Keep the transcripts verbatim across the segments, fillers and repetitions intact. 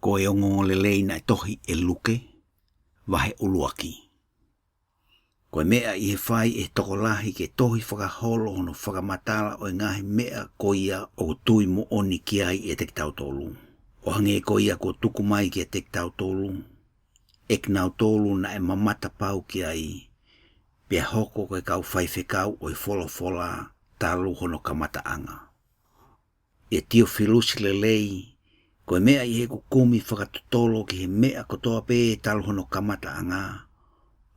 Ko e ongoongolelei naʻe tohi ʻe Luke, vahe ʻuluaki. Ko e meʻa ʻi he fai ʻe he tokolahi ke tohi fakaholo hono fakamatala ʻo e ngaahi meʻa ko ia ʻoku tui moʻoni ki ai ʻiate kitautolu, ʻo hangē ko ia kuo tuku mai kiate kitautolu ʻe kinautolu naʻe mamata pau ki ai, pea hoko ko e kau faifekau ʻo e folofola talu hono kamataʻanga. ʻE Tiofilusi lelei, ko e meʻa ʻi heʻeku kumi fakatotolo ki he meʻa kotoa pē talu hono kamataʻanga,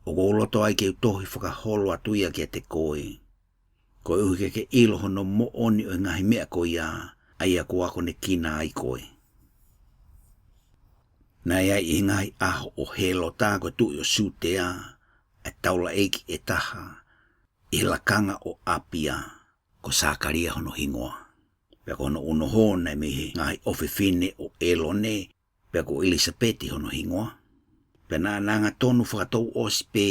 ʻoku ou loto ai ke u tohi fakaholo atu ia kiate koe, koeʻuhi ke ke ʻilo hono moʻoni ʻo e ngaahi meʻa ko ia, ʻa ia kuo akonekina ai koe. Naʻe ʻi ai ʻi he ngaahi ʻaho ʻo Hēlota ko e tuʻi ʻo Siutea, ʻa e taulaʻeiki ʻe taha, ʻi he lakanga ʻo ʻApia, ko Sakalia hono hingoa. Pea ko hono unoho naʻe mei he ngaahi ʻofefine ʻo ʻĒlone, pea ko ʻIlisapeti hono hingoa. Pea naʻa na angatonu fakatouʻosi pē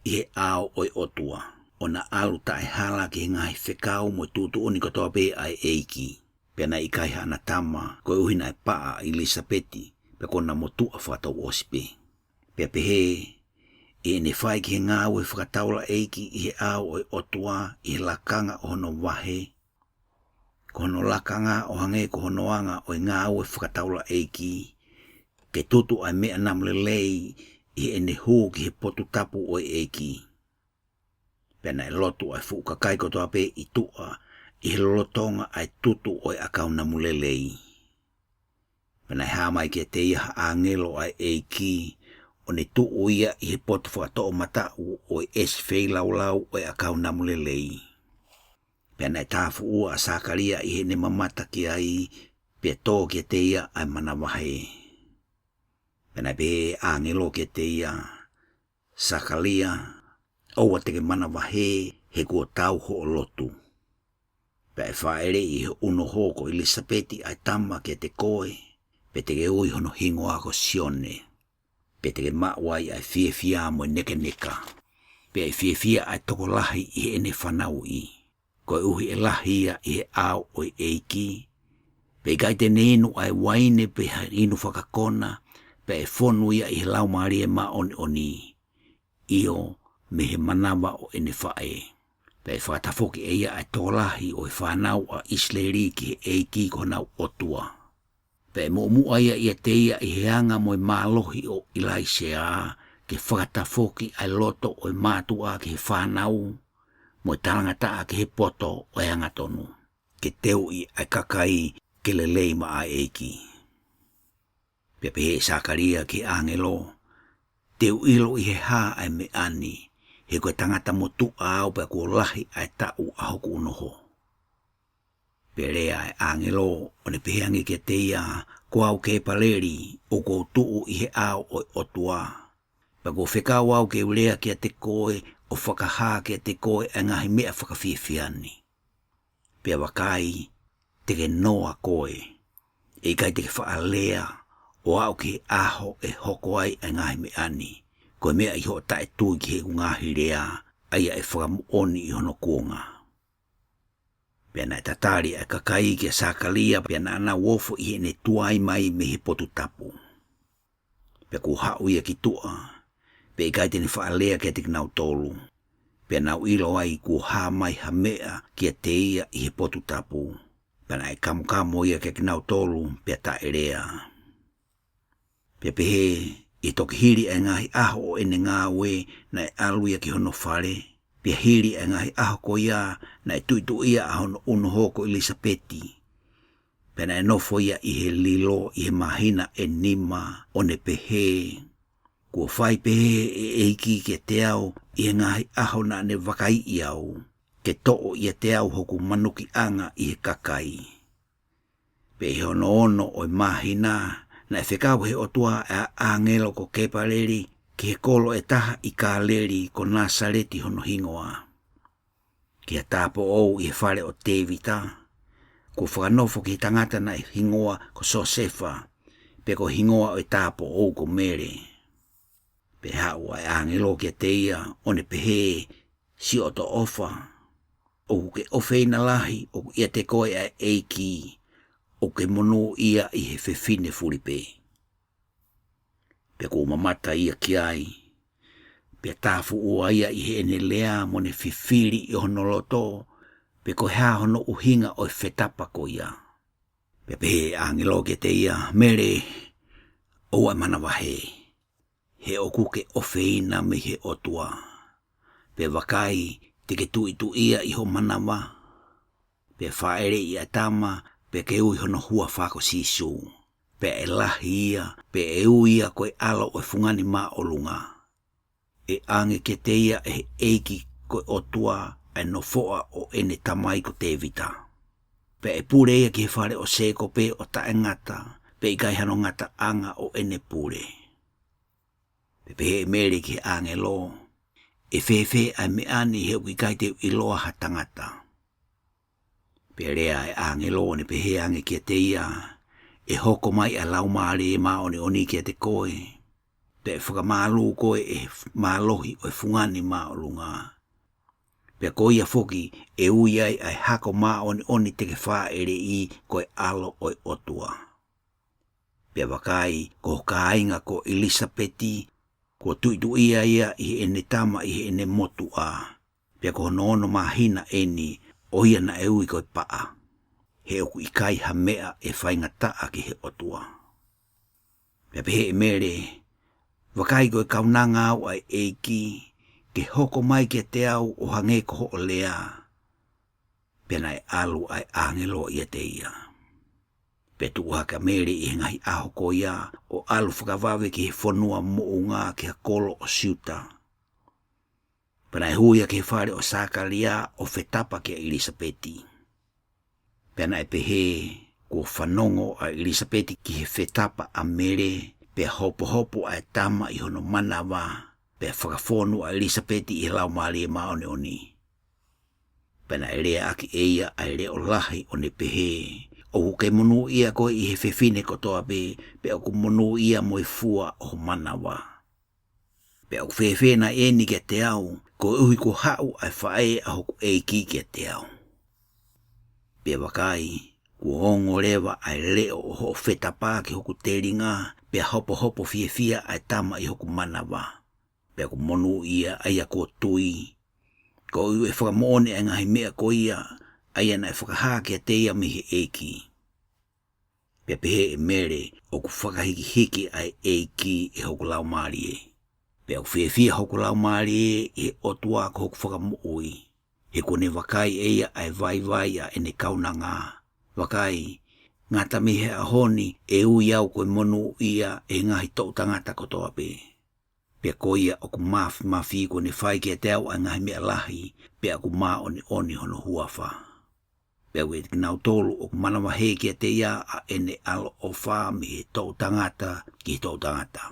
ʻi he ʻao ʻo e ʻOtua, ʻo na ʻalu taʻehala ki he ngaahi fekau mo e tuʻutuʻuni kotoa pē ʻa e ʻEiki. Pea naʻe ʻikai haʻana tama, koeʻuhi naʻe paʻa ʻa ʻIlisapeti, pea kuo na motuʻa fakatouʻosi pē. Pea pehē, ʻi heʻene fai ki he ngāue fakataulaʻeiki ʻi he ʻao ʻo e ʻOtua ʻi he lakanga ʻo hono vahe, ko hono lakanga ʻo hangē ko hono anga ʻo e ngāue fakataulaʻeiki, ke tutu ʻa e meʻa namu lelei ʻi heʻene hū ki he potu tapu ʻo e ʻEiki. Pea naʻe lotu ʻa e fuʻu kakai kotoa pē ʻi tuʻa ʻi he lolotonga ʻa e tutu ʻo e ʻakau namu lelei. Pea naʻe hā mai kiate ia ha ʻāngelo ʻa e ʻEiki, ʻo ne tuʻu ia ʻi he potu fakatoʻomataʻu ʻo e ʻesi feilaulau ʻo e ʻakau namu lelei. Pea naʻe tāfuʻua ʻa Sakalia ʻi heʻene mamata ki ai, pea tō kiate ia ʻa e manavahē. Pea naʻe pehē ʻe he ʻāngelo kiate ia, Sakalia, ʻoua te ke manavahē, he kuo tau hoʻo lotu. Pea ʻe fāʻeleʻi ʻi ho unoho ko ʻIlisapeti ʻa e tama kiate koe, pea te ke ui hono hingoa ko Sione. Pea te ke maʻu ai ʻa e fiefia mo e nekeneka, pea ʻe fiefia ʻa e tokolahi ʻi heʻene fanauʻi. Koeʻuhi ʻe lahi ia ʻi he ʻao ʻo e ʻEiki, pea ʻikai te ne inu ʻa e uaine pe ha inu fakakona, pea ʻe fonu ia ʻi he Laumālie Māʻoniʻoni, ʻio, mei he manava ʻo ʻene faʻē. Pea ʻe fakatafoki ʻe ia ʻa e tokolahi ʻo e fānau ʻa ʻIsileli ki he ʻEiki ko honau ʻOtua. Pea ʻe muʻomuʻa ia ʻiate ia ʻi he anga mo e mālohi ʻo ʻIlaisiā, ke fakatafoki ʻa e loto ʻo e mātuʻa ki he fānau, mo e talangataʻa ki he poto ʻo e angatonu, ke teuʻi ʻa e kakai ke lelei maʻa e ʻEiki. Pea pehē ʻe Sakalia ki he ʻāngelo, Te u ʻilo ʻi he hā ʻa e meʻa ni, he ko e tangata motuʻa au pea kuo lahi ʻa e taʻu ʻa hoku unoho. Pea lea ʻa e ʻāngelo, ʻo ne pehē ange kiate ia, Ko au Kepaleli, ʻoku ou tuʻu ʻi he ʻao ʻo e ʻOtua. Pea kuo fekau au ke u lea kiate koe, ʻo fakahā kiate koe ʻa e ngaahi meʻa fakafiefia ni. Pea vakai, te ke noa koe, ʻe ʻikai te ke faʻa lea, ʻo aʻu ki he ʻaho ʻe hoko ai ʻa e ngaahi meʻa ni, ko e meʻa ʻi hoʻo taʻetui ki heʻeku ngaahi lea, ʻa ia ʻe fakamoʻoni ʻi hono kuonga. Pea naʻe tatali ʻa e kakai kia Sakalia, pea naʻa nau ofo ʻi heʻene tuai mai mei he potu tapu. Pea kuo haʻu ia ki tuʻa, pea ʻikai te ne faʻa lea kiate kinautolu. Pea nau ʻilo ai kuo hā mai ha meʻa kiate ia ʻi he potu tapu. Pea naʻe kamokamo ia kiate kinautolu, pea taʻelea. Pea pehē, ʻi he toki hili ʻa e ngaahi ʻaho ʻo ʻene ngāue, naʻe ʻalu ia ki hono fale. Pea hili ʻa e ngaahi ʻaho ko ia, naʻe tuʻituʻia ʻa hono unoho ko ʻIlisapeti. Pea naʻe nofo ia ʻi he lilo ʻi he māhina ʻe nima, ʻo ne pehē, Kuo fai pehē ʻe he ʻEiki kiate au ʻi he ngaahi ʻaho naʻa ne vakaiʻi au, ke toʻo ʻiate au hoku manukiʻanga ʻi he kakai. Pea ʻi he ono ono ʻo e māhina, naʻe fekau ʻe he ʻOtua ʻa e ʻāngelo ko Kepaleli ki he kolo ʻe taha ʻi Kāleli, ko Nāsaleti hono hingoa, ki ha tāupoʻou ʻi he fale ʻo Tēvita, kuo fakanofo ki he tangata naʻe hingoa ko Siosefa, pe ko e hingoa ʻo e tāupoʻou ko Mele. Pea haʻu ʻa e ʻāngelo kiate ia, ʻo ne pehē, Siʻoto ʻofa, ʻoku ke ʻofeina lahi, ʻoku ʻiate koe ʻa e ʻEiki, ʻoku ke monūʻia ʻi he fefine fulipē. Pea kuo mamata ia ki ai, pea tāfuʻua ia ʻi heʻene lea mo ne fifili ʻi hono loto pe ko e hā hono ʻuhinga ʻo e fetapa ko ia. Pea pehē ʻe he ʻāngelo kiate ia, Mele, ʻoua ʻe manavahē, he ʻoku ke ʻofeina mei he ʻOtua. Pea vakai, te ke tuʻituʻia ʻi ho manava, pea fāʻeleʻi ʻa e tama, pea ke ui hono huafa ko Sīsū. Pea ʻe lahi ia, pea ʻe ui ia ko e ʻAlo ʻo e Fungani Māʻolunga. ʻE ʻange kiate ia ʻe he ʻEiki ko e ʻOtua ʻa e nofoʻa ʻo ʻene tamai ko Tēvita. Pea ʻe pule ia ki he fale ʻo Sēkope ʻo taʻengata, pea ʻikai hano ngataʻanga ʻo ʻene pule. Pea pehē ʻe Mele ki he ʻāngelo, ʻE fēfē ʻa e meʻa ni, he ʻoku ʻikai te u ʻiloa ha tangata? Pea lea ʻa e ʻāngelo ʻo ne pehē ange kiate ia, ʻE hoko mai ʻa e Laumālie Māʻoniʻoni kiate koe, pea ʻe fakamālū koe ʻe he mālohi ʻo e Fungani Māʻolunga. Pea ko ia foki ʻe ui ai ʻa e hako māʻoniʻoni te ke fāʻeleʻi ko e ʻAlo ʻo e ʻOtua. Pea vakai, ko ho kāinga ko ʻIlisapeti, kuo tuʻituʻia ia ʻi heʻene tama ʻi heʻene motuʻa, pea ko hono ono māhina eni, ʻo ia naʻe ui ko e paʻa, he ʻoku ʻikai ha meʻa ʻe faingataʻa ki he ʻOtua. Pea pehē ʻe Mele, Vakai, ko e kaunanga au ʻa e ʻEiki, ke hoko mai kiate au ʻo hangē ko hoʻo lea. Pea naʻe ʻalu ʻa e ʻāngelo ʻiate ia. Pea tuʻu hake ʻa Mele ʻi he ngaahi ʻaho ko ia, ʻo ʻalu fakavave ki he fonua moʻunga ki he kolo ʻo Siuta. Pea naʻe hū ia ki he fale ʻo Sākalaia ʻo fetapa kia ʻIlisapeti. Pea naʻe pehē, kuo fanongo ʻa ʻIlisapeti ki he fetapa ʻa Mele, pea hopohopo ʻa e tama ʻi hono manava, pea fakafonu ʻa ʻIlisapeti ʻi he Laumālie Māʻoniʻoni. Pea naʻe leaʻaki ʻe ia ʻa e leʻo lahi ʻo ne pehē, ʻOku ke monūʻia koe ʻi he fefine kotoa pē, pea ʻoku monūʻia mo e fua ʻo ho manava. Pea ʻoku fēfē nai eni kiate au, koeʻuhi kuo haʻu ʻa e faʻē ʻa hoku ʻEiki kiate au? Pea vakai, kuo ongo leva ʻa e leʻo ʻo hoʻo fetapa ki hoku telinga, pea hopohopo fiefia ʻa e tama ʻi hoku manava. Pea ʻoku monūʻia ʻa ia kuo tui, koeʻuhi ʻe fakamoʻoni ʻa e ngaahi meʻa ko ia, ʻa ia naʻe fakahā kiate ia mei he ʻEiki. Pea pehē ʻe Mele, ʻOku fakahikihiki ʻa e ʻEiki ʻe hoku laumālie. Pea ʻoku fiefia hoku laumālie ʻi he ʻOtua ko hoku Fakamoʻui, he kuo ne vakai ʻe ia ʻa e vaivai ʻa ʻene kaunanga. Vakai, ngata mei he ʻaho ni ʻe ui au ko e monūʻia ʻe he ngaahi toʻutangata kotoa pē. Pea ko ia ʻoku māfimafi kuo ne fai kiate au ʻa e ngaahi meʻa lahi, pea ʻoku māʻoniʻoni hono huafa. Pea ʻoku ʻiate kinautolu ʻoku manavahē kiate ia ʻa ʻene ʻaloʻofa mei he toʻutangata ki he toʻutangata.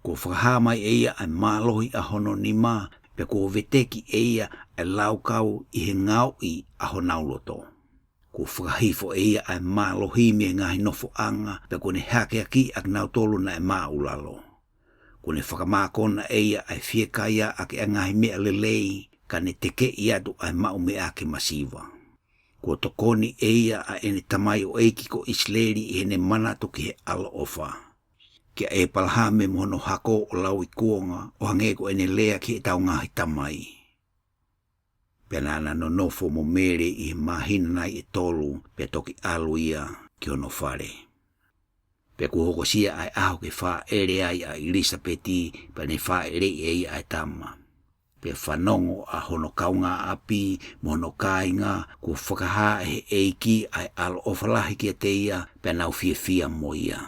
Kuo fakahā mai ʻe ia ʻa e mālohi ʻa hono nima, pea kuo veteki ʻe ia ʻa e laukau ʻi he ngaohi ʻa honau loto. Kuo fakahifo ʻe ia ʻa e mālohi mei he ngaahi nofoʻanga, pea kuo ne hakeakiʻi ʻa kinautolu naʻe māʻulalo. Kuo ne fakamākona ʻe ia ʻa e fiekaia ʻaki ʻa e ngaahi meʻa lelei, ka ne tekeʻi atu ʻa e maʻumeʻake masiva. Kuo tokoni ʻe ia ʻa ʻene tamaioʻeiki ko ʻIsileli ʻi heʻene manatu ki he ʻaloʻofa kia ʻEpalahame mo hono hako ʻo lauikuonga, ʻo hangē ko ʻene lea ki heʻetau ngaahi tamai. Pea naʻa na nonofo mo Mele ʻi he māhina nai ʻe tolu, pea toki ʻalu ia ki hono fale. Pea kuo hokosia ʻa e ʻaho ke fāʻele ai ʻa ʻIlisapeti, pea ne fāʻeleʻi ʻe ia ʻa e tama. Pea fanongo ʻa hono kaungāʻapi mo hono kāinga, kuo fakahā ʻe he ʻEiki ʻa e ʻaloʻofa lahi kiate ia, pea nau fiefia mo ia.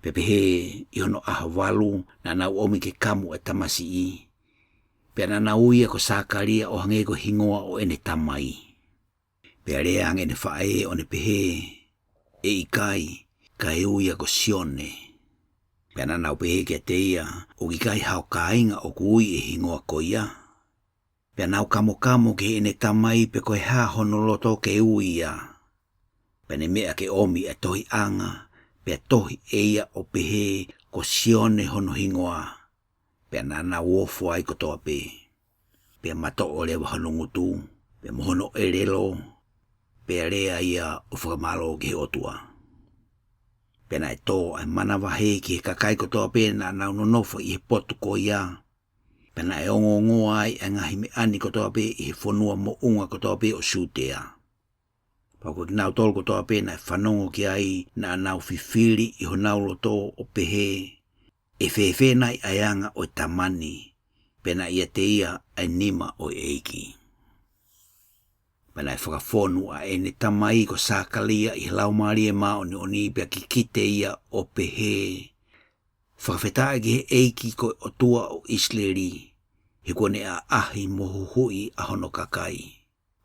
Pea pehē, ʻi hono ʻaho valu, naʻa nau ʻomi ke kamu ʻa e tamasiʻi. Pea naʻa nau ui ia ko Sākalaia ʻo hangē ko e hingoa ʻo ʻene tamai. Pea lea ange ʻene faʻē ʻo ne pehē, ʻE ʻikai, kae ui ia ko Sione. Pea naʻa nau pehē kiate ia, ʻOku ʻikai hao kāinga ʻoku ui ʻe he hingoa ko ia? Pea nau kamokamo ki heʻene tamai pe ko e hā hono loto ke ui ia. Pea ne meʻa ke ʻomi ʻa e tohiʻanga, pea tohi ʻe ia ʻo pehē, Ko Sione hono hingoa. Pea naʻa nau ofo ai kotoa pē. Pea matoʻo leva hono ngutu, pea mo hono ʻelelo, pea lea ia ʻo fakamālō ki he ʻOtua. Pea naʻe tō ʻa e manavahē ki he kakai kotoa pē naʻa nau nonofo ʻi he potu ko ia. Pea naʻe ongoongoa ai ʻa e ngaahi meʻa ni kotoa pē ʻi he fonua moʻunga kotoa pē ʻo Siutea. Pea ko kinautolu kotoa pē naʻe fanongo ki ai naʻa nau fifili ʻi honau loto ʻo pehē, ʻE fēfē nai ʻa e anga ʻo e tama ni, pea naʻe ʻiate ia ʻa e nima ʻo e ʻEiki. Pea naʻe fakafonu ʻa ʻene tamai ko Sākalaia ʻi he Laumālie Māʻoniʻoni pea kikite ia ʻo pehē, Fakafetaʻi ki he ʻEiki ko e ʻOtua ʻo ʻIsileli, he kuo ne ʻaʻahi mo huhuʻi ʻa hono kakai.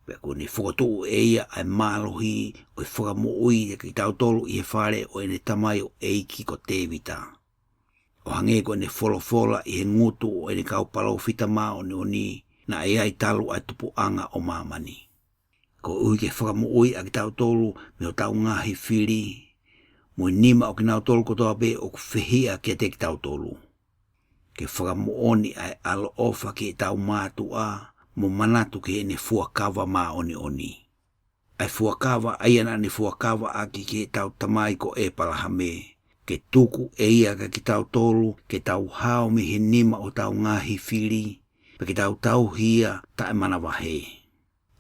Pea kuo ne fokotuʻu ʻe ia ʻa e mālohi ʻo e fakamoʻui ʻiate kitautolu ʻi he fale ʻo ʻene tamai ʻo e ʻeiki ko Tēvita. ʻO hangē ko ʻene folofola ʻi he ngutu ʻo ʻene kau palōfita māʻoniʻoni naʻe ʻi ai talu ʻa e tupuʻanga ʻo māmani. Koeʻuhi ke fakamoʻui ʻa kitautolu mei hotau ngaahi fili, mo e nima ʻo kinautolu kotoa pē ʻoku fehiʻa kiate kitautolu. Ke fakamoʻoni ʻa e ʻaloʻofa ki heʻetau mātuʻa, mo manatu ki heʻene fuakava māʻoniʻoni. ʻA e fuakava ʻa ia naʻa ne fuakava ʻaki ki heʻetau tamai ko ʻEpalahame, ke tuku ʻe ia kiate kitautolu, ke tau hao mei he nima ʻo hotau ngaahi fili, pea ke tau tauhi ia taʻemanavahē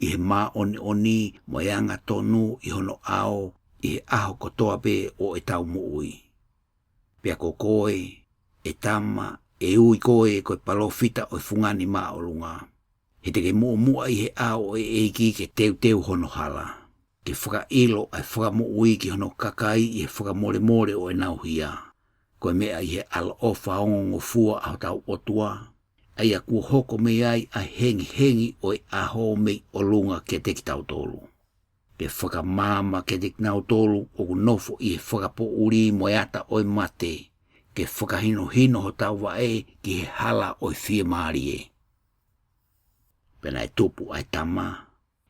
ʻi he māʻoniʻoni mo e angatonu ʻi hono ʻao, ʻi he ʻaho kotoa pē ʻo ʻetau moʻui. Pea ko koe, ʻe tama, ʻe ui koe ko e palōfita ʻo e Fungani Māʻolunga. He te ke muʻomuʻa ʻi he ʻao ʻo e ʻEiki ke teuteu hono hala, ke fakaʻilo ʻa e fakamoʻui ki hono kakai ʻi he fakamolemole ʻo ʻenau hia, ko e meʻa ʻi he ʻaloʻofa ongongofua ʻa hotau ʻOtua, ʻa ia kuo hoko mei ai ʻa e hengihengi ʻo e ʻaho mei ʻolunga kiate kitautolu. Ke fakamaama kiate kinautolu ʻoku nofo ʻi he fakapoʻuli mo e ata ʻo e mate, ke fakahinohino hotau vaʻe ki he hala ʻo e fiemālie. Pea naʻe tupu ʻa e tama,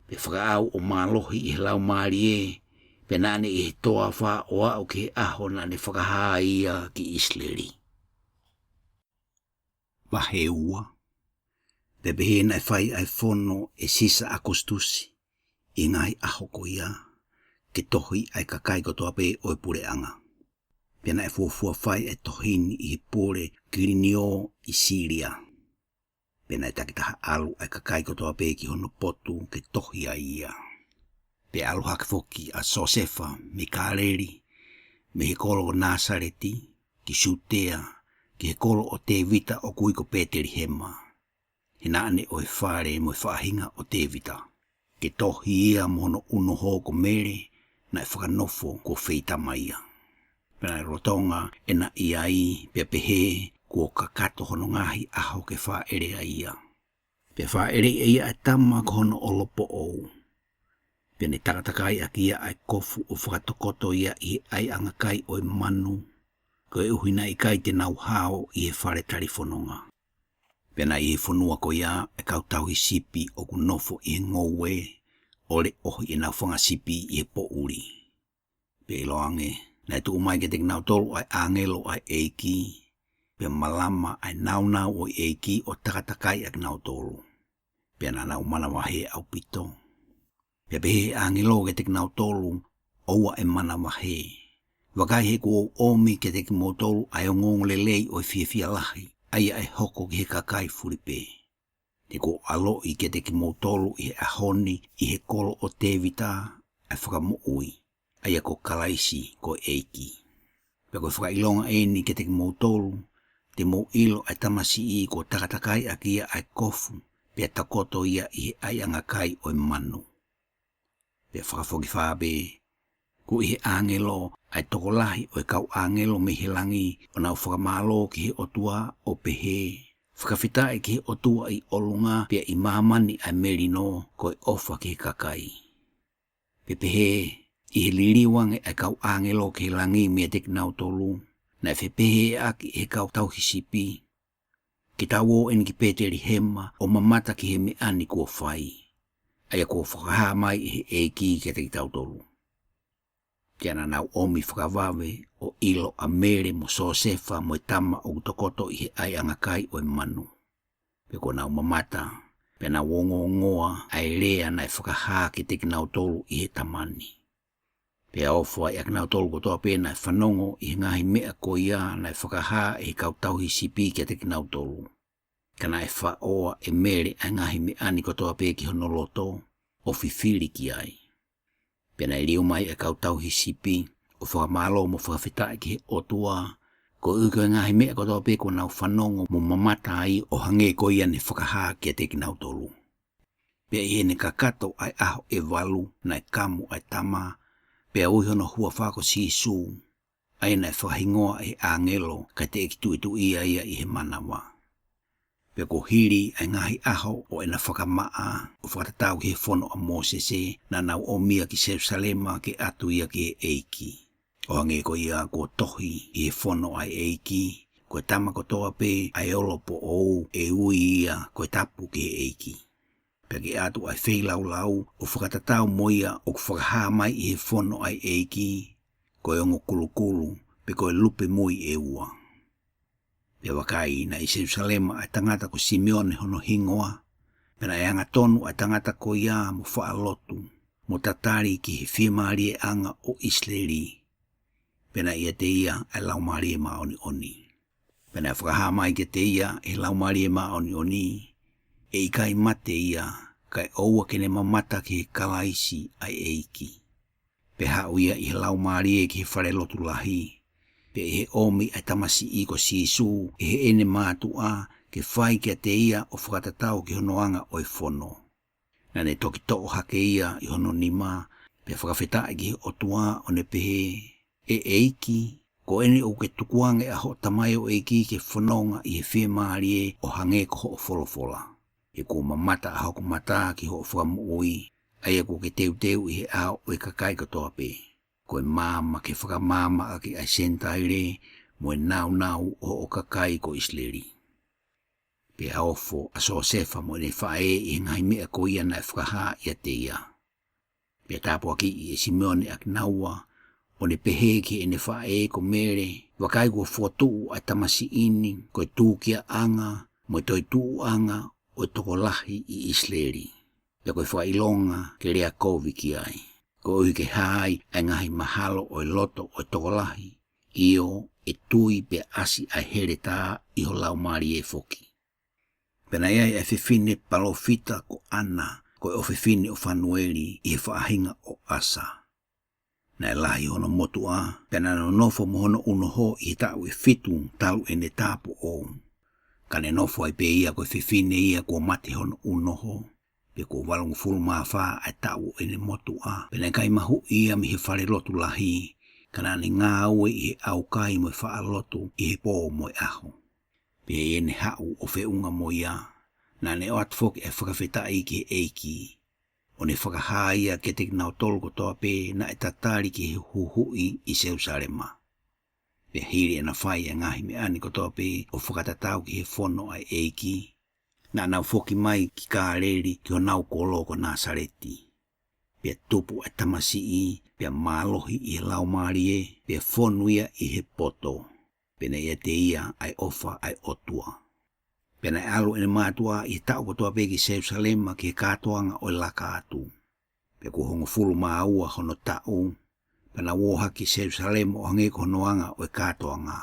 pea fakaʻau ʻo mālohi ʻi he Laumālie, pea naʻa ne ʻi he toafa ʻo aʻu ki he ʻaho naʻa ne fakahā ia ki ʻIsileli. Vahe ua. Pea pehē naʻe fai ʻa e fono ʻe Sisa ʻAkositusi ʻi he ngaahi ʻaho ko ia, ke tohi ʻa e kakai kotoa pē ʻo e puleʻanga. Pea naʻe fuofua fai ʻa e tohi ni ʻi he pule Kilinio ʻi Sīlia. Pea naʻe takitaha ʻalu ʻa e kakai kotoa pē ki hono potu ke tohi ai ia. Pea ʻalu hake foki ʻa Siosefa mei Kāleli, mei he kolo ko Nāsaleti, ki Siutea, ki he kolo ʻo Tēvita ʻoku ui ko Pētelihema, he naʻa ne ʻo e fale mo e faʻahinga ʻo Tēvita, ke tohi ia mo hono unoho ko Mele, naʻe fakanofo kuo feitama ia. Pea naʻe lolotonga ʻena ʻi ai, pea pehē kuo kakato hono ngaahi ʻaho ke fāʻele ai ia. Pea fāʻeleʻi ʻe ia ʻa e tama ko hono ʻolopoʻou. Pea ne takatakai ʻaki ia ʻa e kofu ʻo fakatokoto ia ʻi he ʻaiʻanga kai ʻo e manu, koeʻuhi naʻe ʻikai te nau hao ʻi he fale talifononga. Pea naʻe ʻi he fonua ko ia ʻa e kau tauhi sipi ʻoku nofo ʻi he ngoue, ʻo leʻohi ʻenau fanga sipi ʻi he poʻuli. Pea ʻiloange, naʻe tuʻu mai kiate kinautolu ʻa e ʻāngelo ʻa e ʻEiki, pea malama ʻa e nāunau ʻo e ʻEiki ʻo takatakai ʻa kinautolu. Pea naʻa nau manavahē ʻaupito. Pea pehē ʻe he ʻāngelo kiate kinautolu, ʻOua ʻe manavahē. Vakai he kuo u ʻomi kiate kimoutolu ʻa e ongoongolelei ʻo e fiefia lahi, ʻa ia ʻe hoko ki he kakai fulipē. He kuo ʻaloʻi kiate kimoutolu ʻi he ʻaho ni ʻi he kolo ʻo Tēvita ʻa e Fakamoʻui, ʻa ia ko Kalaisi ko e ʻEiki. Pea ko e fakaʻilonga ʻeni kiate kimoutolu, te mou ʻilo ʻa e tamasiʻi kuo takatakai ʻaki ia ʻa e kofu, pea tokoto ia ʻi he ʻaiʻanga kai ʻo e manu. Pea fakafokifā pē, kuo ʻi he ʻāngelo ʻa e tokolahi ʻo e kau ʻāngelo mei he langi ʻo nau fakamālō ki he ʻOtua ʻo pehē, Fakafetaʻi ki he ʻOtua ʻi ʻolunga pea ʻi māmani ʻa e melino ko e ʻofa ki he kakai. Pea pehē, ʻi he liliu ange ʻa e kau ʻāngelo ki he langi meiate kinautolu, naʻe fepehēʻaki ʻe he kau tauhi sipi, Ke tau ō eni ki Pētelihema ʻo mamata ki he meʻa ni kuo fai, ʻa ia kuo fakahā mai ʻe he ʻEiki kiate kitautolu. Pea naʻa nau ʻomi fakavave ʻo ʻilo ʻa Mele mo Siosefa mo e tama ʻoku tokoto ʻi he ʻaiʻanga kai ʻo e manu. Pea kuo nau mamata, pea nau ongoongoa ʻa e lea naʻe fakahā kiate kinautolu ʻi he tama ni. Pea ofo ai ʻa kinautolu kotoa pē naʻe fanongo ʻi he ngaahi meʻa ko ia naʻe fakahā ʻe he kau tauhi sipi kiate kinautolu. Ka naʻe faʻoa ʻe Mele ʻa e ngaahi meʻa ni kotoa pē ki hono loto, ʻo fifili ki ai. Pea naʻe liu mai ʻa e kau tauhi sipi, ʻo fakamālō mo fakafetaʻi ki he ʻOtua, koeʻuhi ko e ngaahi meʻa kotoa pē kuo nau fanongo mo mamata ai, ʻo hangē ko ia ne fakahā kiate kinautolu. Pea ʻi heʻene kakato ʻa e ʻaho ʻe valu, naʻe kamu ʻa e tama, pea ui hono huafa ko Sīsū, ʻa ia naʻe fakahingoa ʻe he ʻāngelo, ka teʻeki tuʻituʻia ia ʻi he manava. Pea kuo hili ʻa e ngaahi ʻaho ʻo ʻena fakamaʻa, ʻo fakatatau ki he fono ʻa Mōsese, naʻa nau ʻomi ia ki Selusalema ke ʻatu ia ki he ʻEiki. ʻO hangē ko ia kuo tohi ʻi he fono ʻa e ʻEiki, ko e tama kotoa pē ʻa e olopoʻou ʻe ui ia ko e tapu ki he ʻEiki. Pea ke ʻatu ʻa e feilaulau ʻo fakatatau mo ia ʻoku fakahā mai ʻi he fono ʻa e ʻEiki, ko e ongo kulukulu, pe ko e lupe mui ʻe ua. Pea vakai, naʻe ʻi Selusalema ʻa e tangata ko Simione hono hingoa, pea naʻe angatonu ʻa e tangata ko ia mo faʻa lotu, mo tatali ki he fiemālieʻanga ʻo ʻIsileli. Pea naʻe ʻiate ia ʻa e Laumālie Māʻoniʻoni. Pea naʻe fakahā mai kiate ia ʻe he Laumālie Māʻoniʻoni, ʻe ʻikai mate ia, kae ʻoua ke ne mamata ki he Kalaisi ʻa e ʻEiki. Pea haʻu ia ʻi he Laumālie ki he fale lotu lahi, pea ʻi he ʻomi ʻa e tamasiʻi ko Sīsū ʻe heʻene mātuʻa ke fai kiate ia ʻo fakatatau ki hono anga ʻo e fono. Naʻa ne toki toʻo hake ia ʻi hono nima, pea fakafetaʻi ki he ʻOtua ʻo ne pehē, ʻE ʻEiki, ko eni ʻoku ke tukuange ʻa hoʻo tamaioʻeiki ke fononga ʻi he fiemālie ʻo hangē ko hoʻo folofola. He kuo mamata ʻa hoku mata ki hoʻo fakamoʻui, ʻa ia kuo ke teuteu ʻi he ʻao ʻo e kakai kotoa pē. Ko e maama ke fakamaama ʻaki ʻa e Senitaile, mo e nāunau ʻo hoʻo kakai ko ʻIsileli. Pea ofo ʻa Siosefa mo ʻene faʻē ʻi he ngaahi meʻa ko ia naʻe fakahā ʻiate ia. Pea tāpuakiʻi ʻe Simione ʻa kinaua, ʻo ne pehē ki heʻene faʻē ko Mele, vakai kuo fokotuʻu ʻa e tamasiʻi ni, ko e tūkiaʻanga, mo e toetuʻuʻanga ʻo e tokolahi ʻi ʻIsileli. Pea ko e fakaʻilonga ke lea kovi ki ai. Koeʻuhi ke hā ai ʻa e ngaahi mahalo ʻo e loto ʻo e tokolahi, ʻio, ʻe tui pea ʻasi ʻa e heletā ʻi ho laumālie foki. Pea naʻe ʻi ai ʻa e fefine palōfita ko ʻAna, ko e ʻofefine ʻo Fanueli ʻi he faʻahinga ʻo ʻAsa. Naʻe lahi hono motuʻa, pea naʻe nonofo mo hono unoho ʻi he taʻu ʻe fitu talu ʻene tāupoʻou. Ka ne nofo ai pē ia ko e fefine ia kuo mate hono unoho, pea kuo valungofulu mā fā ʻa e taʻu ʻo ʻene motuʻa, pea naʻe ʻikai mahuʻi ia mei he fale lotu lahi, ka naʻa ne ngāue ʻi he ʻaukai mo e faʻa lotu ʻi he pō mo e ʻaho. Pea ʻi heʻene haʻu ʻo feʻunga mo ia, naʻa ne ʻoatu foki ʻa e fakafetaʻi ki he ʻEiki, ʻo ne fakahā ia kiate kinautolu kotoa pē naʻe tatali ki he huhuʻi ʻi Selusalema. Pea hili ʻena fai ʻa e ngaahi meʻa ni kotoa pē ʻo fakatatau ki he fono ʻa e ʻEiki, naʻa nau foki mai ki Kāleli ki honau kolo ko Nāsaleti. Pea tupu ʻa e tamasiʻi, pea mālohi ʻi he laumālie, pea fonu ia ʻi he poto. Pea naʻe ʻiate ia ʻa e ʻofa ʻa e ʻOtua. Pea naʻe ʻalu ʻene mātuʻa ʻi he taʻu kotoa pē ki Selusalema ki he kātoanga ʻo e laka atu. Pea kuo hongofulu mā ua hono taʻu, pea nau ō hake ki Selusalema ʻo hangē ko hono anga ʻo e kātoanga.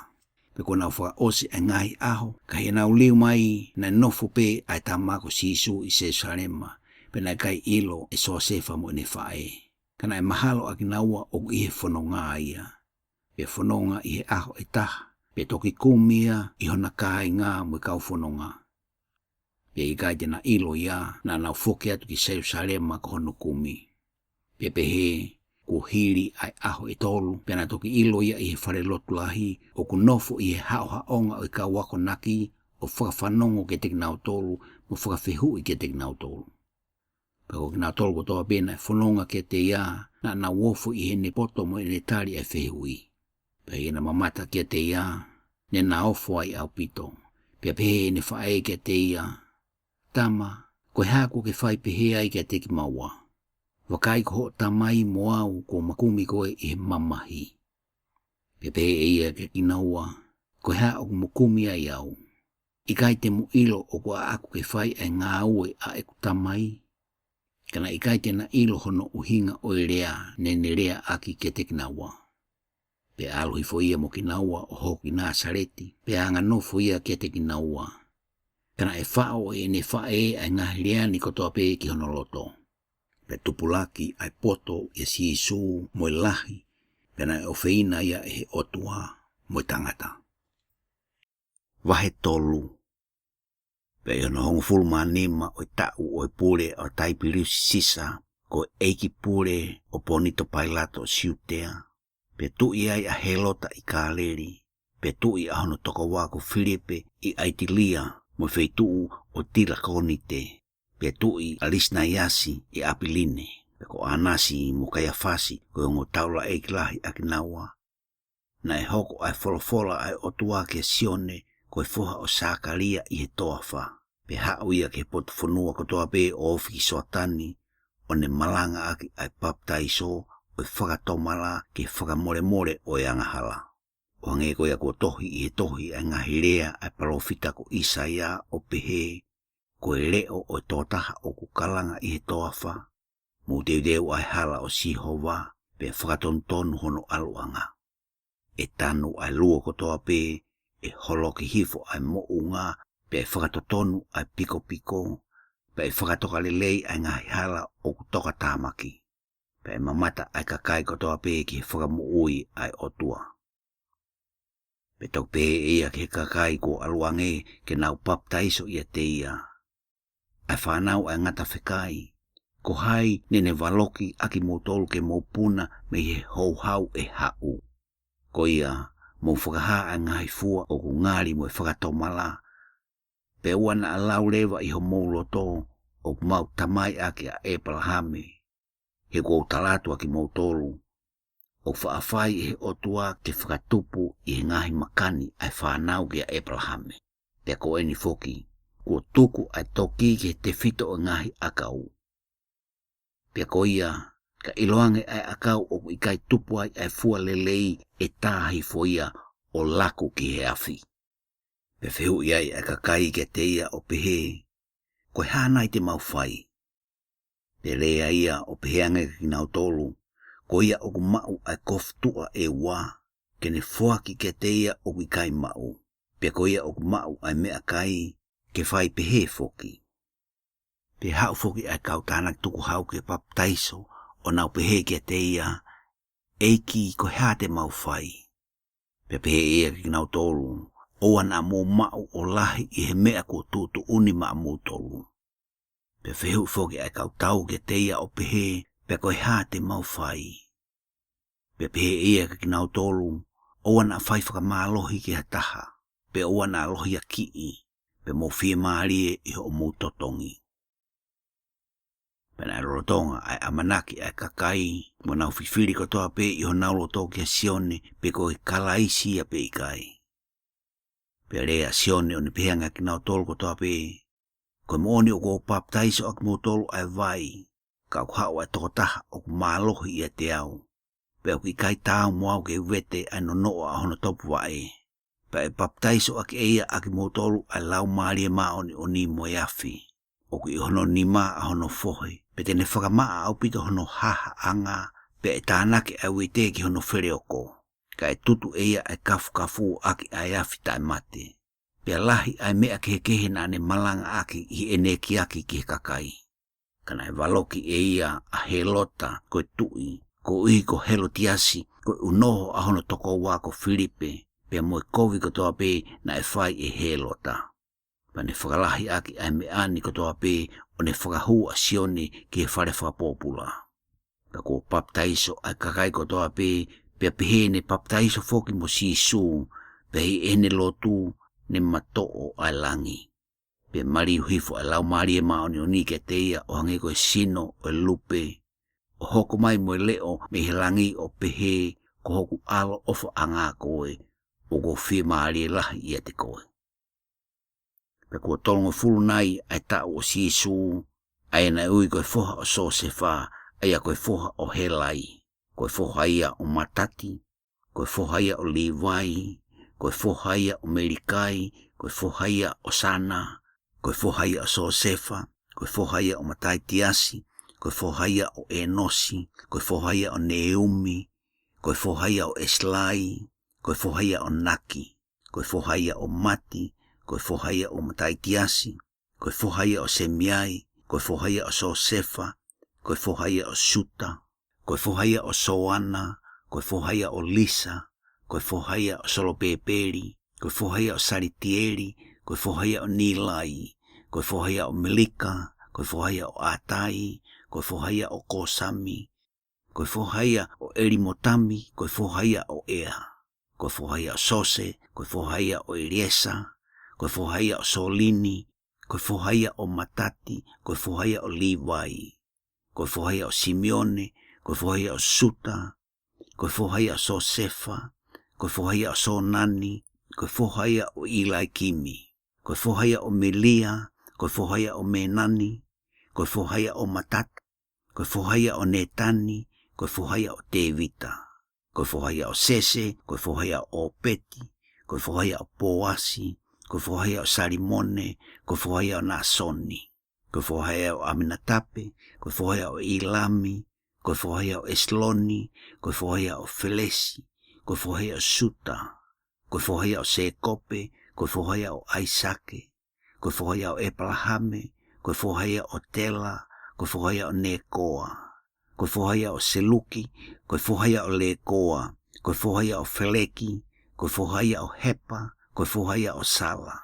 Pea kuo nau fakaʻosi ʻa e ngaahi ʻaho, ka ʻi heʻenau liu mai naʻe nofo pē ʻa e tama ko Sīsū ʻi Selusalema, pea naʻe ʻikai ʻilo ʻe Siosefa mo ʻene faʻē. Ka naʻe mahalo ʻa kinaua ʻoku ʻi he fononga ia. Pea fononga ʻi he ʻaho ʻe taha, pea toki kumi ia ʻi hona kāinga mo e kau fononga. Pea ʻikai te na ʻilo ia, naʻa nau foki atu ki Selusalema ko hono kumi. Pea pehē, kuo hili ʻa e ʻaho ʻe tolu, pea na toki ʻilo ia ʻi he fale lotu lahi, ʻoku nofo ʻi he haʻohaʻonga ʻo e kau akonaki, ʻo fakafanongo kiate kinautolu, mo fakafehuʻi kiate kinautolu. Pea ko kinautolu kotoa pē naʻe fononga kiate ia, naʻa nau ofo ʻi heʻene poto mo ʻene tali ʻa e fehuʻi. Pea ʻi heʻena mamata kiate ia, naʻa na ofo ai ʻaupito. Pea pehē ʻe heʻene faʻē kiate ia, Tama, ko e hā kuo ke fai pehē ai kiate kimaua? Vakai ko hoʻo tamai mo au kuo ma kumi koe ʻi he mamahi. Pea pehē ʻe ia kiate kinaua, Ko e hā ʻoku mo kumi ai au? ʻIkai te mo ʻilo ʻoku ʻaʻaku ke fai ʻa e ngāue ʻa ʻeku tamai? ka naʻe ʻikai te na ʻilo hono ʻuhinga ʻo e lea naʻa ne leaʻaki kiate kinaua. Pea ʻalu hifo ia mo kinaua ʻo hoko ki Nāsaleti, pea anganofo ia kiate kinaua. Ka naʻe faʻo ʻe heʻene faʻē ʻa e ngaahi lea ni kotoa pē ki hono loto. Pea tupulaki ʻa e poto ʻia Sīsū mo e lahi, pea naʻe ʻofeina ia ʻe he ʻOtua mo e tangata. Vahe tolu. Pea ʻi hono hongofulu mā nima ʻo e taʻu ʻo e pule ʻo Taipiliusi Sisa, ko e ʻeiki pule ʻo Ponitio Pailato ʻo Siutea, pea tuʻi ai ʻa Hēlota ʻi Kāleli, pea tuʻi ʻa hono tokoua ko Filipe ʻi ʻAitilia mo e feituʻu ʻo Tilakonite, pea tuʻi ʻa Lisinaiasi ʻi ʻApiline, pea ko ʻAnasi mo Kaiafasi ko e ongo taulaʻeiki lahi ʻa kinaua. Naʻe hoko ʻa e folofola ʻa e ʻOtua kia Sione ko e foha ʻo Sākalia ʻi he toafa, pea haʻu ia ki he potu fonua kotoa pē ʻo ofi ki Soatani, ʻo ne malangaʻaki ʻa e papitaiso ʻo e fakatomala ki he fakamolemole ʻo e angahala. ʻO hangē ko ia kuo tohi ʻi he tohi ʻa e ngaahi lea ʻa e palōfita ko ʻĪsaia ʻo pehē, ko e leʻo ʻo e tokotaha ʻoku kalanga ʻi he toafa, mou teuteu ʻa e hala ʻo Sihova, pea fakatonutonu hono ʻaluʻanga. ʻE tanu ʻa e luo kotoa pē, ʻe holoki hifo ʻa e moʻunga, pea ʻe fakatotonu ʻa e pikopiko, pea ʻe fakatokalelei ʻa e ngaahi hala ʻoku tokatāmaki, pea ʻe mamata ʻa e kakai kotoa pē ki he fakamoʻui ʻa e ʻOtua. Pea toki pehē ʻe ia ki he kakai kuo ʻaluange ke nau papitaiso ʻiate ia, ʻa e fānau ʻa e ngata fekai, ko hai naʻa ne valoki ʻa kimoutolu ke mou puna mei he houhau ʻe haʻu? Ko ia, mou fakahā ʻa e ngaahi fua ʻoku ngali mo e fakatomala, pea ʻoua naʻa lau leva ʻi homou loto, ʻoku mau tamaiʻaki ʻa ʻĒpalahame. He ʻoku ou tala atu ʻa kimoutolu, ʻoku faʻa fai ʻe he ʻOtua ke fakatupu ʻi he ngaahi maka ni ʻa e fānau kia ʻĒpalahame. Pea ko eni foki, kuo tuku ʻa e toki ki he tefito ʻo e ngaahi ʻakau. Pea ko ia, ka ʻiloange ʻa e ʻakau ʻoku ʻikai tupu ai ʻa e fua lelei, ʻe tā hifo ia ʻo laku ki he afi. Pea fehuʻi ai ʻa e kakai kiate ia ʻo pehē, ko e hā nai te mau fai? Pea lea ia ʻo pehē ange kia kinautolu, ko ia ʻoku maʻu ʻa e kofu tuʻa ʻe ua, ke ne foaki kiate ia ʻoku ʻikai maʻu. Pea ko ia ʻoku maʻu ʻa e meʻakai, ke fai pehē foki. Pea haʻu foki ʻa e kau tānaki tukuhau ke papitaiso, ʻo nau pehē kiate ia, ʻEiki, ko e hā te mau fai? Pea pehē ʻe ia kia kinautolu, ʻoua naʻa mou maʻu ʻo lahi ʻi he meʻa kuo tuʻutuʻuni maʻamoutolu. Pea fehuʻi foki ʻa e kau tau kiate ia ʻo pehē, pea ko e hā te mau fai? Pea pehē ʻe ia kia kinautolu, ʻoua naʻa fai fakamālohi ki ha taha, pea ʻoua naʻa lohiakiʻi, pea mou fiemālie ʻi hoʻomou totongi. Pea naʻe lolotonga ʻa e ʻamanaki ʻa e kakai, mo nau fifili kotoa pē ʻi honau loto kia Sione, pe ko e Kalaisi ia pe ʻikai. Pea lea ʻa Sione ʻo ne pehē ange kia kinautolu kotoa pē, ko e moʻoni ʻoku ou papitaiso ʻa kimoutolu ʻa e vai, ka ʻoku haʻu ʻa e tokotaha ʻoku mālohi ʻiate au, pea ʻoku ʻikai taau mo au ke u vete ʻa e nonoʻo ʻa hono topuvaʻe. Pea ʻe papitaiso ʻaki ʻe ia ʻa kimoutolu ʻa e Laumālie Māʻoniʻoni mo e afi. ʻOku ʻi hono nima ʻa hono fohe, pea te ne fakamaʻa ʻaupito hono hahaʻanga, pea ʻe tānaki ʻa e uite ki hono feleoko, kae tutu ʻe ia ʻa e kafukafu ʻaki ʻa e afi taʻemate. Pea lahi ʻa e meʻa kehekehe naʻa ne malangaʻaki ʻi heʻene ekiaki ki he kakai. Ka naʻe valoki ʻe ia ʻa Hēlota ko e tuʻi, koeʻuhi ko Hēlotiasi, ko e ʻunoho ʻa hono tokoua ko Filipe, pea mo e kovi kotoa pē naʻe fai ʻe Hēlota. Pea ne fakalahi ʻaki ʻa e meʻa ni kotoa pē, ʻo ne fakahū ʻa Sione ki he fale fakapōpula. Pea kuo papitaiso ʻa e kakai kotoa pē, pea pehē ne papitaiso foki mo Sīsū, pea ʻi heʻene lotu ne matoʻo ʻa e langi. Pea maliu hifo ʻa e Laumālie Māʻoniʻoni kiate ia ʻo hangē ko e sino ʻo e lupe, ʻo hoko mai mo e leʻo mei he langi ʻo pehē, ko hoku ʻAlo ʻofaʻanga koe, ʻoku ou fiemālie lahi ʻiate koe. Pea kuo tolungofulu nai ʻa e taʻu ʻo Sīsū, ʻa ia naʻe ui ko e foha ʻo Siosefa, ʻa ia ko e foha ʻo Hēlai, ko e foha ia ʻo Matati, ko e foha ia ʻo Līvai, ko e foha ia ʻo Melikai, ko e foha ia ʻo Sana, ko e foha ia ʻo Siosefa, ko e foha ia ʻo Mataitiasi, ko e foha ia ʻo ʻEnosi, ko e foha ia ʻo Neumi, ko e foha ia ʻo ʻEsilai, ko e foha ia ʻo Naki, ko e foha ia ʻo Mati, ko e foha ia ʻo Mataitiasi, ko e foha ia ʻo Semiai, ko e foha ia ʻo Siosefa, ko e foha ia ʻo Siuta, ko e foha ia ʻo Soana, ko e foha ia ʻo Lisa, ko e foha ia ʻo Solopepeli, ko e foha ia ʻo Salitieli, ko e foha ia ʻo Nilai, ko e foha ia ʻo Milika, ko e foha ia ʻo ʻAtai, ko e foha ia ʻo Kosami, ko e foha ia ʻo ʻElimotami, ko e foha ia ʻo ʻEa, ko e foha ia ʻo Sose, ko e foha ia ʻo ʻEliesa, ko e foha ia ʻo Solini, ko e foha ia ʻo Matati, ko e foha ia ʻo Livai, ko e foha ia ʻo Simione, ko e foha ia ʻo Siuta, ko e foha ia ʻo Siosefa, ko e foha ia ʻo Sonani, ko e foha ia ʻo ʻIlaikimi, ko e foha ia ʻo Melia, ko e foha ia ʻo Menani, ko e foha ia ʻo Matata, ko e foha ia ʻo Netani, ko e foha ia ʻo Tevita, ko e foha ia ʻo Sese, ko e foha ia ʻo ʻOpeti, ko e foha ia ʻo Poasi, ko e foha ia ʻo Salimone, ko e foha ia ʻo Nasoni, ko e foha ia ʻo ʻAminatape, ko e foha ia ʻo ʻIlami, ko e foha ia ʻo ʻEsiloni, ko e foha ia ʻo Felesi, ko e foha ia ʻo Siuta, ko e foha ia ʻo Sēkope, ko e foha ia ʻo ʻAisake, ko e foha ia ʻo ʻEpalahame, ko e foha ia ʻo Tela, ko e foha ia ʻo Nekoa, ko e foha ia ʻo Seluki, ko e foha ia ʻo Lekoa, ko e foha ia ʻo Feleki, ko e foha ia ʻo Hepa, ko e foha ia ʻo Sala,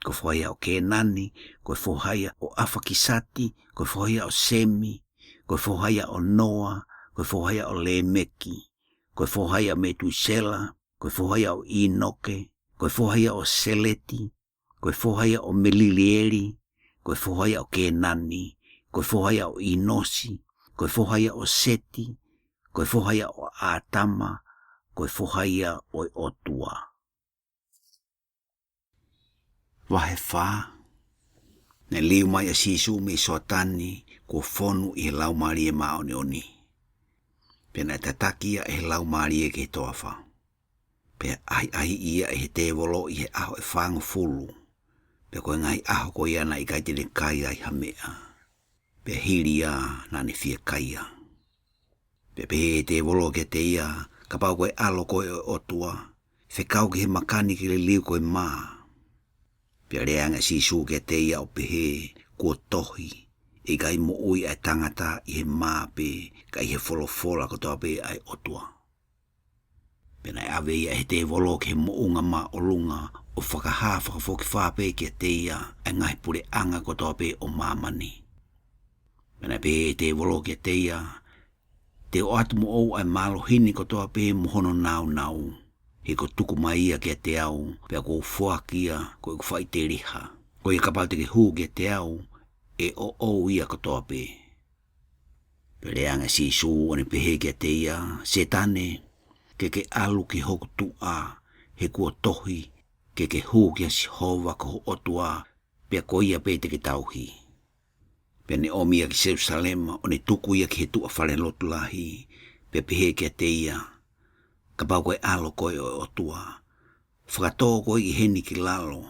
ko e foha ia ʻo Kenani, ko e foha ia ʻo ʻAfakisati, ko e foha ia ʻo Semi, ko e foha ia ʻo Noa, ko e foha ia ʻo Lemeki, ko e foha ia ʻo Metuisela, ko e foha ia ʻo ʻInoke, ko e foha ia ʻo Seleti, ko e foha ia ʻo Melilieli, ko e foha ia ʻo Kenani, ko e foha ia ʻo ʻInosi, ko e foha ia ʻo Seti, ko e foha ia ʻo ʻĀtama, ko e foha ia ʻo e ʻOtua. Vahe fā. Naʻe liliu mai ʻa Sīsū mei Soatani kuo fonu ʻi he Laumālie Māʻoniʻoni. Pea naʻe tataki ia ʻe he Laumālie ki he toafa. Pea ʻahiʻahiʻi ia ʻe he tēvolo ʻi he ʻaho ʻe fāngofulu. Pea ko e ngaahi ʻaho ko ia naʻe ʻikai te ne kai ai ha meʻa. Pea hili ia naʻa ne fie kai ia. Pea pehē ʻe he tēvolo kiate ia, kapau ko e ʻAlo koe ʻo e ʻOtua, fekau ki he maka ni ke liliu ko e mā. Pea lea ange ʻa Sīsū kiate ia ʻo pehē, kuo tohi, ʻe ʻikai moʻui ʻa e tangata ʻi he mā pē, ka ʻi he folofola kotoa pē ʻa e ʻOtua. Pea naʻe ʻave ia ʻe he tēvolo ki he moʻunga māʻolunga ʻo fakahā fakafokifā pē kiate ia ʻa e ngaahi puleʻanga kotoa pē ʻo māmani. Pea naʻe pehē ʻe he tēvolo kiate ia, te u ʻoatu moʻou ʻa e mālohi ni kotoa pē mo hono nāunau. He kuo tuku mai ia kiate au, pea kuo u foaki ia ko ʻeku faʻiteliha. Ko ia kapau te ke hū kiate au, ʻe ʻoʻou ia kotoa pē. Pea lea ange ʻa Sīsū ʻo ne pehē kiate ia, Sētane, ke ke ʻalu ki hoku tuʻa, he kuo tohi, ke ke hū kia Sihova ko ho ʻOtua, pea ko ia pē te ke tauhi. Pea ne ʻomi ia ki Selusalema, ʻo ne tuku ia ki he tuʻa falelotu lahi, pea pehē kiate ia, kapau ko e ʻAlo koe ʻo e ʻOtua, fakatō koe ʻi heni ki lalo,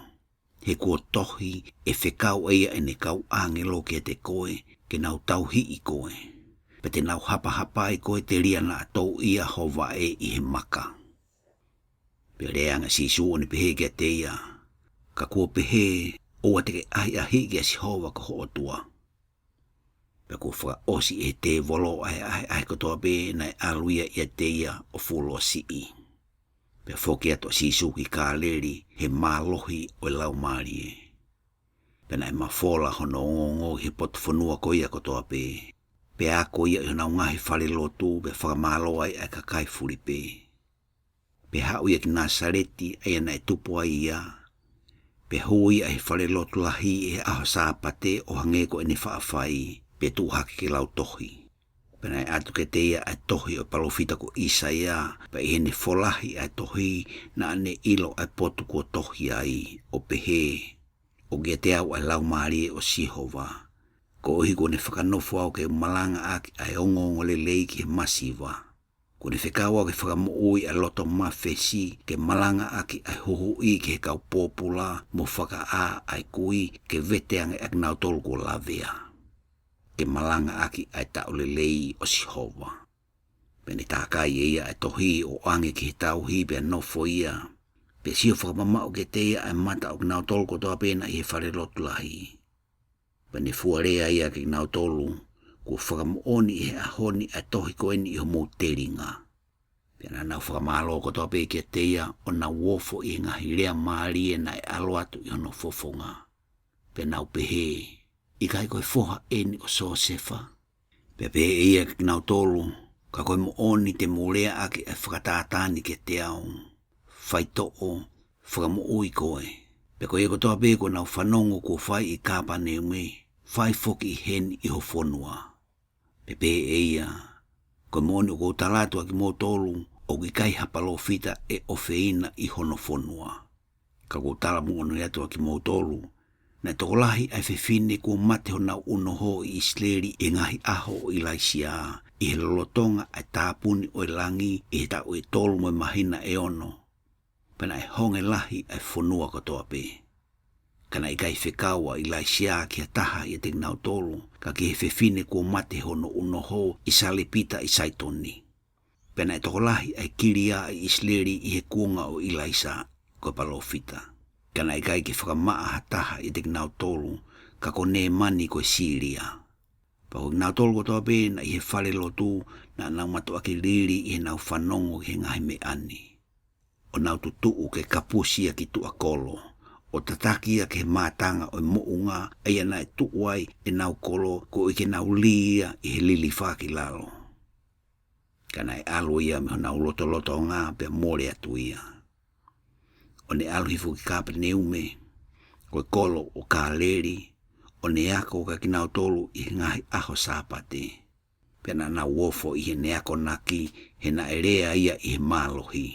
he kuo tohi, ʻe fekau ʻe ia ʻene kau ʻāngelo kiate koe, ke nau tauhiʻi koe. Pea te nau hapahapai koe telia naʻa touʻia ho vaʻe ʻi he maka. Pea lea ange ʻa Sīsū ʻo ne pehē kiate ia, ka kuo pehē, ʻoua te ke ʻahiʻahiʻi kia Sihova ko ho ʻOtua. Pea kuo fakaʻosi ʻe he tēvolo ʻa e ʻahiʻahi kotoa pē naʻe ʻalu ia ʻiate ia ʻo fuoloa siʻi. Pea foki atu ʻa Sīsū ki Kāleli he mālohi ʻo e Laumālie. Pea naʻe mafola hono ongoongo ʻi he potu fonua ko ia kotoa pē. Pea ako ia ʻi honau ngaahi falelotu, pea fakamālō ai ʻa e kakai fulipē. Pea haʻu ia ki Nāsaleti, ʻa ia naʻe tupu ai ia. Pea hū ia ʻi he falelotu lahi ʻi he ʻaho Sāpate ʻo hangē ko ʻene faʻa fai, pea tuʻu hake ke lau tohi. Pea naʻe ʻatu kiate ia ʻa e tohi ʻo e palōfita ko ʻĪsaia, pea ʻi heʻene folahi ʻa e tohi, naʻa ne ʻilo ʻa e potu kuo tohi ai, ʻo pehē, ʻOku ʻiate au ʻa e Laumālie ʻo Sihova, koeʻuhi kuo ne fakanofo au ke u malangaʻaki ʻa e ongoongolelei ki he masiva. Kuo ne fekau au ke fakamoʻui ʻa e loto mafesi, ke malangaʻaki ʻa e huhuʻi ki he kau pōpula, mo fakaʻā ʻa e kui, ke vete ange ʻa kinautolu kuo lavea. ke malangaʻaki ʻa e taʻu lelei ʻo Sihova. Pea ne tākai ʻe ia ʻa e tohi ʻo ʻange ki he tauhi pea nofo ia. Pea sio fakamamaʻu kiate ia ʻa e mata ʻo kinautolu kotoa pē naʻe ʻi he fale lotu lahi. Pea ne fua lea ia kiate kinautolu, kuo fakamoʻoni ʻi he ʻaho ni ʻa e tohi ko eni ʻi homou telinga. Pea naʻa nau fakamālō kotoa pē kiate ia ʻo nau ofo ʻi he ngaahi lea mālie naʻe ʻalu atu ʻi hono fofonga. Pea nau pehē, ʻIkai ko e foha eni ʻo Siosefa? Pea pehē ʻe ia kiate kinautolu, Ka ko e moʻoni te mou leaʻaki ʻa e fakatātā ni kiate au, Faitoʻo, fakamoʻui koe. Pea ko ia kotoa pē kuo nau fanongo kuo fai ʻi Kāpaneume, fai foki ʻi heni ʻi ho fonua. Pea pehē ʻe ia, Ko e moʻoni ʻoku ou tala atu kiate kimoutolu, ʻoku ʻikai ha palōfita ʻe ʻofeina ʻi hono fonua. Ka ʻoku ou tala moʻoni atu kiate kimoutolu, naʻe tokolahi ʻa e fefine kuo mate honau ʻunoho ʻi ʻIsileli ʻi he ngaahi ʻaho ʻo ʻIlaisiā, ʻi he lolotonga ʻa e tāpuni ʻo e langi ʻi he taʻu ʻe tolu mo e māhina ʻe ono. Pea naʻe honge lahi ʻa e fonua kotoa pē. Ka naʻe ʻikai fekau ʻa ʻIlaisiā ki ha taha ʻiate kinautolu, ka ki he fefine kuo mate hono ʻunoho ʻi Salepita ʻi Saitoni. Pea naʻe tokolahi ʻa e kilia ʻi ʻIsileli ʻi he kuonga ʻo ʻIlaisa, ko e palōfita. Ka naʻe ʻikai ke fakamaʻa ha taha ʻiate kinautolu, ka ko Nēmani ko e Sīlia. Pea ko kinautolu kotoa pē naʻe ʻi he fale lotu, naʻa nau mātuʻaki lili ʻi heʻenau fanongo ki he ngaahi meʻa ni. ʻO nau tutuʻu ke kapusi ia ki tuʻa kolo, ʻo tataki ia ki he mātanga ʻo e moʻunga, ʻa ia naʻe tuʻu ai ʻenau kolo, koeʻuhi ke nau lī ia ʻi he lilifa ki lalo. Ka naʻe ʻalu ia mei honau lotolotonga pea mole atu ia. ʻO ne ʻalu hifo ki Kāpaneume, ko e kolo ʻo Kāleli, ʻo ne ako kiate kinautolu ʻi he ngaahi ʻaho Sāpate. Pea naʻa nau ofo ʻi heʻene akonaki, he naʻe lea ia ʻi he mālohi.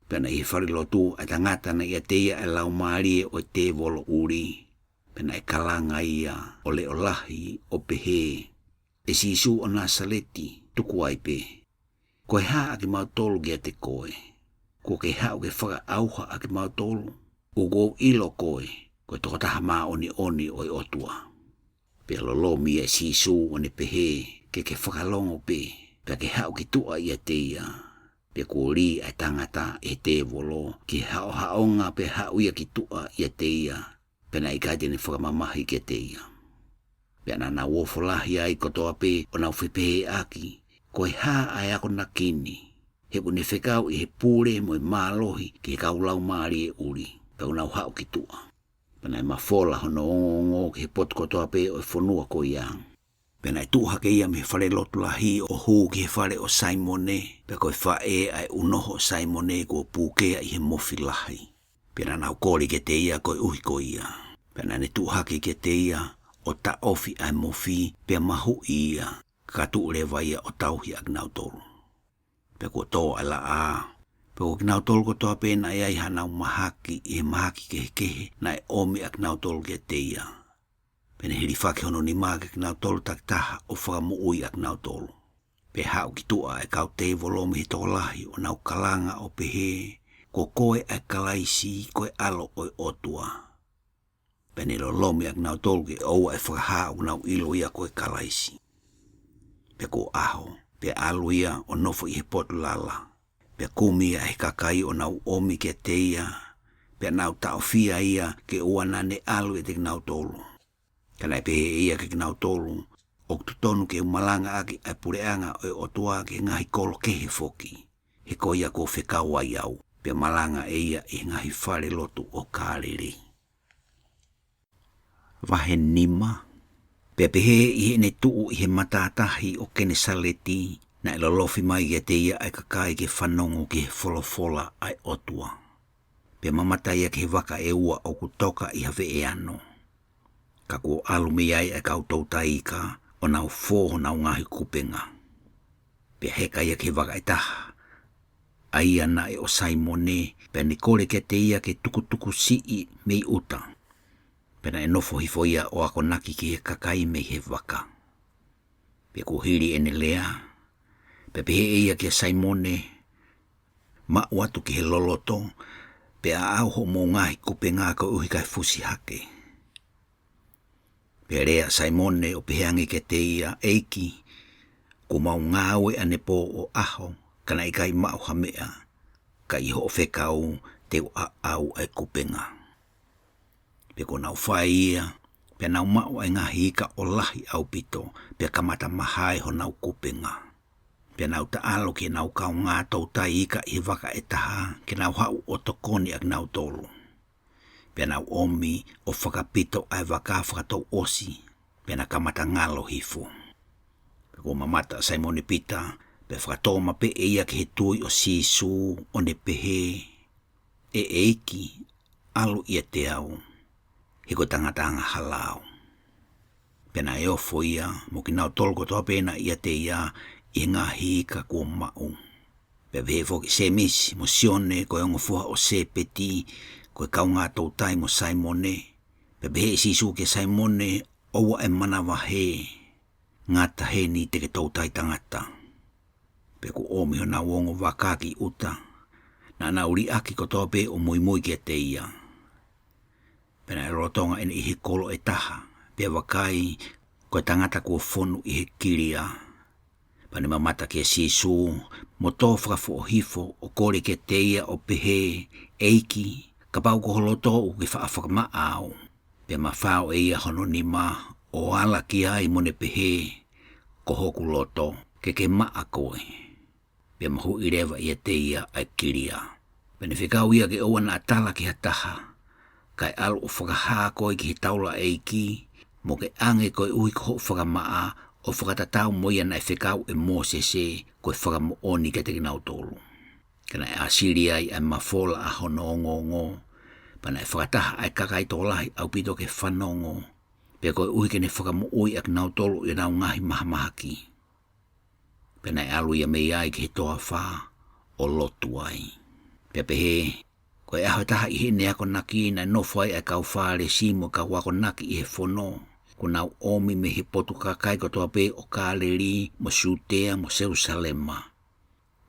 Pea naʻe ʻi he fale lotu ʻa e tangata naʻe ʻiate ia ʻa e laumālie ʻo e tēvolo ʻuli. Pea naʻe kalanga ia ʻo leʻo lahi ʻo pehē, ʻE Sīsū ʻo Nāsaleti, tuku ai pē. Ko e hā ʻa kimautolu kiate koe? Kuo ke haʻu ke fakaʻauha ʻa kimautolu? ʻOku ou ʻilo koe, ko e tokotaha māʻoniʻoni ʻo e ʻOtua. Pea lolomi ʻe Sīsū ʻo ne pehē, Ke ke fakalongo pē, pea ke haʻu ki tuʻa ʻiate ia. Pea kuo lī ʻa e tangata ʻe he tēvolo, ki he haʻohaʻonga pea haʻu ia ki tuʻa ʻiate ia. Pea naʻe ʻikai te ne fakamamahi kiate ia. Pea naʻa nau ofo lahi ai kotoa pē ʻo nau fepehēʻaki, Ko e hā ʻa e akonaki ni? He ʻoku ne fekau ʻi he pule mo e mālohi ki he kau laumālie ʻuli, pea ʻoku nau haʻu ki tuʻa. Pea naʻe mafola hono ongoongo ki he potu kotoa pē ʻo e fonua ko ia. Pea naʻe tuʻu hake ia mei he fale lotu lahi ʻo hū ki he fale ʻo Saimone, pea ko e faʻē ʻa e ʻunoho ʻo Saimone kuo pūkea ʻi he mofi lahi. Pea naʻa nau kole kiate ia koeʻuhi ko ia. Pea naʻa ne tuʻu hake kiate ia ʻo taʻofi ʻa e mofi, pea mahuʻi ia, ka tuʻu leva ia ʻo tauhi ʻa kinautolu. Pea kuo tō ʻa e laʻā, pea ko kinautolu kotoa pē naʻe ʻi ai haʻanau mahaki ʻi he mahaki kehekehe, naʻe ʻomi ʻa kinautolu kiate ia. Pea ne hilifaki hono nima kiate kinautolu takitaha ʻo fakamoʻui ʻa kinautolu. Pea haʻu ki tuʻa ʻa e kau tēvolo mei he tokolahi ʻo nau kalanga ʻo pehē, Ko koe ʻa e Kalaisi, ko e ʻAlo ʻo e ʻOtua. Pea ne lolomi ʻa kinautolu ke ʻoua ʻe fakahā ʻoku nau ʻilo ia ko e Kalaisi. Pea kuo ʻaho, pea ʻalu ia ʻo nofo ʻi he potu lala. Pea kumi ia ʻe he kakai ʻo nau ʻomi kiate ia, pea nau taʻofia ia ke ʻoua naʻa ne ʻalu ʻiate kinautolu. Ka naʻe pehē ʻe ia kiate kinautolu, ʻOku totonu ke u malangaʻaki ʻa e puleʻanga ʻo e ʻOtua ki he ngaahi kolo kehe foki, he ko ia kuo fekau ai au, pea malanga ʻe ia ʻi he ngaahi fale lotu ʻo Kāleli. Vahe nima. Pea pehē ʻi heʻene tuʻu ʻi he matātahi ʻo Kenesaleti, naʻe lolofi mai kiate ia ʻa e kakai ke fanongo ki he folofola ʻa e ʻOtua. Pea mamata ia ki he vaka ʻe ua ʻoku toka ʻi ha veʻeano. Ka kuo ʻalu mei ai ʻa e kau toutai ika ʻo nau fō honau ngaahi kupenga. Pea heka ia ki he vaka ʻe taha, ʻa ia naʻe ʻo Saimone, pea ne kole kiate ia ke tukutuku siʻi mei ʻuta. Pea naʻe nofo hifo ia ʻo akonaki ki he kakai mei he vaka. Pea kuo hili ʻene lea, pea pehē ʻe ia kia Saimone, Maʻu atu ki he loloto, pea ʻaʻau hoʻomou ngaahi kupenga koeʻuhi kae fusi hake. Pea lea ʻa Saimone ʻo pehē ange kiate ia, ʻEiki, kuo mau ngāue ʻanepō ʻo ʻaho, ka naʻe ʻikai maʻu ha meʻa, ka ʻi hoʻo fekau te u ʻaʻau ʻa e kupenga. Pea kuo nau fai ia, pea nau maʻu ʻa e ngaahi ika ʻo lahi ʻaupito, pea kamata mahae honau kupenga. Pea nau taʻalo ki heʻenau kaungā toutai ika ʻi he vaka ʻe taha, ke nau haʻu ʻo tokoni ʻakinautolu. Pea nau ʻomi ʻo fakapito ʻa e vaka fakatouʻosi, pea na kamata ngalo hifo. Pea kuo mamata ʻa Saimone Pita, pea fakatōmapeʻe ia ki he tui ʻo Sīsū, ʻo ne pehē, ʻE ʻEiki, ʻalu ʻiate au, he ko e tangata angahala au. Pea naʻe ofo ia, mo kinautolu kotoa pē naʻe ʻiate ia, ʻi he ngaahi ika kuo maʻu. Pea pehē foki ʻe Sēmisi mo Sione, ko e ongo foha ʻo Sēpeti, ko e kaungā toutai mo Saimone. Pea pehē ʻe Sīsū kia Saimone, ʻOua ʻe manavahē, ngata heni te ke toutai tangata. Pea kuo ʻomi honau ongo vaka ki ʻuta, naʻa nau liʻaki kotoa pē ʻo muimui kiate ia. Pea naʻe lolotonga ʻene ʻi he kolo ʻe taha, pea vakai, ko e tangata kuo fonu ʻi he kilia. Pea ne mamata kia Sīsū, mo tō fakafoʻohifo ʻo kole kiate ia ʻo pehē, ʻEiki, kapau ko ho loto ʻoku ke faʻa fakamaʻa au. Pea mafao ʻe ia hono nima, ʻo ala ki ai mo ne pehē, Ko hoku loto, ke ke maʻa koe. Pea mahuʻi leva ʻiate ia ʻa e kilia. Pea ne fekau ia ke ʻoua naʻa tala ki ha taha, kae ʻalu ʻo fakahā koe ki he taulaʻeiki, mo ke ʻange koeʻuhi ko hoʻo fakamaʻa, ʻo fakatatau mo ia naʻe fekau ʻe Mōsese, ko e fakamoʻoni kiate kinautolu. Ka naʻe ʻāsili ai ʻa e mafola ʻa hono ongoongo, pea naʻe fakataha ʻa e kakai tokolahi ʻaupito ke fanongo, pea koeʻuhi ke ne fakamoʻui ʻakinautolu ʻi honau ngaahi mahamahaki. Pea naʻe ʻalu ia mei ai ki he toafa ʻo lotu ai. Pea pehē, ko e ʻaho ʻe taha ʻi heʻene akonaki naʻe nofo ai ʻa e kau Fālesi mo e kau akonaki ʻi he fono, kuo nau ʻomi mei he potu kakai kotoa pē ʻo Kāleli mo Siutea mo Selūsalema.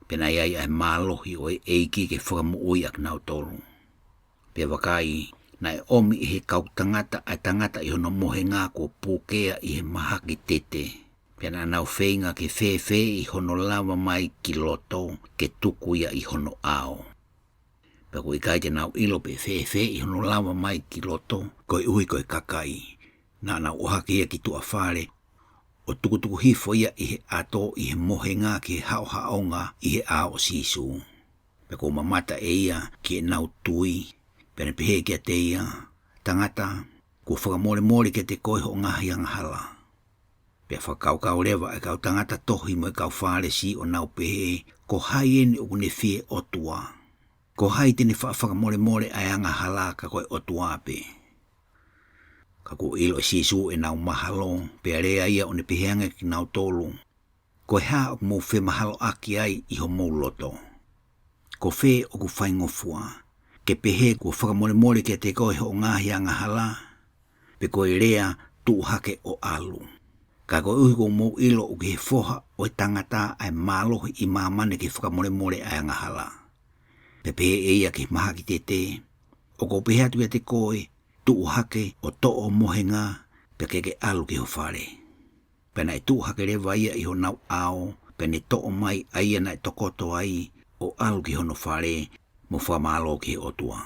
Pea naʻe ʻi ai ʻa e mālohi ʻo e ʻEiki ke fakamoʻui ʻakinautolu. Pea vakai, naʻe ʻomi ʻe he kau tangata ʻa e tangata ʻi hono mohenga kuo pukea ʻi he mahaki tete. Pea naʻa nau feinga ke fēfē ʻi hono lava mai ki loto, ke tuku ia ʻi hono ʻao. Pea kuo ʻikai te nau ʻilo pe fēfē ʻi hono lava mai ki loto, koeʻuhi ko e kakai. Naʻa nau ʻohake ia ki tuʻa fale, ʻo tukutuku hifo ia ʻi he ʻato ʻi he mohenga ki he haʻohaʻonga ʻi he ʻao ʻo Sīsū. Pea kuo mamata ʻe ia ki heʻenau tui, pea ne pehē kiate ia, Tangata, kuo fakamolemole kiate koe hoʻo ngaahi angahala. Pea fakakaukau leva ʻa e kau tangata tohi mo e kau Fālesi ʻo nau pehē, Ko hai eni ʻoku ne fie ʻotua? Ko hai te ne faʻa fakamolemole ʻa e angahala ka ko e ʻOtua pē? Ka kuo ʻilo ʻe Sīsū ʻenau mahalo, pea lea ia ʻo ne pehē ange kiate kinautolu, Ko e hā ʻoku mou femahaloʻaki ai ʻi homou loto? Ko fē ʻoku faingofua, ke pehē kuo fakamolemole kiate koe hoʻo ngaahi angahala, pe ko e lea tuʻu hake ʻo ʻalu? Ka koeʻuhi kuo mou ʻilo ʻoku ʻi he Foha ʻo e tangata ʻa e mālohi ʻi māmani ke fakamolemole ʻa e angahala. Pea pehē ʻe ia ki he mahaki tete, ʻOku ou pehē atu kiate koe, tuʻu hake ʻo toʻo ho mohenga, pea ke ke ʻalu ki ho fale. Pea naʻe tuʻu hake leva ia ʻi honau ʻao, pea ne toʻo mai ʻa ia naʻe tokoto ai, ʻo ʻalu ki hono fale, mo fakamālō ki he ʻOtua.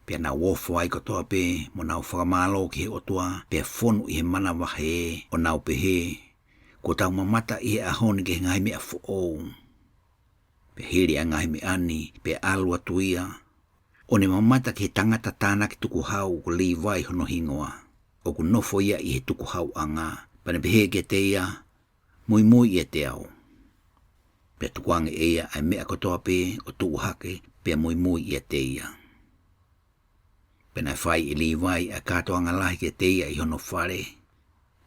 Pea nau ofo ai kotoa pē, mo nau fakamālō ki he ʻOtua, pea fonu ʻi he manavahē, ʻo nau pehē, Kuo tau mamata ʻi he ʻaho ni ki he ngaahi meʻa foʻou. Pea hili ʻa e ngaahi meʻa ni, pea ʻalu atu ia, ʻo ne mamata ki he tangata tānaki tukuhau ko Līvai hono hingoa, ʻoku nofo ia ʻi he tukuhauʻanga, pea ne pehē kiate ia, Muimui ʻiate au. Pea tukuange ʻe ia ʻa e meʻa kotoa pē ʻo tuʻu hake, pea muimui ʻiate ia. Pea naʻe fai ʻe Līvai ʻa e kātoanga lahi kiate ia ʻi hono fale.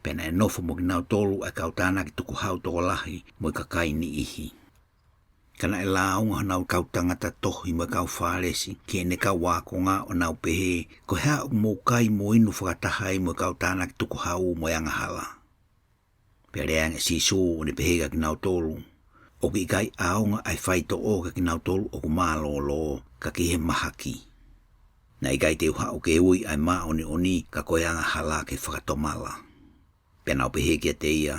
Pea naʻe nofo mo kinautolu ʻa e kau tānaki tukuhau tokolahi mo e kakai niʻihi. Ka naʻe lāunga honau kau tangata tohi mo e kau Fālesi ki heʻene kau ākonga ʻo nau pehē, Ko e hā ʻoku mou kai mo inu fakataha ai mo e kau tānaki tukuhau mo e angahala? Pea lea ange ʻa Sīsū ʻo ne pehē kiate kinautolu, ʻOku ʻikai ʻaonga ʻa e faitoʻo kiate kinautolu ʻoku mālōlō, ka ki he mahaki. Naʻe ʻikai te u haʻu ke ui ʻa e māʻoniʻoni, ka ko e angahala ke fakatomala. Pea naʻa nau pehē kiate ia,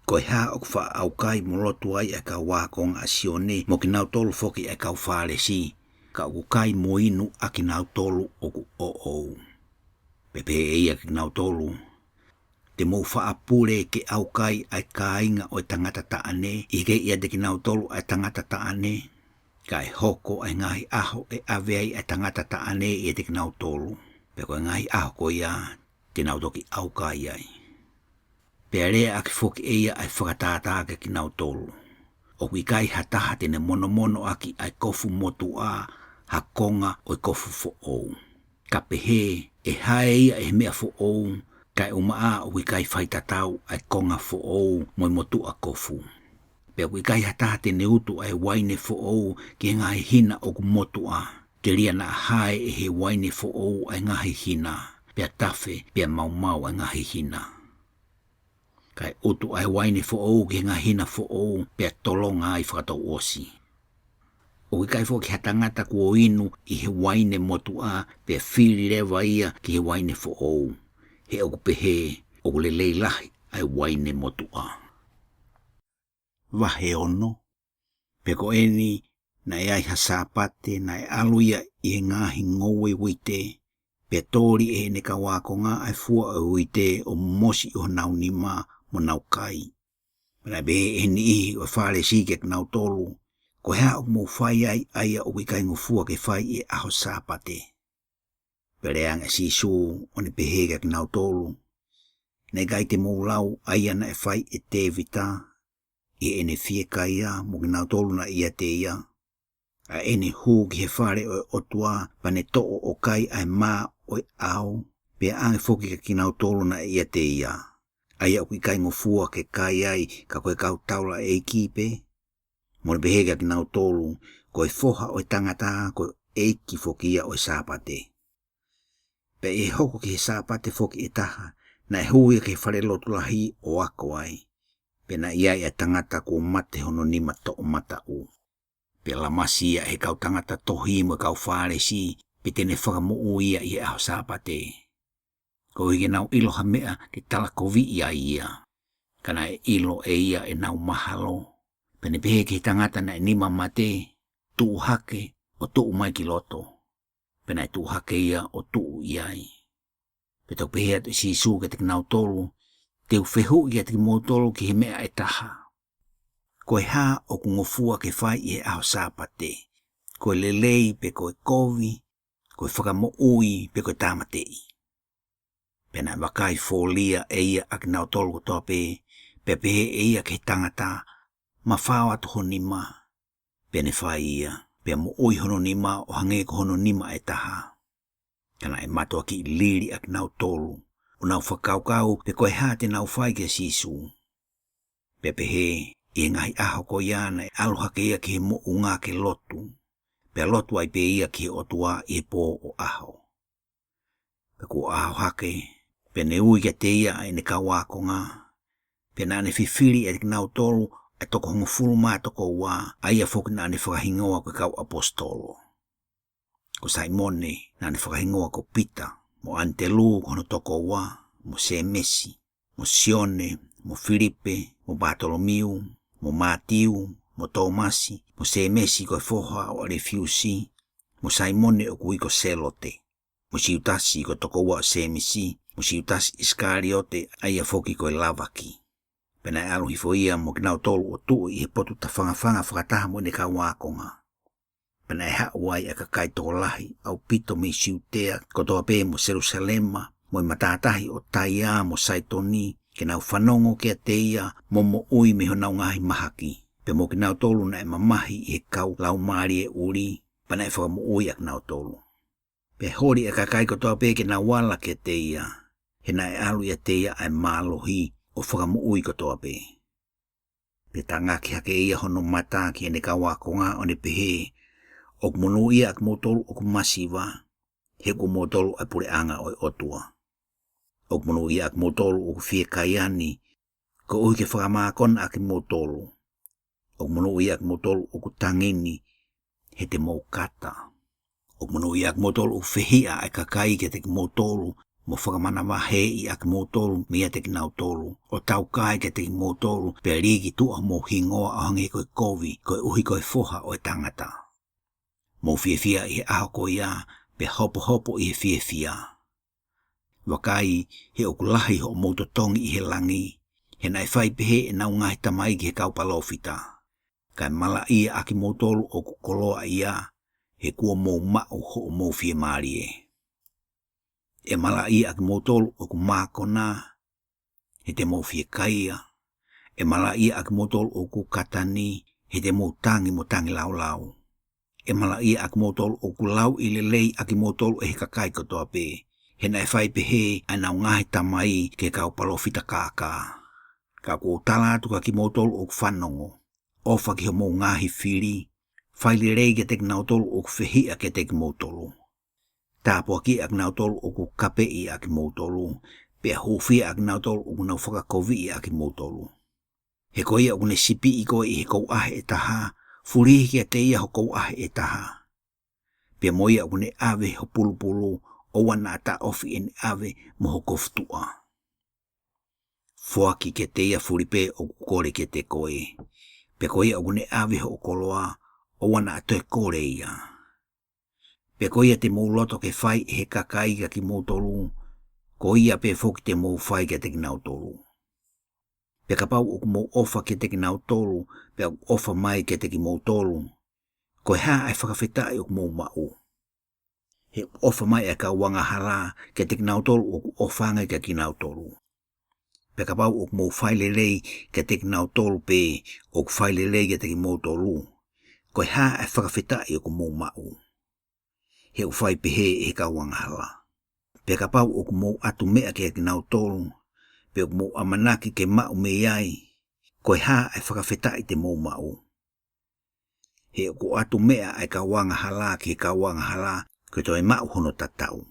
Ko e hā ʻoku faʻa ʻaukai mo lotu ai ʻa e kau ākonga ʻa Sione, mo kinautolu foki ʻa e kau Fālesi, ka ʻoku kai mo inu ʻa kinautolu ʻoku ʻoʻou? Pea pehē ʻe ia kiate kinautolu, Te mou faʻa pule ke ʻaukai ʻa e kāinga ʻo e tangata taʻane, ʻi he ʻiate kinautolu ʻa e tangata taʻane? Ka ʻe hoko ʻa e ngaahi ʻaho ʻe ʻave ai ʻa e tangata taʻane ʻiate kinautolu, pea ko e ngaahi ʻaho ko ia te nau toki ʻaukai ai. Pea lea ʻaki foki ʻe ia ʻa e fakatātā kiate kinautolu, ʻOku ʻikai ha taha te ne monomono ʻaki ʻa e kofu motuʻa ha konga ʻo e kofu foʻou. Ka pehē, ʻe hae ia ʻe he meʻa foʻou, kaeʻumaʻā ʻoku ʻikai faitatau ʻa e konga foʻou mo e motuʻa kofu. Pea ʻoku ʻikai ha taha te ne utu ʻa e uaine foʻou ki he ngaahi hina ʻoku motuʻa, telia naʻa hae ʻe he uaine foʻou ʻa e ngaahi hina, pea tafe, pea maumau ʻa e ngaahi hina. Kae utu ʻa e uaine foʻou ki he ngaahi hina foʻou, pea tolonga ai fakatouʻosi. ʻOku ʻikai foki ha tangata kuo inu ʻi he uaine motuʻa, pea fili leva ia ki he uaine foʻou. He ʻoku pehē, ʻoku lelei lahi ʻa e uaine motuʻa. Vahe ono. Pea ko eni, naʻe ʻi ai ha Sāpate, naʻe ʻalu ia ʻi he ngaahi ngoue uite, pea toli ʻe heʻene kau ākonga ʻa e fua ʻo e uite ʻo momosi ʻi honau nima mo nau kai. Pea naʻe pehē ʻe he niʻihi ʻo e Fālesi kiate kinautolu, Ko e hā ʻoku mou fai ai ʻa ia ʻoku ʻikai ngofua ke fai ʻi he ʻaho Sāpate? Pea lea ange ʻa Sīsū ʻo ne pehē kiate kinautolu, Naʻe ʻikai te mou lau ʻa ia naʻe fai ʻe Tēvita, ʻi heʻene fiekaia mo kinautolu naʻe ʻiate ia, ʻa ʻene hū ki he fale ʻo e ʻOtua, pea ne toʻo ʻo kai ʻa e mā ʻo e ʻao, pea ʻange foki kiate kinautolu naʻe ʻiate ia, ʻa ia ʻoku ʻikai ngofua ke kai ai ka ko e kau taulaʻeiki pē? Mo ne pehē kiate kinautolu, Ko e Foha ʻo e Tangata, ko e ʻEiki foki ia ʻo e Sāpate. Pea ʻi he hoko ki he Sāpate foki ʻe taha, naʻe hū ia ki he falelotu lahi ʻo ako ai. Pea naʻe ʻi ai ʻa e tangata kuo mate hono nima toʻomataʻu. Pea lamasi ia ʻe he kau tangata tohi mo e kau Fālesi, pe te ne fakamoʻui ia ʻi he ʻaho Sāpate, koeʻuhi ke nau ʻilo ha meʻa ke talakoviʻi ai ia. Ka naʻe ʻilo ʻe ia ʻenau mahalo. Pea ne pehē ki he tangata naʻe nima mate, Tuʻu hake, ʻo tuʻu mai ki loto. Pea naʻe tuʻu hake ia ʻo tuʻu ʻi ai. Pea toki pehē atu ʻe Sīsū kiate kinautolu, Te u fehuʻi kiate kimoutolu ki he meʻa ʻe taha. Ko e hā ʻoku ngofua ke fai ʻi he ʻaho Sāpate? Ko e lelei pe ko e kovi, ko e fakamoʻui pe ko e tāmateʻi? Pea naʻe vakai folia ʻe ia ʻa kinautolu kotoa pē, pea pehē ʻe ia ki he tangata, Mafao atu ho nima. Pea ne fai ia, pea moʻui hono nima ʻo hangē ko hono nima ʻe taha. Ka naʻe mātuʻaki lili ʻa kinautolu, ʻo nau fakakaukau pe ko e hā te nau fai kia Sīsū. Pea pehē, ʻi he ngaahi ʻaho ko ia naʻe ʻalu hake ia ki he moʻunga ke lotu. Pea lotu ai pē ia ki he ʻOtua ʻi he pō ʻo ʻaho. Pea kuo ʻaho hake, pea ne ui kiate ia ʻa ʻene kau ākonga. Pea naʻa ne fifili ʻiate kinautolu ʻa e toko hongofulu mā toko ua, ʻa ia foki naʻa ne fakahingoa ko e kau ʻaposetolo. Ko Saimone, naʻa ne fakahingoa ko Pita, mo ʻAnitelū ko hono toko ua, mo Sēmesi, mo Sione, mo Filipe, mo Pātolomiu, mo Mātiu, mo Tōmasi, mo Sēmesi ko e foha ʻo ʻAlefiusi, mo Saimone ʻoku ui ko Selote, mo Siutasi ko e toko ua ʻo Sēmesi, mo Siutasi ʻIsikaliote, ʻa ia foki ko e lavaki. Pea naʻe ʻalu hifo ia mo kinautolu ʻo tuʻu ʻi he potu tafangafanga fakataha mo ʻene kau ākonga. Pea naʻe haʻu ai ʻa e kakai tokolahi ʻaupito mei Siutea kotoa pē mo Selusalema, mo e matātahi ʻo Taia mo Saitoni, ke nau fanongo kiate ia mo moʻui mei honau ngaahi mahaki. Pea mo kinautolu naʻe mamahi ʻi he kau laumālie ʻuli, pea naʻe fakamoʻui ʻa kinautolu. Pea holi ʻa e kakai kotoa pē ke nau ala kiate ia, he naʻe ʻalu ʻiate ia ʻa e mālohi ʻo fakamoʻui kotoa pē. Pea tangaki hake ia hono mata ki heʻene kau ākonga ʻo ne pehē, ʻOku monūʻia ʻa kimoutolu ʻoku masiva, he ko kimoutolu ʻa e puleʻanga ʻo e ʻOtua. ʻOku monūʻia ʻa kimoutolu ʻoku fiekaia ni, koeʻuhi ke fakamākona ʻa kimoutolu. ʻOku monūʻia ʻa kimoutolu ʻoku tangi ni, he te mou kata. ʻO ʻOku monūʻia ʻa kimoutolu ʻoku fehiʻa ʻa e kakai kiate kimoutolu, mo fakamanavahēʻi ʻa kimoutolu meiate kinautolu, ʻo taukae kiate kimoutolu, pea lī ki tuʻa homou hingoa ʻo hangē ko e kovi, koeʻuhi ko e Foha ʻo e Tangata. Mou fiefia ʻi he ʻaho ko ia, pea hopohopo ʻi he fiefia. Vakai, he ʻoku lahi hoʻomou totongi ʻi he langi, he naʻe fai pehē ʻenau ngaahi tamai ki he kau palōfita. Kae malaʻia ʻa kimoutolu ʻoku koloaʻia, he kuo mou maʻu hoʻomou fiemālie. ʻE malaʻia ʻa kimoutolu ʻoku mākona, he te mou fiekaia. ʻE malaʻia ʻa kimoutolu ʻoku katani, he te mou tangi mo tangilāulau. ʻE malaʻia ʻa kimoutolu ʻoku lauʻi lelei ʻa kimoutolu ʻe he kakai kotoa pē, he naʻe fai pehē ʻa ʻenau ngaahi tamai ki he kau palōfita kākā. Ka ʻoku ou tala atu kia kimoutolu ʻoku fanongo, ʻofa ki homou ngaahi fili, fai lelei kiate kinautolu ʻoku fehiʻa kiate kimoutolu. Tāpuakiʻi ʻa kinautolu ʻoku kapeʻi ʻa kimoutolu, pea hūfia ʻa kinautolu ʻoku nau fakakoviʻi ʻa kimoutolu. He ko ia ʻoku ne sipiʻi koe ʻi he kouʻahe ʻe taha, fulihi kiate ia ho kouʻahe ʻe taha. Pea mo ia ʻoku ne ʻave ho pulupulu, ʻoua naʻa taʻofi ʻene ʻave mo ho kofu tuʻa. Foaki kiate ia fulipē ʻoku kole kiate koe. Pea ko ia ʻoku ne ʻave hoʻo koloa, ʻoua naʻa toe kole ia. Pea ko ia te mou loto ke fai ʻe he kakai kia kimoutolu, ko ia pē foki te mou fai kiate kinautolu. Pea kapau ʻoku mou ʻofa kiate kinautolu, pea ʻoku ʻofa mai kiate kimoutolu, ko e hā ʻa e fakafetaʻi ʻoku mou maʻu? He ʻoku ʻofa mai ʻa e kau angahala kiate kinautolu ʻoku ʻofa ange kia kinautolu. Pea kapau ʻoku mou fai lelei kiate kinautolu pē ʻoku fai lelei kiate kimoutolu, ko e hā ʻa e fakafetaʻi ʻoku mou maʻu? He ʻoku fai pehē ʻe he kau angahala. Pea kapau ʻoku mou ʻatu meʻa kia kinautolu, pea ʻoku mou ʻamanaki ke maʻu mei ai, ko e hā ʻa e fakafetaʻi te mou maʻu? He ʻoku ʻatu meʻa ʻa e kau angahala ki he kau angahala, ko e toe maʻu hono tatau.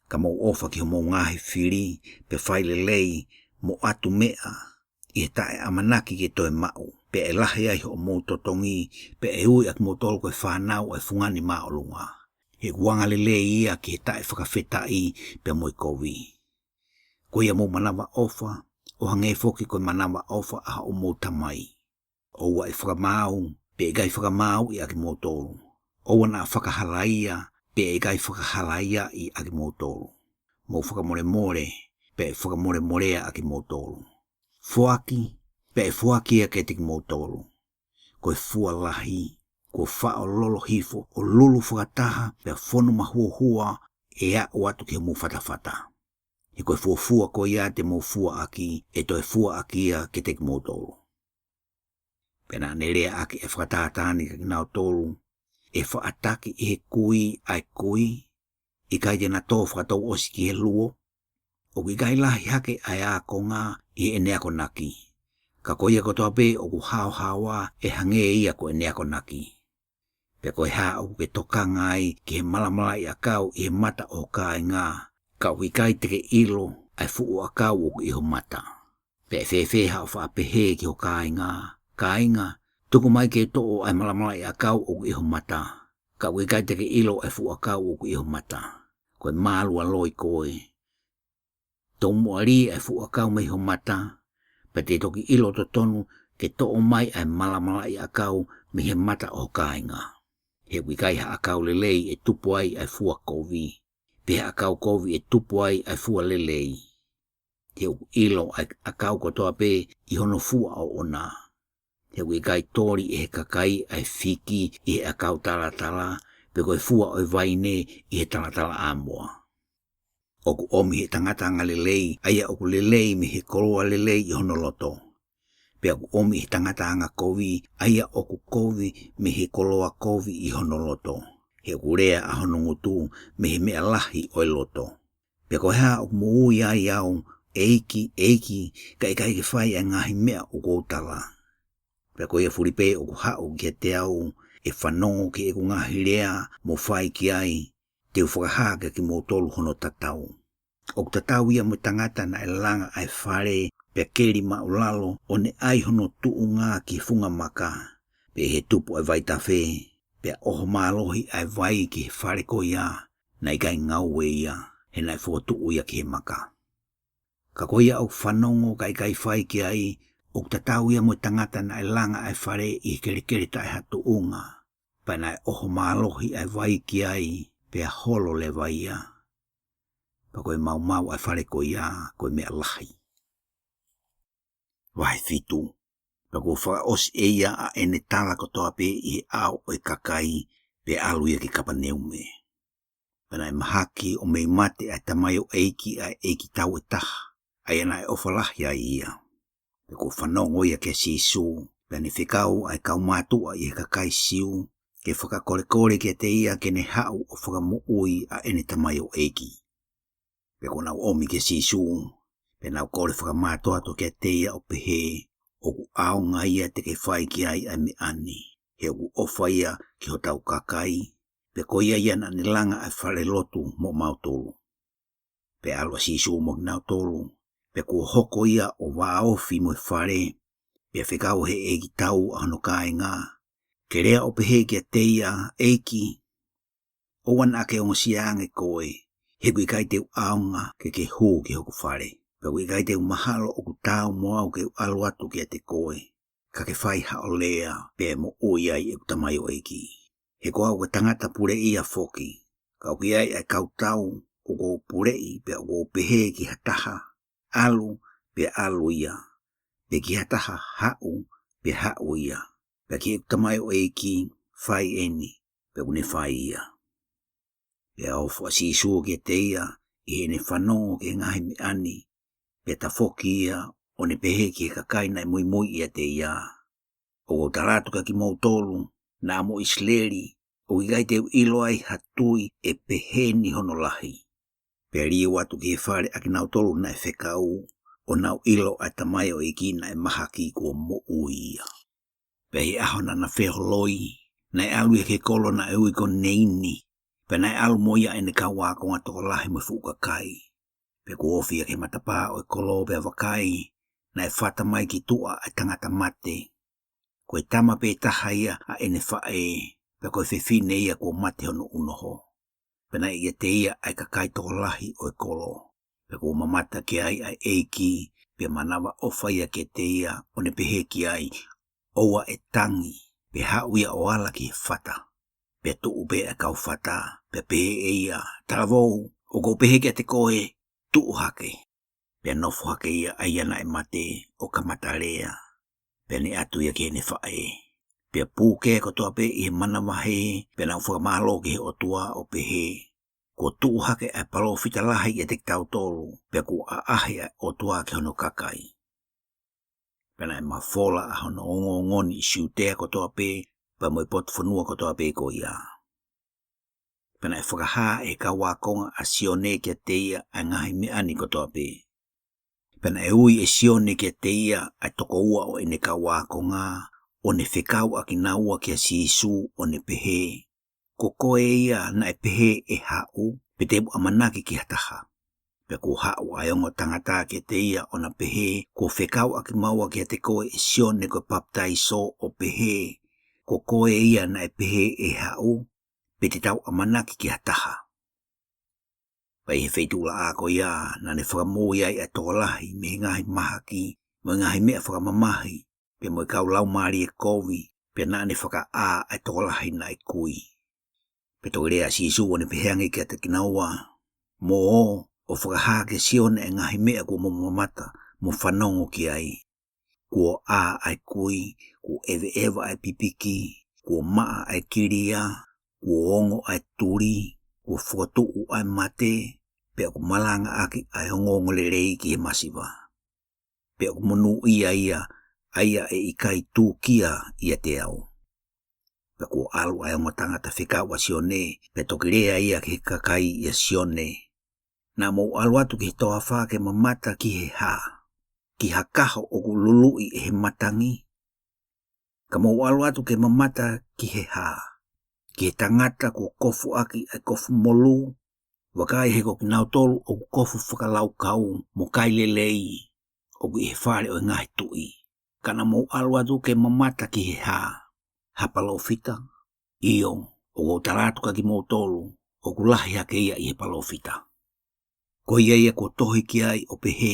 Ka mou ʻofa ki homou ngaahi fili, pea fai lelei, mo ʻatu meʻa, ʻi he taʻeʻamanaki ke toe maʻu, pea ʻe lahi ai hoʻomou totongi, pea ʻe ui ʻa kimoutolu ko e fānau ʻa e Fungani Māʻolunga. He ʻoku angalelei ia ki he taʻefakafetaʻi pea mo e kovi. Ko ia mou manavaʻofa, ʻo hangē foki ko e manavaʻofa ʻa hoʻomou tamai. ʻOua ʻe fakamaau, pea ʻe ʻikai fakamaaʻi ʻa kimoutolu. ʻOua naʻa fakahalaia, pea ʻe ʻikai fakahalaia ʻa kimoutolu. Mou fakamolemole, pea ʻe fakamolemolea ʻa kimoutolu. Foaki, pea ʻe foaki ia kiate kimoutolu. Ko e fua lahi, kuo faʻo lolo hifo, ʻo lulu fakataha, pea fonu mahuohua, ʻe aʻu atu ki homou fatafata. He ko e fuofua ko ia te mou fuaʻaki, ʻe toe fuaʻaki ia kiate kimoutolu. Pea naʻa ne leaʻaki ʻa e fakatātā ni kia kinautolu, ʻe faʻa taki ʻe he kui ʻa e kui, ʻikai te na tō fakatouʻosi ki he luo, ʻoku ʻikai lahi hake ʻa e ākonga ʻi heʻene akonaki. Ka ko ia kotoa pē ʻoku haohaoa ʻe hangē ia ko ʻene akonaki. Pea ko e hā ʻoku ke tokanga ai ki he malamalaʻi ʻakau ʻi he mata ʻo ho kāinga, ka ʻoku ʻikai te ke ʻilo ʻa e fuʻu ʻakau ʻoku ʻi ho mata? Pea ʻe fēfē haʻo faʻa pehē ki ho kāinga, Kāinga, tuku mai ke toʻo ʻa e malamalaʻi ʻakau ʻoku ʻi ho mata, ka ʻoku ʻikai te ke ʻilo ʻa e fuʻu ʻakau ʻoku ʻi ho mata? Ko e mālualoi koe. Tomuʻa lī ʻa e fuʻu ʻakau mei ho mata, pea te toki ʻilo totonu ke toʻo mai ʻa e malamalaʻi ʻakau mei he mata ʻo ho kāinga. He ʻoku ʻikai ha ʻakau lelei ʻe tupu ai ʻa e fua kovi, pe ha ʻakau kovi ʻe tupu ai ʻa e fua lelei. He ʻoku ʻilo ʻa e ʻakau kotoa pē ʻi hono fua ʻoʻona. He ʻoku ʻikai toli ʻe he kakai ʻa e fiki ʻi he ʻakau talatala, pe ko e fua ʻo e vaine ʻi he talatalaʻāmoa. ʻOku ʻomi ʻe he tangata angalelei ʻa ia ʻoku lelei mei he koloa lelei ʻi hono loto. Pea ʻoku ʻomi ʻe he tangata angakovi ʻa ia ʻoku kovi mei he koloa kovi ʻi hono loto. He ʻoku lea ʻa hono ngutu mei he meʻa lahi ʻo e loto. Pea ko e hā ʻoku mou ui ai au, ʻEiki, ʻEiki, kae ʻikai ke fai ʻa e ngaahi meʻa ʻoku ou tala? Pea ko ia fulipē ʻoku haʻu kiate au, ʻe fanongo ki heʻeku ngaahi lea, mo fai ki ai, te u fakahā kiate kimoutolu hono tatau. ʻOku tatau ia mo e tangata naʻe langa ʻa e fale, pea keli maʻulalo, ʻo ne ʻai hono tuʻunga ki he funga maka, pea ʻi he tupu ʻa e vaitafe, pea ʻoho mālohi ʻa e vai ki he fale ko ia, naʻe ʻikai ngaue ia, he naʻe fokotuʻu ia ki he maka. Ka ko ia ʻoku fanongo kae ʻikai fai ki ai, ʻoku tatau ia mo e tangata naʻe langa ʻa e fale ʻi he kelekele taʻe ha tuʻunga, pea naʻe ʻoho mālohi ʻa e vai ki ai, pea holo leva ia. Pea ko e maumau ʻa e fale ko ia, ko e meʻa lahi. Vahe fitu. Pea kuo fakaʻosi ʻe ia ʻa ʻene tala kotoa pē ʻi he ʻao ʻo e kakai, pea ʻalu ia ki Kapaneume. Pea naʻe mahaki ʻo mei mate ʻa e tamaioʻeiki ʻa e ʻeikitau ʻe taha, ʻa ia naʻe ʻofa lahi ai ia. Pea kuo fanongo ia kia Sīsū, pea ne fekau ʻa e kau mātuʻa ʻi he kakai Siu, ke fakakolekole kiate ia ke ne haʻu ʻo fakamoʻui ʻa ʻene tamaioʻeiki. Pea kuo nau ʻomi kia Sīsū, pea nau kole fakamātoato kiate ia ʻo pehē, ʻoku ʻaonga ia te ke fai ki ai ʻa e meʻa ni, he ʻoku ʻofa ia ki hotau kakai, pea ko ia ia naʻa ne langa ʻa e fale lotu moʻomautolu. Pea ʻalu ʻa Sīsū mo kinautolu, pea kuo hoko ia ʻo vāofi mo e fale, pea fekau ʻe he ʻeikitau ʻa hono kāinga, ke lea ʻo pehē kiate ia, ʻEiki, ʻoua naʻa ke ongosia ange koe, he ʻoku ʻikai te u ʻaonga ke ke hū ki hoku fale. Pea ʻoku ʻikai te u mahalo ʻoku taau mo au ke u ʻalu atu kiate koe, ka ke fai haʻo lea, pea ʻe moʻui ai ʻeku tamaioʻeiki. He ko au ko e tangata puleʻia foki, ka ʻoku ʻi ai ʻa e kau tau ʻoku ou puleʻi, pea ʻoku ou pehē ki ha taha, ʻAlu, pea ʻalu ia, pea ki ha taha, Haʻu, pea haʻu ia, pea ki heʻeku tamaioʻeiki, Fai eni, pea ʻoku ne fai ia. Pea ofo ʻa Sīsū kiate ia ʻi heʻene fanongo ki he ngaahi meʻa ni, pea tafoki ia ʻo ne pehē ki he kakai naʻe muimui ʻiate ia, ʻOku ou tala atu kiate kimoutolu, naʻa mo ʻIsileli, ʻoku ʻikai te u ʻilo ai ha tui ʻe pehē ni hono lahi. Pea liliu atu ki he fale ʻa kinautolu naʻe fekau, ʻo nau ʻilo ʻa e tamaioʻeiki naʻe mahaki kuo moʻui ia. Pea ʻi he ʻaho naʻa na feohi, naʻe ʻalu ia ki he kolo naʻe ui ko Neini, pea naʻe ʻalu mo ia ʻene kau ākonga tokolahi mo e fuʻu kakai. Pea kuo ofi ia ki he matapā ʻo e kolo pea vakai, naʻe fata mai ki tuʻa ʻa e tangata mate. Ko e tama pē taha ia ʻa ʻene faʻē, pea ko e fefine ia kuo mate hono ʻunoho. Pea naʻe ʻiate ia ʻa e kakai tokolahi ʻo e kolo. Pea kuo mamata ki ai ʻa e ʻEiki, pea manavaʻofa ia kiate ia, ʻo ne pehē ki ai, ʻOua ʻe tangi, pea haʻu ia ʻo ala ki he fata. Pea tuʻu pē ʻa e kau fata, pea pehē ʻe ia, Talavou, ʻoku ou pehē kiate koe, tuʻu hake. Pea nofo hake ia ʻa ia naʻe mate, ʻo kamata lea. Pea ne ʻatu ia ki heʻene faʻē. Pea pūkē kotoa pē ʻi he manavahē, pea nau fakamālō ki he ʻOtua ʻo pehē, Kuo tuʻu hake ʻa e palōfita lahi ʻiate kitautolu, pea kuo ʻaʻahi ʻa e ʻOtua ki hono kakai. Pea naʻe mafola ʻa hono ongoongo ni ʻi Siutea kotoa pē, pea mo e potu fonua kotoa pē ko ia. Pea naʻe fakahā ʻe he kau ākonga ʻa Sione kiate ia ʻa e ngaahi meʻa ni kotoa pē. Pea naʻe ui ʻe Sione kiate ia ʻa e toko ua ʻo ʻene kau ākonga, ʻo ne fekau ʻa kinaua kia Sīsū, ʻo ne pehē, Ko koe ia naʻe pehē ʻe haʻu, pe te u ʻamanaki ki ha taha. Pea kuo haʻu ʻa e ongo tangata kiate ia ʻo na pehē, Kuo fekau ʻa kimaua kiate koe ʻe Sione ko e papitaiso ʻo pehē, Ko koe ia naʻe pehē ʻe haʻu, pe te tau ʻamanaki ki ha taha. Pea ʻi he feituʻulaʻā ko ia, naʻa ne fakamoʻui ai ʻa e tokolahi mei he ngaahi mahaki, mo e ngaahi meʻa fakamamahi, pea mo e kau laumālie kovi, pea naʻa ne fakaʻā ʻa e tokolahi naʻe kui. Pea toki lea ʻa Sīsū ʻo ne pehē ange kiate kinaua, Mou ō ʻo fakahā kia Sione ʻa e ngaahi meʻa kuo mou mamata mo fanongo ki ai. Kuo ʻā ʻa e kui, kuo ʻeveʻeva ʻa e pipiki, kuo maʻa ʻa e kilia, kuo ongo ʻa e tuli, kuo fokotuʻu ʻa e mate, pea ʻoku malangaʻaki ʻa e ongoongolelei ki he masiva. Pea ʻoku monūʻia ia ʻa ia ʻe ʻikai tūkia ʻiate au. Pea kuo ʻalu ʻa e ongo tangata fekau ʻa Sione, pea toki lea ia ki he kakai ʻia Sione, Naʻa mou ʻalu atu ki he toafa ke mamata ki he hā? Ki ha kaho ʻoku luluʻi ʻe he matangi? Ka mou ʻalu atu ke mamata ki he hā? Ki he tangata kuo kofuʻaki ʻa e kofu molū? Vakai, he ko kinautolu ʻoku kofu fakalaukau mo kai lelei ʻoku ʻi he fale ʻo e ngaahi tuʻi. Ka naʻa mou ʻalu atu ke mamata ki he hā? Ha palōfita? ʻIo, ʻoku ou tala atu kiate kimoutolu, ʻoku lahi hake ia ʻi he palōfita. Ko ia ia kuo tohi ki ai ʻo pehē,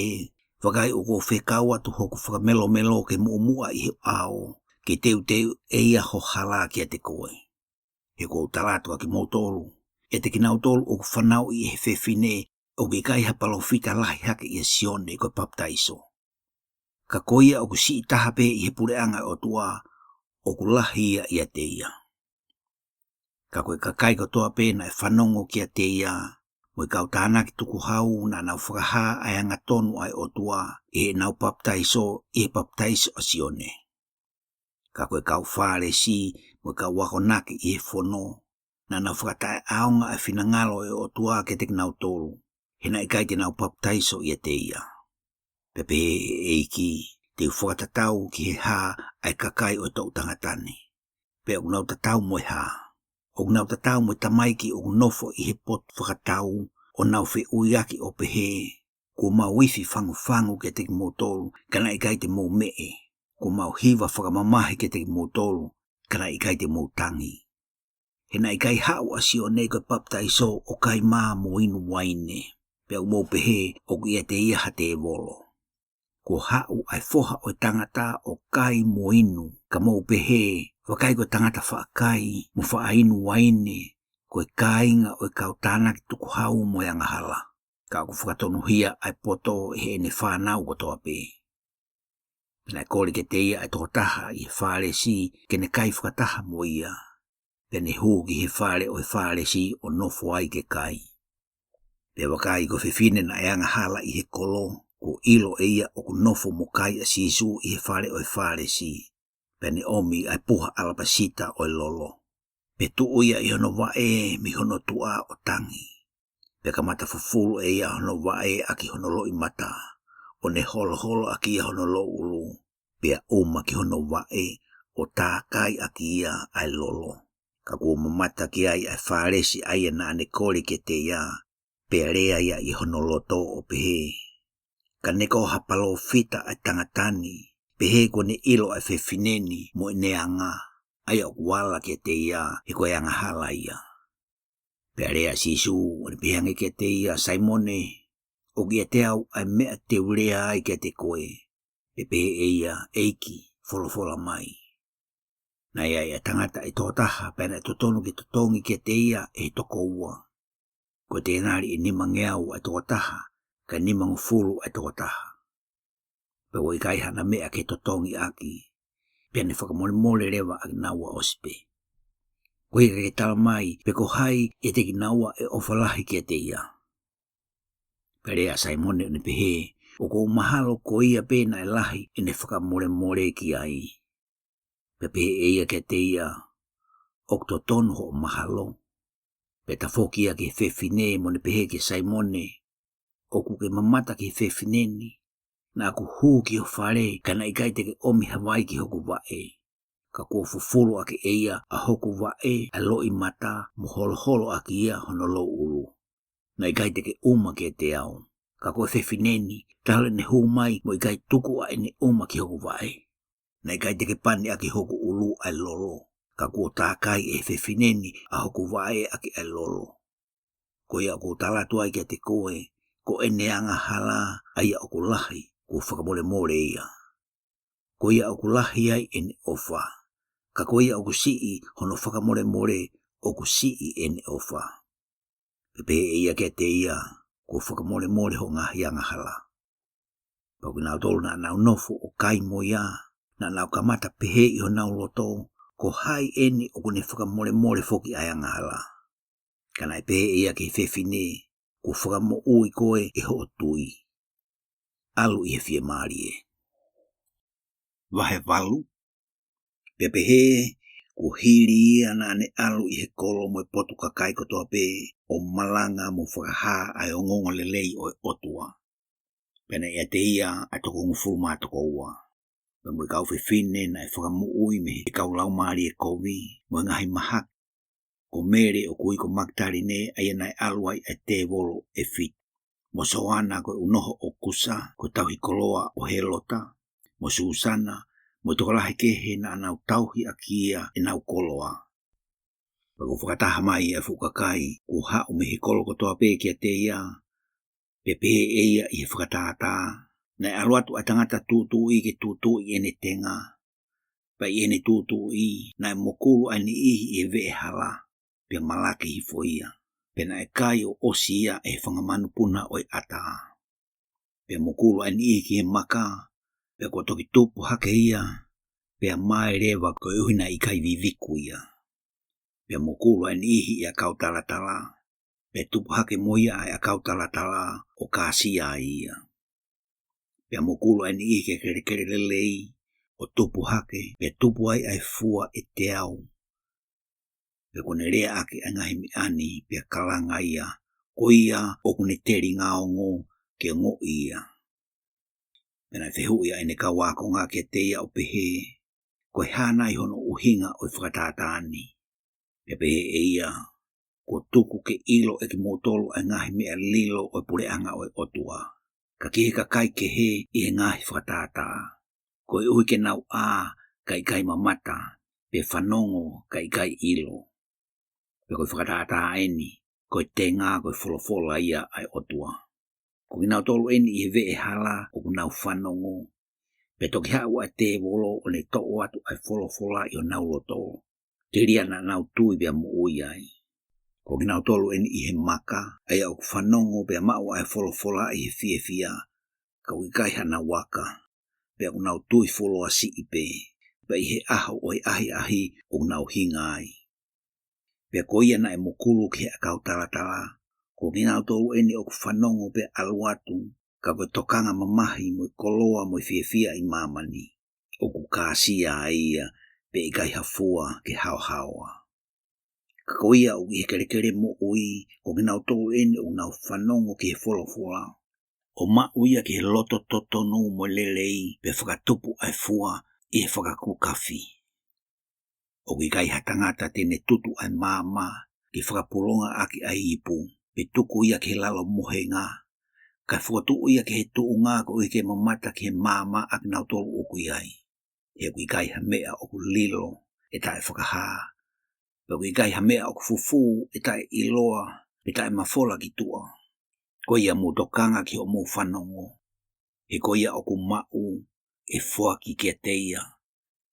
vakai ʻoku ou fekau atu hoku fakamelomelo ke muʻomuʻa ʻi ho ʻao, ke teuteu ʻe ia ho hala kiate koe. He ʻoku ou tala atu kiate kimoutolu, ʻiate kinautolu ʻoku fanauʻi ʻe he fefine, ʻoku ʻikai ha palōfita lahi hake ʻia Sione ko e Papitaiso. Ka ko ia ʻoku siʻi taha pē ʻi he puleʻanga ʻo e ʻOtua, ʻoku lahi ia ʻiate ia. Ka ko e kakai kotoa pē naʻe fanongo kiate ia, mo e kau tānaki tukuhau naʻa nau fakahā ʻa e angatonu ʻa e ʻOtua, ʻi heʻenau papitaiso, ʻi he papitaiso ʻa Sione. Ka ko e kau Fālesi, mo e kau akonaki ʻi he fono, naʻa nau fakataʻeʻaonga ʻa e finangalo ʻo e ʻOtua kiate kinautolu, he naʻe ʻikai te nau papitaiso ʻiate ia. Pea pehē ʻe he ʻEiki, te u fakatatau ki he hā ʻa e kakai ʻo e toʻu tangata ni. Pea ʻoku nau tatau mo e hā? ʻOku nau tatau mo e tamaiki ʻoku nofo ʻi he potu fakatau, ʻo nau feʻuiʻaki ʻo pehē, kuo mau ifi fangufangu kiate kimoutolu, ka naʻe ʻikai te mou meʻe. Kuo mau hiva fakamamahi kiate kimoutolu, ka naʻe ʻikai te mou tangi. He naʻe ʻikai haʻu ʻa Sione ko e Papitaiso ʻo kai mā mo inu uaine. Pea ʻoku mou pehē, ʻoku ʻiate ia ha tēvolo. Kuo haʻu ʻa e Foha ʻo e Tangata ʻo kai mo inu, ka mou pehē, vakai ko e tangata faʻa kai, mo faʻa inu uaine, ko e kāinga ʻo e kau tānaki tukuhau mo e angahala. Ka ʻoku fakatonuhia ʻa e poto ʻe heʻene fānau kotoa pē. Pea naʻe kole kiate ia ʻa e tokotaha ʻi he Fālesi, ke ne kai fakataha mo ia. Pea ne hū ki he fale ʻo e Fālesi ʻo nofo ai ke kai. Pea vakai ko e fefine naʻe angahala ʻi he kolo, kuo ʻilo ʻe ia ʻoku nofo mo kai ʻa Sīsū ʻi he fale ʻo e Fālesi. Pea ne ʻomi ʻa e puha ʻalapasita ʻo e lolo. Pea tuʻu ia ʻi hono vaʻe mei hono tuʻa ʻo tangi. Pea kamata fufulu ʻe ia hono vaʻe ʻaki hono loʻimata, ʻo ne holoholo ʻaki ia hono louʻulu, pea ʻuma ki hono vaʻe, ʻo tākai ʻaki ia ʻa e lolo. Ka kuo mamata ki ai ʻa e Fālesi ʻa ia naʻa ne kole kiate ia, pea lea ia ʻi hono loto ʻo pehē, ka ne ko ha palōfita ʻa e tangata ni, pehē kuo ne ʻilo ʻa e fefine ni mo ʻene anga, ʻa ia ʻoku ala kiate ia, he ko e angahala ia. Pea lea ʻa Sīsū, ʻo ne pehē ange kiate ia, Saimone, ʻoku ʻiate au ʻa e meʻa te u lea ai kiate koe. Pea pehē ʻe ia, ʻEiki, folofola mai. Naʻe ʻi ai ʻa e tangata ʻe toko taha, pea naʻe totonu ke totongi kiate ia ʻe he toko ua. Ko e tēnali ʻe nimangeau ʻa e toko taha, ka nimangofulu ʻa e toko taha. Pea ʻoku ʻikai haʻana meʻa ke totongi ʻaki. Pea ne fakamolemole leva ʻa kinaua ʻosi pē. Ko ia ke tala mai, pe ko hai ʻiate kinaua ʻe ʻofa lahi kiate ia. Pea lea ʻa Saimone ʻo ne pehē, ʻoku ou mahalo ko ia pē naʻe lahi ʻene fakamolemole ki ai. Pea pehē ʻe ia kiate ia, ʻoku totonu hoʻo mahalo. Pea tafoki ia ki he fefine mo ne pehē kia Saimone, ʻoku ke mamata ki he fefine ni, naʻa ku hū ki ho fale, ka naʻe ʻikai te ke ʻomi ha vai ki hoku vaʻe. Ka kuo fufulu ʻaki ʻe ia ʻa hoku vaʻe ʻa e loʻimata mo holoholo ʻaki ia hono louʻulu. Naʻe ʻikai te ke ʻuma kiate au. Ka ko e fefine ni, talu ʻene hū mai mo ʻikai tuku ʻa ʻene ʻuma ki hoku vaʻe. Naʻe ʻikai te ke pani ʻaki hoku ʻulu ʻa e lolo. Ka kuo tākai ʻe he fefine ni ʻa hoku vaʻe ʻaki ʻa e lolo. Ko ia ʻoku ou tala atu ai kiate koe, ko ʻene angahala ʻa ia ʻoku lahi, kuo fakamolemole ia. Ko ia ʻoku lahi ai ʻene ʻofa. Ka ko ia ʻoku siʻi hono fakamolemole, ʻoku siʻi ʻene ʻofa. Pea pehē ʻe ia kiate ia, kuo fakamolemole hoʻo ngaahi angahala. Pea ko kinautolu naʻa nau nofo ʻo kai mo ia, naʻa nau kamata pehē ʻi honau loto, ko hai eni ʻoku ne fakamolemole foki ʻa e angahala. Ka naʻe pehē ʻe ia ki he fefine, kuo fakamoʻui koe ʻe hoʻo tui. ʻAlu ʻi he fiemālie. Vahe valu. Pea pehē, kuo hili ia naʻa ne ʻalu ʻi he kolo mo e potu kakai kotoa pē, ʻo malanga mo fakahā ʻa e ongoongolelei ʻo e ʻOtua. Pea naʻe ʻiate ia ʻa e toko hongofulu mā toko ua. Pea mo e kau fefine naʻe fakamoʻui mei he kau laumālie kovi, mo e ngaahi mahaki. Ko Mele ʻoku ui ko Makitaline, ʻa ia naʻe ʻalu ai ʻa e tēvolo ʻe fitu. Mo Soana ko e ʻunoho ʻo Kusa, ko e tauhi koloa ʻo Helota. Mo Susana, mo e tokolahi kehe naʻa nau tauhi ʻaki ia ʻenau koloa. Pea kuo fakataha mai ʻa e fuʻu kakai kuo haʻu mei he kolo kotoa pē kiate ia, pea pehē ʻe ia ʻi he fakatātā, Naʻe ʻalu atu ʻa e tangata tūtuuʻi ke tūtuuʻi ʻene tenga. Pea ʻi heʻene tūtuuʻi, naʻe mokulu ʻa e niʻihi ʻi he veʻehala, pea malaki hifo ia. Pea naʻe kai ʻo ʻosi ia ʻe he fanga manupuna ʻo e ʻatā. Pea mokulu ʻa e niʻihi ki he maka, pea kuo toki tupu hake ia, pea mae leva koeʻuhi naʻe ʻikai viviku ia. Pea mokulu ʻa e niʻihi ʻi he ʻakau talatala, pea tupu hake mo ia ʻa e ʻakau talatala ʻo kāsia ai ia. Pea mokulu ʻa e niʻihi ki he kelekele lelei, ʻo tupu hake, pea tupu ai ʻa e fua ʻe teau. Pea kuo ne leaʻaki ʻa e ngaahi meʻa ni, pea kalanga ia, ko ia ʻoku ne telinga ongo ke ongoʻi ia. Pea naʻe fehuʻi ʻa ʻene kau ākonga kiate ia ʻo pehē, Ko e hā nai hono ʻuhinga ʻo e fakatātā ni? Pea pehē ʻe ia, Kuo tuku ke ʻilo ʻe kimoutolu ʻa e ngaahi meʻa lilo ʻo e puleʻanga ʻo e ʻOtua, ka ki he kakai kehe ʻi he ngaahi fakatātā, koeʻuhi ke nau ʻā kae ʻikai mamata, pe fanongo kae ʻikai ʻilo. Pea ko e fakatātā ʻeni, ko e tenga ko e folofola ia ʻa e ʻOtua. Ko kinautolu ʻeni ʻi he veʻehala ʻoku nau fanongo, pea toki haʻu ʻa e tēvolo ʻo ne toʻo atu ʻa e folofola ʻi honau loto, telia naʻa nau tui pea moʻui ai. Ko kinautolu ʻeni ʻi he maka, ʻa ia ʻoku fanongo pea maʻu ʻa e folofola ʻi he fiefia, ka ʻoku ʻikai hanau aka, pea ʻoku nau tui fuoloa siʻi pē, pea ʻi he ʻaho ʻo e ʻahiʻahi ʻoku nau hinga ai. Pea ko ia naʻe mokulu ki he ʻakau talatala, ko kinautolu ʻeni ʻoku fanongo pea ʻalu atu, ka ko e tokanga mamahi mo e koloa mo e fiefia ʻi māmani, ʻoku kāsia ai ia, pea ʻikai ha fua ke haohaoa. Ka ko ia ʻoku ʻi he kelekele moʻui, ko kinautolu ʻeni ʻoku nau fanongo ki he folofola, ʻo maʻu ia ki he loto totonu mo e lelei, pea fakatupu ʻa e fua ʻi he fakakūkafi. ʻOku ʻikai ha tangata te ne tutu ʻa e maama ke fakapulongaʻaki ʻa e ipu, pe tuku ia ki he lalo mohenga, kae fokotuʻu ia ki he tuʻunga koeʻuhi ke mamata ki he maama ʻa kinautolu ʻoku ʻi ai. He ʻoku ʻikai ha meʻa ʻoku lilo ʻe taʻefakahā, pea ʻoku ʻikai ha meʻa ʻoku fufū ʻe taʻeʻiloa, pe taʻemafola ki tuʻa. Ko ia mou tokanga ki hoʻomou fanongo, he ko ia ʻoku maʻu, ʻe foaki kiate ia,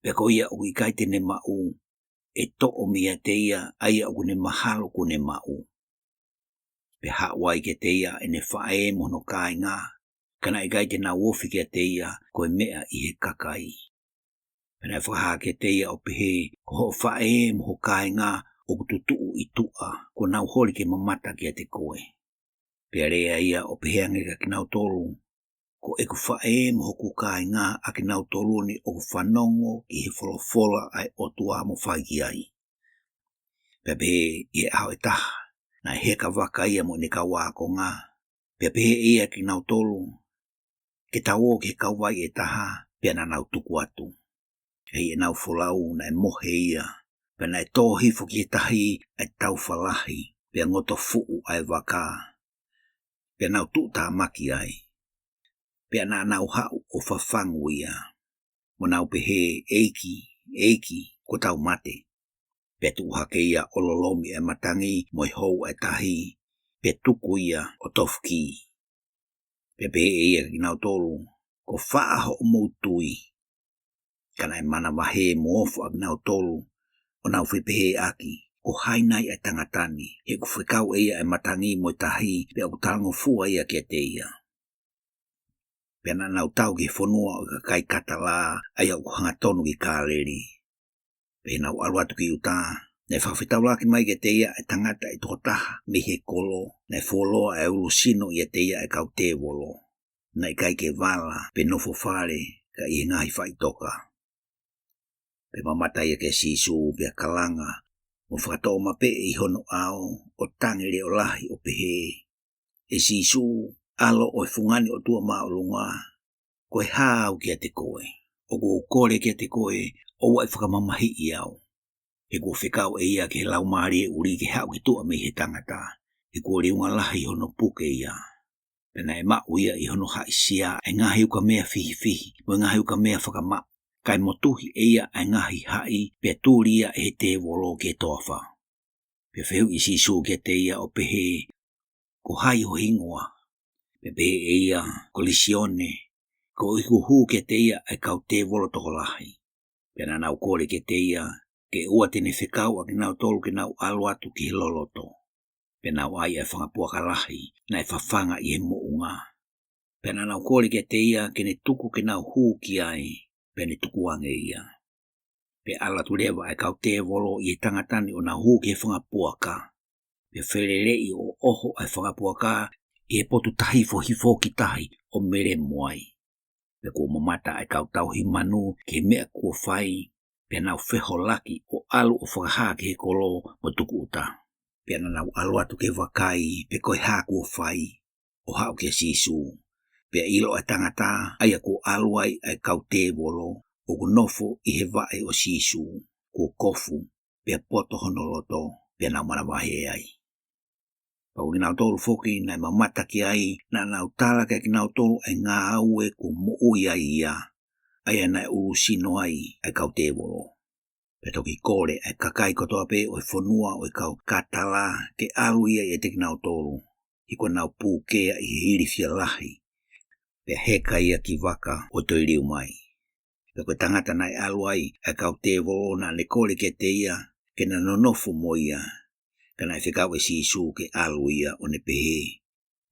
pea ko ia ʻoku ʻikai te ne maʻu, ʻe toʻo meiate ia ʻa ia ʻoku ne mahalo kuo ne maʻu. Pea haʻu ai kiate ia ʻene faʻē mo hono kāinga, ka naʻe ʻikai te nau ofi kiate ia ko e meʻa ʻi he kakai. Pea naʻe fakahā kiate ia ʻo pehē, Ko hoʻo faʻē mo ho kāinga ʻoku tutuʻu ʻi tuʻa, kuo nau holi ke mamata kiate koe. Pea lea ia ʻo pehē ange kia kinautolu, Ko ʻeku faʻē mo hoku kāinga ʻa kinautolu ni ʻoku fanongo ki he folofola ʻa e ʻOtua mo fai ki ai. Pea pehē ʻi he ʻaho ʻe taha, naʻe heka vaka ia mo ʻene kau ākonga. Pea pehē ʻe ia kia kinautolu, Ke tau ō ki he kauvai ʻe taha, pea naʻa nau tuku atu. ʻI heʻenau folau naʻe mohe ia, pea naʻe tō hifo ki he tahi ʻa e taufa lahi, pea ngoto fuʻu ʻa e vaka, pea nau tuʻutāmaki ai. Pea naʻa nau haʻu ʻo fafangu ia, mo nau pehē, ʻEiki, ʻEiki, kuo tau mate. Pea tuʻu hake ia ʻo lolomi ʻa e matangi mo e hou ʻa e tahi, pea tuku ia ʻo tofuki. Pea pehē ʻe ia kia kinautolu, Ko faʻa hoʻomou tui? Ka naʻe manavahē mo ofo ʻa kinautolu, ʻo nau fepehēʻaki, Ko hai nai ʻa e tangata ni, he ʻoku fekau ʻe ia ʻa e matangi mo e tahi, pea ʻoku talangofua ia kiate ia? Pea naʻa nau tau ki he fonua ʻo e kakai Katalā, ʻa ia ʻoku hangatonu ki Kāleli. Pea ʻi heʻenau ʻalu atu ki ʻIutā, naʻe fakafetaulaki mai kiate ia ʻa e tangata ʻe toko taha mei he kolo, naʻe fuoloa ʻa e ʻulu sino ʻiate ia ʻa e kau tēvolo. Naʻe ʻikai ke vala, pe nofo fale, ka ʻi he ngaahi faʻitoka. Pea mamata ia kia Sīsū, pea kalanga, mo fakatoʻomapeʻe ʻi hono ʻao, ʻo tangi leʻo lahi ʻo pehē, ʻE Sīsū, ʻAlo ʻo e Fungani ʻOtua Māʻolunga, ko e hā au kiate koe? ʻOku ou kole kiate koe, ʻoua ʻe fakamamahiʻi au. He kuo fekau ʻe ia ki he laumālie ʻuli ke haʻu ki tuʻa mei he tangata, he kuo liunga lahi hono puke ia. Pea naʻe maʻu ia ʻi hono haʻisia ʻa e ngaahi ukamea fihifihi, mo e ngaahi ukamea fakamaʻa, kae motuhi ʻe ia ʻa e ngaahi haʻi, pea tuli ia ʻe he tēvolo ki he toafa. Pea fehuʻi ʻe Sīsū kiate ia ʻo pehē, Ko hai ho hingoa? Pea pehē ʻe ia, Ko Lisione, koeʻuhi kuo hū kiate ia ʻa e kau tēvolo tokolahi. Pea naʻa nau kole kiate ia, ke ʻoua te ne fekau ʻa kinautolu ke nau ʻalu atu ki he loloto. Pea nau ʻai ʻa e fanga puaka lahi naʻe fafanga ʻi he moʻunga. Pea naʻa nau kole kiate ia ke ne tuku ke nau hū ki ai, pea ne tukuange ia. Pea ʻalu atu leva ʻa e kau tēvolo ʻi he tangata ni ʻo nau hū ki he fanga puaka. Pea feleleʻi ʻo ʻoho ʻa e fanga puaka ʻi he potu tahi fohifoki tahi ʻo melemo ai. Pea kuo mamata ʻa e kau tauhi manu ki he meʻa kuo fai, pea nau feholaki ʻo ʻalu ʻo fakahā ki he kolo mo tukuʻuta. Pea naʻa nau ʻalu atu ke vakai pe ko e hā kuo fai, ʻo haʻu kia Sīsū. Pea ʻilo ʻa e tangata, ʻa ia kuo ʻalu ai ʻa e kau tēvolo, ʻoku nofo ʻi he vaʻe ʻo Sīsū, kuo kofu, pea poto hono loto, pea nau manavahē ai. Pea ko kinautolu foki naʻe mamata ki ai, naʻa nau tala kiate kinautolu ʻa e ngāue kuo moʻui ai ia, ʻa ia naʻe ʻulusino ai ʻa e kau tēvolo. Pea toki kole ʻa e kakai kotoa pē ʻo e fonua ʻo e kau Katala ke ʻalu ia ʻiate kinautolu, he kuo nau pūkea ʻi he ilifia lahi. Pea heka ia ki vaka ʻo toe liu mai. Pea ko e tangata naʻe ʻalu ai ʻa e kau tēvolo naʻa ne kole kiate ia ke na nonofo mo ia, ka naʻe fekau ʻe Sīsū ke ʻalu ia ʻo ne pehē,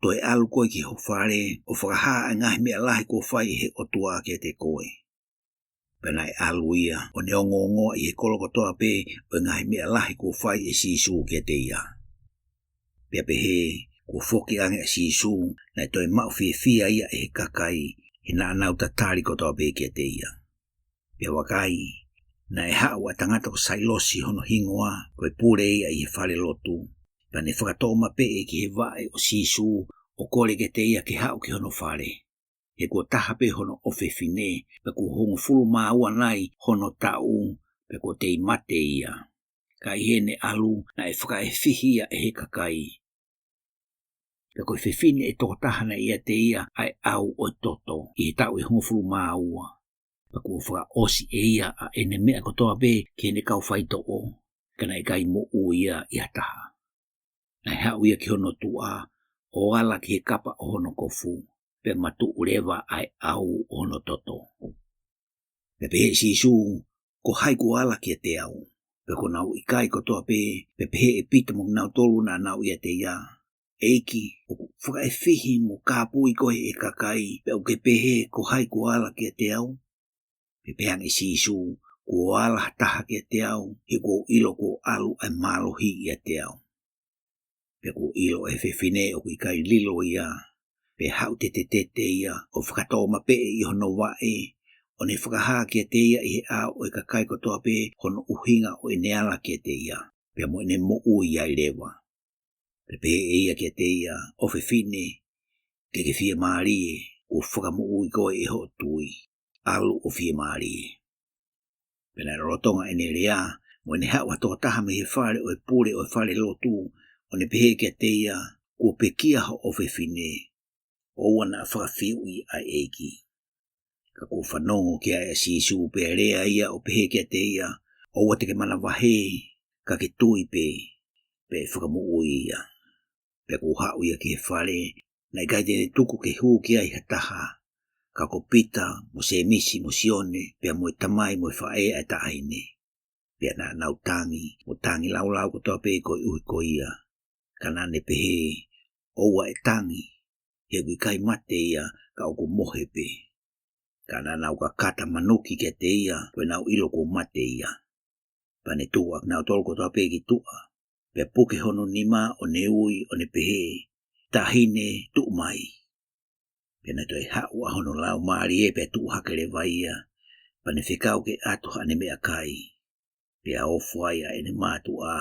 Toe ʻalu koe ki ho fale ʻo fakahā ʻa e ngaahi meʻa lahi kuo fai ʻe he ʻOtua kiate koe. Pea naʻe ʻalu ia ʻo ne ongoongoa ʻi he kolo kotoa pē ʻo e ngaahi meʻa lahi kuo fai ʻe Sīsū kiate ia. Pea pehē, kuo foki ange ʻa Sīsū, naʻe toe maʻu fiefia ia ʻe he kakai, he naʻa nau tatali kotoa pē kiate ia. Pea vakai, naʻe haʻu ʻa e tangata ko Sailosi hono hingoa, ko e pule ia ʻi he fale lotu. Pea ne fakatōmapeʻe ki he vaʻe ʻo Sīsū, ʻo kole kiate ia ke haʻu ki hono fale. He kuo taha pē hono ʻofefine, pea kuo hongofulu mā ua nai hono taʻu, pea kuo tei mate ia. Ka ʻi heʻene ʻalu, naʻe fakaefihi ia ʻe he kakai. Pea ko e fefine ʻe toko taha naʻe ʻiate ia ʻa e ʻau ʻo e toto, ʻi he taʻu ʻe hongofulu mā ua. Pea kuo fakaʻosi ʻe ia ʻa ʻene meʻa kotoa pē ki heʻene kau faitoʻo, ka naʻe ʻikai moʻui ia ʻi ha taha. Naʻe haʻu ia ki hono tuʻa, ʻo ala ki he kapa ʻo hono kofu, pea matuʻu leva ʻa e ʻau ʻo hono toto. Pea pehē ʻe Sīsū, Ko hai kuo ala kiate au? Pea kuo nau ʻikai kotoa pē, pea pehē ʻe Pita mo kinautolu naʻa nau ʻiate ia, ʻEiki, ʻoku fakaefihi mo kāpui koe ʻe he kakai, pea ʻoku ke pehē, Ko hai kuo ala kiate au? Pea pehē ange ʻe Sīsū, Kuo ala ha taha kiate au, he kuo u ʻilo kuo ʻalu ʻa e mālohi ʻiate au. Pea kuo ʻilo ʻe he fefine ʻoku ʻikai lilo ia, pea haʻu tetetete ia, ʻo fakatōmapeʻe ʻi hono vaʻe, ʻo ne fakahā kiate ia ʻi he ʻao ʻo e kakai kotoa pē hono ʻuhinga ʻo ʻene ala kiate ia, pea mo ʻene moʻui ai leva. Pea pehē ʻe ia kiate ia, ʻOfefine, ke ke fiemālie, kuo fakamoʻui koe ʻe hoʻo tui. ʻAlu ʻo fiemālie. Pea naʻe lolotonga ʻene lea, mo ʻene haʻu ha tokotaha mei he fale ʻo e pule ʻo e fale lotu, ʻo ne pehē kiate ia, Kuo pekia hoʻo ʻofefine, ʻoua naʻa fakafiuʻi ʻa e ʻEiki. Ka kuo fanongo ki ai ʻa Sīsū pea lea ia ʻo pehē kiate ia, ʻOua te ke manavahē, ka ke tui pē, pea ʻe fakamoʻui ia. Pea kuo haʻu ia ki he fale, naʻe ʻikai te ne tuku ke hū ki ai ha taha, ka ko Pita, mo Sēmisi, mo Sione, pea mo e tamai mo e faʻē ʻa e taʻahine. Pea naʻa nau tangi, mo tangi laulau kotoa pē koeʻuhi ko ia. Ka naʻa ne pehē, ʻOua ʻe tangi, he ʻoku ʻikai mate ia, ka ʻoku mohe pē. Ka naʻa nau kakata manuki kiate ia, ko ʻenau ʻilo kuo mate ia. Pea ne tuku ʻa kinautolu kotoa pē ki tuʻa, pea puke hono nima ʻo ne ui, ʻo ne pehē, Taʻahine, tuʻu mai. Pea naʻe toe haʻu ʻa hono laumālie pea tuʻu hake leva ia, pea ne fekau ke ʻatu haʻane meʻakai. Pea ofo ai ʻa ʻene mātuʻa,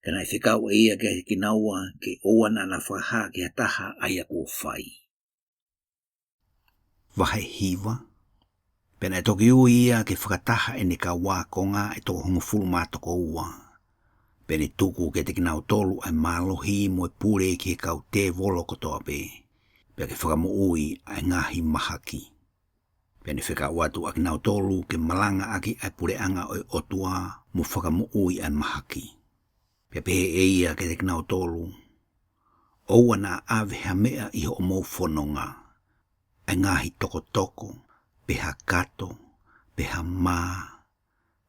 ka naʻe fekau ʻe ia kiate kinaua, ke ʻoua naʻa na fakahā ki ha taha ʻa ia kuo fai. Vahe hiva. Pea naʻe toki ui ia ke fakataha ʻene kau ākonga ʻe toko hongofulu mā toko ua. Pea ne tuku kiate kinautolu ʻa e mālohi mo e pule ki he kau tēvolo kotoa pē, pea ke fakamoʻui ʻa e ngaahi mahaki. Pea ne fekau atu ʻa kinautolu ke malangaʻaki ʻa e puleʻanga ʻo e ʻOtua mo fakamoʻui ʻa e mahaki. Pea pehē ʻe ia kiate kinautolu, ʻOua naʻa ʻave ha meʻa ʻi hoʻomou fononga, ʻa e ngaahi tokotoko, pe ha kato, pe ha mā,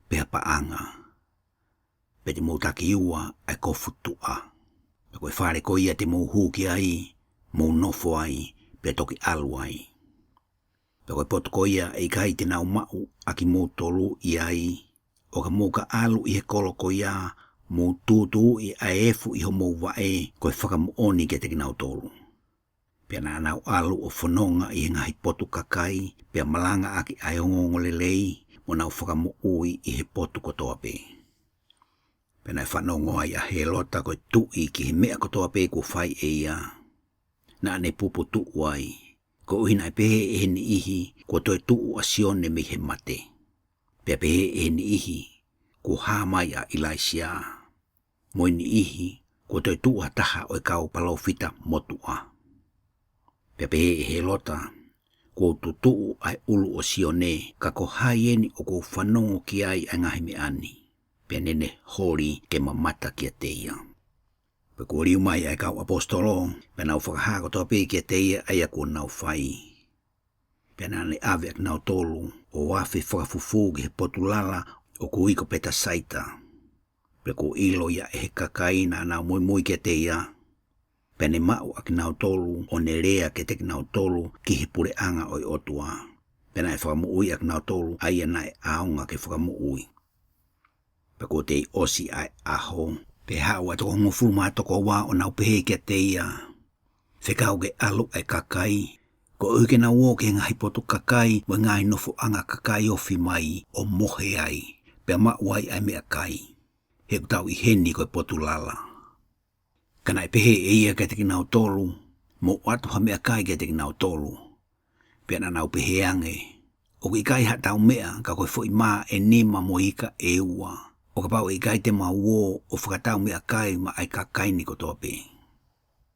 pe ha paʻanga. Pea te mou takiua ʻa e kofu tuʻa. Pea ko e fale ko ia te mou hū ki ai, mou nofo ai, pea toki ʻalu ai. Pea ko e potu ko ia ʻe ʻikai te nau maʻu ʻa kimoutolu ʻi ai, ʻo ka mou ka ʻalu ʻi he kolo ko ia, mou tūtuuʻi ʻa e efu ʻi homou vaʻe, ko e fakamoʻoni kiate kinautolu. Pea naʻa nau ʻalu ʻo fononga ʻi he ngaahi potu kakai, pea malangaʻaki ʻa e ongoongolelei, mo nau fakamoʻui ʻi he potu kotoa pē. Pea naʻe fanongo ai ʻa Hēlota ko e tuʻi ki he meʻa kotoa pē kuo fai ʻe ia. Naʻa ne puputuʻu ai, koeʻuhi naʻe pehē ʻe he niʻihi kuo toe tuʻu ʻa Sione mei he mate. Pea pehē ʻe he niʻihi kuo hā mai ʻa ʻIlaisiā. Mo e niʻihi kuo toe tuʻu ha taha ʻo e kau palōfita motuʻa. Pea pehē ʻe Hēlota, Kuo u tutuʻu ʻa e ʻulu ʻo Sione, ka ko hai eni ʻoku ou fanongo ki ai ʻa e ngaahi meʻa ni? Pea naʻa ne holi ke mamata kiate ia. Pea kuo liu mai ʻa e kau ʻaposetolo, pea nau fakahā kotoa pē kiate ia ʻa ia kuo nau fai. Pea naʻa ne ʻave ʻa kinautolu ʻo afe fakafufū ki he potu lala ʻoku ui ko Petasaita. Pea kuo ʻilo ia ʻe he kakai naʻa nau muimui kiate ia. Pea ne maʻu ʻa kinautolu ʻo ne lea kiate kinautolu ki he puleʻanga ʻo e ʻOtua. Pea naʻe fakamoʻui ʻa kinautolu ʻa ia naʻe ʻaonga ke fakamoʻui. Pea kuo tei ʻosi ʻa e ʻaho, pea haʻu ʻa e toko hongofulu mā toko ua ʻo nau pehē kiate ia, Fekau ke ʻalu ʻa e kakai, koeʻuhi ke nau ō ki he ngaahi potu kakai mo e ngaahi nofoʻanga kakai ofi mai ʻo mohe ai, pea maʻu ai ʻa e meʻakai. He ʻoku tau ʻi heni ko e potu lala. Ka naʻe pehē ʻe ia kiate kinautolu, Mou ʻoatu ha meʻakai kiate kinautolu. Pea naʻa nau pehē ange, ʻOku ʻikai haʻatau meʻa ka ko e foʻi mā ʻe nima mo e ika ʻe ua, ʻo kapau ʻe ʻikai te mau ō ʻo fakatau meʻakai maʻa e kakai ni kotoa pē.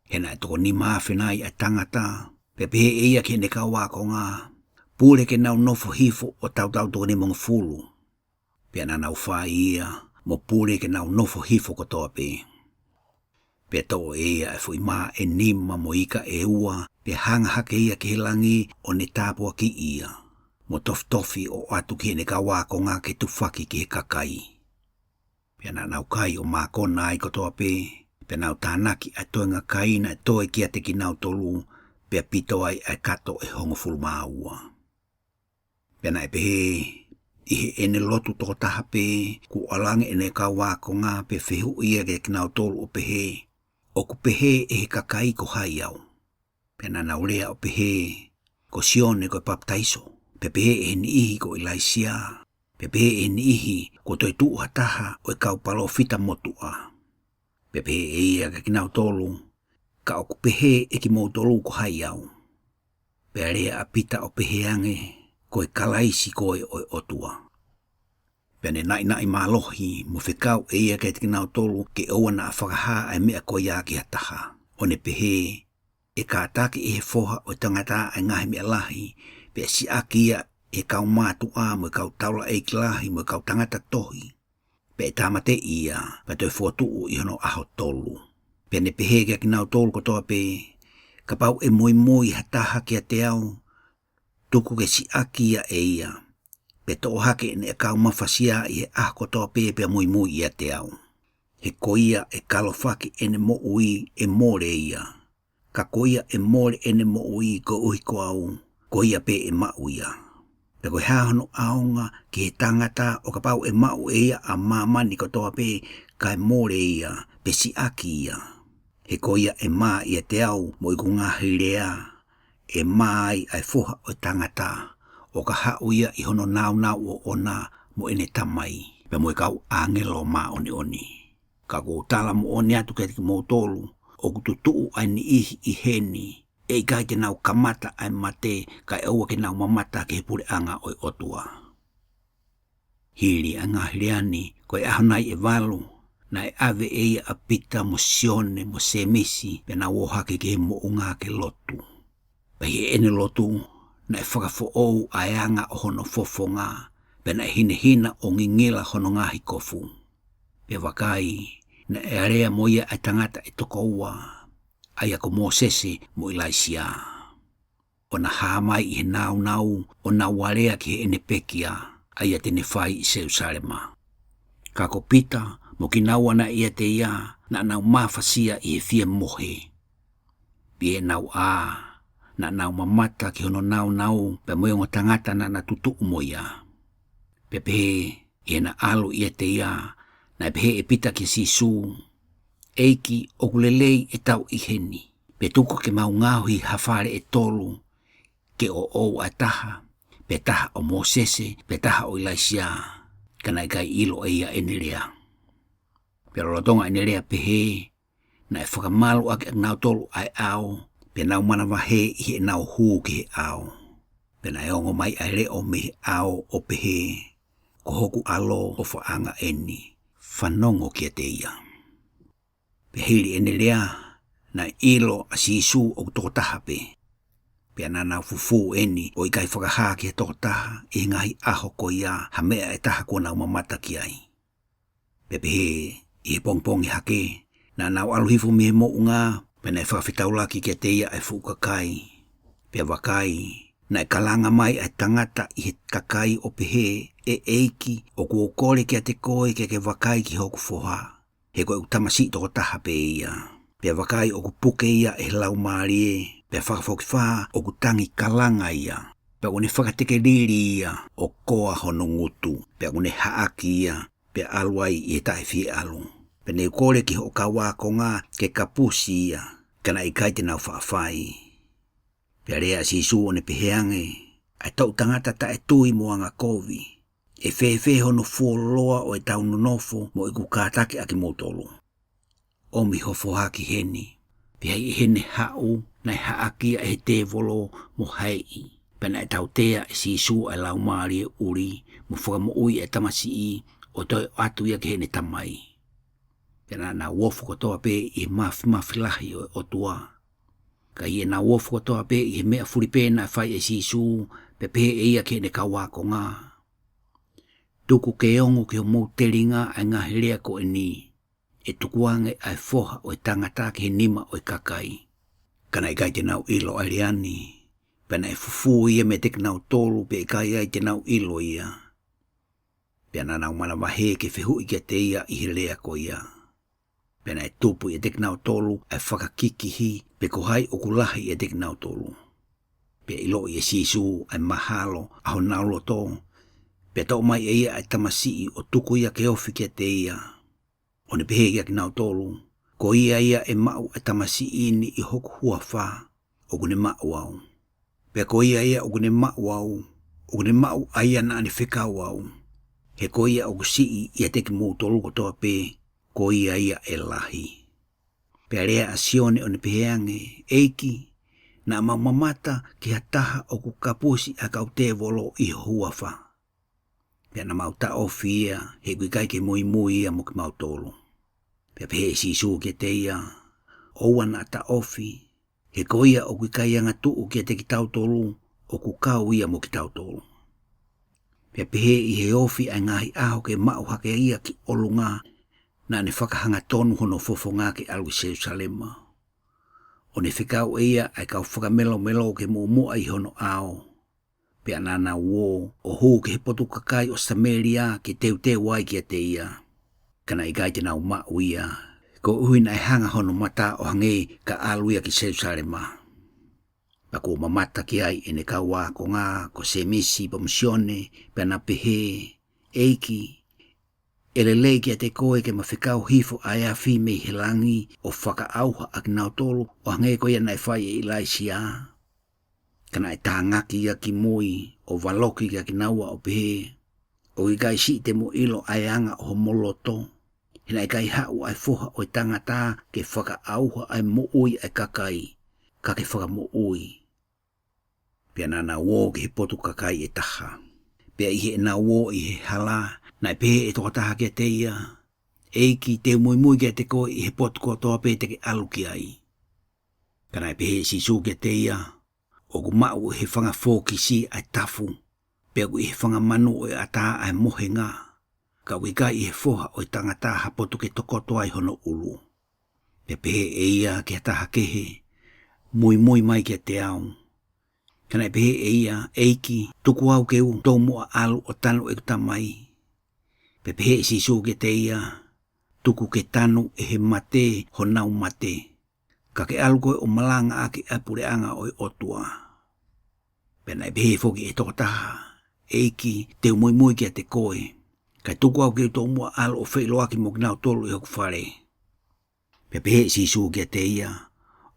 He naʻe toko nima afe nai ʻa e tangata, pea pehē ʻe ia ki heʻene kau ākonga, Pule ke nau nofo hifo ʻo tautau toko nimangofulu. Pea naʻa nau fai ia, mo pule ke nau nofo hifo kotoa pē. Pea toʻo ʻe ia ʻa e foʻi mā ʻe nima mo e ika ʻe ua, pea hanga hake ia ki he langi ʻo ne tāpuakiʻi ia, mo tofitofi ʻo ʻoatu ki heʻene kau ākonga ke tufaki ki he kakai. Pea naʻa nau kai ʻo mākona ai kotoa pē, pea nau tānaki ʻa e toenga kai naʻe toe kiate kinautolu, pea pito ai ʻa e kato ʻe hongofulu mā ua. Pea naʻe pehē, ʻi heʻene lotu tokotaha pē, kuo ʻalu ange ʻene kau ākonga pea fehuʻi ia kiate kinautolu ʻo pehē, ʻOku pehē ʻe he kakai ko hai au? Pea naʻa nau lea ʻo pehē, Ko Sione ko e papitaiso, pea pehē ʻe he niʻihi ko ʻIlaisiā, pea pehē ʻe he niʻihi kuo toe tuʻu ha taha ʻo e kau palōfita motuʻa. Pea pehē ʻe ia kiate kinautolu, Ka ʻoku pehē ʻe kimoutolu ko hai au? Pea lea ʻa Pita ʻo pehē ange, Ko e Kalaisi koe ʻo e ʻOtua. Pea ne naʻinaʻi mālohi mo fekau ʻe ia kiate kinautolu ke ʻoua naʻa fakahā ʻa e meʻa ko ia ki ha taha, ʻo ne pehē, ʻE kātaki ʻe he Foha ʻo e tangata ʻa e ngaahi meʻa lahi, pea siʻaki ia ʻe he kau mātuʻa mo e kau taulaʻeiki lahi mo e kau tangata tohi. Pea ʻe tāmateʻi ia, pea toe fokotuʻu ʻi hono ʻaho tolu. Pea ne pehē kiate kinautolu kotoa pē, Kapau ʻe muimui ha taha kiate au, tuku ke siʻaki ia ʻe ia, pea toʻo hake ʻene ʻakau mafasia ʻi he ʻaho kotoa pē pea muimui ʻiate au. He ko ia ʻe kalofaki ʻene moʻui ʻe mole ia. Ka ko ia ʻe mole ʻene moʻui koeʻuhi ko au, ko ia pē ʻe maʻu ia. Pea ko e hā hono ʻaonga ki he tangata ʻo kapau ʻe maʻu ʻe ia ʻa māmani kotoa pē kae mole ia, pe siʻaki ia? He ko ia ʻe mā ʻiate au mo ʻeku ngaahi lea, ʻe mā ai ʻa e Foha ʻo e tangata, ʻo ka haʻu ia ʻi hono nāunau ʻoʻona mo ʻene Tamai, pea mo e kau ʻāngelo māʻoniʻoni. Ka ʻoku ou tala moʻoni atu kiate kimoutolu, ʻoku tutuʻu ʻa e niʻihi ʻi heni, ʻe ʻikai te nau kamata ʻa e mate, kae ʻoua ke nau mamata ki he puleʻanga ʻo e ʻOtua. Hili ʻa e ngaahi lea ni, ko e ʻaho nai ʻe valu, naʻe ʻave ʻe ia ʻa Pita mo Sione mo Sēmisi, pea nau ō hake ki he moʻunga ke lotu. Pea ʻi heʻene lotu, naʻe fakafoʻou ʻa e anga ʻo hono fofonga, pea naʻe hinehina ʻo ngingila hono ngaahi kofu. Pea vakai, Naʻe alea mo ia ʻa e tangata ʻe toko ua, ʻa ia ko Mōsese mo ʻIlaisiā. ʻO na hā mai ʻi he nāunau, ʻo nau alea ki heʻene pekia, ʻa ia te ne fai ʻi Selūsalema. Ka ko Pita mo kinaua naʻe ʻiate ia, naʻa nau mafasia ʻi he fie mohe. Pea ʻi heʻenau ʻā, naʻa nau mamata ki hono nāunau pea mo e ongo tangata naʻa na tutuʻu mo ia. Pea pehē, ʻi heʻena ʻalu ʻiate ia, naʻe pehē ʻe Pita kia Sīsū, ʻEiki, ʻoku lelei ʻetau ʻi heni. Pea tuku ke mau ngaohi ha fale ʻe tolu, ke ʻoʻou ʻa e taha, pea taha ʻo Mōsese, pea taha ʻo ʻIlaisiā. Ka naʻe ʻikai ʻilo ʻe ia ʻene lea. Pea lolotonga ʻene lea pehē, naʻe fakamalu ʻaki ʻa kinautolu ʻa e ʻao, pea nau manavahē ʻi heʻenau hū ki he ʻao. Pea naʻe ongo mai ʻa e leʻo mei he ʻao ʻo pehē, Ko hoku ʻAlo ʻofaʻanga ʻeni, fanongo kiate ia. Pea hili ʻene lea, naʻe ʻilo ʻa Sīsū ʻoku toko taha pē. Pea naʻa nau fufū ʻeni ʻo ʻikai fakahā ki ha toko taha ʻi he ngaahi ʻaho ko ia ha meʻa ʻe taha kuo nau mamata ki ai. Pea pehē, ʻi he pongipongi hake, naʻa nau ʻalu hifo mei he moʻunga, pea naʻe fakafetaulaki kiate ia ʻa e fuʻu kakai. Pea vakai, naʻe kalanga mai ʻa e tangata ʻi he kakai ʻo pehē, ʻE ʻEiki, ʻoku ou kole kiate koe ke ke vakai ki hoku foha. He ko ʻeku tamasiʻi toko taha pē ia. Pea vakai ʻoku puke ia ʻe he Laumālie, pea fakafokifā ʻoku tangi kalanga ia. Pea ʻoku ne fakatekelili ia ʻo koa hono ngutu, pea ʻoku ne haʻaki ia, pea ʻalu ai ʻi he taʻefieʻalu. Pea ne u kole ki hoʻo kau ākonga ke kapusi ia, ka naʻe ʻikai te nau faʻa fai. Pea lea ʻa Sīsū ʻo ne pehē ange, ʻA e toʻu tangata taʻetui mo angakovi, ʻe fēfē hono fuoloa ʻo ʻetau nonofo mo ʻeku kātaki ʻa kimoutolu? ʻOmi ho foha ki heni. Pea ʻi heʻene haʻu, naʻe haʻaki ia ʻe he tēvolo mo haeʻi. Pea naʻe tautea ʻe Sīsū ʻa e laumālie ʻuli, mo fakamoʻui ʻa e tamasiʻi, ʻo toe ʻatu ia ki heʻene tamai. Pea naʻa nau ofo kotoa pē ʻi he māfimafi lahi ʻo e ʻOtua. Ka ʻi heʻenau ofo kotoa pē ʻi he meʻa fulipē naʻe fai ʻe Sīsū, pea pehē ʻe ia ki heʻene kau ākonga, Tuku ke ongo ki homou telinga ʻa e ngaahi lea ko eni, ʻe tukuange ʻa e foha ʻo e tangata ki he nima ʻo e kakai. Ka naʻe ʻikai te nau ʻilo ʻa e lea ni, pea naʻe fufū ia meiate kinautolu pea ʻikai ai te nau ʻilo ia. Pea naʻa nau manavahē ke fehuʻi kiate ia ʻi he lea ko ia. Pea naʻe tupu ʻiate kinautolu ʻa e fakakikihi, pe ko hai ʻoku lahi ʻiate kinautolu. Pea ʻiloʻi ʻe Sīsū ʻa e mahalo ʻa honau loto, pea toʻo mai ʻe ia ʻa e tamasiʻi ʻo tuku ia ke ofi kiate ia. ʻO ne pehē kia kinautolu, Ko ia ia ʻe maʻu ʻa e tamasiʻi ni ʻi hoku huafa, ʻoku ne maʻu au. Pea ko ia ia ʻoku ne maʻu au, ʻoku ne maʻu ʻa ia naʻa ne fekau au. He ko ia ʻoku siʻi ʻiate kimoutolu kotoa pē, ko ia ia ʻe lahi. Pea lea ʻa Sione ʻo ne pehē ange, ʻEiki, naʻa mau mamata ki ha taha ʻoku kapusi ʻa e kau tēvolo ʻi ho huafa. Pea naʻa mau taʻofi ia, he ʻoku ʻikai ke muimui ia mo kimautolu. Pea pehē ʻe Sīsū kiate ia, ʻOua naʻa taʻofi, he ko ia ʻoku ʻikai angatuʻu kiate kitautolu, ʻoku kau ia mo kitautolu. Pea pehē ʻi he ofi ʻa e ngaahi ʻaho ke maʻu hake ia ki ʻolunga, naʻa ne fakahangatonu hono fofonga ke ʻalu ki Selūsalema. ʻO ne fekau ʻe ia ʻa e kau fakamelomelo ke muʻomuʻa ʻi hono ʻao. Pea naʻa nau ō ʻo hū ki he potu kakai ʻo Samēlia ke teuteu ai kiate ia. Ka naʻe ʻikai te nau maʻu ia, koeʻuhi naʻe hanga hono mata ʻo hangē ka ʻalu ia ki Selūsalema. Pea kuo mamata ki ai ʻene kau ākonga ko Sēmisi pea mo Sione, pea na pehē, ʻEiki, ʻe lelei kiate koe ke ma fekau hifo ʻa e afi mei he langi ʻo fakaʻauha ʻa kinautolu, ʻo hangē ko ia naʻe fai ʻe ʻIlaisiā? Ka naʻe tāngaki ia ki mui, ʻo valoki kia kinaua ʻo pehē, ʻOku ʻikai siʻi te mo ʻilo ʻa e anga ʻo homo loto, he naʻe ʻikai haʻu ʻa e foha ʻo e tangata ke fakaʻauha ʻa e moʻui ʻa e kakai, ka ke fakamoʻui. Pea naʻa nau ō ki he potu kakai ʻe taha. Pea ʻi heʻenau ō ʻi he hala, naʻe pehē ʻe he tokotaha kiate ia, ʻEiki, te u muimui kiate koe ʻi he potu kotoa pē te ke ʻalu ki ai. Ka naʻe pehē ʻe Sīsū kiate ia, ʻOku maʻu ʻe he fanga fōkisi ʻa e tafu, pea ʻoku ʻi he fanga manu ʻo e ʻatā ʻa e mohenga. ka ʻoku ʻikai ʻi he Foha ʻo e Tangata ha potu ke tokoto ai hono ʻulu. Pea pehē ʻe ia ki ha taha kehe, Muimui mai kiate au. Ka naʻe pehē ʻe ia, ʻEiki, tuku au ke u tomuʻa ʻalu ʻo tanu ʻeku tamai. Pea pehē ʻe Sīsū kiate ia, Tuku ke tanu ʻe he mate honau mate, ka ke ʻalu koe ʻo malangaʻaki ʻa e puleʻanga ʻo e ʻOtua. Pea naʻe pehē foki ʻe he tokotaha, ʻEiki, te u muimui kiate koe, kae tuku au ke u tomuʻa ʻalu ʻo feʻiloaki mo kinautolu ʻi hoku fale. Pea pehē ʻe Sīsū kiate ia,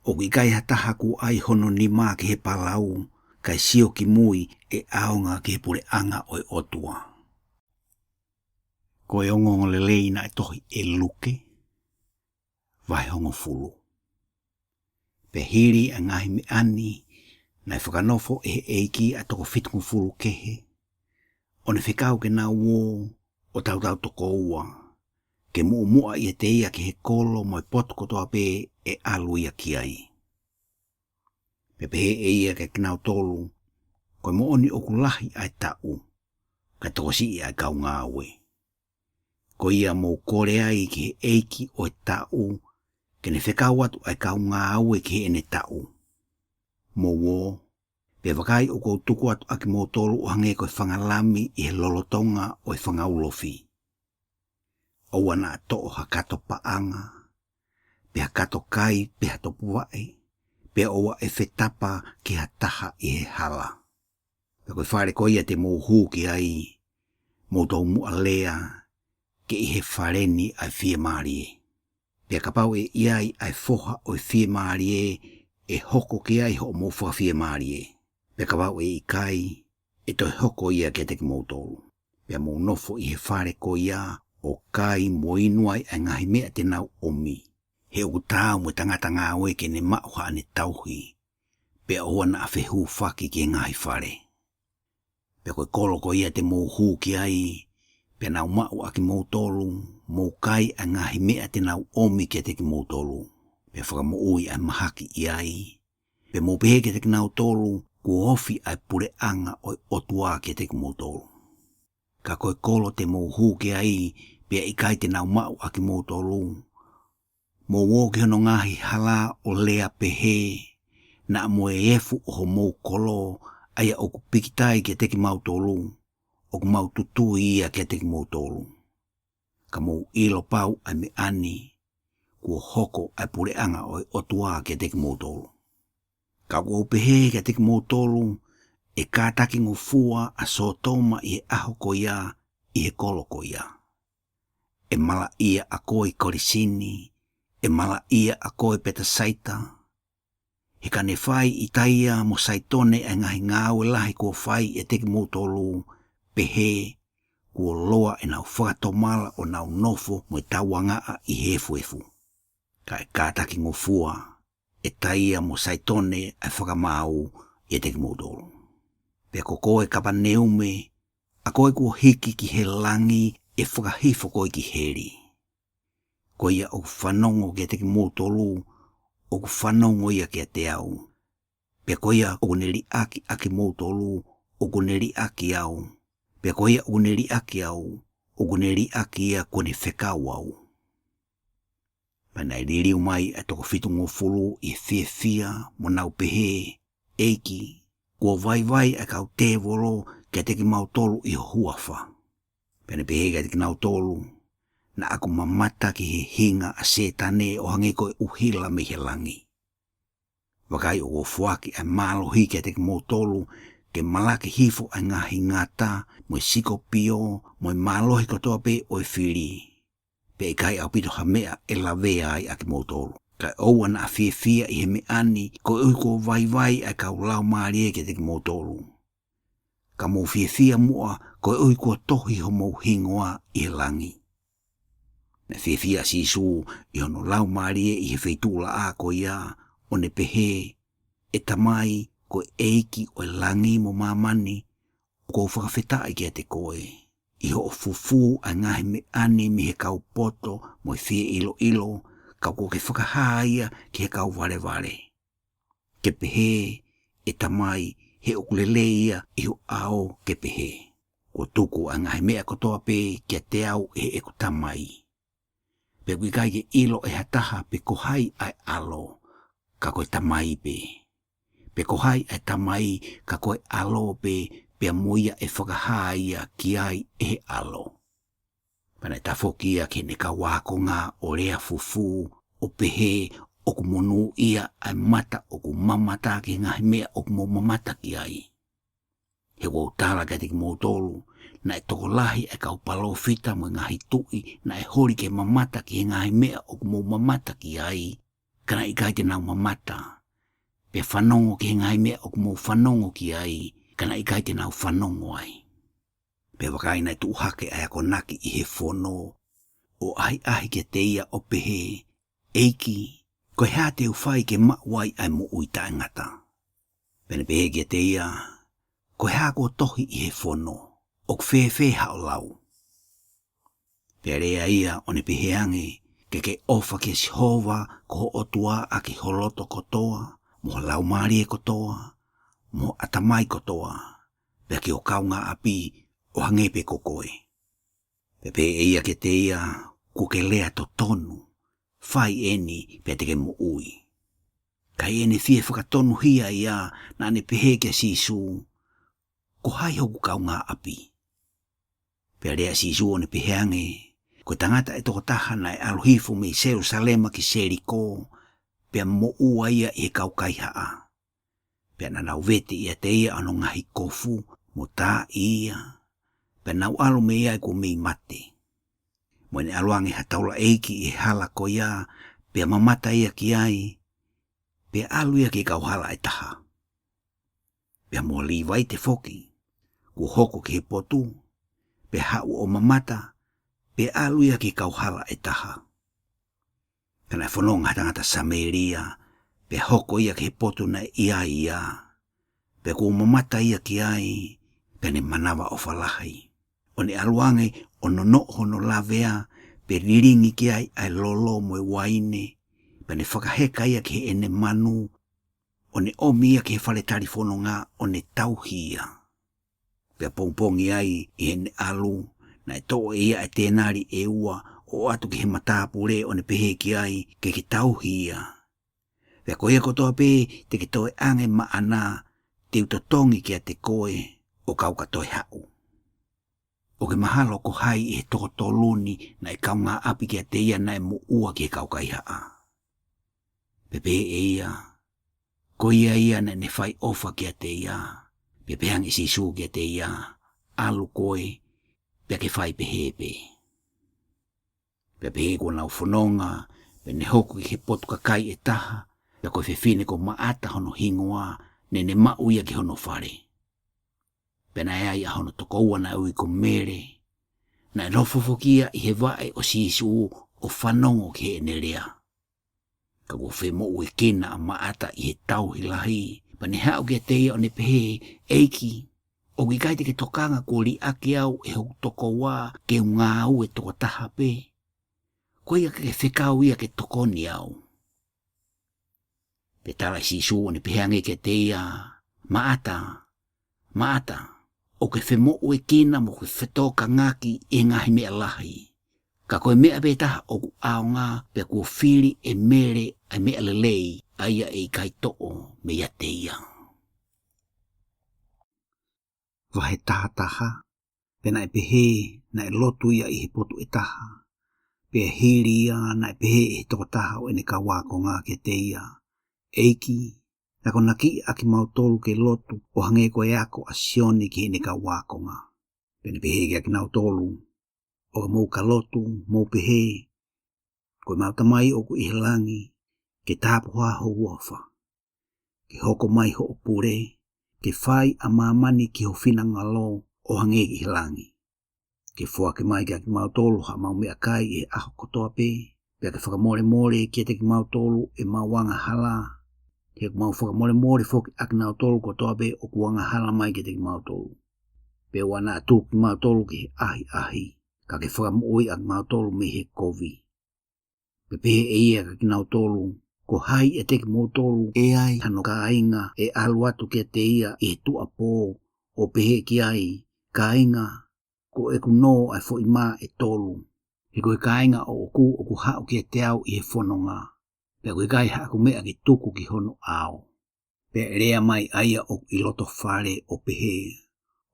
ʻOku ʻikai ha taha kuo ʻai hono nima ki he palau, kae sio ki mui ʻe ʻaonga ki he puleʻanga ʻo e ʻOtua. Ko e ongoongolelei naʻe tohi ʻe Luke, vahe hongofulu. Pea hili ʻa e ngaahi meʻa ni, naʻe fakanofo ʻe he ʻEiki ʻa e toko fitungofulu kehe, ʻo ne fekau ke nau ō ʻo tautau tokoua, ke muʻomuʻa ʻiate ia ki he kolo mo e potu kotoa pē ʻe ʻalu ia ki ai. Pea pehē ʻe ia kiate kinautolu, Ko e moʻoni ʻoku lahi ʻa e taʻu, kae tokosiʻi ʻa e kau ngāue. Ko ia mou kole ai ki he ʻEiki ʻo e taʻu, ke ne fekau atu ʻa e kau ngāue ki heʻene taʻu. Mou ō, pea vakai ʻoku ou tuku atu ʻa kimoutolu ʻo hangē ko e fanga lami ʻi he lolotonga ʻo e fanga ulofi. ʻOua naʻa toʻo ha kato paʻanga, pe ha kato kai, pe ha topuvaʻe, pea ʻoua ʻe fetapa ki ha taha ʻi he hala. Pea ko e fale ko ia te mou hū ki ai, mou tomuʻa lea, Ke ʻi he fale ni ʻa e fiemālie. Pea kapau ʻe ʻi ai ʻa e foha ʻo e fiemālie, ʻe hoko ki ai hoʻomou fakafiemālie. Pea kapau ʻe ʻikai, ʻe toe hoko ia kiate kimoutolu. Pea mou nofo ʻi he fale ko ia, ʻo kai mo inu ai ʻa e ngaahi meʻa te nau ʻomi. He ʻoku taau mo e tangata ngāue ke ne maʻu haʻane tauhi, pea ʻoua naʻa fehūfaki ki he ngaahi fale. Pea ko e kolo ko ia te mou hū ki ai, pea nau maʻu ʻa kimoutolu, mou kai ʻa e ngaahi meʻa te nau ʻomi kiate kimoutolu. Pea fakamoʻui ʻa e mahaki ʻi ai. Pea mou pehē kiate kinautolu, Kuo ofi ʻa e puleʻanga ʻo e ʻOtua kiate kimoutolu. Ka ko e kolo te mou hū ki ai, pea ʻikai te nau maʻu ʻa kimoutolu, mou ō ki hono ngaahi hala ʻo lea pehē, Naʻa mo e efu ʻo homou kolo, ʻa ia ʻoku pikitai kiate kimautolu, ʻoku mau tutui ia kiate kimoutolu. Ka mou ʻilo pau ʻa e meʻa ni, kuo hoko ʻa e puleʻanga ʻo e ʻOtua kiate kimoutolu. Ka ʻoku ou pehē kiate kimoutolu, ʻe kātaki ngofua ʻa Sōtoma ʻi he ʻaho ko ia, ʻi he kolo ko ia. ʻE malaʻia ʻa koe Kolasini, ʻe malaʻia ʻa koe Petasaita, he ka ne fai ʻi Taia mo Saitone ʻa e ngaahi ngāue lahi kuo fai ʻiate kimoutolu, pehē, kuo loa ʻenau fakatomala ʻo nau nofo mo e tauangaʻa ʻi he efuefu. Ka ʻe kātaki ngofua ʻe Taia mo Saitone ʻa e fakamaau ʻiate kimoutolu. Pea ko koe Kapaneume, ʻa koe kuo hiki ki he langi, ʻe fakahifo koe ki heli. Ko ia ʻoku fanongo kiate kimoutolu, ʻoku fanongo ia kiate au. Pea ko ia ʻoku ne liʻaki ʻa kimoutolu, ʻoku ne liʻaki au. Pea ko ia ʻoku ne liʻaki au, ʻoku ne liʻaki ia kuo ne fekau au. Pea naʻe liliu mai ʻa e toko fitungofulu ʻi he fiefia mo nau pehē, ʻEiki, kuo vaivai ʻa e kau tēvolo kiate kimautolu ʻi ho huafa. Pea ne pehē kiate kinautolu, Naʻa ku mamata ki he hinga ʻa Sētane ʻo hangē ko e ʻuhila mei he langi. Vakai ʻoku ou foaki ʻa e mālohi kiate kimoutolu, ke malaki hifo ʻa e ngaahi ngata, mo e sikopio, mo e mālohi kotoa pē ʻo e fili. Pea ʻikai ʻaupito ha meʻa ʻe lavea ai ʻa kimoutolu. Kae ʻoua naʻa fiefia ʻi he meʻa ni, koeʻuhi kuo vaivai ʻa e kau laumālie kiate kimoutolu. Ka mou fiefia muʻa, koeʻuhi kuo tohi homou hingoa ʻi he langi. Naʻe fiefia ʻa Sīsū ʻi hono laumālie ʻi he feituʻulaʻā ko ia, ʻo ne pehē, ʻE Tamai, ko e ʻEiki ʻo e langi mo māmani, ʻoku ou fakafetaʻi kiate koe. ʻI hoʻo fufū ʻa e ngaahi meʻa ni mei he kau poto mo e fieʻiloʻilo, ka kuo ke fakahā ia ki he kau valevale. Ke pehē, ʻE Tamai, he ʻoku lelei ia ʻi ho ʻao ke pehē. Kuo tuku ʻa e ngaahi meʻa kotoa pē kiate au ʻe heʻeku Tamai. Pea ʻoku ʻikai ke ʻilo ʻe ha taha pe ko hai ʻa e ʻAlo, ka ko e Tamai pē. Pe ko hai ʻa e Tamai, ka ko e ʻAlo pē, pea mo ia ʻe fakahā ia ki ai ʻe he ʻAlo. Pea naʻe tafoki ia ki heʻene kau ākonga ʻo lea fufū, ʻo pehē, ʻOku monūʻia ʻa e mata ʻoku mamata ki he ngaahi meʻa ʻoku mou mamata ki ai. He ʻoku ou tala kiate kimoutolu, naʻe tokolahi ʻa e kau palōfita mo e ngaahi tuʻi naʻe holi ke mamata ki he ngaahi meʻa ʻoku mou mamata ki ai, ka naʻe ʻikai te nau mamata. Pea fanongo ki he ngaahi meʻa ʻoku mou fanongo ki ai, ka naʻe ʻikai te nau fanongo ai. Pea vakai, naʻe tuʻu hake ʻa e akonaki ʻi he fono, ʻo ʻahiʻahi kiate ia ʻo pehē, ʻEiki, ko e hā te u fai ke maʻu ai ʻa e moʻui taʻengata? Pea ne pehē kiate ia, Ko e hā kuo tohi ʻi he fono? ʻOku fēfē haʻo lau? Pea lea ia ʻo ne pehē ange, Ke ke ʻofa kia Sihova ko ho ʻOtua ʻaki ho loto kotoa, mo ho laumālie kotoa, mo ho ʻatamai kotoa, pea ki ho kaungāʻapi ʻo hangē pē ko koe. Pea pehē ʻe ia kiate ia, Kuo ke lea totonu, fai eni pea te ke moʻui. Ka ʻi heʻene fie fakatonuhia ia, naʻa ne pehē kia Sīsū, Ko hai hoku kaungāʻapi? Pea lea ʻa Sīsū ʻo ne pehē ange, Ko e tangata ʻe toko taha naʻe ʻalu hifo mei Selusalema ki Seliko, pea moʻua ia ʻi he kau kaihaʻa. Pea naʻa nau vete ʻiate ia ʻa hono ngaahi kofu, mo taaʻi ia, pea nau ʻalu mei ai kuo mei mate. Mo ʻene ʻalu ange ha taulaʻeiki ʻi he hala ko ia, pea mamata ia ki ai, pea ʻalu ia ki he kauhala ʻe taha. Pea mo Līvaite foki, kuo hoko ki he potu, pea haʻu ʻo mamata, pea ʻalu ia ki he kauhala ʻe taha. Ka naʻe fononga ha tangata Samēlia, pea hoko ia ki he potu naʻe ʻi ai ia. Pea kuo mamata ia ki ai, pea ne manavaʻofa lahi. ʻO ne ʻalu ange ʻo nonoʻo hono lavea, pea lilingi ki ai ʻa e lolo mo e uaine, pea ne fakaheka ia ki heʻene manu, ʻo ne ʻomi ia ki he fale talifononga ʻo ne tauhi ia. Pea pongipongi ai ʻi heʻene ʻalu, naʻe toʻo ʻe ia ʻa e tēnali ʻe ua, ʻo ʻoatu ki he matāpule ʻo ne pehē ki ai, Ke ke tauhi ia. Pea ko ia kotoa pē te ke toe ʻange maʻana, te u totongi kiate koe, ʻo kau ka toe haʻu. ʻOkú ke mahalo ko hai ʻi he toko tolu ni naʻe kaungāʻapi kiate ia naʻe moʻua ki he kau kaihaʻa? Pea pehē ʻe ia, Ko ia ia naʻa ne fai ʻofa kiate ia. Pea pehē ange ʻe Sīsū kiate ia, ʻAlu koe, pea ke fai pehē pē. Pea pehē kuo nau fononga, pea ne hoko ki he potu kakai ʻe taha, pea ko e fefine ko Maʻata hono hingoa, naʻa ne maʻu ia ki hono fale. Pea naʻe ʻi ai ʻa hono tokoua naʻe ui ko Mele, naʻe nofo foki ia ʻi he vaʻe ʻo Sīsū ʻo fanongo ki heʻene lea. Ka kuo femoʻuekina ʻa Maʻata ʻi he tauhi lahi, pea ne haʻu kiate ia ʻo ne pehē, ʻEiki, ʻoku ʻikai te ke tokanga kuo liʻaki au ʻe hoku tokoua ke u ngāue toko taha pē? Ko ia ke fekau ia ke tokoni au. Pea tala ʻe Sīsū ʻo ne pehē ange kiate ia, Maʻata, Maʻata, ʻoku ke femoʻuekina mo ke fetokangaki ʻi he ngaahi meʻa lahi. Ka ko e meʻa pē taha ʻoku ʻaonga, pea kuo fili ʻe Mele ʻa e meʻa lelei, ʻa ia ʻe ʻikai toʻo meiate ia. Vahe taha taha. Pea naʻe pehē, naʻe lotu ia ʻi he potu ʻe taha. Pea hili ia naʻe pehē ʻe he toko taha ʻo ʻene kau ākonga kiate ia, ʻEiki, nakonakiʻi ʻa kimautolu ke lotu ʻo hangē ko e ako ʻa Sione ki heʻene kau ākonga. Pea ne pehē kiate kinautolu, ʻOka mou ka lotu, mou pehē, Ko ʻemau Tamai ʻoku ʻi he langi, ke tāpuhā ho huafa. Ke hoko mai hoʻo pule, ke fai ʻa māmani ki ho finangalo ʻo hangē ki he langi. Ke foaki mai kiate kimautolu haʻamau meʻakai ʻi he ʻaho kotoa pē, pea ke fakamolemole kiate kimautolu ʻemau angahala, he ʻoku mau fakamolemole foki ʻa kinautolu kotoa pē ʻoku angahala mai kiate kimautolu. Pea ʻoua naʻa tuku kimautolu ki he ʻahiʻahi, ka ke fakamoʻui ʻa kimautolu mei he kovi. Pea pehē ʻe ia kiate kinautolu, Ko hai ʻiate kimoutolu ʻe ʻi ai hano kāinga ʻe ʻalu atu kiate ia ʻi he tuʻuapō, ʻo pehē ki ai, Kāinga, ko ʻeku nō ʻa e foʻi mā ʻe tolu. He ko e kāinga ʻoʻoku ʻoku haʻu kiate au ʻi he fononga, pea ʻoku ʻikai haʻaku meʻa ke tuku ki hono ʻao. Pea ʻe lea mai ʻa ia ʻoku ʻi loto fale ʻo pehē,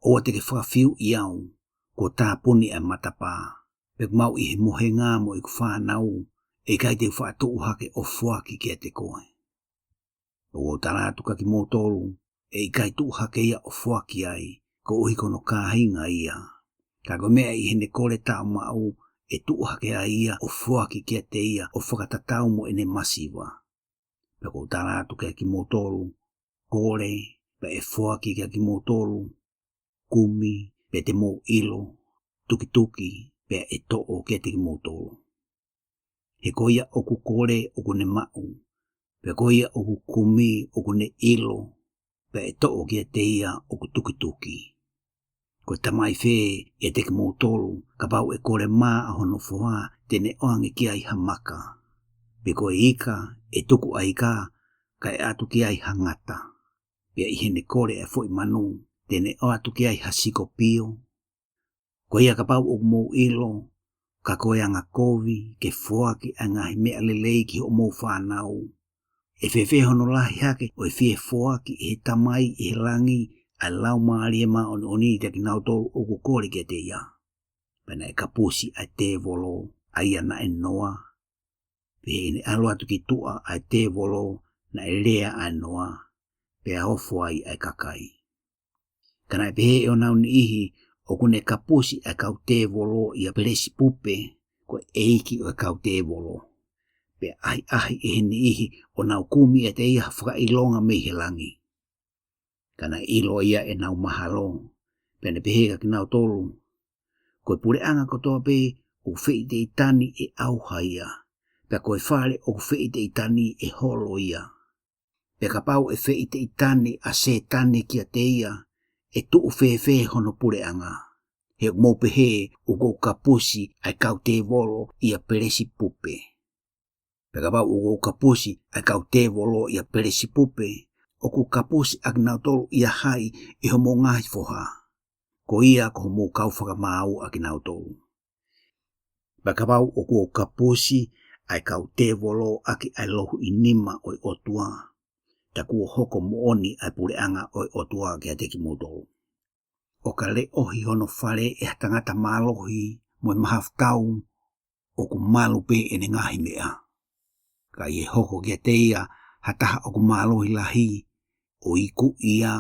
ʻOua te ke fakafiuʻi au, kuo tāpuni ʻa e matapā. Pea ʻoku mau ʻi he mohenga mo ʻeku fānau, ʻe ʻikai te u faʻa tuʻu hake ʻo foaki kiate koe. ʻOku ou tala atu kiate kimoutolu, ʻe ʻikai tuʻu hake ia ʻo foaki ai, koeʻuhi ko hono kāinga ia. Ka ko e meʻa ʻi heʻene kole taʻu maʻu, ʻe tuʻu hake ai ia ʻo foaki kiate ia ʻo fakatatau mo ʻene masiva. Pea ʻoku ou tala atu kiate kimoutolu, kole, pea ʻe foaki kiate kimoutolu, kumi, pea te mou ʻilo, tukituki, pea ʻe toʻo kiate kimoutolu. He ko ia ʻoku kole ʻoku ne maʻu, pea ko ia ʻoku kumi ʻoku ne ʻilo, pea ʻe toʻo kiate ia ʻoku tukituki. Ko e tamai fē ʻiate kimoutolu, kapau ʻe kole mā ʻa hono foha, te ne ʻoange ki ai ha maka? Pe ko e ika, ʻe tuku ʻa e ika, kae ʻatu ki ai ha ngata? Pea ʻi heʻene kole ʻa e foʻi manu, te ne ʻoatu ki ai ha sikopio? Ko ia kapau ʻoku mou ʻilo, ka ko e angakovi ke foaki ʻa e ngaahi meʻa lelei ki hoʻomou fānau, ʻe fēfē hono lahi hake ʻo e fie foaki ʻe he Tamai ʻi he langi ʻa e Laumālie Māʻoniʻoni kiate kinautolu ʻoku kole kiate ia? Pea naʻe kapusi ʻa e tēvolo ʻa ia naʻe noa. Pea ʻi heʻene ʻalu atu ki tuʻa ʻa e tēvolo, naʻe lea ʻa e noa, pea ofo ai ʻa e kakai. Ka naʻe pehē ʻe honau niʻihi, ʻoku ne kapusi ʻa e kau tēvolo ʻia Pelesipupe, ko e ʻeiki ʻo e kau tēvolo. Pea ʻahiʻahi ʻe he niʻihi ʻo nau kumi ʻiate ia ha fakaʻilonga mei he langi. Ka naʻe ʻilo ia ʻenau mahalo, pea ne pehē kiate kinautolu, Ko e puleʻanga kotoa pē ʻoku feʻiteʻitani ʻe ʻauha ia, pea ko e fale ʻoku feʻiteʻitani ʻe holo ia. Pea kapau ʻe feʻiteʻitani ʻa Sētane kiate ia, ʻe tuʻu fēfē hono puleʻanga? He ʻoku mou pehē ʻoku ou kapusi ʻa e kau tēvolo ʻia Pelesipupe. Pea kapau ʻoku ou kapusi ʻa e kau tēvolo ʻia Pelesipupe, ʻoku ou kapusi ʻa kinautolu ʻia hai ʻi hoʻomou ngaahi foha? Ko ia ko hoʻomou kau fakamaau ʻa kinautolu. Pea kapau ʻoku ou kapusi ʻa e kau tēvolo ʻaki ʻa e louhiʻi nima ʻo e ʻOtua, ta kuo hoko moʻoni ʻa e puleʻanga ʻo e ʻOtua kiate kimoutolu. ʻOka leʻohi hono fale ʻe ha tangata mālohi mo e mahafu tau, ʻoku malu pē ʻene ngaahi meʻa. Ka ʻi he hoko kiate ia ha taha ʻoku mālohi lahi, ʻo iku ia,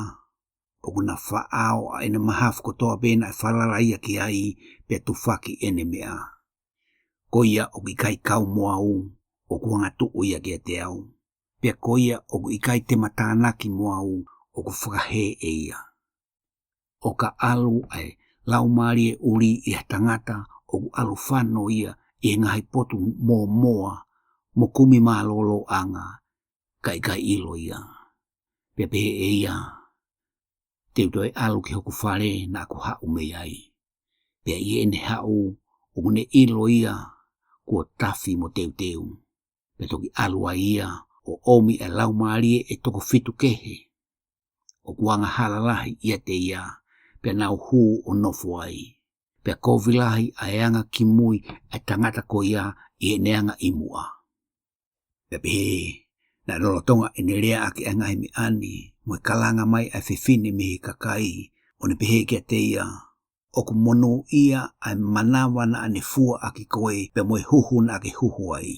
ʻoku na faʻao ʻa ʻene mahafu kotoa pē naʻe falala ia ki ai, pea tufaki ʻene meʻa. Ko ia ʻoku ʻikai kau mo au, ʻoku angatuʻu ia kiate au. Pea ko ia ʻoku ʻikai tematānaki mo au, ʻoku fakahē ʻe ia. ʻOka ʻalu ʻa e laumālie ʻuli ʻi ha tangata ʻoku ʻalu fano ia ʻi he ngaahi potu mōmoa mo kumi mālōlōʻanga, ka ʻikai ʻilo ia. Pea pehē ʻe ia, Te u toe ʻalu ki hoku fale naʻa ku haʻu mei ai. Pea ʻi heʻene haʻu, ʻoku ne ʻilo ia kuo tafi mo teuteu. Pea toki ʻalu ai ia ʻo ʻomi ʻa e laumālie ʻe toko fitu kehe, ʻoku angahala lahi ʻiate ia, pea nau hū ʻo nofo ai. Pea kovi lahi ʻa e anga kimui ʻa e tangata ko ia ʻi heʻene anga ʻi muʻa. Pea pehē, naʻe lolotonga ʻene leaʻaki ʻa e ngaahi meʻa ni, mo e kalanga mai ʻa e fefine mei he kakai, ʻo ne pehē kiate ia, ʻOku monūʻia ʻa e manava naʻa ne fua ʻaki koe, pea mo e huhu naʻa ke huhu ai.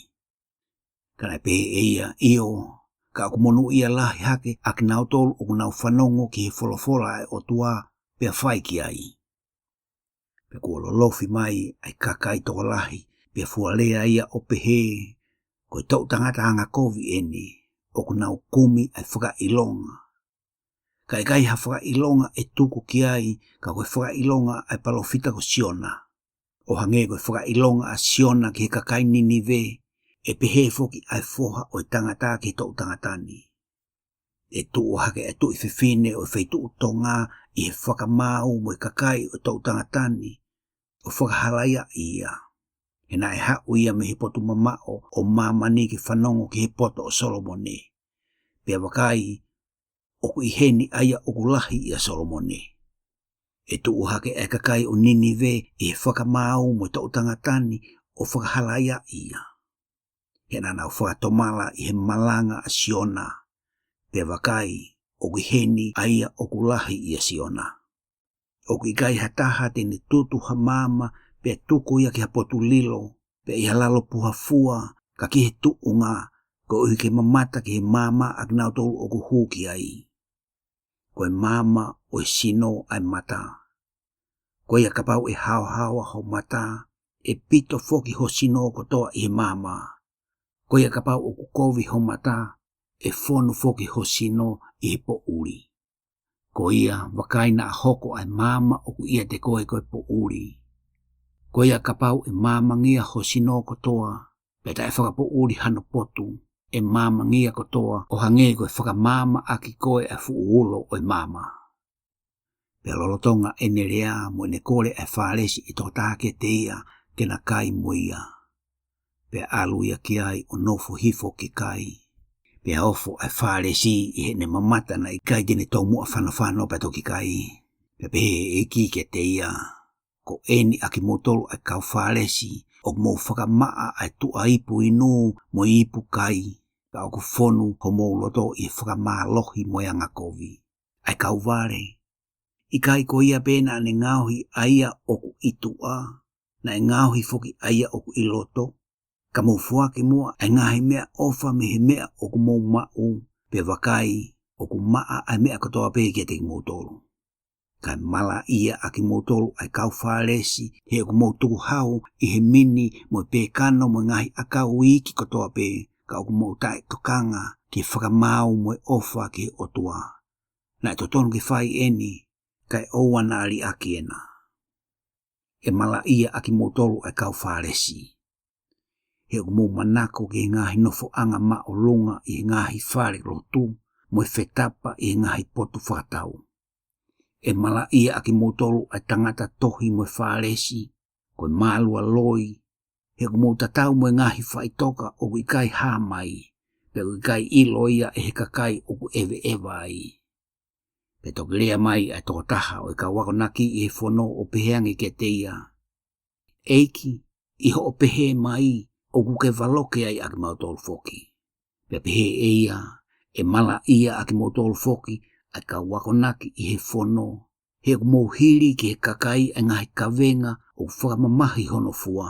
Ka naʻe pehē ʻe ia, ʻIo, ka ʻoku monūʻia lahi hake ʻa kinautolu ʻoku nau fanongo ki he folofola ʻa e ʻOtua, pea fai ki ai. Pea kuo lolofi mai ʻa e kakai tokolahi, pea fua lea ia ʻo pehē, Ko e toʻu tangata angakovi eni, ʻoku nau kumi ʻa e fakaʻilonga. Ka ʻikai ha fakaʻilonga ʻe tuku ki ai, ka ko e fakaʻilonga ʻa e palōfita ko Siona. ʻO hangē ko e fakaʻilonga ʻa Siona ki he kakai Ninive, ʻe pehē foki ʻa e Foha ʻo e Tangata ki he toʻu tangata ni. ʻE tuʻu hake ʻa e tuʻi fefine ʻo e feituʻu tonga ʻi he fakamaau mo e kakai ʻo e toʻu tangata ni, ʻo fakahalaia ia. He naʻe haʻu ia mei he potu mamaʻo ʻo māmani ke fanongo ki he poto ʻo Solomone. Pea vakai, ʻoku ʻi heni ʻa ia ʻoku lahi ʻia Solomone. ʻE tuʻu hake ʻa e kakai ʻo Ninive ʻi he fakamaau mo e toʻutangata ni ʻo fakahalaiaʻi ia. He naʻa nau fakatomala ʻi he malanga ʻa Siona. Pea vakai, ʻoku ʻi heni ʻa ia ʻoku lahi ʻia Siona. ʻOku ʻikai ha taha te ne tutu ha maama, pea tuku ia ki ha potu lilo, pea ʻi ha lalo puha fua, ka ki he tuʻunga, koeʻuhi ke mamata ki he maama ʻa kinautolu ʻoku hū ki ai. Ko e maama ʻo e sino ʻa e mata. Ko ia kapau ʻe haohaoa ho mata, ʻe pito foki ho sino kotoa ʻi he maama. Ko ia kapau ʻoku kovi ho mata, ʻe fonu foki ho sino ʻi he poʻuli. Ko ia, vakai, naʻa hoko ʻa e maama ʻoku ʻiate koe ko e poʻuli. Ko ia kapau ʻe maamangia ho sino kotoa, pea taʻe fakapoʻuli hano potu, ʻe maamangia kotoa ʻo hangē ko e fakamaama ʻaki koe ʻa e fuʻu ulo ʻo e maama. Pea lolotonga ʻene lea mo ʻene kole ʻa e Fālesi ʻe toko taha kiate ia ke na kai mo ia. Pea ʻalu ia ki ai ʻo nofo hifo ke kai. Pea ofo ʻa e Fālesi ʻi heʻene mamata naʻe ʻikai te ne tomuʻa fanofano pea toki kai. Pea pehē ʻe he ʻEiki kiate ia, Ko eni ʻa kimoutolu ʻa e kau Fālesi, ʻoku mou fakamaʻa ʻa e tuʻa ipu inu mo e ipu kai, ka ʻoku fonu homou loto ʻi he fakamālohi mo e angakovi. ʻA e kau vale. ʻIkai ko ia pē naʻa ne ngaohi ʻa ia ʻoku ʻi tuʻa, naʻe ngaohi foki ʻa ia ʻoku ʻi loto? Ka mou foaki muʻa ʻa e ngaahi meʻaʻofa mei he meʻa ʻoku mou maʻu, pea vakai, ʻoku maʻa ʻa e meʻa kotoa pē kiate kimoutolu. Kae malaʻia ʻa kimoutolu ʻa e kau Fālesi, he ʻoku mou tukuhau ʻi he mini mo e pēkano mo e ngaahi ʻakau iiki kotoa pē, ka ʻoku mou taʻetokanga ki he fakamaau mo e ʻofa ki he ʻOtua. Naʻe totonu ke fai eni, kae ʻoua naʻa liʻaki ena. ʻE malaʻia ʻa kimoutolu ʻa e kau Fālesi, he ʻoku mou manako ki he ngaahi nofoʻanga māʻolunga ʻi he ngaahi fale lotu, mo e fetapa ʻi he ngaahi potu fakatau. ʻE malaʻia ʻa kimoutolu ʻa e tangata tohi mo e Fālesi, ko e mālualoi, he ʻoku mou tatau mo e ngaahi faʻitoka ʻoku ʻikai hā mai, pea ʻoku ʻikai ʻilo ia ʻe he kakai ʻoku ʻeveʻeva ai. Pea toki lea mai ʻa e tokotaha ʻo e kau akonaki ʻi he fono ʻo pehē ange kiate ia, ʻEiki, ʻi hoʻo pehē mai, ʻoku ke valoke ai ʻa kimautolu foki. Pea pehē ʻe ia, ʻE malaʻia ʻa kimoutolu foki ʻa e kau akonaki ʻi he fono, he ʻoku mou hili ki he kakai ʻa e ngaahi kavenga ʻoku fakamamahi hono fua,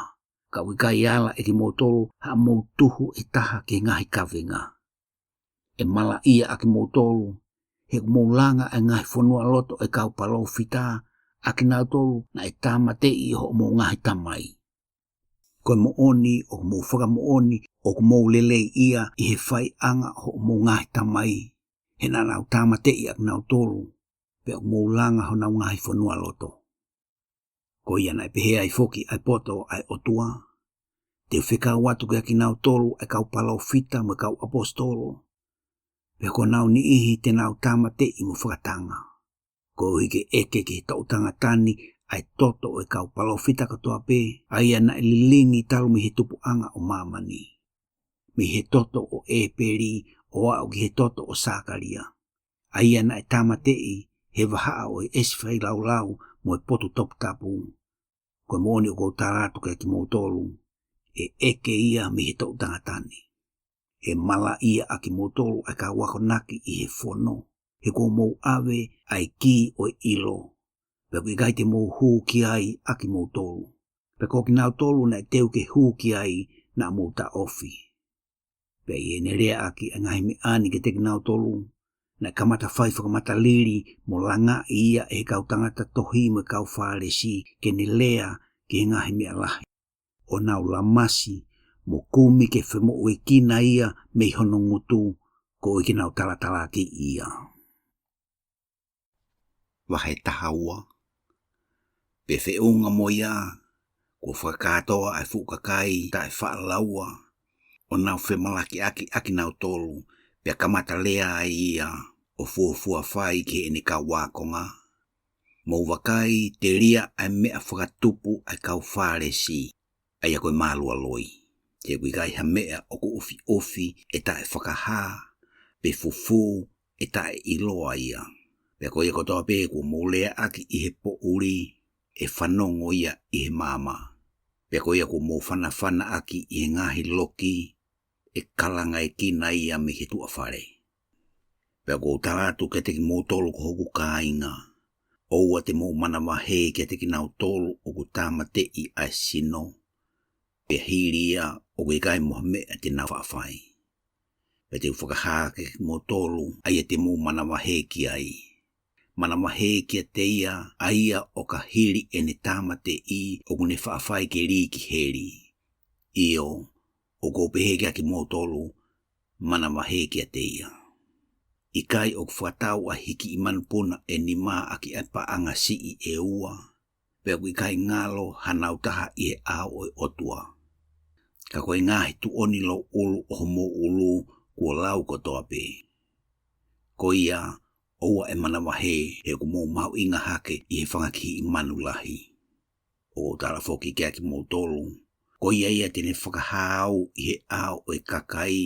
ka ʻoku ʻikai ala ʻe kimoutolu haʻamou tuhu ʻe taha ki he ngaahi kavenga. ʻE malaʻia ʻa kimoutolu, he ʻoku mou langa ʻa e ngaahi fonualoto ʻo e kau palōfita, ʻa kinautolu naʻe tāmateʻi ʻe hoʻomou ngaahi tamai. Ko e moʻoni ʻoku mou fakamoʻoni ʻoku mou lelei ia ʻi he faiʻanga ʻo hoʻomou ngaahi tamai, he naʻa nau tāmateʻi ʻa kinautolu, pea ʻoku mou langa honau ngaahi fonualoto. Ko ia naʻe pehē ai foki ʻa e poto ʻa e ʻOtua, Te u fekau atu kiate kinautolu ʻa e kau palōfita mo e kau ʻaposetolo, pea ko honau niʻihi te nau tāmateʻi mo fakatanga. Koeʻuhi ke ʻeke ki he toʻutangata ni ʻa e toto ʻo e kau palōfita kotoa pē, ʻa ia naʻe lilingi talu mei he tupuʻanga ʻo māmani. Mei he toto ʻo ʻĒpeli ʻo aʻu ki he toto ʻo Sākalia, ʻa ia naʻe tāmateʻi he vahaʻa ʻo e ʻesi failaulau mo e potu toputapu. Ko e moʻoni ʻoku ou tala atu kiate kimoutolu, ʻe ʻeke ia mei he toʻutangata ni. ʻE malaʻia ʻa kimoutolu ʻa e kau akonaki ʻi he fono, he kuo mou ʻave ʻa e kī ʻo e ʻilo, pea ʻoku ʻikai te mou hū ki ai ʻa kimoutolu. Pea ko kinautolu naʻe teu ke hū ki ai naʻa mou taʻofi. Pea ʻi heʻene leaʻaki ʻa e ngaahi meʻa ni kiate kinautolu, naʻe kamata fai fakamatalili mo langaʻi ia ʻe he kau tangata tohi mo e kau Fālesi ke ne lea ki he ngaahi meʻa lahi, ʻo nau lamasi mo kumi ke femoʻuekina ia mei hono ngutu, koeʻuhi ke nau talatalakiʻi ia. Vahe taha ua. Pea feʻunga mo ia, kuo fakakātoa ʻa e fuʻu kakai taʻefaʻalaua, ʻo nau femalakiʻaki ʻa kinautolu, pea kamata lea ai ia, ʻo fuofua fai ki heʻene kau ākonga, Mou vakai, telia ʻa e meʻa fakatupu ʻa e kau Fālesi, ʻa ia ko e mālualoi. He ʻoku ʻikai ha meʻa ʻoku ʻufiʻufi ʻe taʻefakahā, pe fufū ʻe taʻeʻiloa ia. Pea ko ia kotoa pē kuo mou leaʻaki ʻi he poʻuli, ʻe fanongo ia ʻi he maama. Pea ko ia kuo mou fanafanaʻaki ʻi he ngaahi loki, ʻe kalangaekina ia mei he tuʻa fale. Pea ʻoku ou tala atu kiate kimoutolu ko hoku kāinga, ʻoua te mou manavahē kiate kinautolu ʻoku tāmateʻi ʻa e sino, pea hili ia ʻoku ʻikai mo ha meʻa te nau faʻa fai. Pea te u fakahā kiate kimoutolu ʻa ia te mou manavahē ki ai. Manavahē kiate ia, ʻa ia ʻoka hili ʻene tāmateʻi ʻoku ne faʻa fai ke lī ki heli. ʻIo, ʻoku ou pehē kiate kimoutolu, manavahē kiate ia. ʻIkai ʻoku fakatau ʻa e hikiʻi manupuna ʻe nima ʻaki ʻa e paʻanga siʻi ʻe ua, pea ʻoku ʻikai ngalo hanau taha ʻi he ʻao ʻo e ʻOtua. Ka ko e ngaahi tuʻoni louʻulu ʻo homou ʻulu kuo lau kotoa pē. Ko ia, ʻoua ʻe manavahē, he ʻoku mou mahuʻinga hake ʻi he fanga kihiʻi manu lahi. ʻOku ou tala foki kiate kimoutolu, ko ia ia te ne fakahā au ʻi he ʻao ʻo e kakai,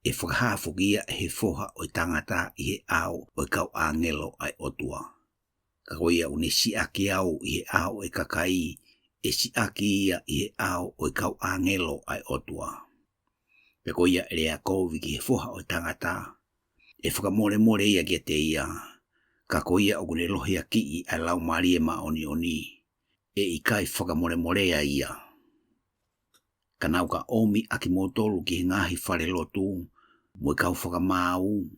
ʻe fakahā foki ia ʻe he Foha ʻo e Tangata ʻi he ʻao ʻo e kau ʻāngelo ʻa e ʻOtua. Ka ko ia ʻoku ne siʻaki au ʻi he ʻao ʻo e kakai, ʻe siʻaki ia ʻi he ʻao ʻo e kau ʻāngelo ʻa e ʻOtua. Pea ko ia ʻe lea kovi ki he Foha ʻo e Tangata, ʻe fakamolemole ia kiate ia. Ka ko ia ʻoku ne lohiakiʻi ʻa e Laumālie Māʻoniʻoni, ʻe ʻikai fakamolemolea ia. Ka nau ka ʻomi ʻa kimoutolu ki he ngaahi falelotu, mo e kau fakamaau,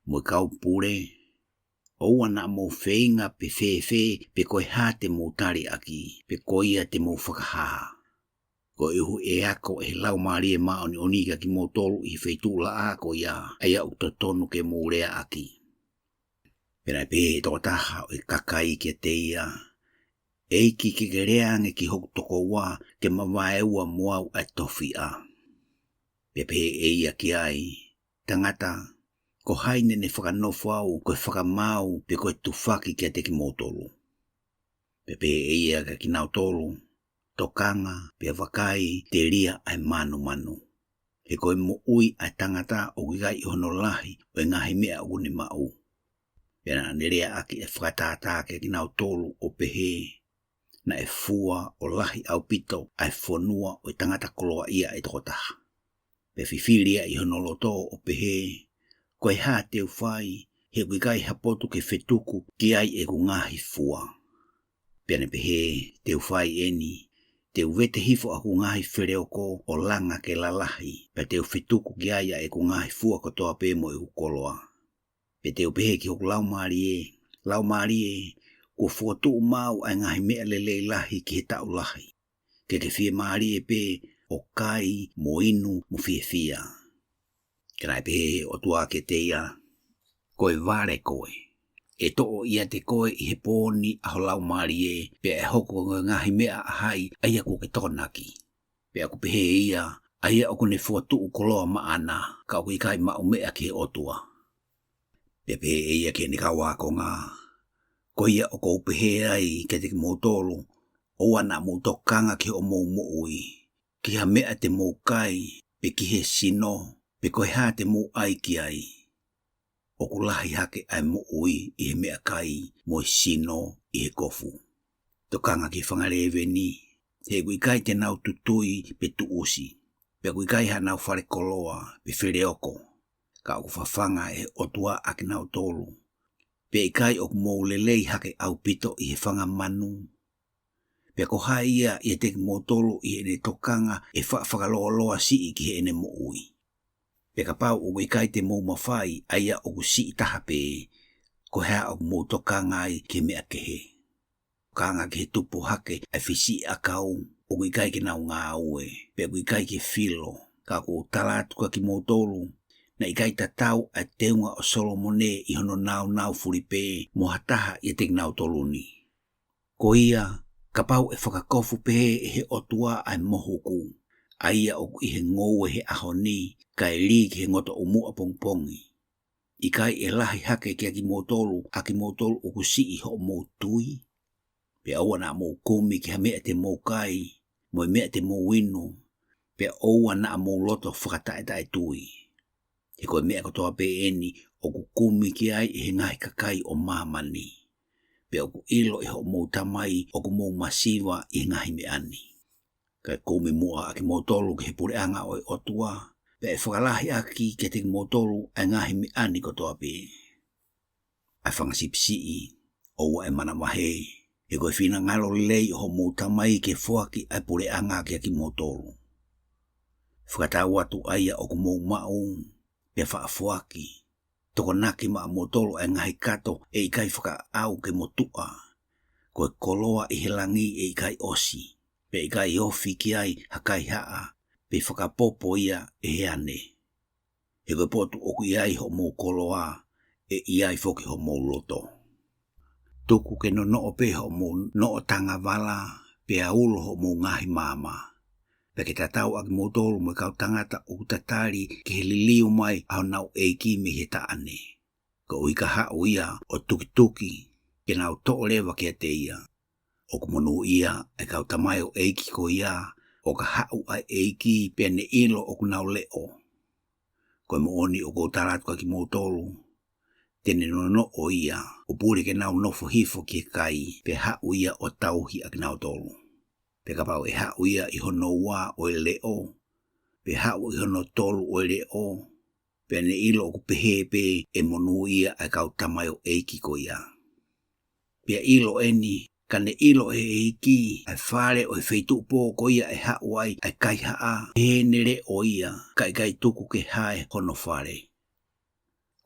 mo e kau pule, ʻoua naʻa mou feinga pe fēfē, pe ko e hā te mou tali ʻaki, pe ko ia te mou fakahā. Koeʻuhi ʻe ako ʻe he Laumālie Māʻoniʻoni kiate kimoutolu ʻi he feituʻulaʻā ko ia, ʻa ia ʻoku totonu ke mou leaʻaki. Pea naʻe pehē ʻe he tokotaha ʻo e kakai kiate ia, ʻEiki, ke ke lea ange ki hoku tokoua, ke mavaeua mo au ʻa e tofiʻa. Pea pehē ʻe ia ki ai, Tangata, ko hai naʻa ne fakanofo au ko e fakamaau pe ko e tufaki kiate kimoutolu? Pea pehē ʻe ia kiate kinautolu, Tokanga, pea vakai, telia ʻa e mānumanu. He ko e moʻui ʻa e tangata ʻoku ʻikai ʻi hono lahi ʻo e ngaahi meʻa ʻoku ne maʻu. Pea naʻa ne leaʻaki ʻa e fakatātā kiate kinautolu ʻo pehē, Naʻe fua ʻo lahi ʻaupito ʻa e fonua ʻo e tangata koloaʻia ʻe toko taha. Pea fifili ia ʻi hono loto ʻo pehē, Ko e hā te u fai, he ʻoku ʻikai ha potu ke fetuku ki ai ʻeku ngaahi fua? Pea ne pehē, Te u fai eni, te u vete hifo ʻa hoku ngaahi feleoko ʻo langa ke lalahi, pea te u fetuku ki ai ʻa ʻeku ngaahi fua kotoa pē mo ʻeku koloa. Pea te u pehē ki hoku laumālie, Laumālie, kuo fokotuʻu maʻau ʻa e ngaahi meʻa lelei lahi ki he taʻu lahi. Ke ke fiemālie pē ʻo kai mo inu mo fiefia. Ka naʻe pehē ʻe he ʻOtua kiate ia, Ko e vale koe. ʻE toʻo ʻiate koe ʻi he pō ni ʻa ho laumālie, pea ʻe hoko ko e ngaahi meʻa ʻa hai ʻa ia kuo ke tokonaki. Pea ʻoku pehē ʻe ia, ʻa ia ʻoku ne fokotuʻu koloa maʻana, ka ʻoku ʻikai maʻu meʻa ki he ʻOtua. Pea pehē ʻe ia ki heʻene kau ākonga, Ko ia ʻoku ou pehē ai kiate kimoutolu, ʻoua naʻa mou tokanga ki hoʻomou moʻui, ki ha meʻa te mou kai, pe ki he sino, pe ko e hā te mou ʻai ki ai. ʻOku lahi hake ʻa e moʻui ʻi he meʻakai, mo e sino ʻi he kofu. Tokanga ki he fanga lēveni, he ʻoku ʻikai te nau tutui pe tuʻusi, pea ʻoku ʻikai haʻanau falekoloa pe feleoko, ka ʻoku fafanga ʻe he ʻOtua ʻa kinautolu. Pea ʻikai ʻoku mou lelei hake ʻaupito ʻi he fanga manu? Pea ko hai ia ʻiate kimoutolu ʻi heʻene tokanga ʻe faʻa fakalōloa siʻi ki heʻene moʻui? Pea kapau ʻoku ʻikai te mou mafai ʻa ia ʻoku siʻi taha pē, ko e hā ʻoku mou tokanga ai ki he meʻa kehe? Tokanga ki he tupu hake ʻa e fisiʻi ʻakau, ʻoku ʻikai ke nau ngāue, pea ʻoku ʻikai ke filo, ka ʻoku ou tala atu kiate kimoutolu, naʻe ʻikai tatau ʻa e teunga ʻo Solomone ʻi hono nāunau fulipē mo ha taha ʻiate kinautolu ni. Ko ia, kapau ʻe fakakofu pehē ʻe he ʻOtua ʻa e mohuku, ʻa ia ʻoku ʻi he ngoue he ʻaho ni, kae lī ki he ngotoʻumu ʻapongipongi, ʻikai ʻe lahi hake kiate kimoutolu ʻa kimoutolu ʻoku siʻi hoʻomou tui? Pea ʻoua naʻa mou kumi ki ha meʻa te mou kai, mo e meʻa te mou inu, pea ʻoua naʻa mou loto fakataʻetaʻetui. He ko e meʻa kotoa pē ʻeni ʻoku kumi ki ai ʻe he ngaahi kakai ʻo māmani. Pea ʻoku ʻilo ʻe hoʻomou Tamai ʻoku mou masiva ʻi he ngaahi meʻa ni. Kae kumi muʻa ʻa kimoutolu ki he puleʻanga ʻo e ʻOtua, pea ʻe fakalahi ʻaki kiate kimoutolu ʻa e ngaahi meʻa ni kotoa pē. ʻA e fanga sipi siʻi, ʻoua ʻe manavahē, he ko e finangalo lelei ʻo hoʻomou Tamai ke foaki ʻa e puleʻanga kiate kimoutolu. Fakatau atu ʻa ia ʻoku mou maʻu, pea faʻa foaki. Tokonaki maʻamoutolu ʻa e ngaahi kato ʻe ʻikai fakaʻau ke motuʻa. Ko e koloa ʻi he langi ʻe ʻikai ʻosi, pea ʻikai ofi ki ai ha kaihaʻa, pe fakapopo ia ʻe he ane. He ko e potu ʻoku ʻi ai hoʻomou koloa, ʻe ʻi ai foki hoʻomou loto. Tuku ke nonoʻo pē hoʻomou noʻo tangavala, pea ulo hoʻomou ngaahi maama. Pea ke tatau ʻa kimoutolu mo e kau tangata ʻoku tatali ki he liliu mai ʻa honau ʻeiki mei he taʻane. Koeʻuhi ka haʻu ia ʻo tukituki, ke nau toʻo leva kiate ia. ʻOku monūʻia ʻa e kau tamaioʻeiki ko ia, ʻo ka haʻu ʻa e ʻeiki pea ne ʻilo ʻoku nau leʻo. Ko e moʻoni ʻoku ou tala atu kiate kimoutolu, te ne nonoʻo ia, ʻo pule ke nau nofo hifo ki he kai, pea haʻu ia ʻo tauhi ʻa kinautolu. Pea kapau ʻe haʻu ia ʻi hono ua ʻo e leʻo, pea haʻu ʻi hono tolu ʻo e leʻo, pea ne ʻilo ʻoku pehē pē, ʻe monūʻia ʻa e kau tamaioʻeiki ko ia. Pea ʻilo ʻeni, ka ne ʻilo ʻe he ʻeiki ʻa e fale ʻo e feituʻu pō ko ia ʻe haʻu ai ʻa e kaihaʻa, ʻe ne leʻo ia, ka ʻikai tuku ke hae hono fale.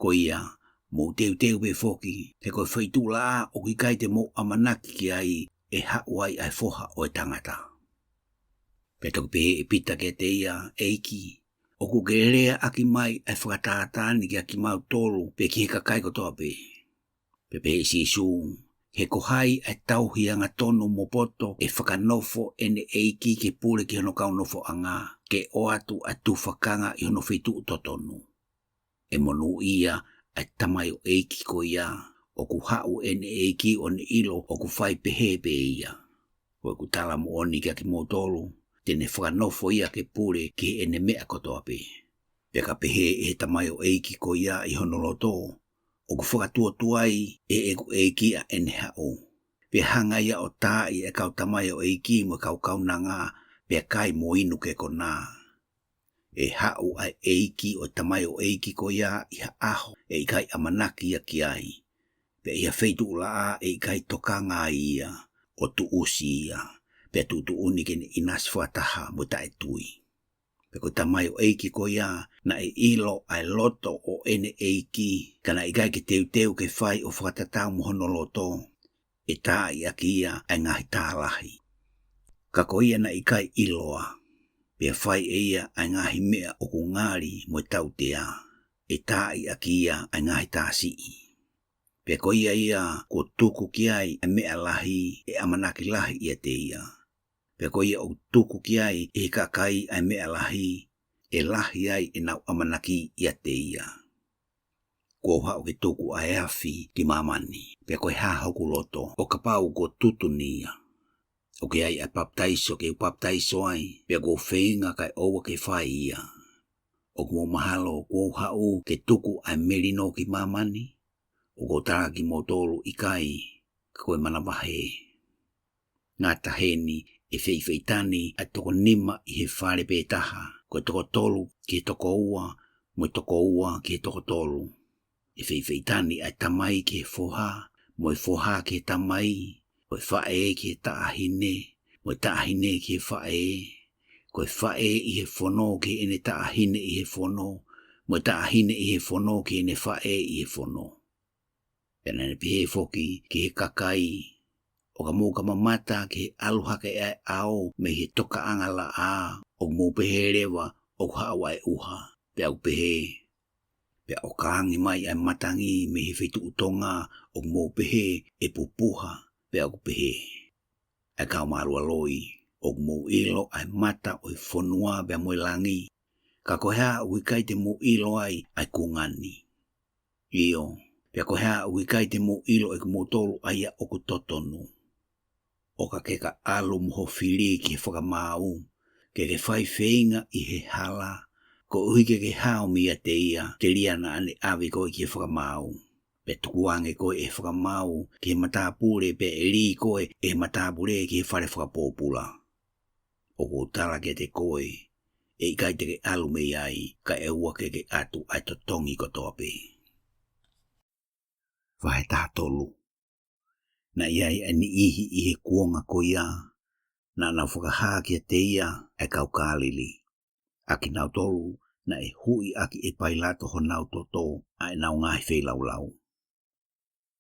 Ko ia, mou teuteu pē foki, he ko e feituʻu laʻā ʻoku ʻikai te mou ʻamanaki ki ai, ʻe haʻu ai ʻa e Foha ʻo e Tangata. Pea toki pehē ʻe Pita kiate ia, ʻEiki, ʻoku ke leaʻaki mai ʻa e fakatātā ni kiate kimautolu, pea ki he kakai kotoa pē. Pea pehē ʻe Sīsū, he ko hai ʻa e tauhi angatonu mo poto ʻe fakanofo ʻene ʻeiki ke pule ki hono kaunofoʻanga, ke ʻoatu ʻa e tufakanga ʻi hono feituʻu totonu. ʻE monūʻia ʻa e tamaioʻeiki ko ia, ʻoku haʻu ʻene ʻeiki ʻo ne ʻilo ʻoku fai pehē pē ia. Ko ʻeku tala moʻoni kiate kimoutolu, te ne fakanofo ia ke pule ki heʻene meʻa kotoa pē. Pea ka pehē ʻe he tamaioʻeiki ko ia ʻi hono loto, ʻoku fakatuotuai ʻe heʻeku ʻeiki ʻa ʻene haʻu. Pea hanga ia ʻo taaʻi ʻa e kau tamaioʻeiki mo e kau kaunanga, pea kai mo inu ke konā. ʻE haʻu ʻa e ʻeiki ʻo e tamaioʻeiki ko ia ʻi ha ʻaho ʻe ʻikai ʻamanaki ia ki ai. Pea ʻi ha feituʻu laʻā ʻe ʻikai tokanga ai ia, ʻo tuʻusi ia, pea tuʻutuʻuni ke ne ʻinasi fakataha mo e taʻetui. Pea ko e tamaioʻeiki ko ia naʻe ʻilo ʻa e loto ʻo ʻene ʻeiki, ka naʻe ʻikai ke teuteu ke fai ʻo fakatatau mo hono loto, ʻe taaʻi ʻaki ia ʻa e ngaahi tā lahi. Ka ko ia naʻe ʻikai ʻiloa, pea fai ʻe ia ʻa e ngaahi meʻa ʻoku ngali mo e tautea, ʻe taaʻi ʻaki ia ʻa e ngaahi tā siʻi. Pea ko ia ia kuo tuku ki ai ʻa e meʻa lahi, ʻe ʻamanaki lahi ʻiate ia. Pea ko ia ʻoku tuku ki ai ʻe he kakai ʻa e meʻa lahi, ʻe lahi ai ʻenau ʻamanaki ʻiate ia. Kuo u haʻu ke tuku ʻa e afi ki māmani, pea ko e hā hoku loto, ʻo kapau kuo tutu ni ia? ʻOku ʻi ai ʻa e papitaiso ke u papitaiso ai, pea kuo u feinga kae ʻoua ke fai ia. ʻOku mou mahalo kuo u haʻu ke tuku ʻa e melino ki māmani? ʻOku ou tala kiate kimoutolu, ʻikai, ka ko e manavahē. Ngata heni, ʻe feifeitani ʻa e toko nima ʻi he fale pē taha, ko e toko tolu ki he toko ua, mo e toko ua ki he toko tolu. ʻE feifeitani ʻa e tamai ki he foha, mo e foha ki he tamai, ko e faʻē ki he taʻahine, mo e taʻahine ki he faʻē, ko e faʻē ʻi he fono ki heʻene taʻahine ʻi he fono, mo e taʻahine ʻi he fono ki heʻene faʻē ʻi he fono. Pea naʻa ne pehē foki ki he kakai, ʻo ka mou ka mamata ki he ʻalu hake ʻa e ʻao mei he tokaʻanga laʻā, ʻoku mou pehē leva ʻoku haʻu ʻa e ʻuha, pea ʻoku pehē. Pea ʻo ka angi mai ʻa e matangi mei he feituʻu tonga, ʻoku mou pehē ʻe pupuha, pea ʻoku pehē. ʻA e kau mālualoi, ʻoku mou ʻilo ʻa e mata ʻo e fonua pea mo e langi, ka ko e hā ʻoku ʻikai te mou ʻilo ai ʻa e kuonga ni? ʻIo, pea ko e hā ʻoku ʻikai te mou ʻilo ʻe kimoutolu ʻa ia ʻoku totonu? ʻO ka ke ka ʻalu mo ho fili ki he fakamaau, ke ke fai feinga ʻi he hala, koeʻuhi ke ke hao meiate ia, telia naʻa ne ʻave koe ki he fakamaau. Pea tukuange koe ʻe he fakamaau ki he matāpule, pea ʻe lī koe ʻe he matāpule ki he fale fakapōpula. ʻOku ou tala kiate koe, ʻe ʻikai te ke ʻalu mei ai, kae ʻoua ke ke ʻatu ʻa e totongi kotoa pē. Vahe taha tolu. Naʻe ʻi ai ʻa e niʻihi ʻi he kuonga ko ia, naʻa nau fakahā kiate ia ʻa e kau Kāleli, ʻa kinautolu naʻe huʻi ʻaki ʻe Pailato honau toto ʻa ʻenau ngaahi feilaulau.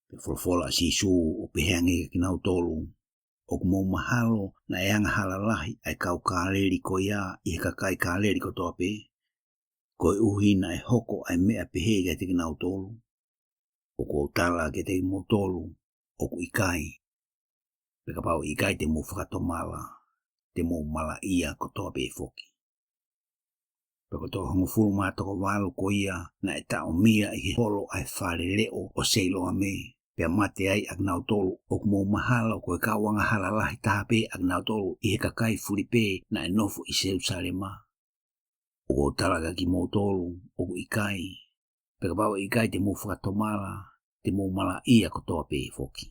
Pea folofola ʻa Sīsū ʻo pehē ange kia kinautolu, ʻOku mou mahalo naʻe angahala lahi ʻa e kau Kāleli ko ia ʻi he kakai Kāleli kotoa pē, koeʻuhi naʻe hoko ʻa e meʻa pehē kiate kinautolu? ʻOku ou tala kiate kimoutolu, ʻoku ʻikai. Pea kapau ʻe ʻikai te mou fakatomala, te mou malaʻia kotoa pē foki. Pea ko e toko hongofulu mā toko valu ko ia naʻe taʻomia ʻi he holo ʻa e fale leʻo ʻo Seiloame, pea mate ai ʻa kinautolu, ʻoku mou mahalo ko e kau angahala lahi taha pē ʻa kinautolu ʻi he kakai fulipē naʻe nofo ʻi Selusalema? ʻOku ou tala kia kimoutolu, ʻoku ʻikai. Pea kapau ʻe ʻikai te mou fakatomala, te mou malaʻia kotoa pē foki.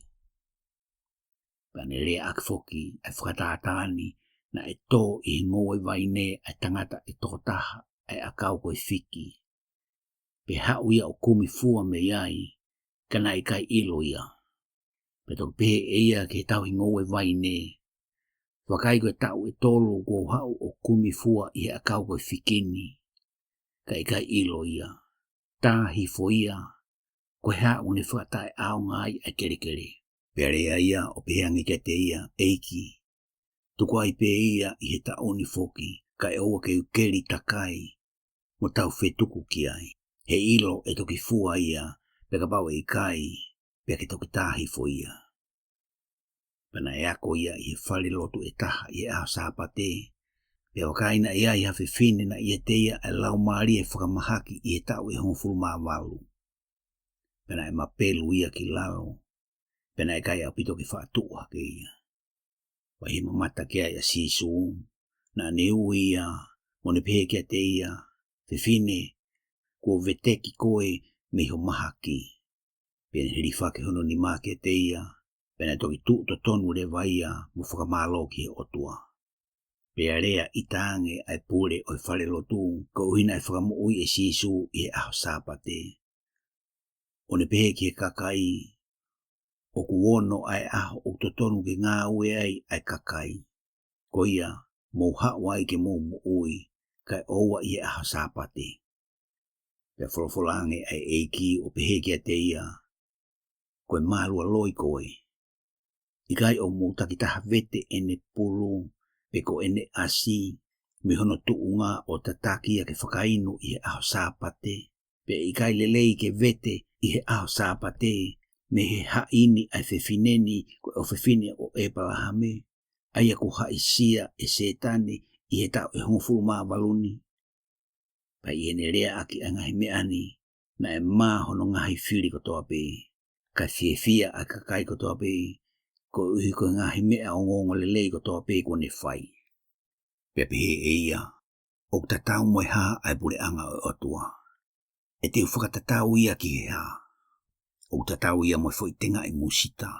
Pea ne leaʻaki foki ʻa e fakatātā ni naʻe tō ʻi he ngoue vaine ʻa e tangata ʻe toko taha ʻa e ʻakau ko e fiki. Pea haʻu ia ʻo kumi fua mei ai, ka naʻe ʻikai ʻilo ia. Pea toki pehē ʻe ia ki he tauhi ngoue vaine, Vakai, ko e taʻu ʻe tolu kuo u haʻu ʻo kumi fua ʻi he ʻakau ko e fiki ni, ka ʻikai ʻilo ia. Tā hifo ia, ko e hā ʻoku ne fakataʻeʻaonga ai ʻa e kelekele? Pea lea ia ʻo pehē ange kiate ia, ʻEiki, tuku ai pē ia ʻi he taʻu ni foki, kae ʻoua ke u keli takai, mo tau fetuku ki ai. He ʻilo ʻe toki fua ia, pea kapau ʻe ʻikai, pea ke toki tā hifo ia. Pea naʻe ako ia ʻi he falelotu ʻe taha ʻi he ʻaho Sāpate. Pea vakai, naʻe ʻi ai ha fefine naʻe ʻiate ia ʻa e laumālie fakamahaki ʻi he taʻu ʻe hongofulu mā valu. Pea naʻe mapelu ia ki lalo, pea naʻe ʻikai ʻaupito ke faʻa tuʻu hake ia. Pea ʻi he mamata ki ai ʻa Sīsū, naʻa ne ui ia, mo ne pehē kiate ia, Fefine, kuo veteki koe mei ho mahaki. Pea ne hilifaki hono nima kiate ia, pea naʻe toki tuʻu totonu leva ia mo fakamālō ki he ʻOtua. Pea lea ʻita ange ʻa e pule ʻo e falelotu, koeʻuhi naʻe fakamoʻui ʻe Sīsū ʻi he ʻaho Sāpate, ʻo ne pehē ki he kakai, ʻOku ono ʻa e ʻaho ʻoku totonu ke ngāue ai ʻa e kakai. Ko ia, mou haʻu ai ke mou moʻui, kae ʻoua ʻi he ʻaho Sāpate. Pea folofola ange ʻa e ʻEiki ʻo pehē kiate ia, Ko e mālualoi koe. ʻIkai ʻoku mou takitaha vete ʻene pulu, pe ko ʻene ʻasi, mei hono tuʻunga ʻo tataki ia ke fakainu ʻi he ʻaho Sāpate? Pea ʻikai lelei ke vete ʻi he ʻaho Sāpate mei he haʻi ni ʻa e fefine ni, ko e ʻofefine ʻo ʻĒpalahame, ʻa ia kuo haʻisia ʻe Sētane ʻi he taʻu ʻe hongofulu mā valu ni? Pea ʻi heʻene leaʻaki ʻa e ngaahi meʻa ni, naʻe mā hono ngaahi fili kotoa pē, kae fiefia ʻa e kakai kotoa pē, koeʻuhi ko e ngaahi meʻa ongoongolelei kotoa pē kuo ne fai. Pea pehē ʻe ia, ʻOku tatau mo e hā ʻa e puleʻanga ʻo e ʻOtua? ʻE te u fakatatau ia ki he hā? ʻOku tatau ia mo e foʻi tengaʻi musita.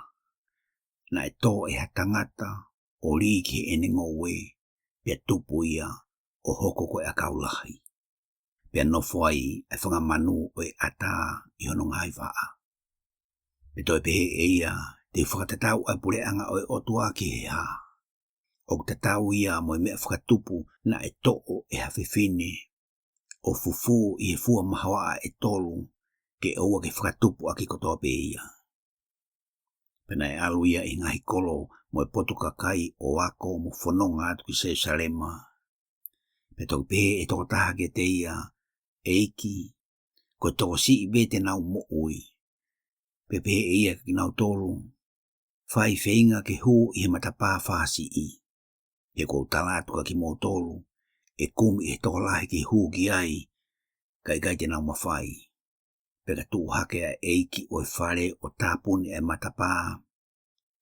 Naʻe tō ʻe ha tangata, ʻo lī ki heʻene ngoue, pea tupu ia, ʻo hoko ko e ʻakau lahi. Pea nofo ai ʻa e fanga manu ʻo e ʻatā ʻi hono ngaahi vaʻa. Pea toe pehē ʻe ia, Te u fakatatau ʻa e puleʻanga ʻo e ʻOtua ki he hā? ʻOku tatau ia mo e meʻa fakatupu naʻe toʻo ʻe ha fefine, ʻo fufū ʻi he fua mahoaʻa ʻe tolu, ke ʻoua ke fakatupu ʻaki kotoa pē ia. Pea naʻe ʻalu ia ʻi he ngaahi kolo mo e potu kakai ʻo ako mo fononga atu ki Selusalema. Pea toki pehē ʻe he tokotaha kiate ia, ʻEiki, ko e tokosiʻi pē te nau moʻui. Pea pehē ʻe ia kiate kinautolu, Fai feinga ke hū ʻi he matapā fāsiʻi. He ʻoku ou tala atu kiate kimoutolu, ʻe kumi ʻe he tokolahi ke hū ki ai, ka ʻikai te nau mafai. Pea ka tuʻu hake ʻa e ʻeiki ʻo e fale ʻo tāpuni ʻa e matapā,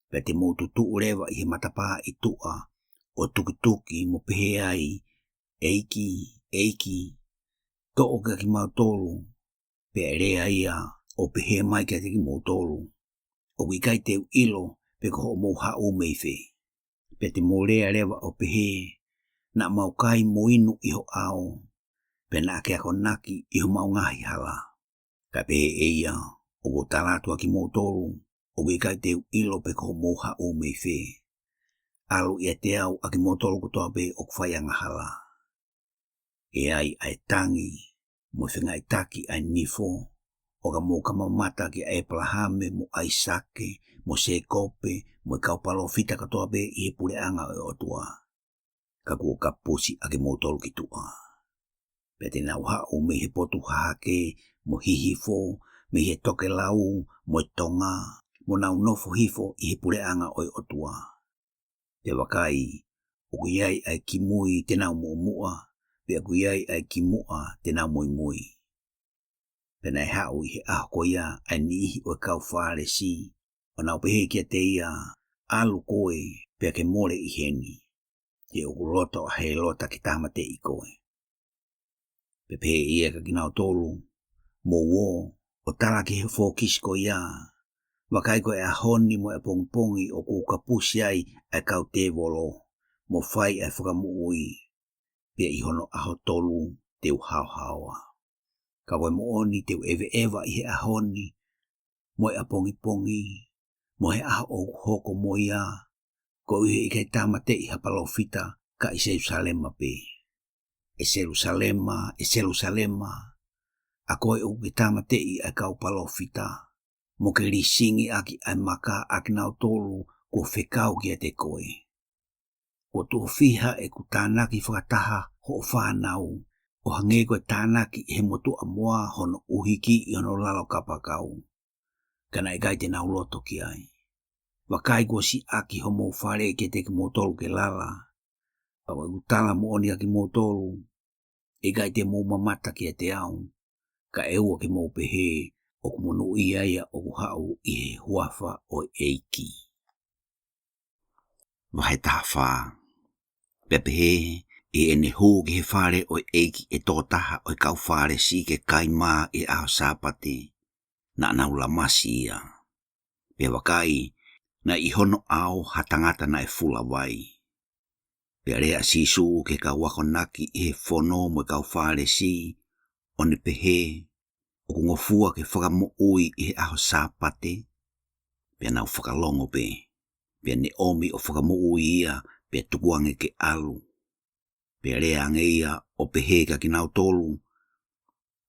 pea te mou tutuʻu leva ʻi he matapā ʻi tuʻa, ʻo tukituki mo pehē ai, ʻEiki, ʻEiki, toʻo kiate kimautolu, pea ʻe lea ia ʻo pehē mai kiate kimoutolu, ʻoku ʻikai te u ʻilo pe ko hoʻomou haʻu mei fē. Pea te mou lea leva ʻo pehē, naʻa mau kai mo inu ʻi ho ʻao, pea naʻa ke akonaki ʻi homau ngaahi hala. Kae pehē ʻe ia, ʻoku ou tala atu kiate kimoutolu, ʻoku ʻikai te u ʻilo pe ko hoʻomou haʻu mei fē. ʻAlu ʻiate au ʻa kimoutolu kotoa pē ʻoku fai angahala. ʻE ai ʻa e tangi, mo e fengaiʻitaki ʻa e nifo, ʻo ka mou ka mamata kia ʻĒpalahame, mo ʻAisake, mo Sēkope, mo e kau palōfita kotoa pē ʻi he puleʻanga ʻo e ʻOtua. Ka kuo ka pusi ʻa kimoutolu ki tuʻa. Pea te nau haʻu mei he potu hahake, mo Hihifo, mei he tokelau, mo e tonga, mo nau nofo hifo ʻi he puleʻanga ʻo e ʻOtua. Pea vakai, ʻoku ʻi ai ʻa e kimui te nau muʻomuʻa, pea ʻoku ʻi ai ʻa e kimuʻa te nau muimui. Pea naʻe haʻu ʻi he ʻaho ko ia ʻa e niʻihi ʻo e kau Fālesi, ʻo nau pehē kiate ia, ʻalu koe, pea ke mole ʻi heni. He ʻoku loto ʻa Hēlota ke tāmateʻi koe. Pea pehē ʻe ia kiate kinautolu, mou ō, ʻo tala ki he fokisi ko ia, vakai ko e ʻaho ni mo e ʻapongipongi ʻoku ou ka pusi ai ʻa e kau tēvolo, mo fai ʻa e fakamoʻui, pea ʻi hono ʻaho tolu te u haohaoa. Ka ko e moʻoni te u ʻeveʻeva ʻi he ʻaho ni, mo e ʻapongipongi, mo e ʻaho ʻoku hoko mo ia, koeʻuhi he ʻikai tāmateʻi ha palōfita ka ʻi Selūsalema pē. ʻE Selūsalema, ʻe Selūsalema, ʻa koe ʻoku ke tāmateʻi ʻa e kau palōfita, mo ke lisingi ʻaki ʻa e maka ʻa kinautolu kuo fekau kiate koe. Kuo tuʻo fiha ʻeku tānaki fakataha hoʻo fānau, ʻo hangē ko e tānaki ʻe he motuʻa moa hono ʻuhiki ʻi hono lalo kapakau. Ka naʻe ʻikai te nau loto ki ai. Vakai kuo siʻaki homou fale kiate kimoutolu ke lala. Ka ʻoku ou tala moʻoni kiate kimoutolu, ʻe ʻikai te mou mamata kiate au, ka ʻe ua ke mou pehē, ʻoku monūʻia ia ʻoku haʻu ʻi he huafa ʻo e ʻEiki. Vahe taha fā. Pea pehē, ʻi heʻene hū ki he fale ʻo e ʻEiki ʻe tokotaha ʻo e kau Fālesi ke kai mā ʻi he ʻaho Sāpate, naʻa nau lamasi ia. Pea vakai, naʻe ʻi hono ʻao ha tangata naʻe fula vai. Pea lea ʻa Sīsū ki he kau akonaki ʻi he fono mo e kau Fālesi, ʻo ne pehē, ʻoku ngofua ke fakamoʻui ʻi he ʻaho Sāpate? Pea nau fakalongo pē. Pea ne ʻomi ʻo fakamoʻui ia, pea tukuange ke ʻalu. Pea lea ange ia ʻo pehē kiate kinautolu,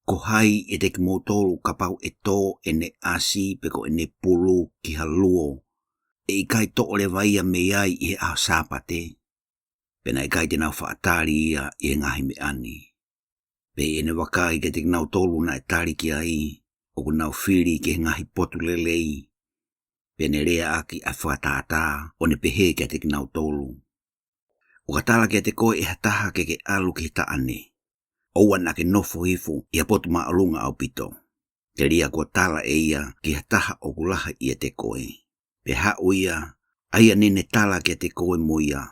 ko hai ʻiate kimoutolu kapau ʻe tō ʻene ʻasi pe ko ʻene pulu ki ha luo, ʻe ʻikai toʻo leva ia mei ai ʻi he ʻaho Sāpate? Pea naʻe ʻikai te nau faʻa tali ia ʻi he ngaahi meʻa ni. Pea ʻi heʻene vakai kiate kinautolu naʻe tali ki ai, ʻoku nau fili ki he ngaahi potu lelei, pea ne leaʻaki ʻa e fakatātā, ʻo ne pehē kiate kinautolu, ʻo ka tala kiate koe ʻe ha taha ke ke ʻalu ki he taʻane, ʻoua naʻa ke nofo hifo ʻi ha potu māʻolunga ʻaupito. Telia kuo tala ʻe ia ki ha taha ʻoku lahi ʻiate koe. Pea haʻu ia, ʻa ia naʻa ne tala kiate koe mo ia,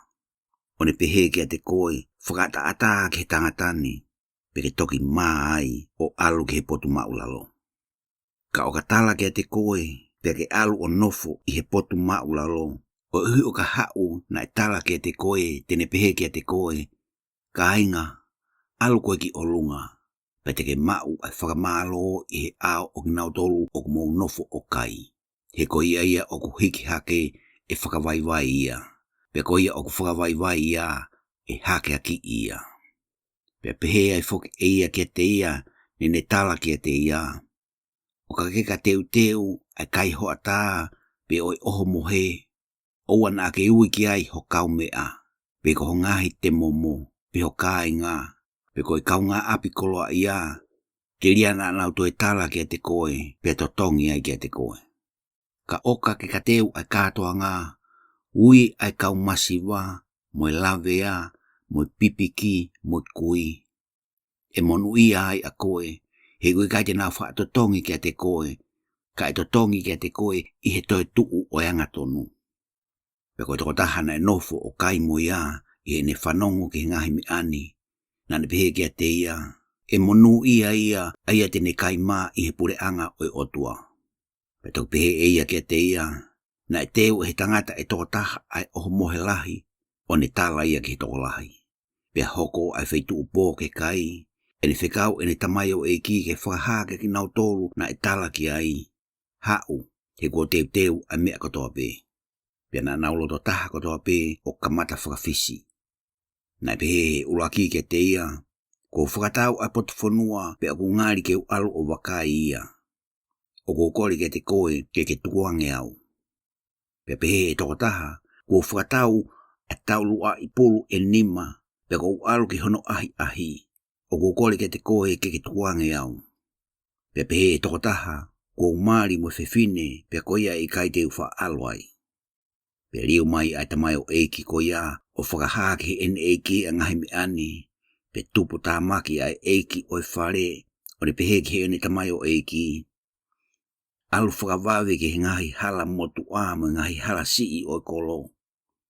ʻo ne pehē kiate koe, fakaʻataʻatā ki he tangata ni, pea ke toki mā ai ʻo ʻalu ki he potu māʻulalo. Ka ʻo ka tala kiate koe, pea ke ʻalu ʻo nofo ʻi he potu māʻulalo, koeʻuhi ʻo ka haʻu naʻe tala kiate koe, te ne pehē kiate koe, kāinga, ʻalu koe ki ʻolunga, pea te ke maʻu ʻa e fakamālō ʻi he ʻao ʻo kinautolu ʻoku mou nofo ʻo kai. He ko ia ia ʻoku hiki hake ʻe fakavaivai ia, pea ko ia ʻoku fakavaivai ia ʻe hakeakiʻi ia. Pea pehē ai foki ʻe ia kiate ia naʻa ne tala kiate ia, ʻo ka ke ka teuteu ʻa e kai hoʻatā, pe ʻo e ʻohomohe, ʻoua naʻa ke ui ki ai ho kaumeʻa, pe ko ho ngaahi temomo, pe ho kāinga, pe ko e kaungāʻapi koloaʻia, telia naʻa nau toe tala kiate koe, pea totongi ai kiate koe. Ka ʻo ka ke ka teu ʻa e kātoanga, ui ʻa e kau masiva, mo e lavea, mo e pipiki, mo e kui, ʻe monūʻia ai ʻa koe, he ʻoku ʻikai te nau faʻa totongi kiate koe, ka ʻe totongi kiate koe ʻi he toetuʻu ʻo e angatonu. Pea ko e tokotaha naʻe nofo ʻo kai mo ia, ʻi heʻene fanongo ki he ngaahi meʻa ni, naʻa ne pehē kiate ia, ʻe monūʻia ia ʻa ia te ne kai mā ʻi he puleʻanga ʻo e ʻOtua. Pea toki pehē ʻe ia kiate ia, Naʻe teu ʻe he tangata ʻe toko taha ʻa e ʻohomohe lahi, ʻo ne tala ia ki he tokolahi. Pea hoko ʻa e feituʻu pō ke kai, ʻe ne fekau ʻene tamaioʻeiki ke fakahā kiate kinautolu naʻe tala ki ai, Haʻu, he kuo teuteu ʻa e meʻa kotoa pē. Pea naʻa nau loto taha kotoa pē ʻo kamata fakafisi. Naʻe pehē ʻe he ʻuluaki kiate ia, Kuo u fakatau ʻa e potu fonua pea ʻoku ngali ke u ʻalu ʻo vakai ia. ʻOku ou kole kiate koe ke ke tukuange au. Pea pehē ʻe he toko taha, Kuo u fakatau ʻa e tauluʻaʻi pulu ʻe nima, pea ʻoku ou ʻalu ki hono ʻahiʻahi. ʻOku ou kole kiate koe ke ke tukuange au. Pea pehē ʻe he toko taha, Kuo u mali mo e fefine, pea ko ia ʻe ʻikai te u faʻa ʻalu ai. Pea liu mai ʻa e tamaioʻeiki ko ia ʻo fakahā ki heʻene ʻeiki ʻa e ngaahi meʻa ni, pea tuputāmaki ʻa e ʻeiki ʻo e fale, ʻo ne pehē ki heʻene tamaioʻeiki, ʻAlu fakavave ki he ngaahi hala motuʻa mo e ngaahi hala siʻi ʻo e kolo,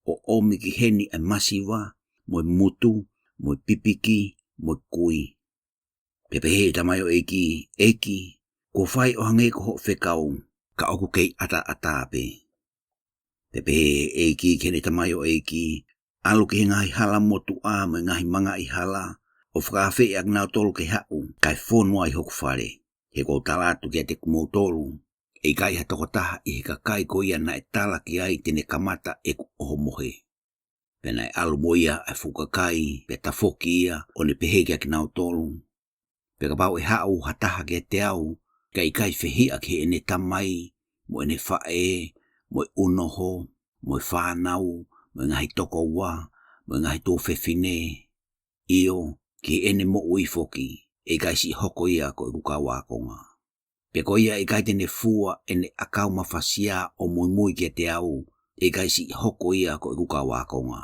ʻo ʻomi ki heni ʻa e masiva, mo e mutu, mo e pipiki, mo e kui. Pea pehē ʻe he tamaioʻeiki, ʻEiki, kuo fai ʻo hangē ko hoʻo fekau, ka ʻoku kei ʻataʻatā pē. Pea pehē ʻe he ʻeiki ki heʻene tamaioʻeiki, ʻAlu ki he ngaahi hala motuʻa mo e ngaahi mangaʻi hala, ʻo fakaafeʻi ʻa kinautolu ke haʻu, kae fonu ai hoku fale. He ʻoku ou tala atu kiate kimoutolu, ʻe ʻikai ha toko taha ʻi he kakai ko ia naʻe tala ki ai te ne kamata ʻeku ʻohomohe. Pea naʻe ʻalu mo ia ʻa e fuʻu kakai, pea tafoki ia, ʻo ne pehē kiate kinautolu, Pea kapau ʻe haʻu ha taha kiate au, ka ʻikai fehiʻa ki heʻene tamai, mo ʻene faʻē, mo e ʻunoho, mo e fānau, mo e ngaahi tokoua, mo e ngaahi tuofefine, ʻio, ki heʻene moʻui foki, ʻe ʻikai siʻi hoko ia ko ʻeku kau ākonga. Pea ko ia ʻe ʻikai te ne fua ʻene ʻakau mafasia ʻo muimui kiate au, ʻe ʻikai siʻi hoko ia ko ʻeku kau ākonga.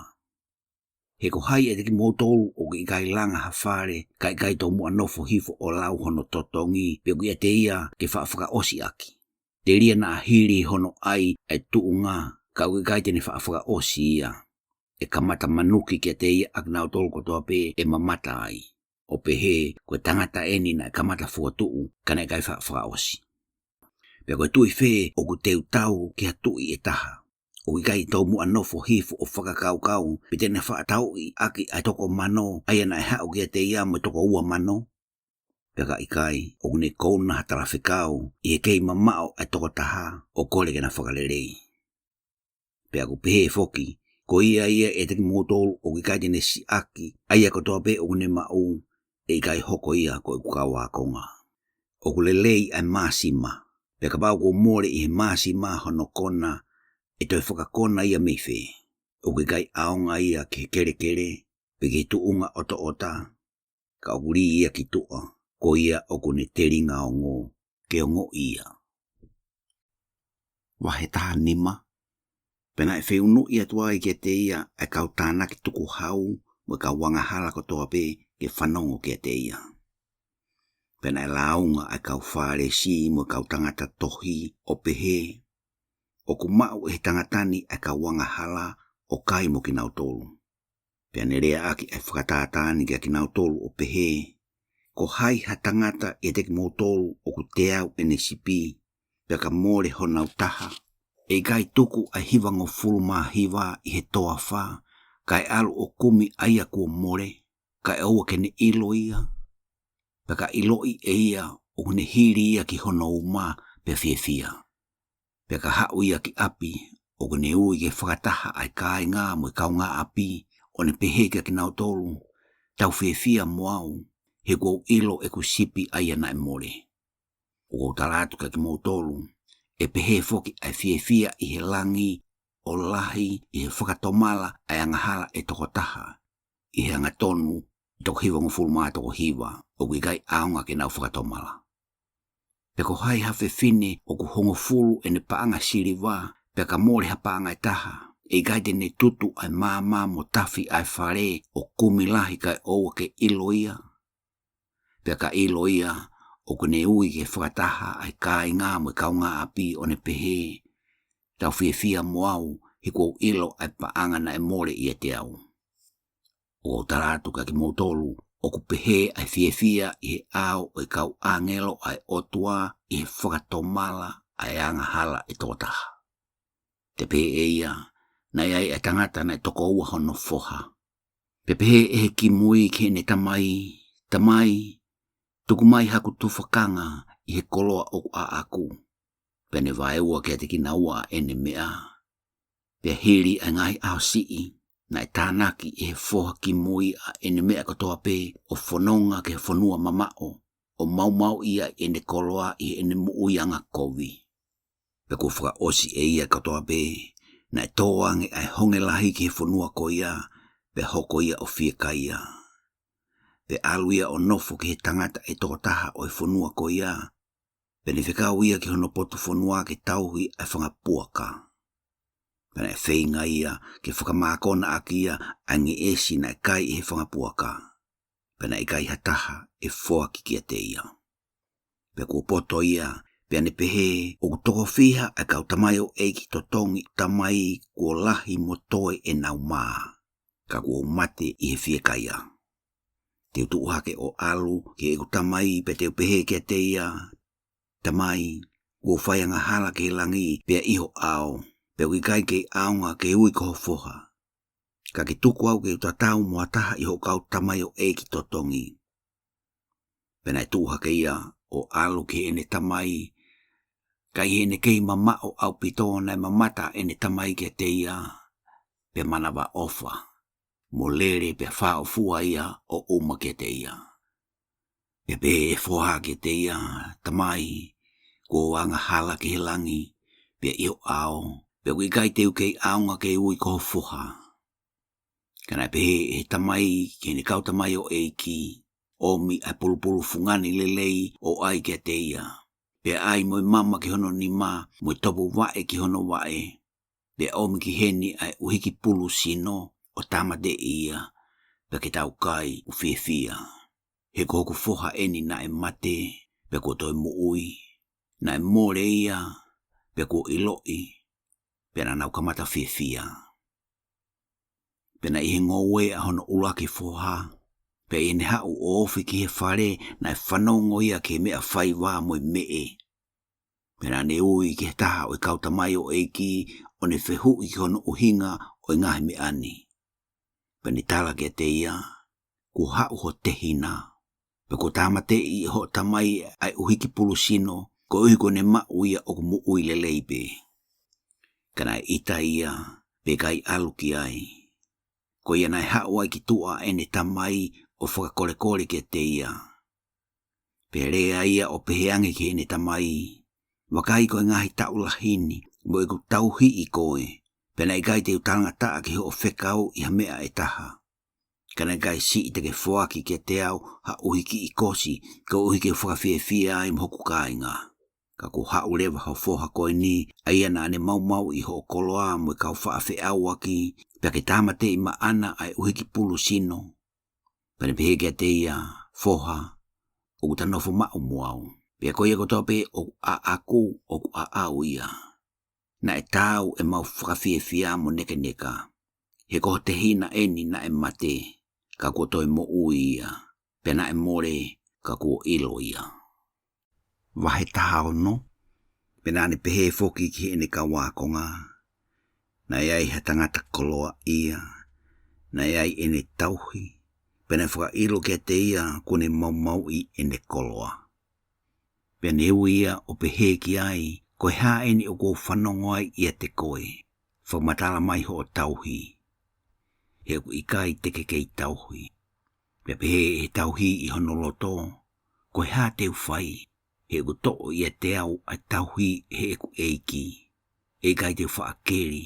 He ko hai ʻiate kimoutolu ʻoku ʻikai langa ha fale, ka ʻikai tomuʻa nofo hifo ʻo lau hono totongi, pe ʻoku ʻiate ia ke faʻa fakaʻosi ʻaki? Telia naʻa hili hono ʻai ʻa e tuʻunga, ka ʻoku ʻikai te ne faʻa fakaʻosi ia. ʻE kamata manuki kiate ia ʻa kinautolu kotoa pē ʻe mamata ai. ʻO pehē, Ko e tangata eni naʻe kamata fokotuʻu, ka naʻe ʻikai faʻa fakaʻosi. Pea ko e tuʻi fē ʻoku teu tau ki ha tuʻi ʻe taha? ʻOku ʻikai tomuʻa nofo hifo ʻo fakakaukau, pe te ne faʻa tauʻi ʻaki ʻa e toko mano, ʻa ia naʻe haʻu kiate ia mo e toko ua mano? Pea ka ʻikai, ʻoku ne kouna ha talafekau, ʻi he kei mamaʻo ʻa e toko taha, ʻo kole ke na fakalelei. Pea ʻoku pehē foki, Ko ia ia ʻiate kimoutolu ʻoku ʻikai te ne siʻaki ʻa ia kotoa pē ʻoku ne maʻu, ʻe ʻikai hoko ia ko ʻeku kau ākonga. ʻOku lelei ʻa e māsima, pea kapau kuo mole ʻi he māsima hono kona, ʻe toe fakakona ia mei fē? ʻOku ʻikai ʻaonga ia ki he kelekele, pe ki he tuʻunga ʻotoʻota, ka ʻoku lī ia ki tuʻa, ko ia ʻoku ne telinga ongo, ke ongoʻi ia. Vahe taha nima. Pea naʻe feʻunuʻi atu ai kiate ia ʻa e kau tānaki tukuhau mo e kau angahala kotoa pē ke fanongo kiate ia. Pea naʻe lāunga ʻa e kau Fālesi mo e kau tangata tohi ʻo pehē, ʻOku maʻu ʻe he tangata ni ʻa e kau angahala ʻo kai mo kinautolu. Pea ne leaʻaki ʻa e fakatātā ni kiate kinautolu ʻo pehē, Ko hai ha tangata ʻiate kimoutolu ʻoku teau ʻene sipi, pea ka mole honau taha, ʻe ʻikai tuku ʻa e hivangofulu mā hiva ʻi he toafa, kae ʻalu ʻo kumi ʻa ia kuo mole, kae ʻoua ke ne ʻilo ia? Pea ka ʻiloʻi ʻe ia ʻoku ne hili ia ki hono uma, pea fiefia. Pea ka haʻu ia ki ʻapi, ʻoku ne ui ke fakataha ʻa e kāinga mo e kaungāʻapi, ʻo ne pehē kiate kinautolu, Tau fiefia mo au, he kuo u ʻilo ʻeku sipi ʻa ia naʻe mole. ʻOku ou tala atu kiate kimoutolu, ʻe pehē foki ʻa e fiefia ʻi he langi ʻo lahi ʻi he fakatomala ʻa e angahala ʻe toko taha, ʻi he angatonu ʻe toko hivangofulu mā toko hiva, ʻoku ʻikai ʻaonga ke nau fakatomala. Pea ko hai ha fefine ʻoku hongofulu ʻene paʻanga siliva, pea ka mole ha paʻanga ʻe taha, ʻe ʻikai te ne tutu ʻa e maama mo tafi ʻa e fale ʻo kumi lahi kae ʻoua ke ʻilo ia? Pea ka ʻilo ia, ʻoku ne ui ke fakataha ʻa e kāinga mo e kaungāʻapi ʻo ne pehē, Tau fiefia mo au, he kuo u ʻilo ʻa e paʻanga naʻe mole ʻiate au. ʻOku ou tala atu kiate kimoutolu, ʻoku pehē ʻa e fiefia ʻi he ʻao ʻo e kau ʻāngelo ʻa e ʻOtua ʻi he fakatomala ʻa e angahala ʻe toko taha. Pea pehē ʻe ia, naʻe ʻi ai ʻa e tangata naʻe toko ua hono foha. Pea pehē ʻe he kimui ki heʻene tamai, Tamai, tuku mai haku tufakanga ʻi he koloa ʻoku ʻaʻaku. Pea ne vaeua kiate kinaua ʻa ʻene meʻa. Pea hili ʻa e ngaahi ʻaho siʻi, naʻe tānaki ʻe he foha kimui ʻa ʻene meʻa kotoa pē ʻo fononga ki he fonua mamaʻo, ʻo maumauʻi ʻa ʻene koloa ʻi heʻene moʻui angakovi. Pea kuo fakaʻosi ʻe ia kotoa pē, naʻe tō ange ʻa e honge lahi ki he fonua ko ia, pea hoko ia ʻo fiekaia. Pea ʻalu ia ʻo nofo ki he tangata ʻe toko taha ʻo e fonua ko ia, pea ne fekau ia ki hono potu fonua ke tauhi ʻa e fanga puaka. Pea naʻe feinga ia ke fakamākona ʻaki ia ʻa e ngeʻesi naʻe kai ʻe he fanga puaka. Pea naʻe ʻikai ha taha ʻe foaki kiate ia. Pea kuo poto ia, pea ne pehē, ʻOku toko fiha ʻa e kau tamaioʻeiki totongi tamai kuo lahi mo toe ʻenau mā, ka kuo u mate ʻi he fiekaia. Te u tuʻu hake ʻo ʻalu ki heʻeku tamai pea te u pehē kiate ia, Tamai, kuo u fai angahala ki he langi pea ʻi ho ʻao, pea ʻoku ʻikai kei ʻaonga ke ui ko ho foha. Ka ke tuku au ke u tatau mo ha taha ʻi hoʻo kau tamaioʻeiki totongi. Pea naʻe tuʻu hake ia ʻo ʻalu ki heʻene tamai, ka ʻi heʻene kei mamaʻo ʻaupito naʻe mamata ʻene tamai kiate ia, pea manavaʻofa, mo lele pea fāʻofua ia ʻo ʻuma kiate ia. Pea pehē ʻe he foha kiate ia, Tamai, kuo u angahala ki he langi, pea ʻi ho ʻao, pea ʻoku ʻikai te u kei ʻaonga ke ui ko ho foha. Ka naʻe pehē ʻe he tamai ki heʻene kau tamaioʻeiki, ʻOmi ʻa e pulupulu fungani lelei ʻo ʻai kiate ia, pea ʻai mo e mama ki hono nima, mo e topu vaʻe ki hono vaʻe, pea ʻomi ki heni ʻa e ʻuhiki pulu sino ʻo tāmateʻi ia, pea ke tau kai ʻo fiefia. He ko hoku foha eni naʻe mate, pea kuo toe moʻui, naʻe mole ia, pea kuo ʻiloʻi, pea naʻa nau kamata fiefia. Pea naʻe ʻi he ngoue ʻa hono ʻuluaki foha, pea ʻi heʻene haʻu ʻo ofi ki he fale naʻe fanongo ia ki he meʻa faiva mo e meʻe. Pea naʻa ne ui ki he taha ʻo e kau tamaioʻeiki ʻo ne fehuʻi ki hono ʻuhinga ʻo e ngaahi meʻa ni. Pea ne tala kiate ia, Kuo haʻu ho tehina, pea kuo tāmateʻi ʻe hoʻo tamai ʻa e ʻuhiki pulu sino, koeʻuhi kuo ne maʻu ia ʻoku moʻui lelei pē. Ka naʻe ʻita ia, pea ʻikai ʻalu ki ai. Ko ia naʻe haʻu ai ki tuʻa ʻene tamai ʻo fakakolekole kiate ia. Pea lea ia ʻo pehē ange ki heʻene tamai, Vakai ko e ngaahi taʻu lahi ni, mo ʻeku tauhiʻi koe, pea naʻe ʻikai te u talangataʻa ki hoʻo fekau ʻi ha meʻa ʻe taha. Ka naʻe ʻikai siʻi te ke foaki kiate au ha ʻuhikiʻi kosi, koeʻuhi ke u fakafiefia ai mo hoku kāinga. Ka kuo haʻu leva ho foha ko eni, ʻa ia naʻa ne maumauʻi hoʻo koloa mo e kau faʻa feʻauaki, pea ke tāmateʻi maʻana ʻa e ʻuhiki pulu sino. Pea ne pehē kiate ia, Foha, ʻoku ta nofo maʻu mo au. Pea ko ia kotoa pē ʻoku ʻaʻaku, ʻoku ʻaʻau ia. Naʻe taau ʻemau fakafiefia mo nekeneka. He ko ho tehina eni naʻe mate, ka kuo toe moʻui ia. Pea naʻe mole, ka kuo ʻilo ia. Vahe taha ono. Pea naʻa ne pehē foki ki heʻene kau ākonga, Naʻe ʻi ai ha tangata koloaʻia, naʻe ʻi ai ʻene tauhi, pea naʻe fakaʻilo kiate ia kuo ne maumauʻi ʻene koloa. Pea ne ui ia ʻo pehē ki ai, Ko e hā eni ʻoku ou fanongo ai ʻiate koe? Fakamatala mai hoʻo tauhi. He ʻoku ʻikai te ke kei tauhi. Pea pehē ʻe he tauhi ʻi hono loto, Ko e hā te u fai? He ʻoku toʻo ʻiate au ʻa e tauhi ʻe heʻeku ʻeiki. ʻE ʻikai te u faʻa keli,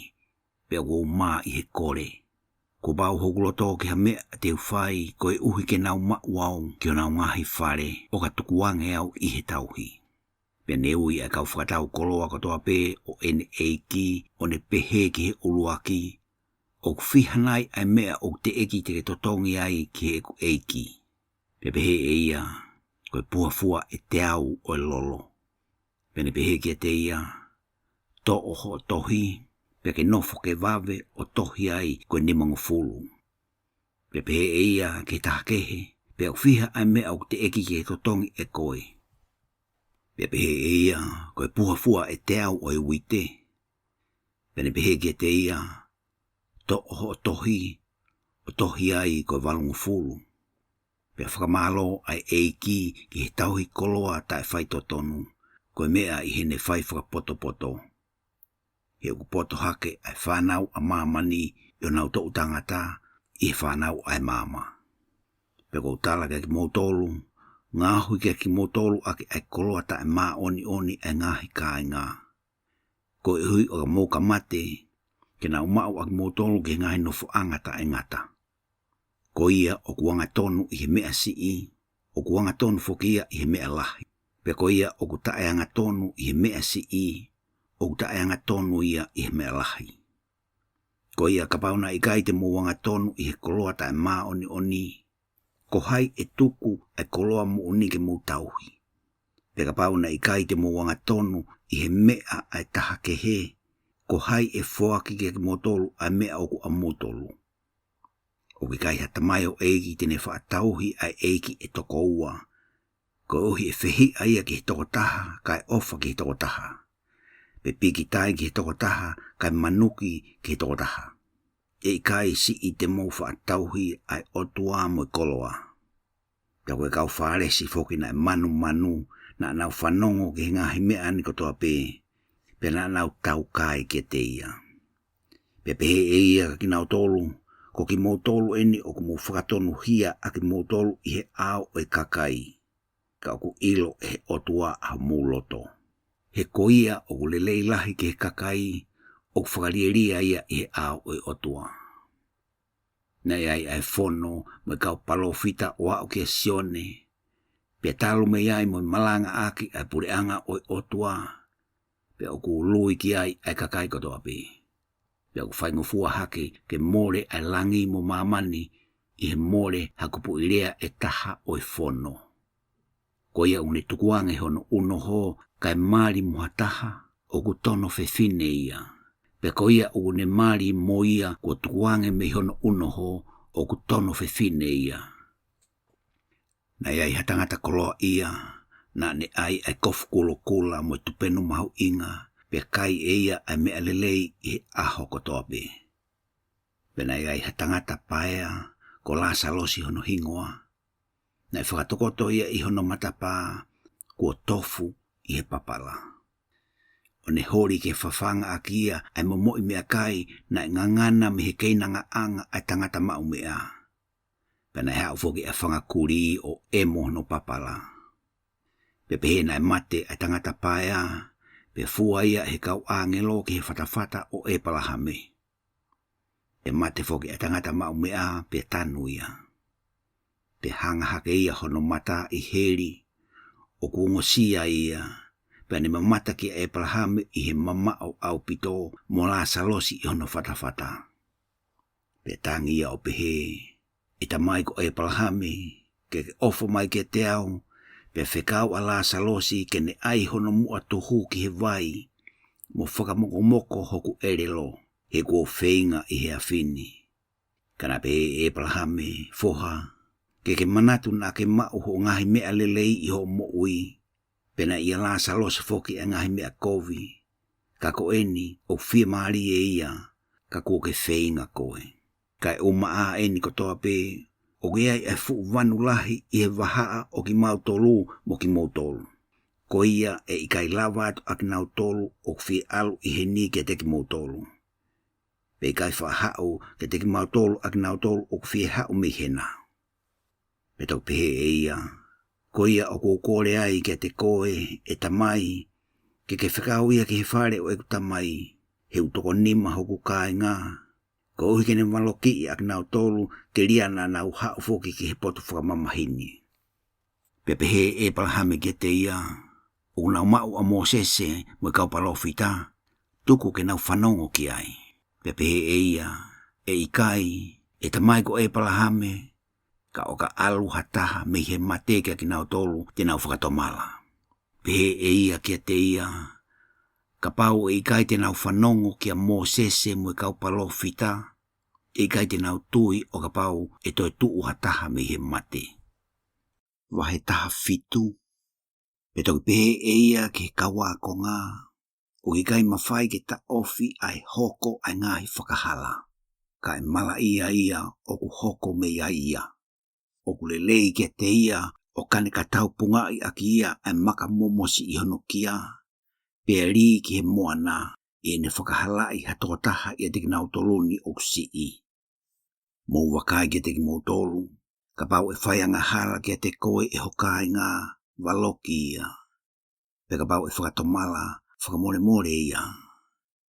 pea ʻoku ou mā ʻi he kole. Kuo pau hoku loto ki ha meʻa te u fai, koeʻuhi ke nau maʻu au ki honau ngaahi fale, ʻo ka tukuange au ʻi he tauhi. Pea ne ui ʻa e kau fakatau koloa kotoa pē ʻo ʻene ʻeiki, ʻo ne pehē ki he ʻuluaki, ʻOku fiha nai ʻa e meʻa ʻoku teʻeki te ke totongi ai ki heʻeku ʻeiki? Pea pehē ʻe ia, Ko e puha fua ʻe teau ʻo e lolo. Pea ne pehē kiate ia, Toʻo hoʻo tohi, pea ke nofo ke vave ʻo tohi ai ko e nimangofulu. Pea pehē ʻe ia ki he taha kehe, Pea ʻoku fiha ʻa e meʻa ʻoku teʻeki ke totongi ʻe koe? Pea pehē ʻe ia, Ko e puha fua ʻe teau ʻo e uite. Pea ne pehē kiate ia, Toʻo hoʻo tohi, ʻo tohi ai ko e valungofulu. Pea fakamālō ʻa e ʻEiki ki he tauhi koloa taʻefaitotonu, ko e meʻa ʻi heʻene fai fakapotopoto. He ʻoku poto hake ʻa e fānau ʻa māmani ʻi honau toʻu tangata ʻi he fānau ʻa e maama. Pea ʻoku ou tala kiate kimoutolu, ngaohi kiate kimoutolu ʻaki ʻa e koloa taʻemāʻoniʻoni ʻa e ngaahi kāinga. Koeʻuhi ʻo ka mou ka mate, ke nau maʻu ʻa kimoutolu ki he ngaahi nofoʻanga taʻengata. Ko ia ʻoku angatonu ʻi he meʻa siʻi, ʻoku angatonu foki ia ʻi he meʻa lahi. Pea ko ia ʻoku taʻeangatonu ʻi he meʻa siʻi, ʻoku taʻeangatonu ia ʻi he meʻa lahi. Ko ia kapau naʻe ʻikai te mou angatonu ʻi he koloa taʻemāʻoniʻoni, ko hai ʻe tuku ʻa e koloa moʻoni ke mou tauhi? Pea kapau naʻe ʻikai te mou angatonu ʻi he meʻa ʻa e taha kehe, ko hai ʻe foaki kiate kimoutolu ʻa e meʻa ʻoku ʻamoutolu? ʻOku ʻikai ha tamaioʻeiki te ne faʻa tauhi ʻa e ʻeiki ʻe toko ua, koeʻuhi ʻe fehiʻa ia ki he tokotaha, kae ʻofa ki he tokotaha, pe pikitai ki he tokotaha, kae manuki ki he tokotaha. ʻE ʻikai siʻi te mou faʻa tauhi ʻa e ʻOtua mo e koloa. Pea ko e kau Fālesi foki naʻe manumanu, naʻa nau fanongo ki he ngaahi meʻa ni kotoa pē, pea naʻa nau taukae kiate ia. Pea pehē ʻe ia kiate kinautolu, Ko kimoutolu eni ʻoku mou fakatonuhia ʻa kimoutolu ʻi he ʻao ʻo e kakai, ka ʻoku ʻilo ʻe he ʻOtua ʻa homou loto. He ko ia ʻoku lelei lahi ki he kakai, ʻoku fakalielia ia ʻi he ʻao ʻo e ʻOtua. Naʻe ʻi ai ʻa e fono mo e kau palōfita ʻo aʻu kia Sione, pea talu mei ai mo e malangaʻaki ʻa e puleʻanga ʻo e ʻOtua, pea ʻoku ului ki ai ʻa e kakai kotoa pē. Pea ʻoku faingofua hake ke mole ʻa e langi mo māmani ʻi he mole ha kupuʻi lea ʻe taha ʻo e fono. Ko ia ʻoku ne tukuange hono ʻunoho kae mali mo ha taha, ʻoku tono fefine ia. Pea ko ia ʻoku ne mali mo ia kuo tukuange mei hono ʻunoho, ʻoku tono fefine ia. Naʻe ʻi ai ha tangata koloaʻia, naʻa ne ʻai ʻa e kofu kulokula mo e tupenu mahuʻinga, pea kai ʻe ia ʻa e meʻa lelei ʻi he ʻaho kotoa pē. Pea naʻe ʻi ai ha tangata paea, ko Lāsalosi hono hingoa, naʻe fakatokoto ia ʻi hono matapā, kuo tofu ʻi he papala. ʻO ne holi ke fafangaʻaki ia ʻa e momoʻi meʻakai naʻe ngangana mei he keinangaʻanga ʻa e tangata maʻumeʻa. Pea naʻe haʻu foki ʻa e fanga kulī ʻo ʻemo hono papala. Pea pehē naʻe mate ʻa e tangata paea, pea fua ia ʻe he kau ʻāngelo ki he fatafata ʻo ʻĒpalahame. Pea mate foki ʻa e tangata maʻumeʻa, pea tanu ia. Pea hanga hake ia hono mata ʻi heli, ʻoku ongosia ia, pea ne mamata kia ʻĒpalahame ʻi he mamaʻo ʻaupito mo Lāsalosi ʻi hono fatafata. Pea tangi ia ʻo pehē, ʻE tamai ko ʻĒpalahame, ke ke ʻofa mai kiate au, pea fekau ʻa Lāsalosi ke ne ʻai hono muʻa tuhu ki he vai, mo fakamokomoko hoku ʻelelo, he kuo u feinga ʻi he afi ni. Ka naʻe pehē ʻe ʻĒpalahame, Foha, ke ke manatu naʻa ke maʻu hoʻo ngaahi meʻa lelei ʻi hoʻo moʻui, pea naʻe ʻia Lāsalosi foki ʻa e ngaahi meʻa kovi. Ka ko eni, ʻoku fiemālie ia, ka kuo ke feinga koe. Kae ʻumaʻā eni kotoa pē, ʻoku ʻi ai ʻa e fuʻu vanu lahi ʻi he vahaʻa ʻo kimautolu mo kimoutolu. Ko ia ʻe ʻikai lava atu ʻa kinautolu ʻoku fie ʻalu ʻi heni kiate kimoutolu. Pea ʻikai faʻa haʻu kiate kimautolu ʻa kinautolu ʻoku fie haʻu mei hena. Pea toki pehē ʻe ia, Ko ia ʻoku ou kole ai kiate koe, ʻe tamai, ke ke fekau ia ki he fale ʻo ʻeku tamai, he ʻoku toko nima hoku kāinga, koeʻuhi ke ne valokiʻi ʻa kinautolu, telia naʻa nau haʻu foki ki he potu fakamamahi ni. Pea pehē ʻe ʻĒpalahame kiate ia, ʻOku nau maʻu ʻa Mōsese mo e kau palōfita, tuku ke nau fanongo ki ai. Pea pehē ʻe ia, ʻE ʻikai, ʻe tamai ko ʻĒpalahame, ka ʻo ka ʻalu ha taha mei he mate kiate kinautolu te nau fakatomala. Pehē ʻe ia kiate ia, Kapau ʻe ʻikai te nau fanongo kia Mōsese mo e kau palōfita, ʻe ʻikai te nau tui ʻo kapau ʻe toe tuʻu ha taha mei he mate. vahe taha fitu. Pea toki pehē ʻe ia ki he kau ākonga, ʻoku ʻikai mafai ke taʻofi ʻa e hoko ʻa e ngaahi fakahala, ka ʻe malaʻia ia ʻoku hoko mei ai ia. ʻOku lelei kiate ia ʻo ka ne ka taupungaʻi ʻaki ia ʻa e maka momosi ʻi hono kia, pea lī ki he moana, ʻi heʻene fakahalaʻi ha tokotaha ʻiate kinautolu ni ʻoku siʻi. Mou vakai kiate kimoutolu, kapau ʻe fai angahala kiate koe ʻe ho kāinga, valoki ia. Pea kapau ʻe fakatomala, fakamolemole ia.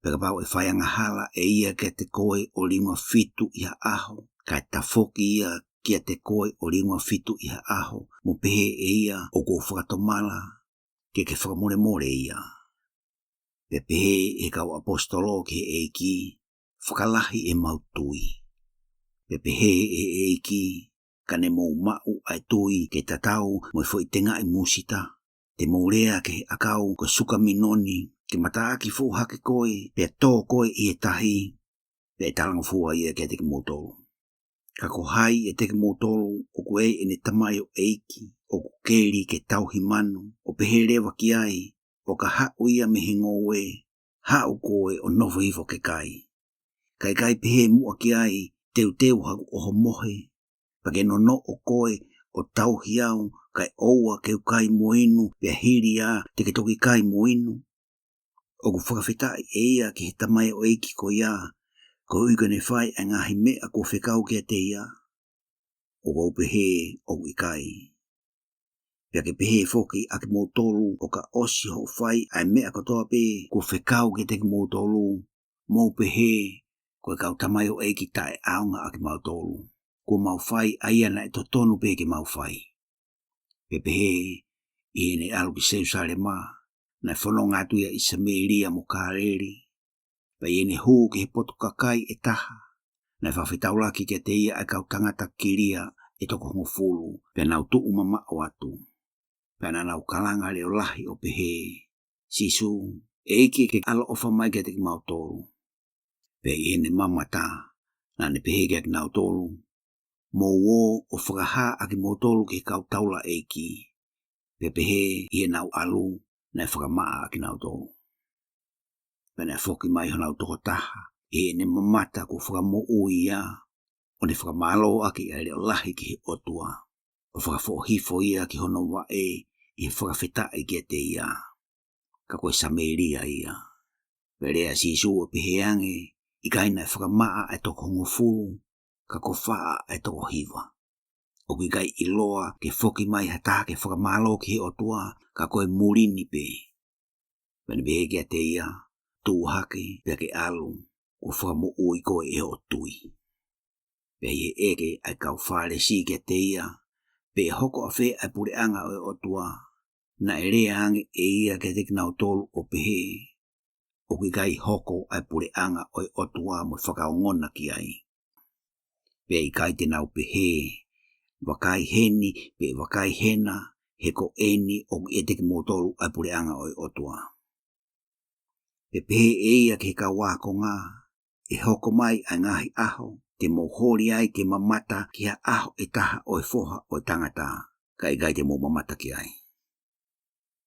Pea kapau ʻe fai angahala ʻe ia kiate koe ʻo liunga fitu ʻi ha ʻaho, kae tafoki ia kiate koe ʻo liunga fitu ʻi ha ʻaho, mo pehē ʻe ia, ʻoku ou fakatomala, ke ke fakamolemole ia. Pea pehē ʻe he kau ʻaposetolo ki he ʻEiki, fakalahi ʻemau tui. Pea pehē ʻe he ʻEiki, ka ne mou maʻu ʻa e tui ke tatau mo e foʻi tengaʻi musita, te mou lea ki he ʻakau ko e sukaminoni, ke mataʻaki foʻou hake koe, pea tō koe ʻi he tahi, pea ʻe talangofua ia kiate kimoutolu. Ka ko hai ʻiate kimoutolu ʻoku ʻi ai ʻene tamaioʻeiki ʻoku keli ke tauhi manu, ʻo pehē leva ki ai, ʻo ka haʻu ia mei he ngoue, haʻu koe ʻo nofo hifo ke kai? Ka ʻikai pehē muʻa ki ai, teuteu haku ʻohomohe, pea ke nonoʻo koe ʻo tauhi au, kae ʻoua ke u kai mo inu, pea hili ia te ke toki kai mo inu? ʻOku fakafetaʻi ʻe ia ki he tamaioʻeiki ko ia, koeʻuhi ko ʻene fai ʻa e ngaahi meʻa kuo fekau kiate ia? ʻOku ou pehē, ʻoku ʻikai. Pea ke pehē foki ʻa kimoutolu, ʻo ka ʻosi hoʻo fai ʻa e meʻa kotoa pē kuo fekau kiate kimoutolu, mou pehē, ko e kau tamaioʻeiki taʻeʻaonga ʻa kimautolu, kuo mau fai ʻa ia naʻe totonu pē ke mau fai. Pea pehē, ʻi heʻene ʻalu ki Selusalema, naʻe fononga atu ia ʻi Samēlia mo Kāleli. Pea ʻi heʻene hū ki he potu kakai ʻe taha, naʻe fakafetaulaki kiate ia ʻa e kau tangata kilia ʻe toko hongofulu, pea nau tuʻu mamaʻo atu. Pea naʻa nau kalanga leʻo lahi ʻo pehē, Sīsū, ʻEiki, ke ke ʻaloʻofa mai kiate kimautolu. Pea ʻi heʻene mamata, naʻa ne pehē kiate kinautolu, mou ō ʻo fakahā ʻa kimoutolu ki he kau taulaʻeiki. Pea pehē ʻi heʻenau ʻalu, naʻe fakamaʻa ʻa kinautolu. Pea naʻe foki mai honau tokotaha, ʻi heʻene mamata kuo fakamoʻui ia, ʻo ne fakamālō ʻaki ʻa e leʻo lahi ki he ʻOtua, ʻo fakafoʻohifo ia ki hono vaʻe ʻi he fakafetaʻi kiate ia. Ka ko e Samēlia ia. Pea lea ʻa Sīsū ʻo pehē ange, ʻikai naʻe fakamaʻa ʻa e toko hongofulu, ka ko faʻa ʻa e toko hiva. ʻOku ʻikai ʻiloa ke foki mai ha taha ke fakamālō ki he ʻOtua, ka ko e muli ni pē. Pea ne pehē kiate ia, tuʻu hake, pea ke ʻalu, kuo fakamoʻui koe ʻe hoʻo tui. Pea ʻi he ʻeke ʻa e kau Fālesi kiate ia, pe ʻe hoko ʻafē ʻa e puleʻanga ʻo e ʻOtua, naʻe lea ange ʻe ia kiate kinautolu ʻo pehē, ʻoku ʻikai hoko ʻa e puleʻanga ʻo e ʻOtua mo e fakaongona ki ai. Pea ʻikai te nau pehē, vakai heni, pe vakai hena, he ko eni ʻoku ʻiate kimoutolu ʻa e puleʻanga ʻo e ʻOtua. Pea pehē ʻe ia ki he kau ākonga, ʻe hoko mai ʻa e ngaahi ʻaho, te mou holi ai ke mamata ki ha ʻaho ʻe taha ʻo e Foha ʻo e Tangata, ka ʻikai te mou mamata ki ai.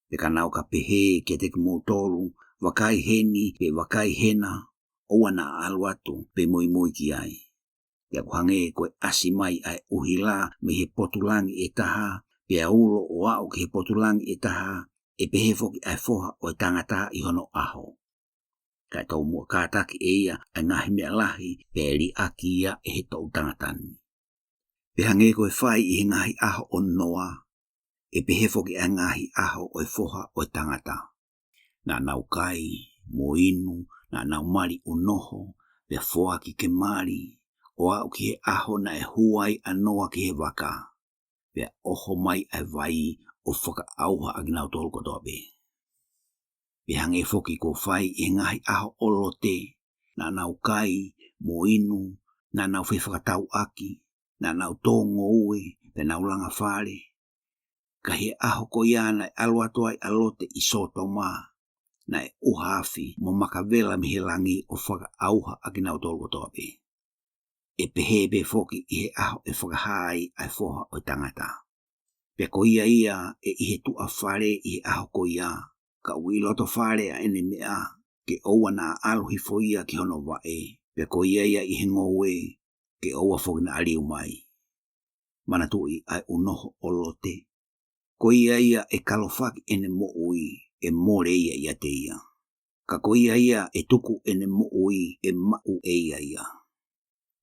Pea ka nau ka pehē kiate kimoutolu, vakai heni, pe vakai hena, ʻoua naʻa ʻalu atu, pe muimui ki ai. Pea ʻoku hangē ko e ʻasi mai ʻa e ʻuhila mei he potu langi ʻe taha, pea ulo ʻo aʻu ki he potu langi ʻe taha, ʻe pehē foki ʻa e Foha ʻo e Tangata ʻi hono ʻaho. Kae tomuʻa kātaki ʻe ia ʻa e ngaahi meʻa lahi, pea ʻe liʻaki ia ʻe he toʻu tangata ni. Pea hangē ko e fai ʻi he ngaahi ʻaho ʻo Noa, ʻe pehē foki ʻa e ngaahi ʻaho ʻo e Foha ʻo e Tangata. Naʻa nau kai, mo inu, naʻa nau mali ʻunoho, pea foaki ke mali, ʻo aʻu ki he ʻaho naʻe hū ai ʻa Noa ki he vaka, pea ʻoho mai ʻa e vai ʻo fakaʻauha ʻa kinautolu kotoa pē. Pea hangē foki ko e fai ʻi he ngaahi ʻaho ʻo Lote, naʻa nau kai, mo inu, naʻa nau fefakatauʻaki, naʻa nau tō ngoue, pea nau langa fale. Ka ʻi he ʻaho ko ia naʻe ʻalu atu ai ʻa Lote ʻi Sōtoma, naʻe ʻuha afi mo maka vela mei he langi ʻo fakaʻauha ʻa kinautolu kotoa pē. ʻE pehē pē foki ʻi he ʻaho ʻe fakahā ai ʻa e Foha ʻo e Tangata. Pea ko ia ia ʻe ʻi he tuʻa fale ʻi he ʻaho ko ia, ka ʻoku ʻi loto fale ʻa ʻene meʻa, ke ʻoua naʻa ʻalu hifo ia ki hono vaʻe, pea ko ia ia ʻi he ngoue, ke ʻoua foki naʻa liu mai. Manatuʻi ʻa e ʻunoho ʻo Lote. Ko ia ia ʻe kalofaki ʻene moʻui, ʻe mole ia ʻiate ia. Ka ko ia ia ʻe tuku ʻene moʻui, ʻe maʻu ʻe ia ia.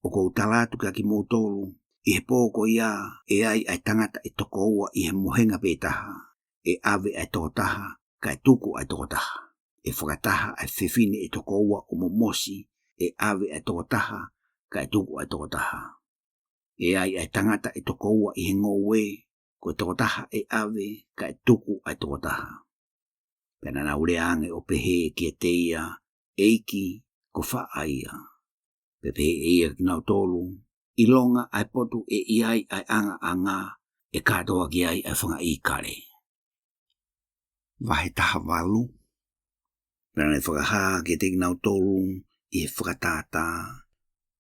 ʻOku ou tala atu kiate kimoutolu, ʻi he pō ko ia, ʻe ai ʻa e tangata ʻe toko ua ʻi he mohenga pē taha, ʻe ʻave ʻa e toko taha, kae tuku ʻa e toko taha. ʻE fakataha ʻa e fefine ʻe toko ua ʻo momosi, ʻe ʻave ʻa e toko taha, kae tuku ʻa e toko taha. ʻE ai ʻa e tangata ʻe toko ua ʻi he ngoue, ko e toko taha ʻe ʻave, kae tuku ʻa e toko taha. Pea naʻa nau lea ange ʻo pehē kiate ia, ʻEiki, ko fē ia? Pea pehē ʻe ia kiate kinautolu, ʻIlonga ʻa e potu ʻe ʻi ai ʻa e ʻangaʻanga, ʻe kātoa ki ai ʻa e fanga ʻīkale. Vahe taha valu. Pea naʻa ne fakahā kiate kinautolu ʻi he fakatātā,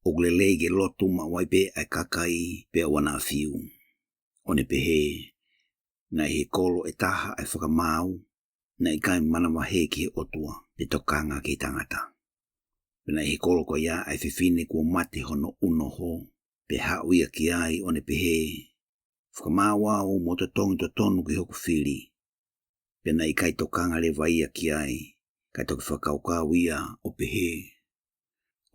ʻoku lelei ke lotu maʻu ai pē ʻa e kakai, pea ʻoua naʻa fiu. ʻO ne pehē, Naʻe ʻi he kolo ʻe taha ʻa e fakamaau, naʻe ʻikai manavahē ki he ʻOtua, pe tokanga ki he tangata. Pea naʻe ʻi he kolo ko ia ʻa e fefine kuo mate hono ʻunoho, pea haʻu ia ki ai ʻo ne pehē, Fakamaau au mo totongi totonu ki hoku fili. Pea naʻe ʻikai tokanga leva ia ki ai, ka toki fakakaukau ia ʻo pehē,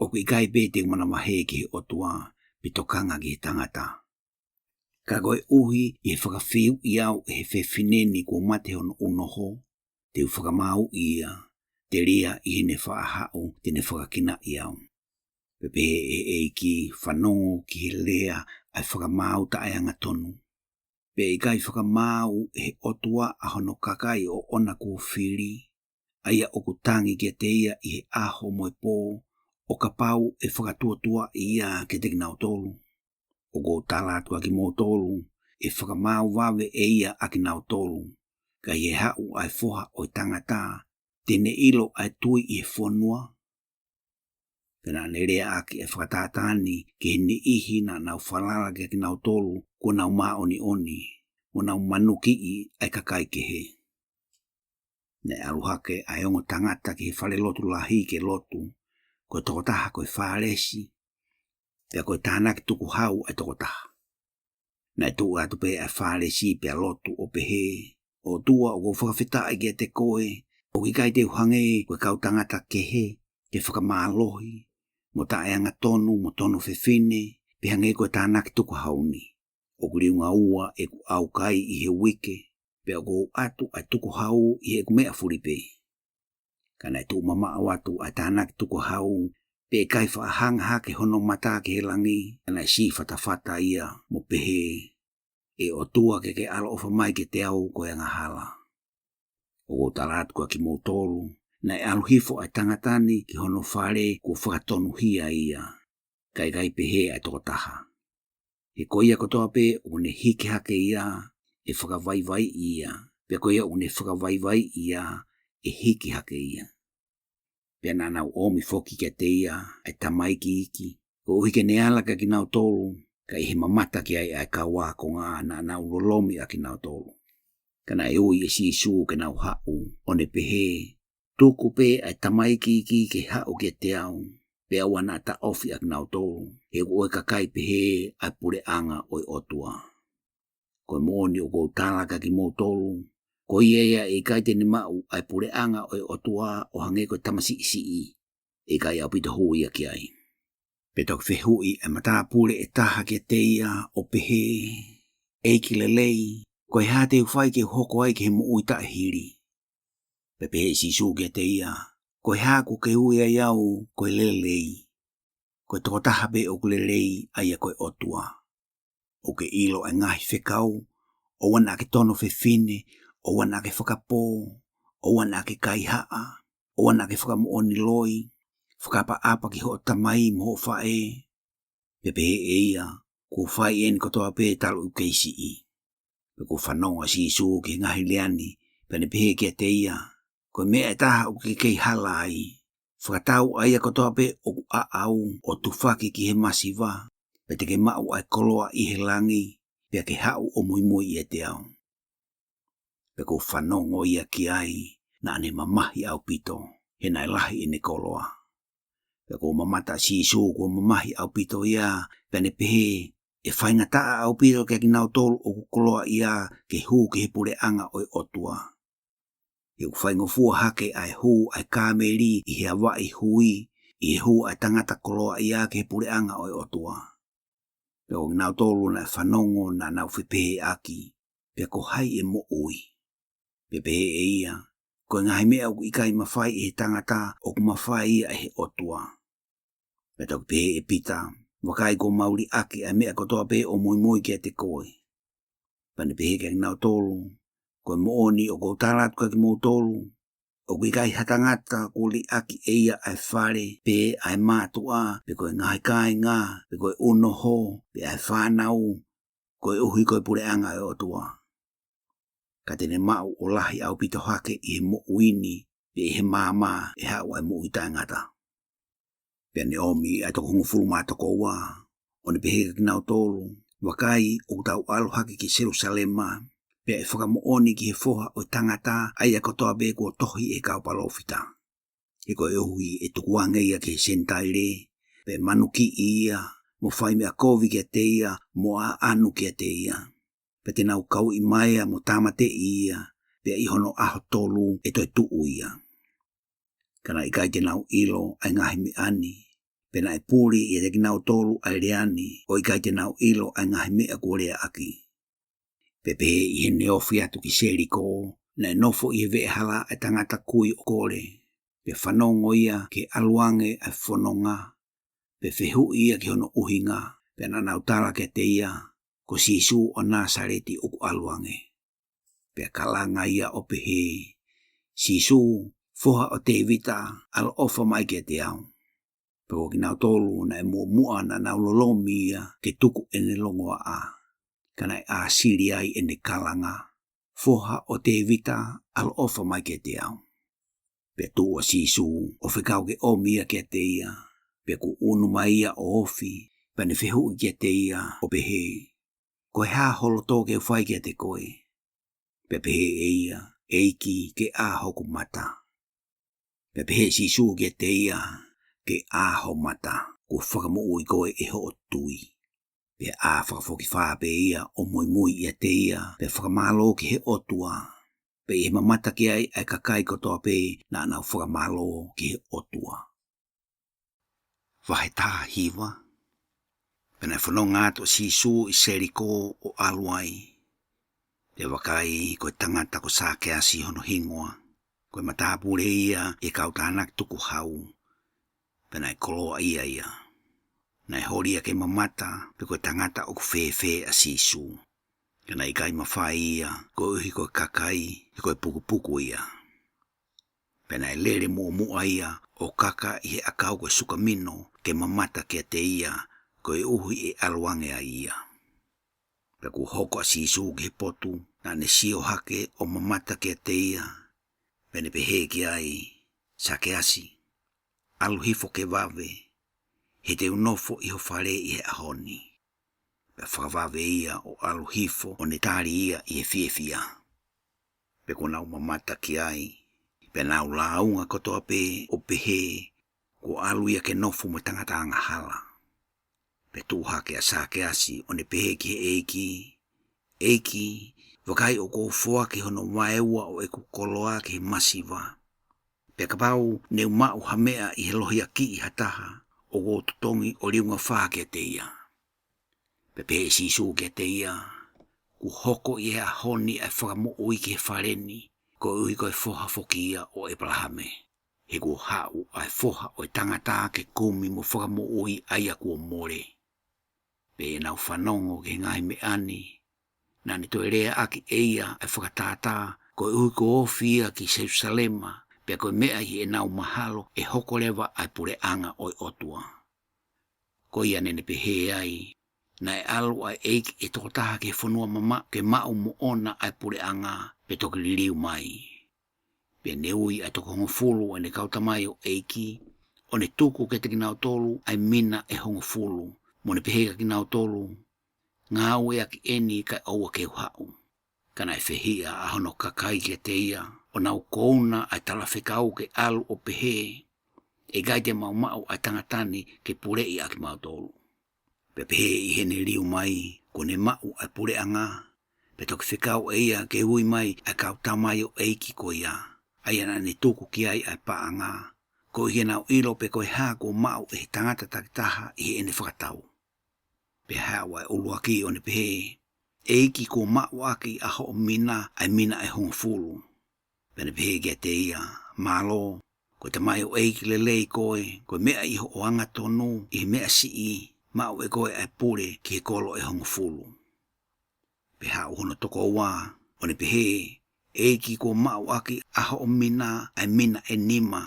ʻOku ʻikai pē te u manavahē ki he ʻOtua, pe tokanga ki he tangata. Ka koeʻuhi ʻi he fakafiuʻi au ʻe he fefine ni kuo mate hono ʻunoho, te u fakamaauʻi ia, telia ʻi heʻene faʻa haʻu te ne fakakinaʻi au. Pea pehē ʻe he ʻEiki, Fanongo ki he lea ʻa e fakamaau taʻeangatonu. Pea ʻe ʻikai fakamaau ʻe he ʻOtua ʻa hono kakai ʻoʻona kuo fili, ʻa ia ʻoku tangi kiate ia ʻi he ʻaho mo e pō, ʻo kapau ʻe fakatuotuaʻi ia kiate kinautolu. ʻOku ou tala atu kiate kimoutolu, ʻe fakamaau vave ʻe ia ʻa kinautolu, ka ʻi he haʻu ʻa e Foha ʻo e Tangata, te ne ʻilo ʻa e tui ʻi he fonua? Pea naʻa ne leaʻaki ʻa e fakatātā ni ki he niʻihi naʻa nau falala kiate kinautolu kuo nau māʻoniʻoni, mo nau manukiʻi ʻa e kakai kehe. Naʻe ʻalu hake ʻa e ongo tangata ki he falelotu lahi ke lotu, ko e tokotaha ko e Fālesi, pea ko e tānaki tukuhau ʻa e tokotaha. Naʻe tuʻu atu pē ʻa e Fālesi pea lotu ʻo pehē, ʻOtua, ʻoku ou fakafetaʻi kiate koe, ʻoku ʻikai te u hangē ko e kau tangata kehe, ke fakamālohi, mo taʻeangatonu, mo tono fefine, pe hangē ko e tānaki tukuhau ni. ʻOku liunga ua ʻeku ʻaukai ʻi he uike, pea ʻoku ou ʻatu ʻa e tukuhau ʻi heʻeku meʻa fulipē. Ka naʻe tuʻu mamaʻo atu ʻa e tānaki tukuhau, pea ʻikai faʻa hanga hake hono mata ki he langi, ka naʻe sī fatafata ia mo pehē, ʻE ʻOtua, ke ke ʻaloʻofa mai kiate au ko e angahala. ʻOku ou tala atu kiate kimoutolu, naʻe ʻalu hifo ʻa e tangata ni ki hono fale kuo fakatonuhia ia, ka ʻikai pehē ʻa e tokotaha. He ko ia kotoa pē ʻoku ne hiki hake ia, ʻe fakavaivaiʻi ia, pea ko ia ʻoku ne fakavaivaiʻi ia, ʻe hiki hake ia. Pea naʻa nau ʻomi foki kiate ia ʻa e tamaiki iiki, koeʻuhi ke ne ala kiate kinautolu, ka ʻi he mamata ki ai ʻa e kau ākonga naʻa nau lolomi ʻa kinautolu. Ka naʻe ui ʻe Sīsū ke nau haʻu, ʻo ne pehē, Tuku pē ʻa e tamaiki iiki ke haʻu kiate au, pea ʻoua naʻa taʻofi ʻa kinautolu, he ʻoku ʻo e kakai pehē ʻa e puleʻanga ʻo e ʻOtua. Ko e moʻoni ʻoku ou tala kiate kimoutolu, ko ia ia ʻe ʻikai te ne maʻu ʻa e puleʻanga ʻo e ʻOtua ʻo hangē ko e tamasiʻi siʻi, ʻe ʻikai ʻaupito hū ia ki ai. Pea toki fehuʻi ʻa e matāpule ʻe taha kiate ia ʻo pehē, ʻEiki lelei, ko e hā te u fai ke u hoko ai ki he moʻui taʻehili? Pea pehē ʻe Sīsū kiate ia, Ko e hā kuo ke ui ai au ko e lelei? Ko e tokotaha pē ʻoku lelei, ʻa ia ko e ʻOtua. ʻOku ke ʻilo ʻa e ngaahi fekau, ʻOua naʻa ke tono fefine, ʻoua naʻa ke fakapō, ʻoua naʻa ke kaihaʻa, ʻoua naʻa ke fakamoʻoni loi, fakaʻapaʻapa ki hoʻo tamai mo hoʻo faʻē. Pea pehē ʻe ia, Kuo u fai eni kotoa pē talu ʻeku kei siʻi. Pea kuo fanongo ʻa Sīsū ki he ngaahi lea ni, pea ne pehē kiate ia, Ko e meʻa ʻe taha ʻoku ke kei hala ai. Fakatau ʻa ia kotoa pē ʻoku ʻaʻau, ʻo tufaki ki he masiva, pea te ke maʻu ʻa e koloa ʻi he langi, pea ke haʻu ʻo muimui ʻiate au. Pea ʻoku ou fanongo ia ki ai, naʻa ne mamahi ʻaupito, he naʻe lahi ʻene koloa. Pea ʻoku ou mamata ʻa Sīsū kuo mamahi ʻaupito ia, pea ne pehē, ʻE faingataʻa ʻaupito kiate kinautolu ʻoku koloaʻia ke hū ki he puleʻanga ʻo e ʻOtua. He ʻoku faingofua hake ʻa e hū ʻa e kāmeli ʻi he avaʻi hui, ʻi he hū ʻa e tangata koloaʻia ki he puleʻanga ʻo e ʻOtua. Pea ko kinautolu naʻe fanongo naʻa nau fepehēʻaki, Pea ko hai ʻe moʻui? Pea pehē ʻe ia, Ko e ngaahi meʻa ʻoku ʻikai mafai ʻe he tangata, ʻoku mafai ia ʻe he ʻOtua. Pea toki pehē ʻe Pita, Vakai, kuo mau liʻaki ʻa e meʻa kotoa pē ʻo muimui kiate koe. Pea ne pehē kiate kinautolu, Ko e moʻoni ʻoku ou tala atu kiate kimoutolu, ʻoku ʻikai ha tangata kuo liʻaki ʻe ia ʻa e fale, pe ʻa e mātuʻa, pe ko e ngaahi kāinga, pe ko e ʻunoho, pe ʻa e fānau, koeʻuhi ko e puleʻanga ʻo e ʻOtua, ka te ne maʻu ʻo lahi ʻaupito hake ʻi he moʻui ni, pe ʻi he maama ʻe haʻu ʻa e moʻui taʻengata. Pea ne ʻomi ʻa e toko hongofulu mā toko ua, ʻo ne pehē kiate kinautolu, Vakai, ʻoku tau ʻalu hake ki Selūsalema, pea ʻe fakamoʻoni ki he Foha ʻo e Tangata ʻa ia kotoa pē kuo tohi ʻe he kau palōfita. He koeʻuhi ʻe tukuange ia ki he Senitaile, pea ʻe manukiʻi ia, mo fai meʻa kovi kiate ia, mo ʻaʻanu kiate ia. Pea te nau kauʻi maea mo tāmateʻi ia, pea ʻi hono ʻaho tolu ʻe toe tuʻu ia. Ka naʻe ʻikai te nau ʻilo ʻa e ngaahi meʻa ni, pea naʻe puli ʻiate kinautolu ʻa e lea ni, ʻo ʻikai te nau ʻilo ʻa e ngaahi meʻa kuo leaʻaki. Pea pehē ʻi heʻene ofi atu ki Selikō, naʻe nofo ʻi he veʻehala ʻa e tangata kui ʻo kole. Pea fanongo ia ki he ʻaluange ʻa e fononga, pea fehuʻi ia ki hono ʻuhinga, pea naʻa nau tala kiate ia, Ko Sīsū ʻo Nāsaleti ʻoku ʻaluange. Pea kalanga ia ʻo pehē, Sīsū, Foha ʻo Tēvita, ʻaloʻofa mai kiate au. Pea ko kinautolu naʻe muʻomuʻa naʻa nau lolomi ia ke tuku ʻene longoaʻa. Ka naʻe ʻāsili ai ʻene kalanga, Foha ʻo Tēvita, ʻaloʻofa mai kiate au. Pea tuʻu ʻa Sīsū, ʻo fekau ke ʻomi ia kiate ia, pea kuo ʻunu mai ia ʻo ofi, pea ne fehuʻi kiate ia, ʻo pehē, Ko e hā ho loto ke u fai kiate koe? Pea pehē ʻe ia, ʻEiki, ke ʻā hoku mata. Pea pehē ʻe Sīsū kiate ia, Ke ʻā ho mata, kuo fakamoʻui koe ʻe hoʻo tui. Pea ʻā fakafokifā pē ia ʻo muimui ʻiate ia, pea fakamālō ki he ʻOtua. Pea ʻi he mamata ki ai ʻa e kakai kotoa pē naʻa nau fakamālō ki he ʻOtua. Vahe taha hiva. Pea naʻe fononga atu ʻa Sīsū ʻi Selikō ʻo ʻalu ai. Pea vakai, ko e tangata ko Sākeasi hono hingoa, ko e matāpule ia ʻi he kau tānaki tukuhau. Pea naʻe koloaʻia ia. Naʻe holi ia ke mamata, pea ko e tangata ʻoku fēfē ʻa Sīsū. Ka naʻe ʻikai mafai ia, koeʻuhi ko e kakai, he ko e pukupuku ia. Pea naʻe lele muʻomuʻa ia, ʻo kaka ʻi he ʻakau ko e sukamino, ke mamata kiate ia, koeʻuhi ʻe ʻaluange ai ia. Pea kuo hoko ʻa Sīsū ki he potu, naʻa ne sio hake ʻo mamata kiate ia, pea ne pehē ki ai, Sākeasi, ʻalu hifo ke vave, he te u nofo ʻi ho fale ʻi he ʻaho ni. Pea fakavave ia ʻo ʻalu hifo ʻo ne tali ia ʻi he fiefia. Pea kuo nau mamata ki ai, pea nau lāunga kotoa pē ʻo pehē, Kuo ʻalu ia ke nofo mo e tangata angahala. Pea tuʻu hake ʻa Sākeasi ʻo ne pehē ki he ʻEiki, ʻEiki, vakai ʻoku ou foaki hono vaeua ʻo ʻeku koloa ki he masiva. Pea kapau ne u maʻu ha meʻa ʻi he lohiakiʻi ha taha, ʻoku ou totongi ʻo liunga fā kiate ia. Pea pehē ʻe Sīsū kiate ia, Kuo hoko ʻi he ʻaho ni ʻa e fakamoʻui ki he fale ni, koeʻuhi ko e foha foki ia ʻo ʻEpalahame. He kuo haʻu ʻa e Foha ʻo e Tangata ke kumi mo fakamoʻui ʻa ia kuo mole. Pea ʻi heʻenau fanongo ki he ngaahi meʻa ni, naʻa ne toe leaʻaki ʻe ia ʻa e fakatātā, koeʻuhi kuo ofi ia ki Selūsalema, pea ko e meʻa ʻi heʻenau mahalo ʻe hoko leva ʻa e puleʻanga ʻo e ʻOtua. Ko ia naʻa ne pehē ai, Naʻe ʻalu ʻa e ʻEiki ʻe toko taha ki he fonua mamaʻo ke maʻu moʻona ʻa e puleʻanga, pea toki liliu mai. Pea ne ui ʻa e toko hongofulu ʻo ʻene kau tamaioʻeiki, ʻo ne tuku kiate kinautolu ʻa e mina ʻe hongofulu, mo ne pehē kiate kinautolu, Ngāueʻaki eni kae ʻoua ke u haʻu. Ka naʻe fehiʻa ʻa hono kakai kiate ia, ʻo nau kouna ʻa e talafekau ke ʻalu ʻo pehē, ʻE ʻikai te mau maʻu ʻa e tangata ni ke puleʻi ʻaki mautolu. Pea pehē ʻi heʻene liu mai, kuo ne maʻu ʻa e puleʻanga, pea toki fekau ʻe ia ke ui mai ʻa e kau tamaioʻeiki ko ia, ʻa ia naʻa ne tuku ki ai ʻa e paʻanga, koeʻuhi ke nau ʻilo pe ko e hā kuo maʻu ʻe he tangata takitaha ʻi heʻene fakatau. Pea haʻu ʻa e ʻuluaki ʻo ne pehē, ʻEiki, kuo maʻu ʻaki ʻa hoʻo mina ʻa e mina ʻe hongofulu. Pea ne pehē kiate ia, Mālō, ko e tamaioʻeiki lelei koe, ko e meʻa ʻi hoʻo angatonu ʻi he meʻa siʻi, maʻu ʻe koe ʻa e pule ki he kolo ʻe hongofulu. Pea haʻu hono tokoua, ʻo ne pehē, ʻEiki, kuo maʻu ʻaki ʻa hoʻo mina ʻa e mina ʻe nima.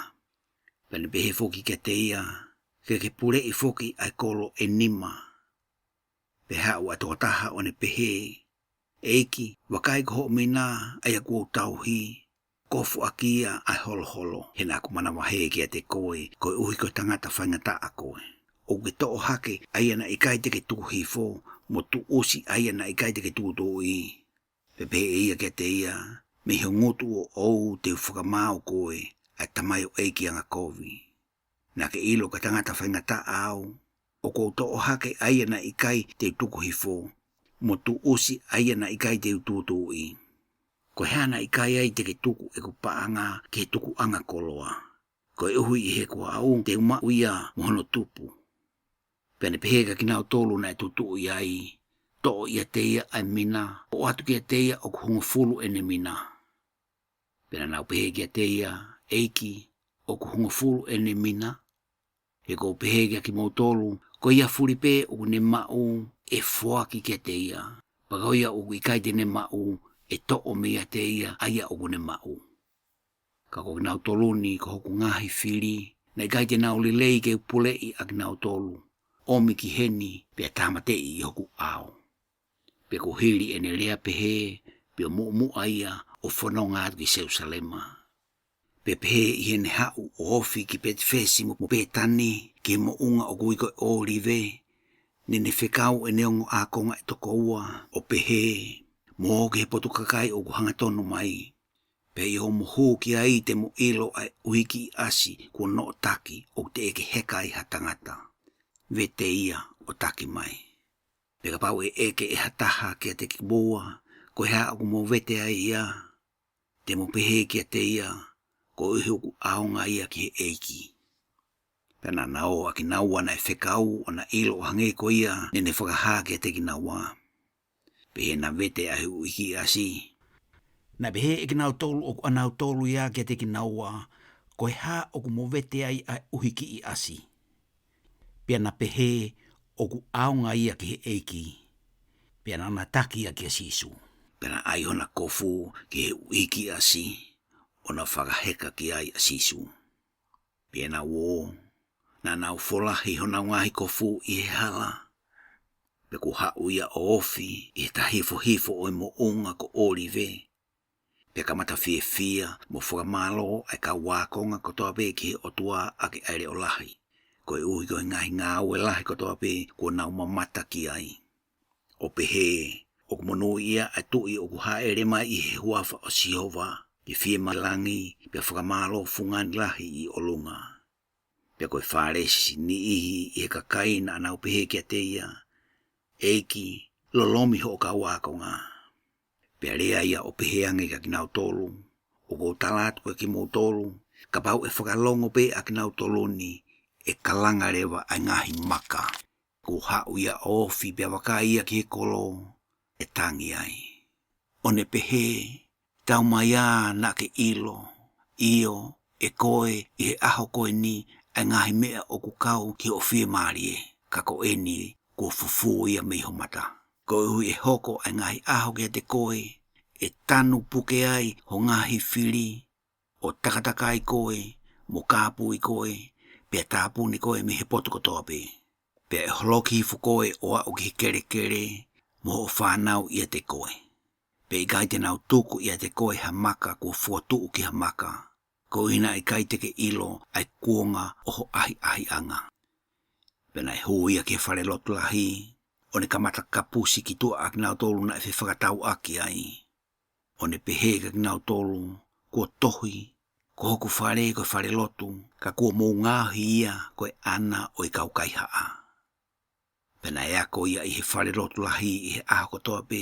Pea ne pehē foki kiate ia, Ke ke puleʻi foki ʻa e kolo ʻe nima. Pea haʻu ʻa e tokotaha ʻo ne pehē, ʻEiki, vakai ko hoʻo mina ʻa ia kuo u tauhi, kofu ʻaki ia ʻa e holoholo, he naʻa ku manavahē kiate koe, koeʻuhi ko e tangata faingataʻa koe. ʻOku ke toʻo hake ʻa ia naʻe ʻikai te ke tuku hifo, mo tuʻusi ʻa ia naʻe ʻikai te ke tuʻutuʻuni. Pea pehē ʻe ia kiate ia, Mei ho ngutu ʻoʻou te u fakamaau koe, ʻa e tamaioʻeiki angakovi. Naʻa ke ʻilo ko e tangata faingataʻa au, ʻoku ou toʻo hake ʻa ia naʻe ʻikai te u tuku hifo, mo tuʻusi ʻa ia naʻe ʻikai te u tuʻutuʻuni. Ko e hā naʻe ʻikai ai te ke tuku ʻeku paʻanga ki he tukuʻanga koloa, koeʻuhi ʻi he ko au te u maʻu ia mo hono tupu. Pea ne pehē kia kinautolu naʻe tutuʻu ai, Toʻo ʻiate ia ʻa e mina, ʻoatu kiate ia ʻoku hongofulu ʻene mina. Pea naʻa nau pehē kiate ia, ʻEiki, ʻoku hongofulu ʻene mina? He ʻoku ou pehē kia kimoutolu, ko ia fuli pē ʻoku ne maʻu, ʻe foaki kiate ia. Pea ko ia ʻoku ʻikai te ne maʻu, ʻe toʻo meiate ia ʻa ia ʻoku ne maʻu. Ka ko kinautolu ni ko hoku ngaahi fili, naʻe ʻikai te nau lelei ke u puleʻi ʻa kinautolu, ʻomi ki heni pea tāmateʻi ʻi hoku ʻao. Pea kuo hili ʻene lea pehē, pea muʻomuʻa ia ʻo fononga atu ki Selusalema. Pea pehē ʻi heʻene haʻu ʻo ofi ki Petifesi mo Petani, ki he moʻunga ʻoku ui ko e ʻŌlive, naʻa ne fekau ʻene ongo ākonga ʻe toko ua, ʻo pehē, Mou ō ki he potu kakai ʻoku hangatonu mai, pea ʻi hoʻomo hū ki ai te mo ʻilo ʻa e ʻuhiki ʻasi kuo noʻotaki ʻoku teʻeki heka ai ha tangata. Vete ia ʻo taki mai. Pea kapau ʻe ʻeke ʻe ha taha kiate kimoua, ko e hā ʻoku mo vete ai ia, te mo pehē kiate ia, koeʻuhi ʻoku ʻaonga ia ki he ʻEiki. Pea naʻa na ō ʻa kinaua naʻe fekau ʻo na ʻilo ʻo hangē ko ia naʻa ne fakahā kiate kinaua. Pea ʻi heʻena vete ʻa e ʻuhiki ʻasi, naʻe pehē ʻe kinautolu ʻoku ʻanautolu ia kiate kinaua, ko e hā ʻoku mo vete ai ʻa e ʻuhiki ʻasi? Pea na pehē, ʻOku ʻaonga ia ki he ʻEiki. Pea naʻa na taki ia kia Sīsū. Pea na ʻai hona kofu ki he ʻuhiki ʻasi, ʻo na fakaheka ki ai ʻa Sīsū. Pea naʻa nau ō, naʻa nau folahi honau ngaahi kofu ʻi he hala. Pea kuo haʻu ia ʻo ofi ʻi he tahifohifo ʻo e moʻunga ko ʻŌlive. Pea kamata fiefia mo fakamālō ʻa e kau ākonga kotoa pē ki he ʻOtua ʻaki ʻa e leʻo lahi, koeʻuhi ko e ngaahi ngāue lahi kotoa pē kuo nau mamata ki ai. ʻO pehē, ʻOku monūʻia ʻa e Tuʻi ʻoku hāʻele mai ʻi he huafa ʻo Sihova, ke fiemālie langi, pea fakamālō fungani lahi ʻi ʻolunga. Pea ko e Fālesi niʻihi ʻi he kakai naʻa nau pehē kiate ia, ʻEiki, lolomi hoʻo kau ākonga. Pea lea ia ʻo pehē ange kia kinautolu, ʻOku ou tala atu kia kimoutolu, kapau ʻe fakalongo pē ʻa kinautolu ni, ʻe kalanga leva ʻa e ngaahi maka. Kuo haʻu ia ʻo ofi pea vakai ia ki he kolo, ʻe tangi ai. ʻO ne pehē, Taumaiā naʻa ke ʻilo, ʻio, ʻe koe, ʻi he ʻaho ko eni, ʻa e ngaahi meʻa ʻoku kau ki hoʻo fiemālie, ka ko eni, kuo fufū ia mei ho mata. Koeʻuhi ʻe hoko ʻa e ngaahi ʻaho kiate koe, ʻe tanu puke ai ho ngaahi fili, ʻo takatakai koe, mo kāpui koe, pea tāpuni koe mei he potu kotoa pē. Pea ʻe holoki hifo koe ʻo aʻu ki he kelekele, mo hoʻo fānau ʻiate koe. Pea ʻikai te nau tuku ʻiate koe ha maka kuo fokotuʻu ki ha maka, koeʻuhi naʻe ʻikai te ke ʻilo ʻa e kuonga ʻo ho ʻahiʻahiʻanga. Pea naʻe hū ia ki he fale lotu lahi, ʻo ne kamata kapusi ki tuʻa ʻa kinautolu naʻe fefakatauʻaki ai. ʻo ne pehē kia kinautolu, Kuo tohi, Ko hoku fale ko e falelotu, ka kuo mou ngaohi ia ko e ʻana ʻo e kau kaihaʻa. Pea naʻe ako ia ʻi he falelotu lahi ʻi he ʻaho kotoa pē,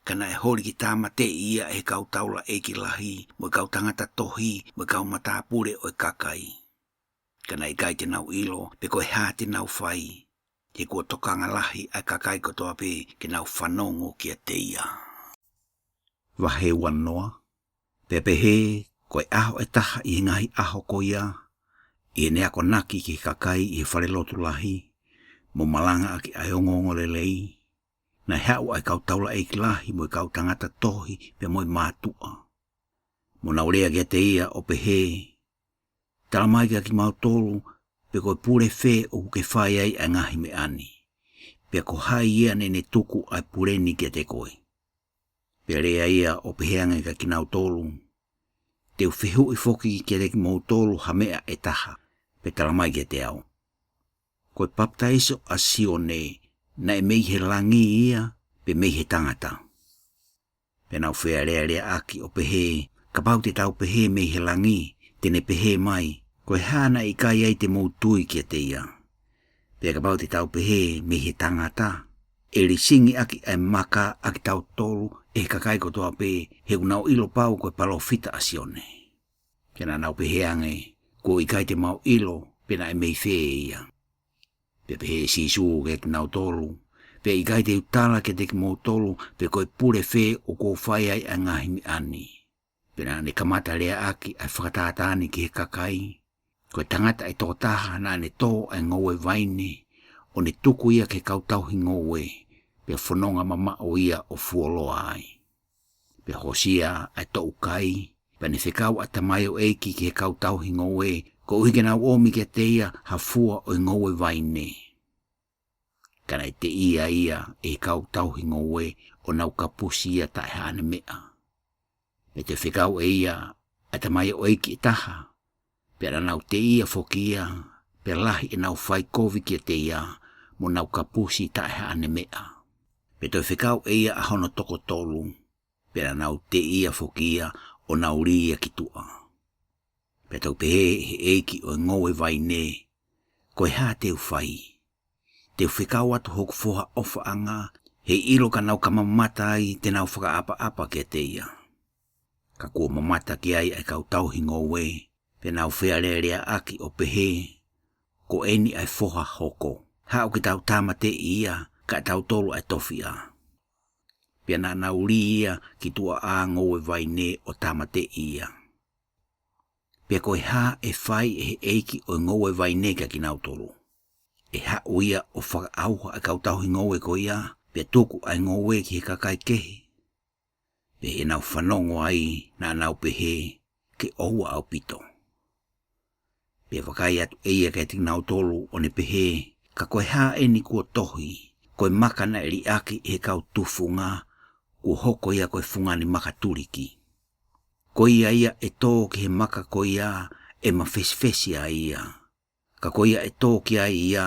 ka naʻe holi ke tāmateʻi ia ʻe he kau taulaʻeiki lahi, mo e kau tangata tohi, mo e kau matāpule ʻo e kakai. Ka naʻe ʻikai te nau ʻilo pe ko e hā te nau fai, he kuo tokanga lahi ʻa e kakai kotoa pē ke nau fanongo kiate ia. Vahe uanoa. Pea pehē, ko e ʻaho ʻe taha ʻi he ngaahi ʻaho ko ia, ʻi heʻene akonaki ki he kakai ʻi he falelotu lahi, mo malangaʻaki ʻa e ongoongolelei, naʻe haʻu ʻa e kau taulaʻeiki lahi mo e kau tangata tohi pea mo e mātuʻa. Mo nau lea kiate ia ʻo pehē, Talamai kia kimautolu, pe ko e pule fē ʻoku ke fai ai ʻa e ngaahi meʻa ni. Pea ko hai ia naʻa ne tuku ʻa e pule ni kiate koe. Pea lea ia ʻo pehē ange kia kinautolu, Te u fehuʻi foki kiate kimoutolu ha meʻa ʻe taha, pea talamai kiate au. Ko e papitaiso ʻa Sione, naʻe mei he langi ia, pe mei he tangata? Pea nau fealēleaʻaki ʻo pehē, Kapau te tau pehē mei he langi, te ne pehē mai, Ko e hā naʻe ʻikai ai te mou tui kiate ia? Pea kapau te tau pehē mei he tangata, ʻe lisingi ʻaki ʻa e maka ʻa kitautolu ʻe he kakai kotoa pē, he ʻoku nau ʻilo pau ko e palōfita ʻa Sione. Pea naʻa nau pehē ange, Kuo ʻikai te mau ʻilo pe naʻe mei fē ia. Pea pehē ʻe Sīsū kia kinautolu, Pea ʻikai te u tala kiate kimoutolu pe ko e pule fē ʻoku ou fai ai ʻa e ngaahi meʻa ni. Pea naʻa ne kamata leaʻaki ʻa e fakatātā ni ki he kakai, Ko e tangata ʻe tokotaha naʻa ne tō ʻa e ngoue vaine, ʻo ne tuku ia ki he kau tauhi ngoue, pea fononga mamaʻo ia ʻo fuoloa ai. Pea hokosia ʻa e toʻukai, pea ne fekau ʻa e tamaioʻeiki ki he kau tauhi ngoue, koeʻuhi ke nau ʻomi kiate ia ha fua ʻo e ngoue vaine. Ka naʻe teʻia ia ʻe he kau tauhi ngoue ʻo nau kapusi ia taʻe haʻane meʻa. Pea toe fekau ʻe ia ʻa e tamaioʻeiki ʻe taha, pea naʻa nau teʻia foki ia, pea lahi ʻenau fai kovi kiate ia, mo nau kapusi taʻe haʻane meʻa. Pea toe fekau ʻe ia ʻa hono toko tolu, pea naʻa nau teʻia foki ia ʻo nau lī ia ki tuʻa. Pea toe pehē ʻe he ʻeiki ʻo e ngoue vaine, Ko e hā te u fai? Te u fekau atu hoku foha ʻofaʻanga, heiʻilo ka nau ka mamata ai te nau fakaʻapaʻapa kiate ia. Ka kuo mamata ki ai ʻa e kau tauhi ngoue, pea nau fealēleaʻaki ʻo pehē, Ko eni ʻa e foha hoko. Haʻu ke tau tāmateʻi ia, kae tautolu ʻa e tofiʻa. Pea naʻa nau lī ia ki tuʻa ʻa e ngoue vaine ʻo tāmateʻi ia. Pea ko e hā ʻe fai ʻe he ʻeiki ʻo e ngoue vaine kia kinautolu? ʻE haʻu ia ʻo fakaʻauha ʻa e kau tauhi ngoue ko ia, pea tuku ʻa e ngoue ki he kakai kehe? Pea ʻi heʻenau fanongo ai naʻa nau pehē, Ke ʻoua ʻaupito. Pea vakai atu ʻe ia kiate kinautolu ʻo ne pehē, Ka ko e hā eni kuo tohi, Ko e maka naʻe liʻaki ʻe he kau tufunga, kuo hoko ia ko e fungani maka tuliki. Ko ia ia ʻe tō ki he maka ko ia, ʻe mafesifesi ai ia. Ka ko ia ʻe tō ki ai ia,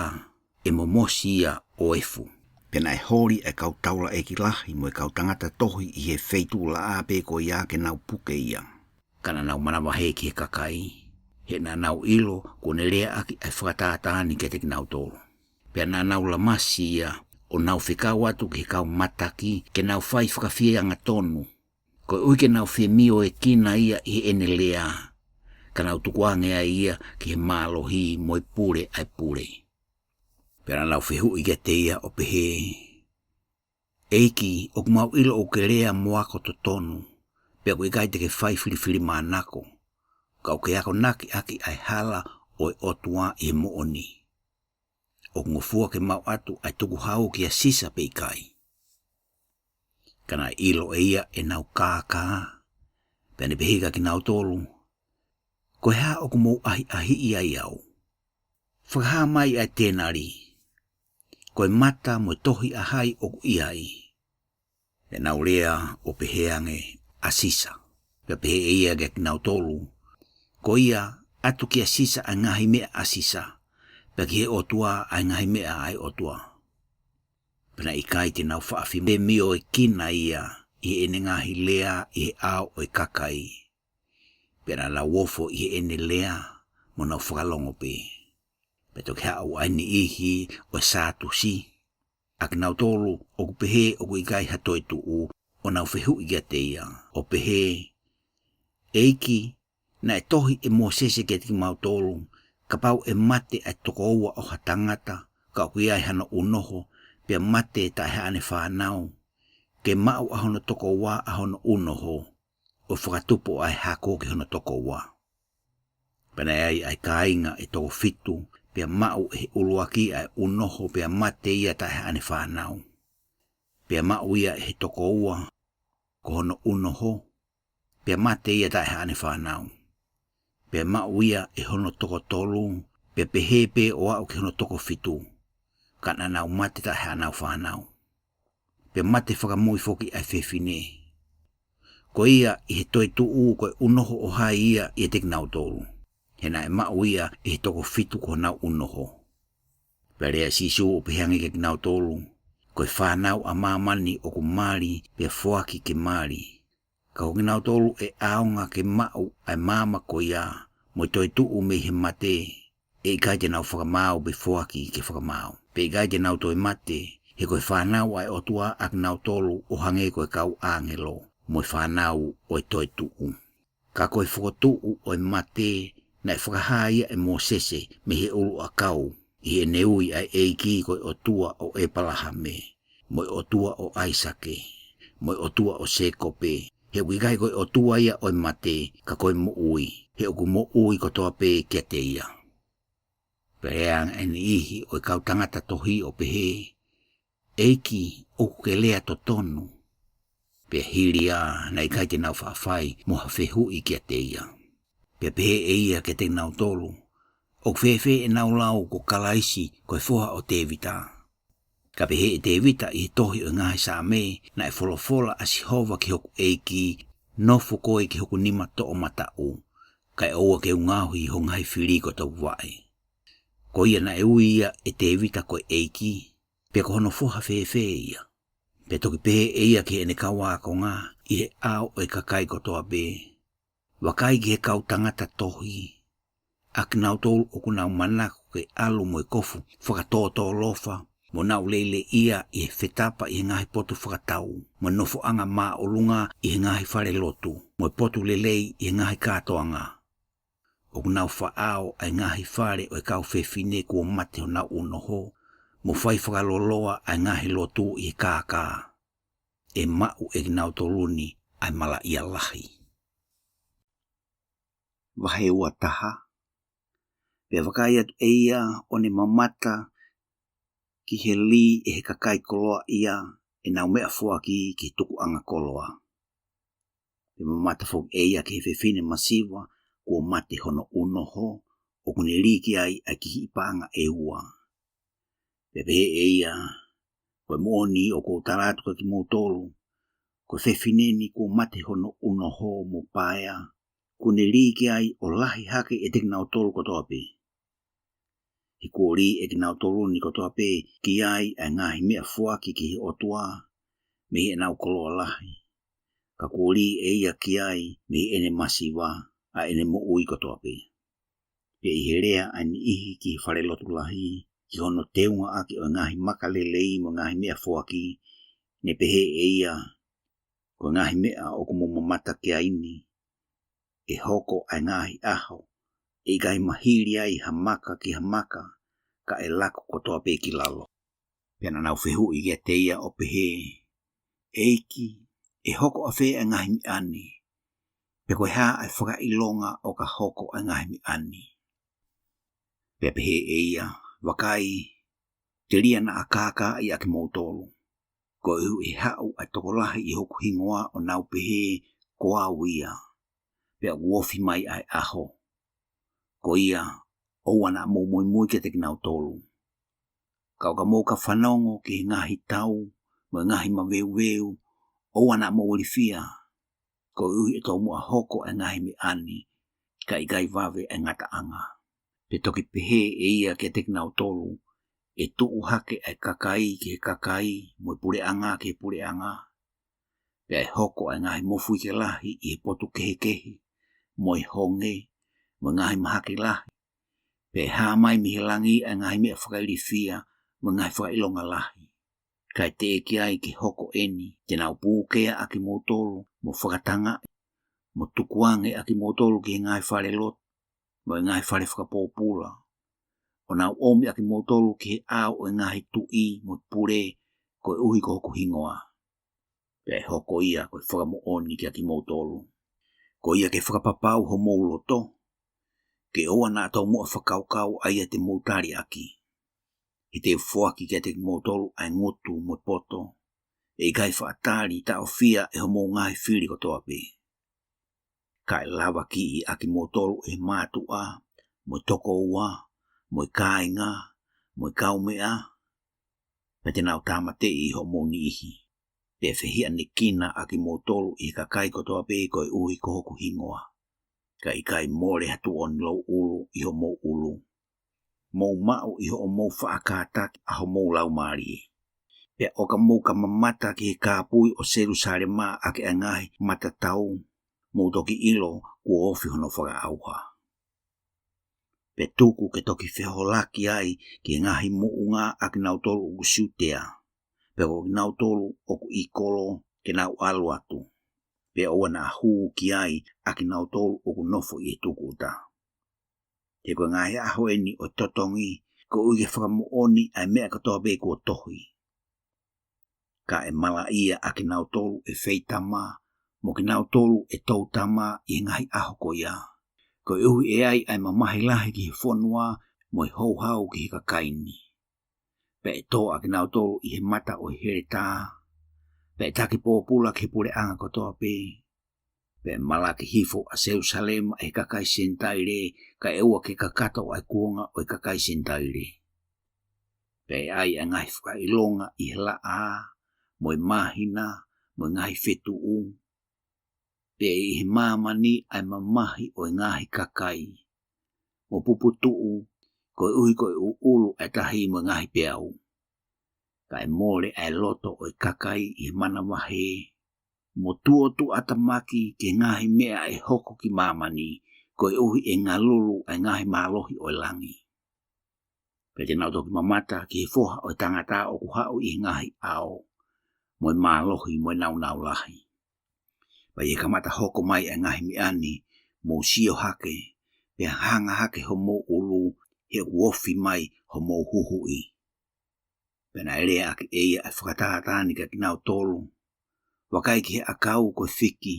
ʻe momosi ia ʻo efu. Pea naʻe holi ʻa e kau taulaʻeiki lahi mo e kau tangata tohi ʻi he feituʻu laʻā pē ko ia ke nau puke ia. Ka naʻa nau manavahē ki he kakai, he naʻa nau ʻilo kuo ne leaʻaki ʻa e fakatātā ni kiate kinautolu. Pea naʻa nau lamasi ia, ʻo nau fekau atu ki he kau mataki ke nau fai fakafieangatonu, koeʻuhi ke nau fie mioekina ia ʻi heʻene lea, ka nau tukuange ai ia ki he mālohi mo e pule ʻa e pule. Pea naʻa nau fehuʻi kiate ia ʻo pehē, ʻEiki, ʻoku mau ʻilo ʻoku ke lea mo ako totonu, pea ʻoku ʻikai te ke fai filifilimānako, ka ʻoku ke akonaki ʻaki ʻa e hala ʻo e ʻOtua ʻi he moʻoni. ʻOku ngofua ke mau ʻatu ʻa e tukuhau kia Sisa pe ʻikai? Ka naʻe ʻilo ʻe ia ʻenau kākā, pea ne pehē kia kinautolu, Ko e hā ʻoku mou ʻahiʻahiʻi ai au? Fakahā mai ʻa e tēnali. Ko e mata mo e tohi ʻa hai ʻoku ʻi ai? Pea nau lea ʻo pehē ange, ʻA Sisa. Pea pehē ʻe ia kia kinautolu, Ko ia, ʻatu kia Sisa ʻa e ngaahi meʻa ʻa Sisa, pea ki he ʻOtua ʻa e ngaahi meʻa ʻa e ʻOtua. Pea naʻe ʻikai te nau faʻa fie mioekina ia ʻi heʻene ngaahi lea ʻi he ʻao ʻo e kakai. Pea naʻa nau ofo ʻi heʻene lea, mo nau fakalongo pē. Pea toki haʻu ʻa e niʻihi ʻo e Sātusi, ʻa kinautolu ʻoku pehē ʻoku ʻikai ha toetuʻu, ʻo nau fehuʻi kiate ia, ʻo pehē, ʻEiki, naʻe tohi ʻe Mōsese kiate kimautolu, kapau ʻe mate ʻa e tokoua ʻo ha tangata, ka ʻoku ʻi ai hano ʻunoho, pea mate taʻe haʻane fānau, ke maʻu ʻa hono tokoua ʻa hono ʻunoho, ʻo fakatupu ʻa e hako ki hono tokoua. Pea naʻe ʻi ai ʻa e kāinga ʻe toko fitu, pea maʻu ʻe he ʻuluaki ʻa e ʻunoho, pea mate ia taʻe haʻane fānau. Pea maʻu ia ʻe he tokoua, ko hono ʻunoho, pea mate ia taʻe haʻane fānau. Pea maʻu ia ʻe hono toko tolu, pea pehē pē ʻo aʻu ki hono toko fitu, ka naʻa nau mate taʻe haʻanau fānau. Pea mate fakamui foki ʻa e fefine. Ko ia ʻi he toetuʻu ko e ʻunoho ʻo hai ia ʻiate kinautolu. He naʻe maʻu ia ʻe he toko fitu ko honau ʻunoho. Pea lea ʻa Sīsū ʻo pehē ange kiate kinautolu, ko e fānau ʻa māmani ʻoku mali, pea foaki ke mali. Ka ko kinautolu ʻe ʻaonga ke maʻu ʻa e maama ko ia, mo e toetuʻu mei he mate, ʻe ʻikai te nau fakamaau pe foaki ke fakamaau. Pea ʻikai te nau toe mate, he ko e fānau ʻa e ʻOtua ʻa kinautolu ʻo hangē ko e kau ʻāngelo, mo e fānau ʻo e toetuʻu. Ka ko e fokotuʻu ʻo e mate, naʻe fakahā ia ʻe Mōsese mei he ʻuluʻakau, ʻi heʻene ui ʻa e ʻEiki ko e ʻOtua ʻo ʻEpalahame, mo e ʻOtua ʻo ʻAisake, mo e ʻOtua ʻo Sēkope. He ʻoku ʻikai ko e ʻOtua ia ʻo e mate, ka ko e moʻui, he ʻoku moʻui kotoa pē kiate ia. Pea lea ange ʻa e niʻihi ʻo e kau tangata tohi ʻo pehē, ʻEiki, ʻoku ke lea totonu. Pea hili ia, naʻe ʻikai te nau faʻa fai mo ha fehuʻi kiate ia. Pea pehē ʻe ia kiate kinautolu, ʻOku fēfē ʻenau lau ko Kalaisi, ko e foha ʻo Tēvita? Ka pehē ʻe Tēvita ʻi he tohi ʻo e ngaahi Saame, naʻe folofola ʻa Sihova ki hoku ʻEiki, Nofo koe ki hoku nima toʻomataʻu, kae ʻoua ke u ngaohi ho ngaahi fili ko Tauvaʻe. Ko ia naʻe ui ia ʻe Tēvita ko e ʻEiki, pea ko hono foha fēfē ia? Pea toki pehē ʻe ia ki heʻene kau ākonga ʻi he ʻao ʻo e kakai kotoa pē, Vakai ki he kau tangata tohi, ʻa kinautolu ʻoku nau manako ke ʻalu mo e kofu fakatōtōlofa, mo nau leileiʻia ʻi he fetapa ʻi he ngaahi potu fakatau, mo e nofoʻanga māʻolunga ʻi he ngaahi falelotu, mo e potu lelei ʻi he ngaahi kātoanga. ʻOku nau faʻao ʻa e ngaahi fale ʻo e kau fefine kuo mate honau ʻunoho, mo fai fakaloloa ʻa e ngaahi lotu ʻi he kākā. ʻE maʻu ʻe kinautolu ni ʻa e malaʻia lahi. Vahe ua taha. Pea vakai atu ʻe ia ʻo ne mamata ki he lī ʻe he kakai koloaʻia ʻenau meʻafoaki ki he tukuʻanga koloa. Pea mamata foki ʻe ia ki he fefine masiva kuo mate hono ʻunoho, ʻoku ne lī ki ai ʻa e kihiʻi paʻanga ʻe ua. Pea pehē ʻe ia, Ko e moʻoni ʻoku ou tala atu kiate kimoutolu, ko e fefine ni kuo mate hono ʻunoho mo paea, kuo ne lī ki ai ʻo lahi hake ʻiate kinautolu kotoa pē. He kuo lī ʻe kinautolu ni kotoa pē ki ai ʻa e ngaahi meʻafoaki ki he ʻOtua mei heʻenau koloa lahi, ka kuo lī ʻe ia ki ai mei heʻene masiva ʻa ʻene moʻui kotoa pē. Pea ʻi he lea ʻa e niʻihi ki he falelotu lahi, ki hono teunga ʻaki ʻo e ngaahi maka lelei mo e ngaahi meʻafoaki, ne pehē ʻe ia, Ko e ngaahi meʻa ʻoku mou mamata ki ai ni, ʻe hoko ʻa e ngaahi ʻaho ʻe ʻikai mahili ai ha maka ki ha maka, ka ʻe lako kotoa pē ki lalo. Pea naʻa nau fehuʻi kiate ia ʻo pehē, ʻEiki, ʻe hoko ʻafē ʻa e ngaahi meʻa ni? Pe ko e hā ʻa e fakaʻilonga ʻo ka hoko ʻa e ngaahi meʻa ni? Pea pehē ʻe ia, Vakai, telia naʻa kākaaʻi ʻa kimoutolu. Koeʻuhi ʻe haʻu ʻa e tokolahi ʻi hoku hingoa ʻo nau pehē, Ko au ia, pea ʻoku ofi mai ʻa e ʻaho. Ko ia, ʻoua naʻa mou muimui kiate kinautolu. Ka ʻo ka mou ka fanongo ki he ngaahi tau mo e ngaahi maveuveu, ʻoua naʻa mou ilifia, koeʻuhi ʻe tomuʻa hoko ʻa e ngaahi meʻa ni, ka ʻikai vave ʻa e ngataʻanga. Pea toki pehē ʻe ia kiate kinautolu, ʻE tuʻu hake ʻa e kakai ki he kakai, mo e puleʻanga ki he puleʻanga. Pea ʻe hoko ʻa e ngaahi mofuike lahi ʻi he potu kehekehe, mo e honge, mo e ngaahi mahaki lahi. Pea ʻe hā mai mei he langi ʻa e ngaahi meʻa fakailifia, mo e ngaahi fakaʻilonga lahi. Kae teʻeki ai ke hoko ʻeni, te nau pūkea ʻa kimoutolu, mo fakatangaʻi, mo tukuange ʻa kimoutolu ki he ngaahi fale lotu, mo e ngaahi fale fakapōpula. ʻO nau ʻomi ʻa kimoutolu ki he ʻao ʻo e ngaahi tuʻi mo e pule, koeʻuhi ko hoku hingoa. Pea ʻe hoko ia ko e fakamoʻoni kia kimoutolu. Ko ia ke fakapapau homou loto, ke ʻoua naʻa tomuʻa fakakaukau ʻa ia te mou tali ʻaki. He te u foaki kiate kimoutolu ʻa e ngutu mo e poto, ʻe ʻikai faʻa tali taʻofia ʻe homou ngaahi fili kotoa pē. Kae lavakiʻi ʻa kimoutolu ʻe he mātuʻa, mo e tokoua, mo e kāinga, mo e kaumeʻa, pea te nau tāmateʻi ʻi hoʻomou niʻihi. Pea fehiʻanekina ʻa kimoutolu ʻi he kakai kotoa pē koeʻuhi ko hoku hingoa. Kae ʻikai mole ha tuʻoni louʻulu ʻi hoʻomou ʻulu. Mou maʻu ʻi hoʻomou faʻa kātaki ʻa homou laumālie. Pea ʻo ka mou ka mamata ki he kāpui ʻo Selūsalema ʻaki ʻa e ngaahi matatau, mou toki ʻilo kuo ofi hono fakaʻauha. Pea tuku ke toki feholaki ai ki he ngaahi moʻunga ʻa kinautolu ʻoku Siutea, pea ko kinautolu ʻoku ʻi kolo ke nau ʻalu atu. Pea ʻoua naʻa hū ki ai ʻa kinautolu ʻoku nofo ʻi he tūkuta. He ko e ngaahi ʻaho ʻeni ʻo e totongi, koeʻuhi ke fakamoʻoni ʻa e meʻa kotoa pē kuo tohi. Ka ʻe malaʻia ʻa kinautolu ʻe feitama, mo kinautolu ʻe toutama ʻi he ngaahi ʻaho ko ia. Koeʻuhi ʻe ai ʻa e mamahi lahi ki he fonua, mo e houhau ki he kakai ni. Pea ʻe tō ʻa kinautolu ʻi he mata ʻo e heletā, pea ʻe taki pōpula ki he puleʻanga kotoa pē. Pea ʻe malaki hifo ʻa Selūsalema ʻe he kakai Senitaile, kae ʻoua ke kakato ʻa e kuonga ʻo e kakai Senitaile. Pea ʻe ai ʻa e ngaahi fakaʻilonga ʻi he laʻā, mo e māhina, mo e ngaahi fetuʻu. Pea ʻe ʻi he māmani ʻa e mamahi ʻo e ngaahi kakai, mo puputuʻu, koeʻuhi ko e ʻuʻulu ʻa e tahi mo e ngaahi peau. Kae mole ʻa e loto ʻo e kakai ʻi he manavahē, mo tuʻotuʻatamaki ki he ngaahi meʻa ʻe hoko ki māmani, koeʻuhi ʻe ngalulu ʻa e ngaahi mālohi ʻo e langi. Pea te nau toki mamata ki he Foha ʻo e Tangata ʻoku haʻu ʻi he ngaahi ʻao, mo e mālohi mo e nāunau lahi. Pea ʻi he kamata hoko mai ʻa e ngaahi meʻa ni, mou sio hake, pea hanga hake homou ʻulu, he ʻoku ofi mai homou huhuʻi. Pea naʻe lea ʻaki ʻe ia ʻa e fakatātā ni kia kinautolu, vakai ki he ʻakau ko e fiki,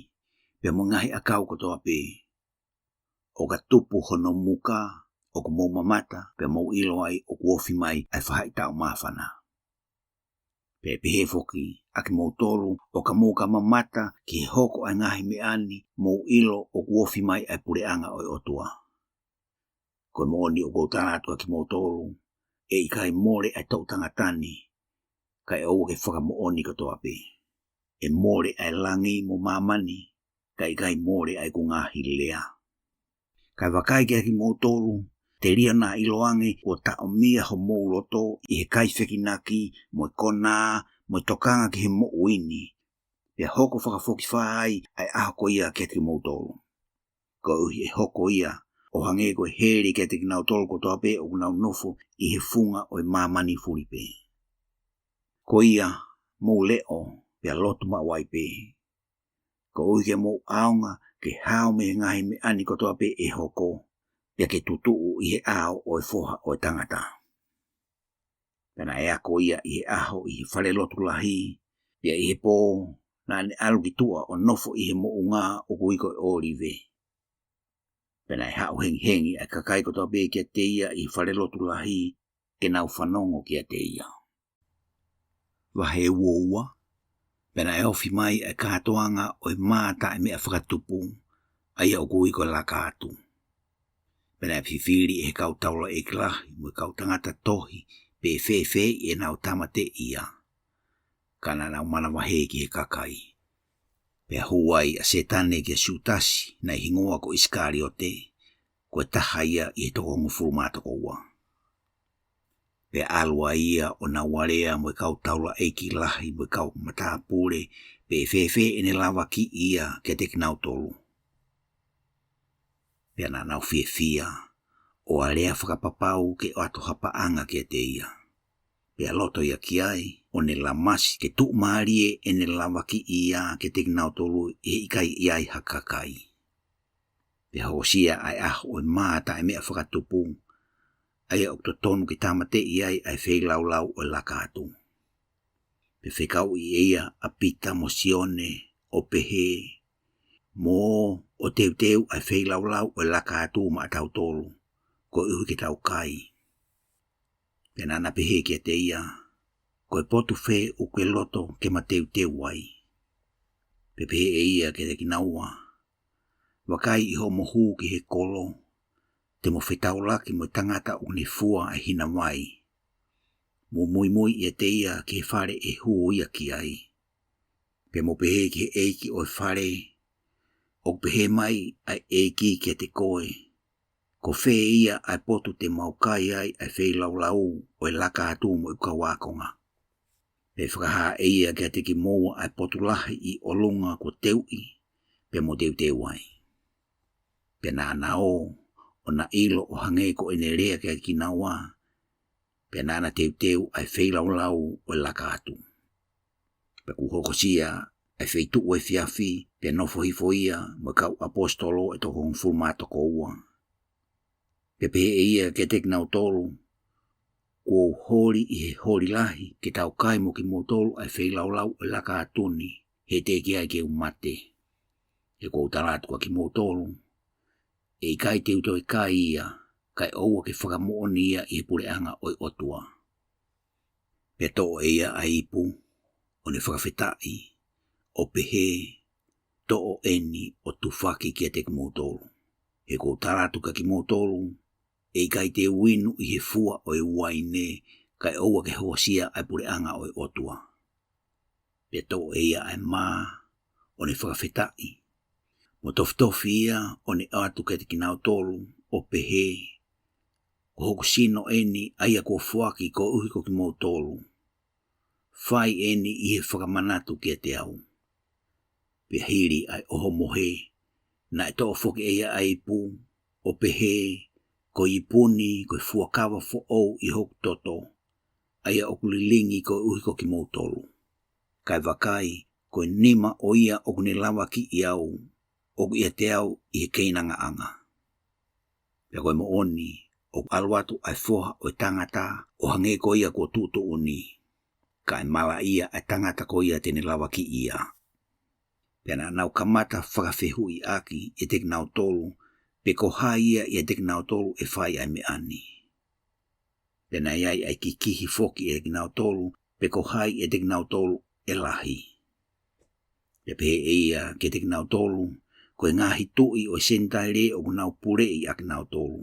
pea mo e ngaahi ʻakau kotoa pē. ʻO ka tupu hono muka, ʻoku mou mamata, pea mou ʻilo ai ʻoku ofi mai ʻa e faʻahitaʻu māfana. Pea pehē foki ʻa kimoutolu, ʻo ka mou ka mamata ki he hoko ʻa e ngaahi meʻa ni, mou ʻilo ʻoku ofi mai ʻa e puleʻanga ʻo e ʻOtua. Ko e moʻoni ʻoku ou tala atu kia kimoutolu, ʻe ʻikai mole ʻa e toʻu tangata ni, kae ʻoua ke fakamoʻoni kotoa pē. ʻE mole ʻa e langi mo māmani, kae ʻikai mole ʻa ʻeku ngaahi lea. Kae vakai kia kimoutolu, telia naʻa ʻiloange kuo taʻomia homou loto ʻi he kaifekinaki, mo e konā, mo e tokanga ki he moʻui ni. Pea hoko fakafokifā ai ʻa e ʻaho ko ia kia kimoutolu. Koeʻuhi ʻe hoko ia, ʻo hangē ko e heli kiate kinautolu kotoa pē ʻoku nau nofo ʻi he funga ʻo e māmani fulipē. Ko ia, mou leʻo, pea lotu maʻu ai pē. Koeʻuhi ke mou ʻaonga, ke hao mei he ngaahi meʻa ni kotoa pē ʻe hoko, pea ke tutuʻu ʻi he ʻao ʻo e Foha ʻo e Tangata. Pea naʻe ako ia ʻi he ʻaho ʻi he fale lotu lahi, pea ʻi he pō, naʻa ne ʻalu ki tuʻa ʻo nofo ʻi he moʻunga ʻoku ui ko e ʻŌlive. Pea naʻe haʻu hengihengi ʻa e kakai kotoa pē kiate ia ʻi he fale lotu lahi, ke nau fanongo kiate ia. Vahe uaua. Pea naʻe ofi mai ʻa e kātoanga ʻo e mā taʻemeʻafakatupu, ʻa ia ʻoku ui ko e Laka Atu. Pea naʻe fifili ʻe he kau taulaʻeiki lahi mo e kau tangata tohi pe fēfē ʻenau tāmateʻi ia. Ka naʻa nau manavahē ki he kakai. Pea hū ai ʻa Sētane kia Siutasi, naʻe hingoa ko ʻIsikaliote, ko e taha ia ʻi he toko hongofulu mā toko ua. Pea ʻalu ai ia ʻo nau alea mo e kau taulaʻeiki lahi mo e kau matāpule, pe ʻe fēfē ʻene lavakiʻi ia kiate kinautolu. Pea naʻa nau fiefia, ʻo alea fakapapau ke ʻoatu ha paʻanga kiate ia. Pea loto ia ki ai, ʻo ne lamasi ke tuʻumālie ʻene lavakiʻi ia kiate kinautolu ʻi he ʻikai ʻi ai ha kakai. Pea hokosia ʻa e ʻaho ʻo e mā taʻemeʻafakatupu, ʻa ia ʻoku totonu ke tāmateʻi ai ʻa e feilaulau ʻo e laka atu. Pea fekauʻi ʻe ia ʻa Pita mo Sione, ʻo pehē, Mō ʻo teuteu ʻa e feilaulau ʻo e laka atu maʻatautolu, koeʻuhi ke tau kai. Pea naʻa na pehē kiate ia, Ko e potu fē ʻoku ke loto ke ma teuteu ai? Pea pehē ʻe ia kiate kinaua, Vakai ʻi hoʻomo hū ki he kolo, te mo fetaulaki mo e tangata ʻoku ne fua ʻa e hina vai. Mo muimui ʻiate ia ki he fale ʻe hū ia ki ai. Pea mo pehē ki he ʻeiki ʻo e fale, ʻOku pehē mai ʻa e ʻEiki kiate koe, Ko fē ia ʻa e potu te mau kai ai ʻa e feilaulau ʻo e laka atu mo ʻeku kau ākonga? Pea fakahā ʻe ia kiate kimoua ʻa e potu lahi ʻi ʻolunga kuo teuʻi, pea mo teuteu ai. Pea naʻa na ō, ʻo na ʻilo ʻo hangē ko ʻene lea kiate kinaua, pea naʻa na teuteu ʻa e feilaulau ʻo e laka atu. Pea kuo hokosia ʻa e feituʻu efiafi, pea nofo hifo ia mo e kau ʻaposetolo ʻe toko hongofulu mā toko ua. Pea pehē ʻe ia kiate kinautolu, Kuo u holi ʻi he holi lahi ke tau kai mo kimoutolu ʻa e feilaulau ʻo e laka atu ni, he teʻeki ai ke u mate. He kuo u tala atu kia kimoutolu, ʻE ʻikai te u toe kai ia, kae ʻoua ke fakamoʻoni ia ʻi he puleʻanga ʻo e ʻOtua. Pea toʻo ʻe ia ʻa e ipu, ʻo ne fakafetaʻi, ʻo pehē, Toʻo eni ʻo tufaki kiate kimoutolu. He kuo u tala atu kia kimoutolu, ʻE ʻikai te u inu ʻi he fua ʻo e uaine, kae ʻoua ke hokosia ʻa e puleʻanga ʻo e ʻOtua. Pea toʻo ʻe ia ʻa e mā, ʻo ne fakafetaʻi, mo tofitofi ia, ʻo ne ʻoatu kiate kinautolu, ʻo pehē, Ko hoku sino eni, ʻa ia kuo foaki koeʻuhi ko kimoutolu. Fai eni ʻi he fakamanatu kiate au. Pea hili ʻa e ʻohomohe, naʻe toʻo foki ʻe ia ʻa e ipu, ʻo pehē, Ko e ipu ni, ko e fuakava foʻou ʻi hoku toto, ʻa ia ʻoku lilingi koeʻuhi ko kimoutolu. Kae vakai, ko e nima ʻo ia ʻoku ne lavakiʻi au, ʻoku ʻiate au ʻi he keinangaʻanga. Pea ko e moʻoni, ʻoku ʻalu atu ʻa e Foha ʻo e Tangata, ʻo hangē ko ia kuo tuʻutuʻuni, kae malaʻia ʻa e tangata ko ia te ne lavakiʻi ia. Pea naʻa nau kamata fakafehuʻiʻaki ʻiate kinautolu, pe ko hai ia ʻiate kinautolu ʻe fai ʻa e meʻa ni. Pea naʻe ʻi ai ʻa e kikihi foki ʻiate kinautolu, pe ko hai ʻiate kinautolu ʻe lahi. Pea pehē ʻe ia kiate kinautolu, Ko e ngaahi tuʻi ʻo e Senitaile ʻoku nau puleʻi ʻa kinautolu.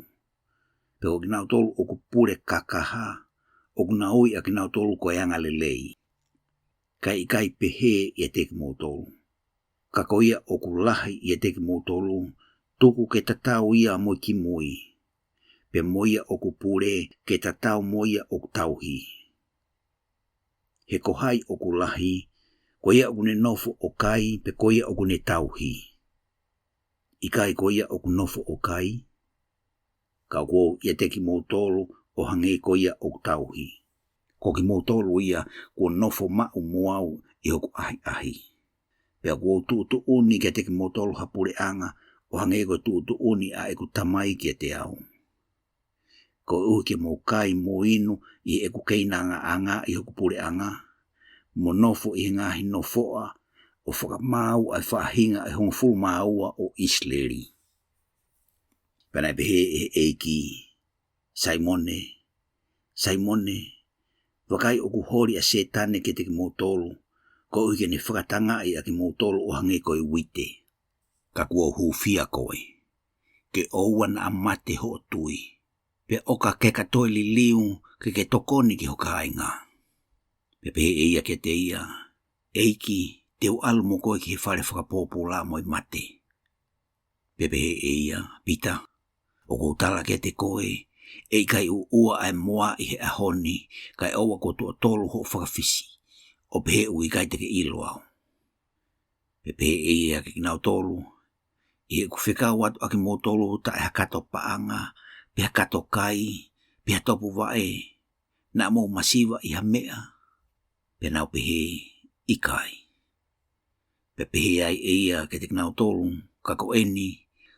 Pea ko kinautolu ʻoku pule kakaha, ʻoku nau ui ʻa kinautolu ko e angalelei. Kae ʻikai pehē ʻiate kimoutolu. Ka ko ia ʻoku lahi ʻiate kimoutolu, tuku ke tatau ia mo e kimui. Pea mo ia ʻoku pule, ke tatau mo ia ʻoku tauhi. He ko hai ʻoku lahi, ko ia ʻoku ne nofo ʻo kai, pe ko ia ʻoku ne tauhi? ʻIkai ko ia ʻoku nofo ʻo kai? Ka ʻoku ou ʻiate kimoutolu ʻo hangē ko ia ʻoku tauhi. Ko kimoutolu ia kuo nofo maʻu mo au ʻi hoku ʻahiʻahi. Pea kuo u tuʻutuʻuni kiate kimoutolu ha puleʻanga ʻo hangē ko e tuʻutuʻuni ʻa ʻeku Tamai kiate au. Koeʻuhi ke mou kai mo inu ʻi heʻeku keinangaʻanga ʻi hoku puleʻanga, mo nofo ʻi he ngaahi nofoʻa, ʻo fakamaau ʻa e faʻahinga ʻe hongofulu mā ua ʻo ʻIsileli. Pea naʻe pehē ʻe he ʻEiki, Saimone, Saimone, vakai ʻoku holi ʻa Sētane kiate kimoutolu, koeʻuhi ke ne fakatangaʻi ʻa kimoutolu ʻo hangē ko e uite. Ka kuo u hūfia koe, ke ʻoua naʻa mate hoʻo tui, pea ʻoka ke ka toe liliu ke ke tokoni ki ho kāinga. Pea pehē ʻe ia kiate ia, ʻEiki, te u ʻalu mo koe ki he fale fakapōpula mo e mate. Pea pehē ʻe ia, Pita, ʻoku ou tala kiate koe, ʻe ʻikai ʻuʻua ʻa e moa ʻi he ʻaho ni, kae ʻoua kuo tuʻo tolu hoʻo fakafisi, ʻo pehē ʻoku ʻikai te ke ʻilo au. Pea pehē ʻe ia kiate kinautolu, ʻi heʻeku fekau atu ʻa kimoutolu taʻe ha kato paʻanga, pe ha kato kai, pe ha topuvaʻe, naʻa mou masiva ʻi ha meʻa? Pea nau pehē, ʻIkai. Pea pehē ai ʻe ia kiate kinautolu, Ka ko eni,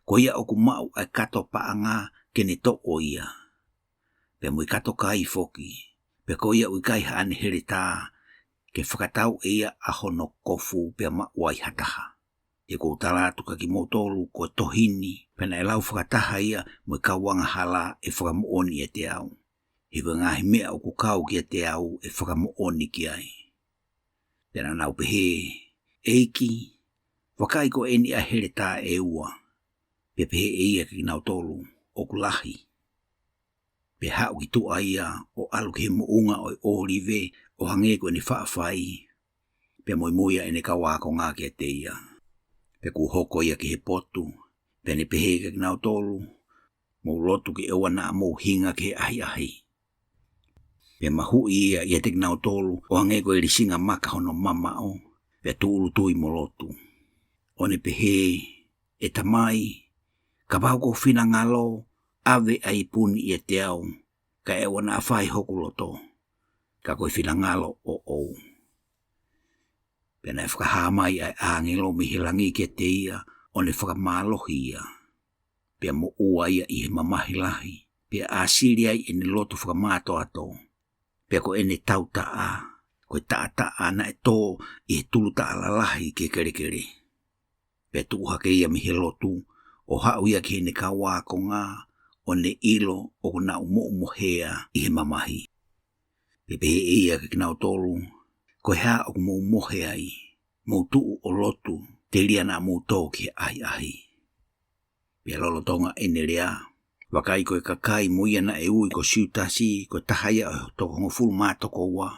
ko ia ʻoku maʻu ʻa e kato paʻanga ke ne toʻo ia, pea mo e kato kai foki, pea ko ia ʻoku ʻikai haʻane heletā, ke fakatau ʻe ia ʻa hono kofu pea maʻu ai ha taha. He ʻoku ou tala atu kiate kimoutolu, ko e tohi ni, pea naʻe lau fakataha ia mo e kau angahala ʻe fakamoʻoni ʻiate au. He ko e ngaahi meʻa ʻoku kau kiate au ʻe fakamoʻoni ki ai. Pea naʻa nau pehē, ʻEiki, vakai ko eni ʻa e heletā ʻe ua. Pea pehē ʻe ia kiate kinautolu, ʻOku lahi. Pea haʻu ki tuʻa ia ʻo ʻalu ki he moʻunga ʻo e ʻŌlive ʻo hangē ko ʻene faʻa fai, pea muimui ʻa ʻene kau ākonga kiate ia. Pea kuo hoko ia ki he potu, pea ne pehē kiate kinautolu, Mou lotu ke ʻoua naʻa mou hinga ki he ʻahiʻahi. Pea mahuʻi ia ʻiate kinautolu ʻo hangē ko e lisinga maka hono mamaʻo, pea tūʻulutui mo lotu, ʻo ne pehē, ʻE Tamai, kapau ko ho finangalo, ʻave ʻa e ipu ni ʻiate au, kae ʻoua naʻa fai hoku loto, ka ko e finangalo ʻoʻou. Pea naʻe fakahā mai ʻa e ʻāngelo mei he langi kiate ia, ʻo ne fakamālohi ia. Pea moʻua ia ʻi he mamahi lahi, pea ʻāsili ai ʻene lotu fakamātoato. Pea ko ʻene tautaʻa, ko e taʻataʻa naʻe tō ʻi he tulutaʻa lalahi ki he kelekele. Pea tuʻu hake ia mei he lotu, ʻo haʻu ia ki heʻene kau ākonga, ʻo ne ʻilo ʻoku nau moʻumohe ʻi he mamahi. Pea pehē ʻe ia kiate kinautolu, Ko e hā ʻoku mou mohe ai? Mou tuʻu ʻo lotu, telia naʻa mou tō ki he ʻahiʻahi. Pea lolotonga ʻene lea, vakai ko e kakai mo ia naʻe ui ko Siutasi, ko e taha ia ʻo e toko hongofulu mā toko ua,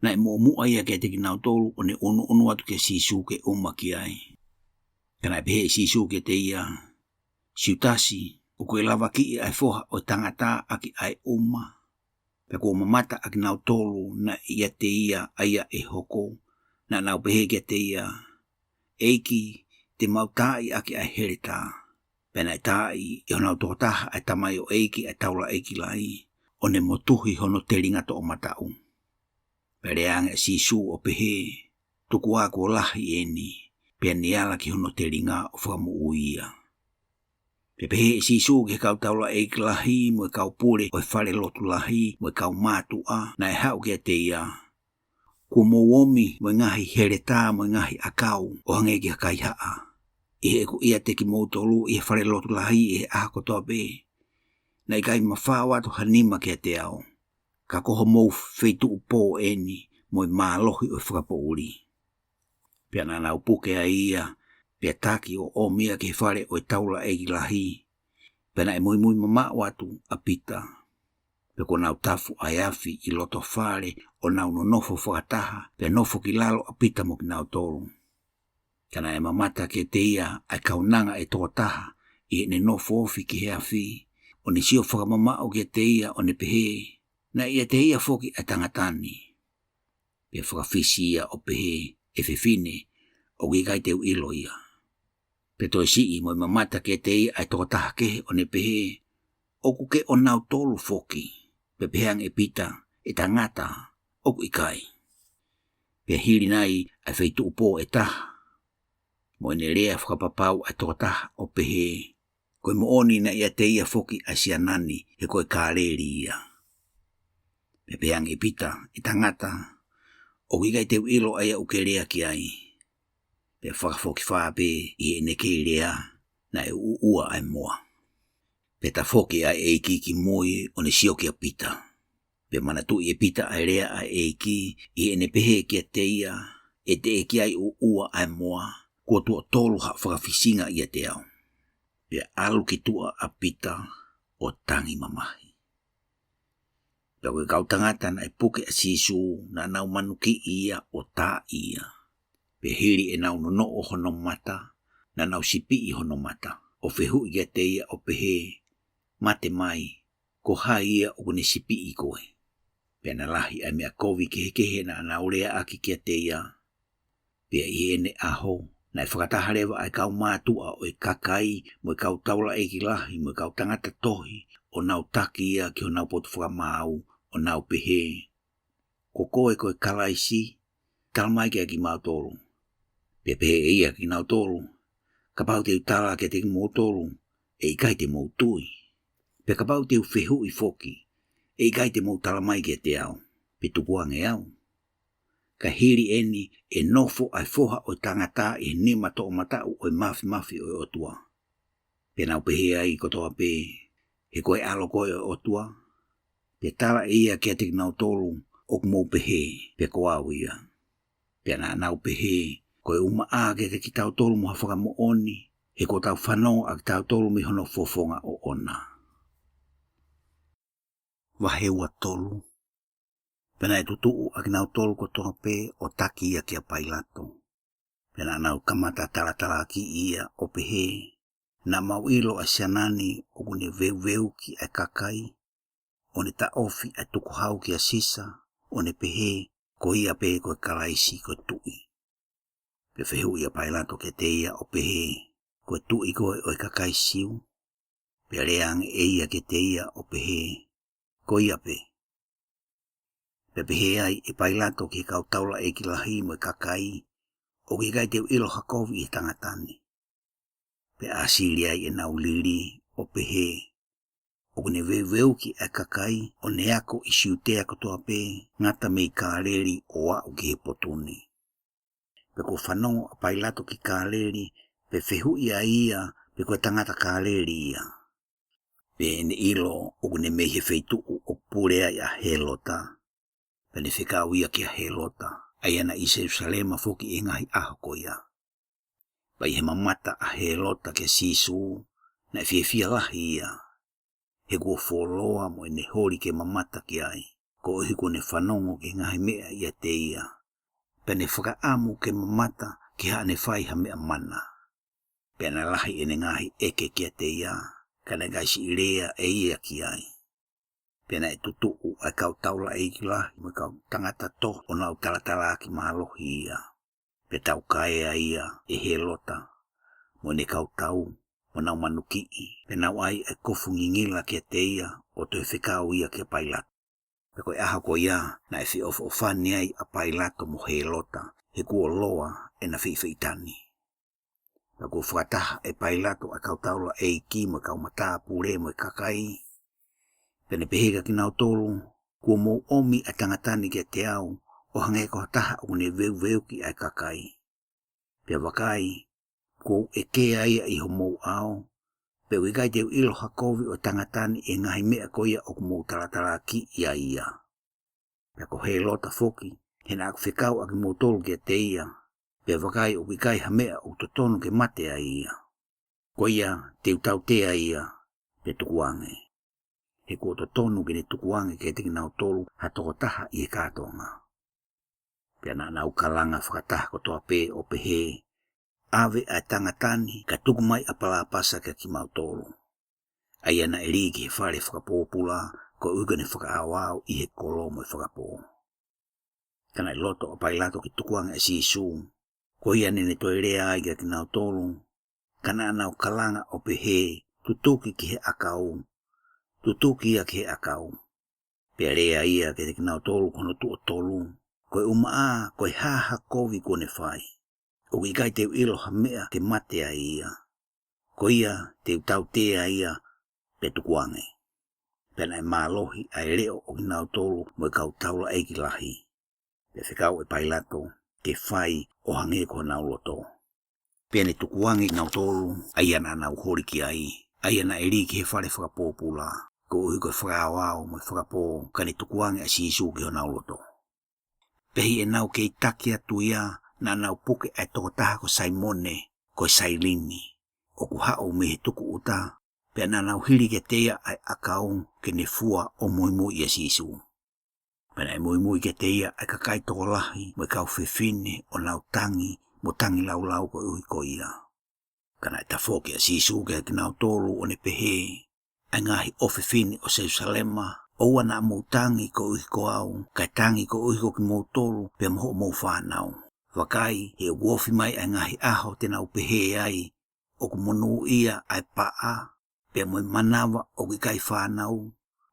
naʻe muʻomuʻa ia kiate kinautolu ʻo ne ʻunuʻunu atu kia Sīsū ke ʻuma ki ai. Ka naʻe pehē ʻe Sīsū kiate ia, Siutasi, ʻoku ke lavakiʻi ʻa e Foha ʻo e Tangata ʻaki ʻa e ʻuma? Pea kuo mamata ʻa kinautolu naʻe ʻiate ia ʻa ia ʻe hoko, naʻa nau pehē kiate ia, ʻEiki, te mau taaʻi ʻaki ʻa e heletā. Pea naʻe taaʻi ʻe honau tokotaha ʻa e tamaioʻeiki ʻa e taulaʻeiki lahi, ʻo ne motuhi hono telinga toʻomataʻu. Pea lea ange ʻa Sīsū ʻo pehē, Tuku ā kuo lahi eni, pea ne ala ki hono telinga ʻo fakamoʻui ia. Pea pehē ʻe Sīsū ki he kau taulaʻeiki lahi, mo e kau pule ʻo e fale lotu lahi, mo e kau mātuʻa naʻe haʻu kiate ia, Kuo mou omi mo e ngaahi heletā mo e ngaahi ʻakau ʻo hangē ki ha kaihaʻa. ʻI heʻeku ʻiate kimoutolu ʻi he fale lotu lahi ʻi he ʻaho kotoa pē, naʻe ʻikai mafao atu ha nima kiate au, ka ko homou feituʻu pō eni mo e mālohi ʻo e fakapoʻuli. Pea naʻa nau puke ai ia, pea taki ʻo ʻomi ia ki he fale ʻo e taulaʻeiki lahi. Pea naʻe muimui mamaʻo atu ʻa Pita. Pea kuo nau tafu ʻa e afi ʻi loto fale ʻo nau nonofo fakataha, pea nofo ki lalo ʻa Pita mo kinautolu. Ka naʻe mamata kiate ia ʻa e kaunanga ʻe toko taha ʻi heʻene nofo ofi ki he afi, ʻo ne sio fakamamaʻo kiate ia ʻo ne pehē, Naʻe ʻiate ia foki ʻa e tangata ni. Pea fakafisi ia ʻo pehē, ʻE fefine, ʻoku ʻikai te u ʻilo ia. Pea toe siʻi mo e mamata kiate ia ʻa e toko taha kehe ʻo ne pehē, ʻOku ke ʻonautolu foki? Pea pehē ange ʻe Pita, ʻE tangata, ʻoku ʻikai. Pea hili nai ʻa e feituʻu pō ʻe taha, mo ʻene lea fakapapau ʻa e toko taha ʻo pehē, Ko e moʻoni naʻe ʻiate ia foki ʻa e siana ni, he ko e Kāleli ia. Pea pehē ange ʻe Pita, ʻE tangata, ʻoku ʻikai te u ʻilo ʻa ia ʻoku ke lea ki ai. Pea fakafokifā pē ʻi heʻene kei lea, naʻe ʻuʻua ʻa e moa. Pea tafoki ʻa e ʻEiki ki mui ʻo ne sio kia Pita. Pea manatuʻi ʻe Pita ʻa e lea ʻa e ʻEiki ʻi heʻene pehē kiate ia, ʻE teʻeki ai ʻuʻua ʻa e moa, kuo tuʻo tolu haʻo fakafisinga ʻiate au. Pea ʻalu ki tuʻa ʻa Pita ʻo tangi mamahi. Pea ko e kau tangata naʻe puke ʻa Sīsū, naʻa nau manukiʻi ia ʻo taaʻi ia. Pea hili ʻenau nonoʻo hono mata, naʻa nau sipiʻi hono mata, ʻo fehuʻi kiate ia ʻo pehē, Mate mai, ko hai ia ʻoku ne sipiʻi koe? Pea na lahi ʻa e meʻa kovi kehekehe naʻa nau leaʻaki kiate ia. Pea ʻi heʻene ʻaho, Naʻe fakataha leva ʻa e kau mātuʻa ʻo e kakai mo e kau taulaʻeiki lahi mo e kau tangata tohi ʻo nau taki ia ki honau potu fakamaau, ʻo nau pehē, Ko koe ko e Kalaisi, talamai kiate kimautolu. Pea pehē ʻe ia kiate kinautolu, Kapau te u tala kiate kimoutolu, ʻe ʻikai te mou tui. Pea kapau te u fehuʻi foki, ʻe ʻikai te mou talamai kiate au, pe tukuange au. Ka hili eni ʻe nofo ʻa e Foha ʻo e Tangata ʻi he nima toʻomataʻu ʻo e māfimafi ʻo e ʻOtua. Pea nau pehē ai kotoa pē, He ko e ʻAlo koe ʻo e ʻOtua? Pea tala ʻe ia kiate kinautolu, ʻOku mou pehē, pea ko au ia. Pea naʻa nau pehē, Ko e ʻumaʻā kiate kitautolu mo ha fakamoʻoni, he kuo tau fanongo ʻa kitautolu mei hono fofonga ʻoʻona. Vahe ua tolu. Pea naʻe tutuʻu ʻa kinautolu kotoa pē ʻo taki ia kia Pailato. Pea naʻa nau kamata talatalaakiʻi ia ʻo pehē, Naʻa mau ʻilo ʻa e siana ni ʻoku ne veuveuki ʻa e kakai, ʻo ne taʻofi ʻa e tukuhau kia Sisa, ʻo ne pehē, Ko ia pē ko e Kalaisi ko e Tuʻi. Pea fehuʻi ʻa Pailato kiate ia ʻo pehē, Ko e Tuʻi koe ʻo e kakai Siu? Pea lea ange ʻe ia kiate ia ʻo pehē, Ko ia pē. Pea pehē ai ʻe Pailato ki he kau taulaʻeiki lahi mo e kakai, ʻOku ʻikai te u ʻilo ha kovi ʻi he tangata ni. Pea ʻāsili ai ʻenau lili ʻo pehē, ʻOku ne veuveuki ʻa e kakai, ʻo ne ako ʻi Siutea kotoa pē, ngata mei Kāleli ʻo aʻu ki he potu ni. Pea kuo fanongo ʻa Pailato ki Kāleli, pea fehuʻi ai ia pe ko e tangata Kāleli ia. Pea ne ʻilo ʻoku ne mei he feituʻu ʻoku pule ai ʻa Hēlota. Pea ne fekau ia kia Hēlota, ʻa ia naʻe ʻi Selusalema foki ʻi he ngaahi ʻaho ko ia. Pea ʻi he mamata ʻa Hēlota kia Sīsū, naʻe fiefia lahi ia, he kuo fuoloa mo ʻene holi ke mamata ki ai, koeʻuhi kuo ne fanongo ki he ngaahi meʻa ʻiate ia. Pea ne fakaʻamu ke mamata ki haʻane fai ha meʻa mana. Pea naʻe lahi ʻene ngaahi ʻeke kiate ia, ka naʻe ʻikai siʻi lea ʻe ia ki ai. Pea naʻe tutuʻu ʻa e kau taulaʻeiki lahi mo e kau tangata tohi ʻo nau talatalaakiʻi mālohi ia. Pea taukaea ia ʻe Hēlota mo ʻene kau tau, mo nau manukiʻi, pea nau ʻai ʻa e kofu ngingila kiate ia ʻo toe fekau ia kia Pailato. Pea ko e ʻaho ko ia naʻe feʻofoʻofani ai ʻa Pailato mo Hēlota, he kuo loa ʻena feʻifeʻitani. Pea kuo fakataha ʻe Pailato ʻa e kau taulaʻeiki mo e kau matāpule mo e kakai. Pea ne pehē kia kinautolu, Kuo mou ʻomi ʻa e tangata ni kiate au, ʻo hangē ko ha taha ʻoku ne veuveuki ʻa e kakai. Pea vakai, kuo u ʻekea ia ʻi homou ʻao, pea ʻoku ʻikai te u ʻilo ha kovi ʻo e tangata ni ʻi he ngaahi meʻa ko ia ʻoku mou talatalaakiʻi ai ia. Pea ko Hēlota foki, he naʻa ku fekau ʻa kimoutolu kiate ia, pea vakai ʻoku ʻikai ha meʻa ʻoku totonu ke mate ai ia. Ko ia te u tautea ia, pea tukuange. He kuo totonu ke ne tukuange kiate kinautolu ha tokotaha ʻi he kātoanga. Pea naʻa nau kalanga fakataha kotoa pē ʻo pehē, ʻAve ʻa e tangata ni, ka tuku mai ʻa Palāpasa kia kimautolu. ʻA ia naʻe lī ki he fale fakapōpula, koeʻuhi ko ʻene fakaʻaoʻao ʻi he kolo mo e fakapō. Ka naʻe loto ʻa Pailato ke tukuange ʻa Sīsū, ko ia naʻa ne toe lea ai kia kinautolu, ka naʻa nau kalanga ʻo pehē, Tutuki ki he ʻakau, tutuki ia ki he ʻakau. Pea lea ia kiate kinautolu ko hono tuʻo tolu, Ko e ʻumaʻā, ko e hā ha kovi kuo ne fai? ʻOku ʻikai te u ʻilo ha meʻa ke mate ai ia. Ko ia te u tautea ia, pea tukuange. Pea naʻe mālohi ʻa e leʻo ʻo kinautolu mo e kau taulaʻeiki lahi. Pea fekau ʻe Pailato ke fai ʻo hangē ko honau loto. Pea ne tukuange kinautolu, ʻa ia naʻa nau holi ki ai, ʻa ia naʻe lī ki he fale fakapōpula, koeʻuhi ko e fakaʻaoʻao mo e fakapō, ka ne tukuange ʻa Sīsū ki honau loto. Pea ʻi heʻenau kei taki atu ia, naʻa nau puke ʻa e tokotaha ko Saimone, ko e Sailini, ʻoku haʻu mei he tukuʻuta, pea naʻa nau hili kiate ia ʻa e ʻakau ke ne fua ʻo muimui ʻia Sīsū. Pea naʻe muimui kiate ia ʻa e kakai tokolahi mo e kau fefine ʻo nau tangi mo tangilāulau koeʻuhi ko ia. Ka naʻe tafoki ʻa Sīsū kiate kinautolu ʻo ne pehē, ʻA e ngaahi ʻofefine ʻo Selusalema, ʻoua naʻa mou tangi koeʻuhi ko au, kae tangi koeʻuhi ko kimoutolu pea mo hoʻomou fānau. Vakai, he ʻoku ofi mai ʻa e ngaahi ʻaho te nau pehē ai, ʻoku monūʻia ʻa e paʻa, pea mo e manava ʻoku ʻikai fānau,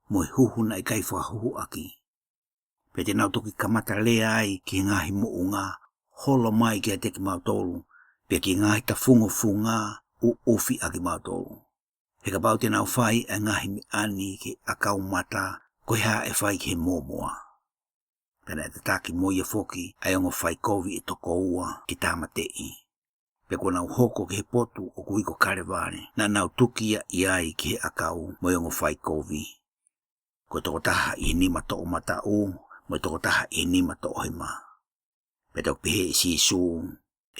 mo e huhu naʻe ʻikai fakahuhuʻaki. Pea te nau toki kamata lea ai ki he ngaahi moʻunga, holo mai kiate kimautolu, pea ki he ngaahi tafungofunga, ʻuʻufi ʻa kimautolu. He kapau te nau fai ʻa e ngaahi meʻa ni ki he ʻakau mata, ko e hā ʻe fai ki he mōmoa? Pea naʻe tataki mo ia foki ʻa e ongo faikovi ʻe toko ua ke tāmateʻi. Pea kuo nau hoko ki he potu ʻoku ui ko Kalevale, naʻa nau tuki ia ʻi ai ki he ʻakau mo e ongo faikovi. Ko e tokotaha ʻi he nima toʻomataʻu, mo e tokotaha ʻi he nima toʻohema. Pea toki pehē ʻe Sīsū,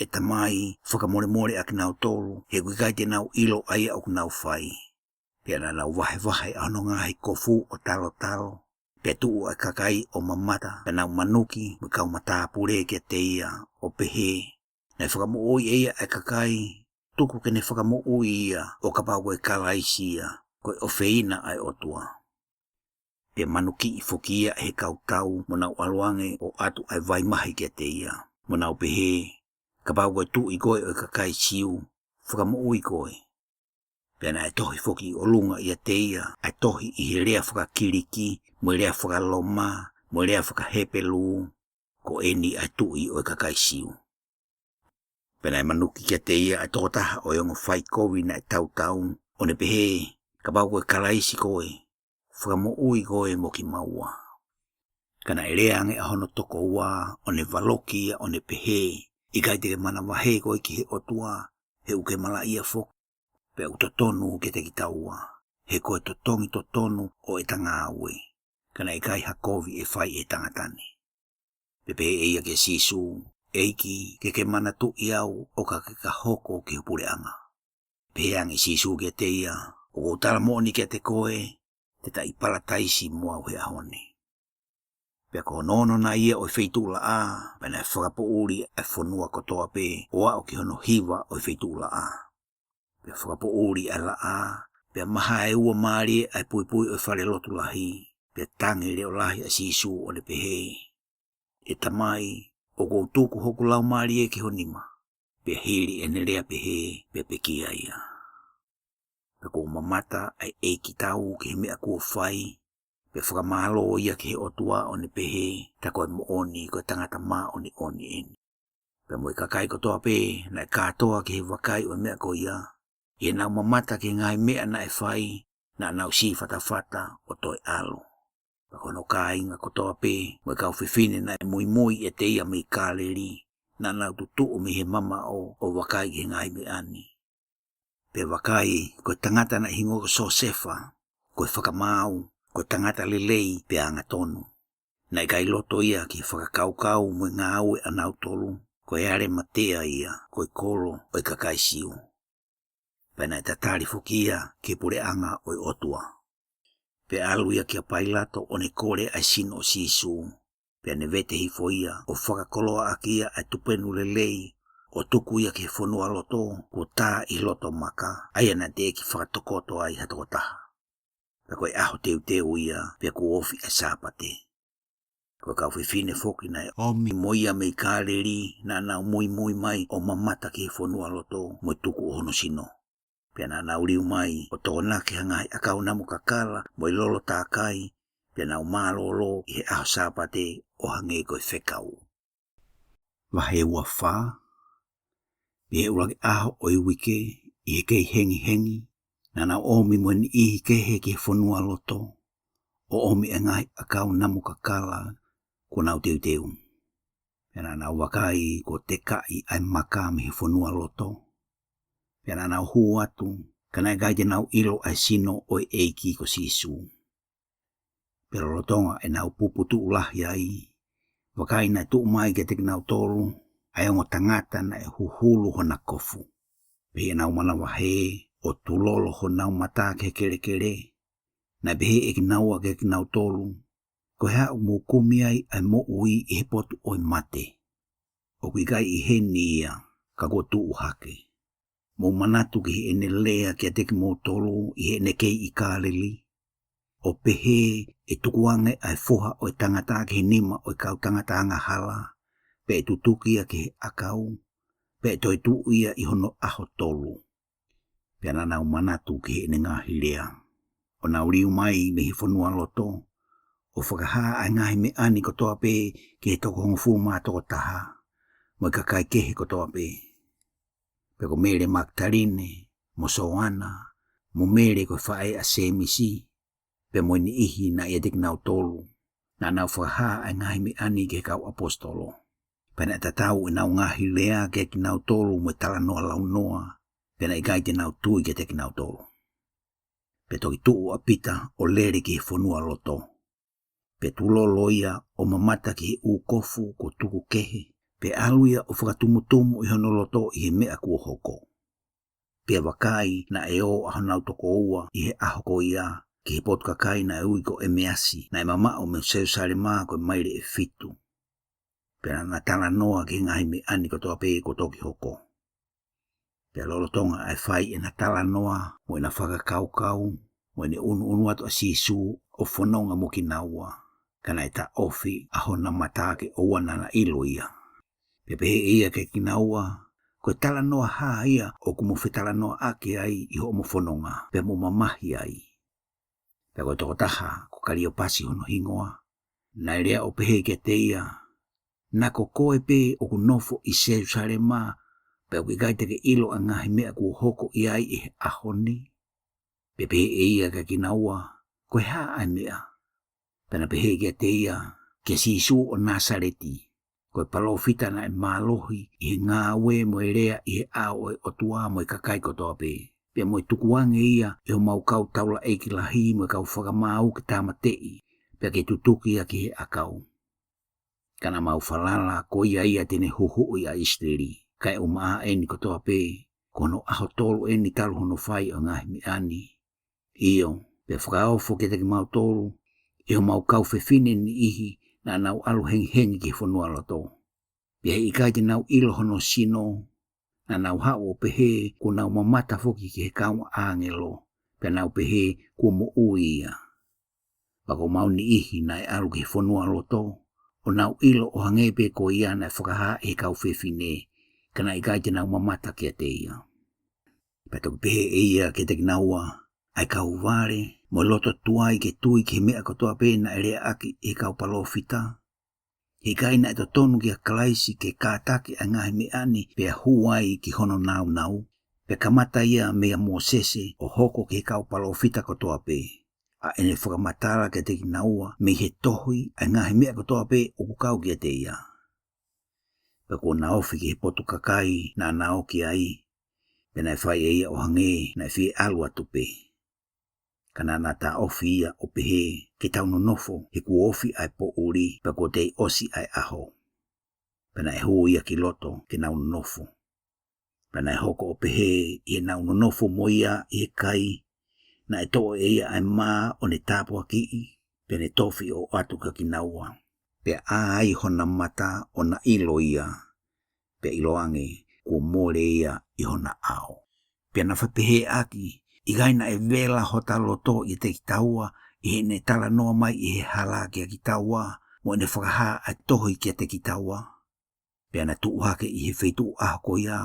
ʻE Tamai, fakamolemole ʻa kinautolu, he ʻoku ʻikai te nau ʻilo ʻa ia ʻoku nau fai. Pea naʻa nau vahevahe ʻa hono ngaahi kofu ʻo talotalo. Pea tuʻu ʻa e kakai ʻo mamata, pea nau manuki mo e kau matāpule kiate ia, ʻo pehē, Naʻe fakamoʻui ʻe ia ʻa e kakai, tuku ke ne fakamoʻui ia, ʻo kapau ko e Kalaisi ia, ko e ʻofeina ʻa e ʻOtua. Pea manukiʻi foki ia ʻe he kau tau, mo nau ʻalu ange ʻo ʻatu ʻa e vai mahi kiate ia, mo nau pehē, Kapau ko e Tuʻi koe ʻo e kakai Siu, fakamoʻui koe. Pea naʻe tohi foki ʻi ʻolunga ʻiate ia ʻa e tohi ʻi he lea faka-Kiliki, mo e lea faka-Loma, mo e lea faka-Hepelū, Ko eni ʻa e Tuʻi ʻo e kakai Siu. Pea naʻe manuki kiate ia ʻa e tokotaha ʻo e ongo faikovi naʻe tautau, ʻo ne pehē, Kapau ko e Kalaisi koe, fakamoʻui koe mo kimaua. Ka naʻe lea ange ʻa hono tokoua, ʻo ne valoki ia, ʻo ne pehē, ʻIkai te ke manavahē koe ki he ʻOtua, he ʻoku ke malaʻia foki, pea ʻoku totonu kiate kitaua, he ko e totongi totonu ʻo ʻeta ngāue, ka naʻe ʻikai ha kovi ʻe fai ʻe he tangata ni. Pea pehē ʻe ia kia Sīsū, ʻEiki, ke ke manatuʻi au ʻo ka ke ka hoko ki ho puleʻanga. Pehē ange ʻe Sīsū kiate ia, ʻOku ou tala moʻoni kiate koe, te ta ʻi Palataisi mo au he ʻaho ni. Pea ko hono ono nai ia ʻo e feituʻulaʻā, pea naʻe fakapoʻuli ʻa e fonua kotoa pē, ʻo aʻu ki hono hiva ʻo e feituʻulaʻā. Pea fakapoʻuli ʻa e laʻā, pea mahae ua mālie ʻa e puipui ʻo e fale lotu lahi, pea tangi leʻo lahi ʻa Sīsū ʻo ne pehē, ʻE Tamai, ʻoku ou tuku hoku laumālie ki ho nima. Pea hili ʻene lea pehē, pea pekia ia. Pea kuo mamata ʻa e ʻeikitau ki he meʻa kuo fai, pea fakamālō ia ki he ʻOtua ʻo ne pehē, Tā ko e moʻoni, ko e tangata māʻoniʻoni eni. Pea mo e kakai kotoa pē naʻe kātoa ki he vakai ʻo e meʻa ko ia, ʻi heʻenau mamata ki he ngaahi meʻa naʻe fai, naʻa nau sī fatafata ʻo toe ʻalu. Pea ko hono kāinga kotoa pē, mo e kau fefine naʻe muimui ʻiate ia mei Kāleli, naʻa nau tutuʻu mei he mamaʻo ʻo vakai ki he ngaahi meʻa ni. Pea vakai, ko e tangata naʻe hingoa ko Siosefa, ko e fakamaau, ko e tangata lelei pea angatonu. Naʻe ʻikai loto ia ki he fakakaukau mo e ngāue ʻanautolu, ko e ʻAlematea ia, ko e kolo ʻo e kakai Siu. Pea naʻe tatali foki ia ki he puleʻanga ʻo e ʻOtua. Pea ʻalu ia kia Pailato ʻo ne kole ʻa e sino ʻo Sīsū. Pea ne vete hifo ia ʻo fakakoloaʻaki ia ʻa e tupenu lelei, ʻo tuku ia ki he fonualoto, kuo tā ʻi loto maka, ʻa ia naʻe teʻeki fakatokoto ai ha tokotaha. Pea ko e ʻaho teuteu ia, pea kuo ofi ʻa e Sāpate. Ko e kau fefine foki naʻe ʻomi mo ia mei Kāleli, naʻa nau muimui mai ʻo mamata ki he fonualoto, mo e tuku ʻo hono sino. Pea naʻa nau liu mai, ʻo tokonaki ha ngaahi ʻakau namu kakala, mo e lolo tākai, pea nau mālōlō ʻi he ʻaho Sāpate ʻo hangē ko e fekau. Vahe ua fā. Pea ʻi he ʻuluaki ʻaho ʻo e uike, ʻi he kei hengihengi, naʻa nau ʻomi mo e niʻihi kehe ki he fonualoto, ʻo ʻomi ʻa e ngaahi ʻakau namu kakala kuo nau teuteu. Pea naʻa nau vakai kuo tekaʻi ʻa e maka mei he fonualoto. Pea naʻa nau hū atu, ka naʻe ʻikai te nau ʻilo ʻa e sino ʻo e ʻEiki ko Sīsū. Pea lolotonga ʻenau puputuʻu lahi ai, vakai naʻe tuʻu mai kiate kinautolu ʻa e ongo tangata naʻe huhulu hona kofu. Pea ʻi heʻenau manavahē ʻo tulolo honau mata ki he kelekele, naʻe pehē ʻe kinaua kiate kinautolu, Ko e hā ʻoku mou kumi ai ʻa e moʻui ʻi he potu ʻo e mate? ʻOku ʻikai ʻi heni ia, ka kuo tuʻu hake. Mou manatu ki heʻene lea kiate kimoutolu ʻi heʻene kei ʻi Kāleli, ʻo pehē ʻe tukuange ʻa e Foha ʻo e Tangata ki he nima ʻo e kau tangata angahala, pea ʻe tutuki ia ki he ʻakau, pea ʻe toetuʻu ia ʻi hono ʻaho tolu. Pea naʻa nau manatu ki heʻene ngaahi lea, ʻo nau liu mai mei he fonua loto, ʻo fakahā ʻa e ngaahi meʻa ni kotoa pē ki he toko hongofulu mā toko taha, mo e kakai kehe kotoa pē. Pea ko Mele Makitaline, mo Soana, mo Mele ko e faʻē ʻa Sēmisi, pea mo e niʻihi naʻe ʻiate kinautolu, naʻa nau fakahā ʻa e ngaahi meʻa ni ki he kau ʻaposetolo. Pea naʻe tatau ʻenau ngaahi lea kiate kinautolu mo e talanoa launoa, pea naʻe ʻikai te nau tui kiate kinautolu. Pea toki tuʻu ʻa Pita ʻo lele ki he fonua loto. Pea tulolo ia ʻo mamata ki he ʻū kofu kuo tuku kehe, pea ʻalu ia ʻo fakatumutumu ʻi hono loto ʻi he meʻa kuo hoko. Pea vakai, naʻe ō ʻa honau tokoua ʻi he ʻaho ko ia ki he potu kakai naʻe ui ko ʻEmeasi, naʻe mamaʻo mei Selusalema ko e maile ʻe fitu. Pea naʻa na talanoa ki he ngaahi meʻa ni kotoa pē kuo toki hoko. Pea lolotonga ʻa e fai ʻena talanoa, mo ʻena fakakaukau, mo ʻene ʻunuʻunu atu ʻa Sīsū ʻo fononga mo kinaua, ka naʻe taʻofi ʻa hona mata ke ʻoua naʻa na ʻilo ia. Pea pehē ʻe ia kiate kinaua, Ko e talanoa hā ia ʻoku mo fetalanoaʻaki ai ʻi hoʻomo fononga, pea mo mamahi ai? Pea ko e tokotaha, ko Kaliopasi hono hingoa, naʻe lea ʻo pehē kiate ia, Naʻa ko koe pē ʻoku nofo ʻi Selusalema, pea ʻoku ʻikai te ke ʻilo ʻa e ngaahi meʻa kuo hoko ʻi ai ʻi he ʻaho ni? Pea pehē ʻe ia kiate kinaua, Ko e hā ʻa e meʻa? Pea na pehē kiate ia, Kia Sīsū ʻo Nāsaleti, ko e palōfita naʻe mālohi ʻi he ngāue mo e lea ʻi he ʻao ʻo e ʻOtua mo e kakai kotoa pē. Pea mo e tukuange ia ʻe homau kau taulaʻeiki lahi mo e kau fakamaau ke tāmateʻi, pea ke tutuki ia ki he ʻakau. Ka naʻa mau falala ko ia ia te ne huhuʻi ʻa ʻIsileli, kae ʻumaʻā eni kotoa pē, ko hono ʻaho tolu eni talu hono fai ʻo e ngaahi meʻa ni. ʻIo, pea fakaofo kiate kimautolu ʻe homau kau fefine niʻihi naʻa nau ʻalu hengihengi ki he fonua loto. Pea he ʻikai te nau ʻilo hono sino, naʻa nau haʻu ʻo pehē kuo nau mamata foki ki he kau ʻāngelo, pea nau pehē kuo moʻui ia. Pea ko homau niʻihi naʻe ʻalu ki he fonua loto, ʻo nau ʻilo ʻo hangē pē ko ia naʻe fakahā ʻe he kau fefine, ka naʻe ʻikai te nau mamata kiate ia. Pea toki pehē ʻe ia kiate kinaua, ʻA e kau vale mo e loto tuai ke tui ki he meʻa kotoa pē naʻe leaʻaki ʻe he kau palōfita, he ʻikai naʻe totonu kia Kalaisi ke kātaki ʻa e ngaahi meʻa ni pea hū ai ki hono nāunau, pea kamata ia meia Mōsese ʻo hoko ki he kau palōfita kotoa pē, ʻa ʻene fakamatala kiate kinaua mei he tohi ʻa e ngaahi meʻa kotoa pē ʻoku kau kiate ia? Pea kuo na ofi ki he potu kakai naʻa na ō ki ai, pea naʻe fai ʻe ia ʻo hangē naʻe fie ʻalu atu pē. Ka naʻa na taʻofi ia ʻo pehē, Ke tau nonofo, he kuo ofi ʻa e poʻuli, pea kuo tei ʻosi ʻa e ʻaho. Pea naʻe hū ia ki loto ke nau nonofo. Pea naʻe hoko ʻo pehē ʻi heʻenau nonofo mo ia ʻi he kai, naʻe toʻo ʻe ia ʻa e mā ʻo ne tāpuakiʻi, pea ne tofi ʻo ʻoatu kia kinaua. Pea ʻā ai hona mata ʻo na ʻilo ia, pea ʻiloange kuo mole ia ʻi hona ʻao. Pea na fakapehēʻaki, ʻIkai naʻe vela hota loto ʻiate kitaua ʻi heʻene talanoa mai ʻi he hala kia kitaua, mo ʻene fakahā ʻa e tohi kiate kitaua? Pea na tuʻu hake ʻi he feituʻu ʻaho ko ia,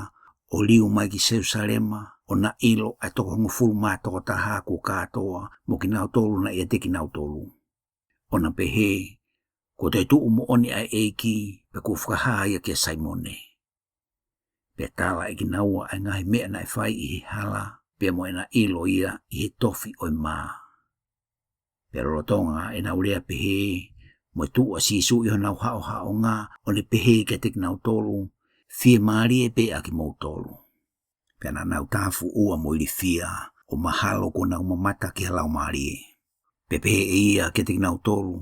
ʻo liu mai ki Selusalema, ʻo na ʻilo ʻa e toko hongofulu mā toko taha kuo kātoa, mo kinautolu naʻe ʻiate kinautolu, ʻo na pehē, Kuo toe tuʻu moʻoni ʻa e ʻEiki, pea kuo fakahā ia kia Saimone. Pea tala ʻe kinaua ʻa e ngaahi meʻa naʻe fai ʻi he hala, pea mo ʻena ʻilo ia ʻi he tofi ʻo e mā. Pea lolotonga ʻenau lea pehē, mo e tuʻu ʻa Sīsū ʻi honau haʻohaʻonga, ʻo ne pehē kiate kinautolu, Fiemālie pē ʻa kimoutolu. Pea naʻa nau tāfuʻua mo ilifia, ʻo mahalo kuo nau mamata ki ha laumālie. Pea pehē ʻe ia kiate kinautolu,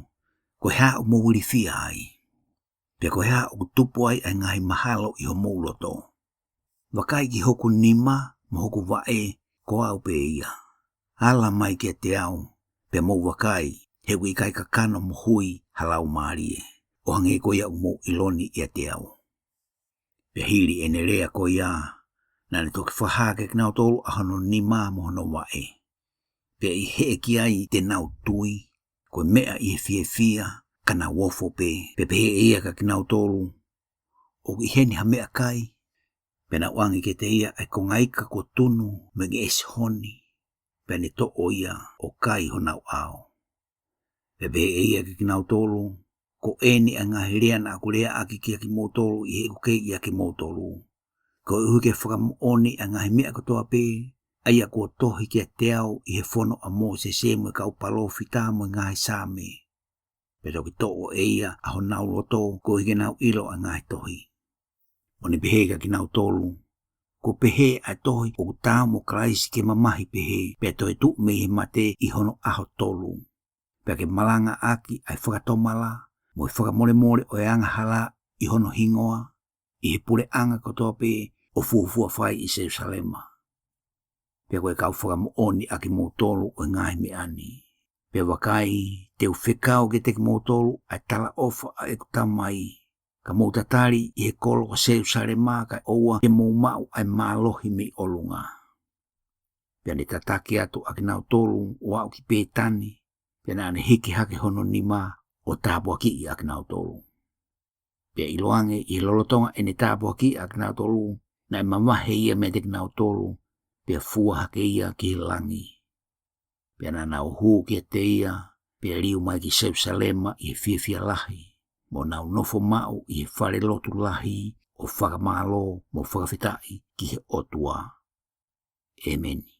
Ko e hā ʻoku mou ilifia ai? Pea ko e hā ʻoku tupu ai ʻa e ngaahi mahalo ʻi homou loto? Vakai ki hoku nima mo hoku vaʻe, ko au pē ia. Ala mai kiate au, pea mou vakai, he ʻoku ʻikai kakano mohui ha laumālie, ʻo hangē ko ia ʻoku mou ʻilo ni ʻiate au. Pea hili ʻene lea ko ia, naʻa ne toki fakahā kiate kinautolu ʻa hono nima mo hono vaʻe. Pea ʻi heʻeki ai te nau tui, ko e meʻa ʻi he fiefia, ka nau ofo pē, pea pehē ʻe ia kiate kinautolu, ʻoku ʻi heni ha meʻakai? Pea naʻe ʻoange kiate ia ʻa e konga ika kuo tunu mo e ngeʻesi honi, pea ne toʻo ia ʻo kai honau ʻao. Pea pehē ʻe ia kiate kinautolu, Ko eni ʻa e ngaahi lea naʻa ku leaʻaki kiate kimoutolu ʻi heʻeku kei ʻiate kimoutolu, koeʻuhi ke fakamoʻoni ʻa e ngaahi meʻa kotoa pē, ʻa ia kuo tohi kiate au ʻi he fono ʻa Mōsese mo e kau palōfita mo e ngaahi Saame. Pea toki toʻo ʻe ia ʻa honau loto koeʻuhi ke nau ʻilo ʻa e ngaahi tohi. ʻO ne pehē kiate kinautolu, Kuo pehē ʻa e tohi ʻoku taau mo Kalaisi ke mamahi pehē, pea toetuʻu mei he mate ʻi hono ʻaho tolu, pea ke malangaʻaki ʻa e fakatomala mo e fakamolemole ʻo e angahala ʻi hono hingoa ʻi he puleʻanga kotoa pē, ʻo fuofua fai ʻi Selusalema. Pea ko e kau fakamoʻoni ʻa kimoutolu ʻo e ngaahi meʻa ni. Pea vakai, te u fekau kiate kimoutolu ʻa e talaʻofa ʻa ʻeku Tamai, ka mou tatali ʻi he kolo ko Selusalema, kae ʻoua ke mou maʻu ʻa e mālohi mei ʻolunga. Pea ne tataki atu ʻa kinautolu ʻo aʻu ki Pētani, pea naʻa ne hiki hake hono nima ʻo tāpuakiʻi ʻa kinautolu. Pea ʻiloange, ʻi he lolotonga ʻene tāpuakiʻi ʻa kinautolu, naʻe mavahe ia meiate kinautolu, pea fua hake ia ki he langi. Pea naʻa nau hū kiate ia, pea liu mai ki Selusalema ʻi he fiefia lahi, mo nau nofo maʻu ʻi he fale lotu lahi, ʻo fakamālō mo fakafetaʻi ki he ʻOtua. ʻĒmeni.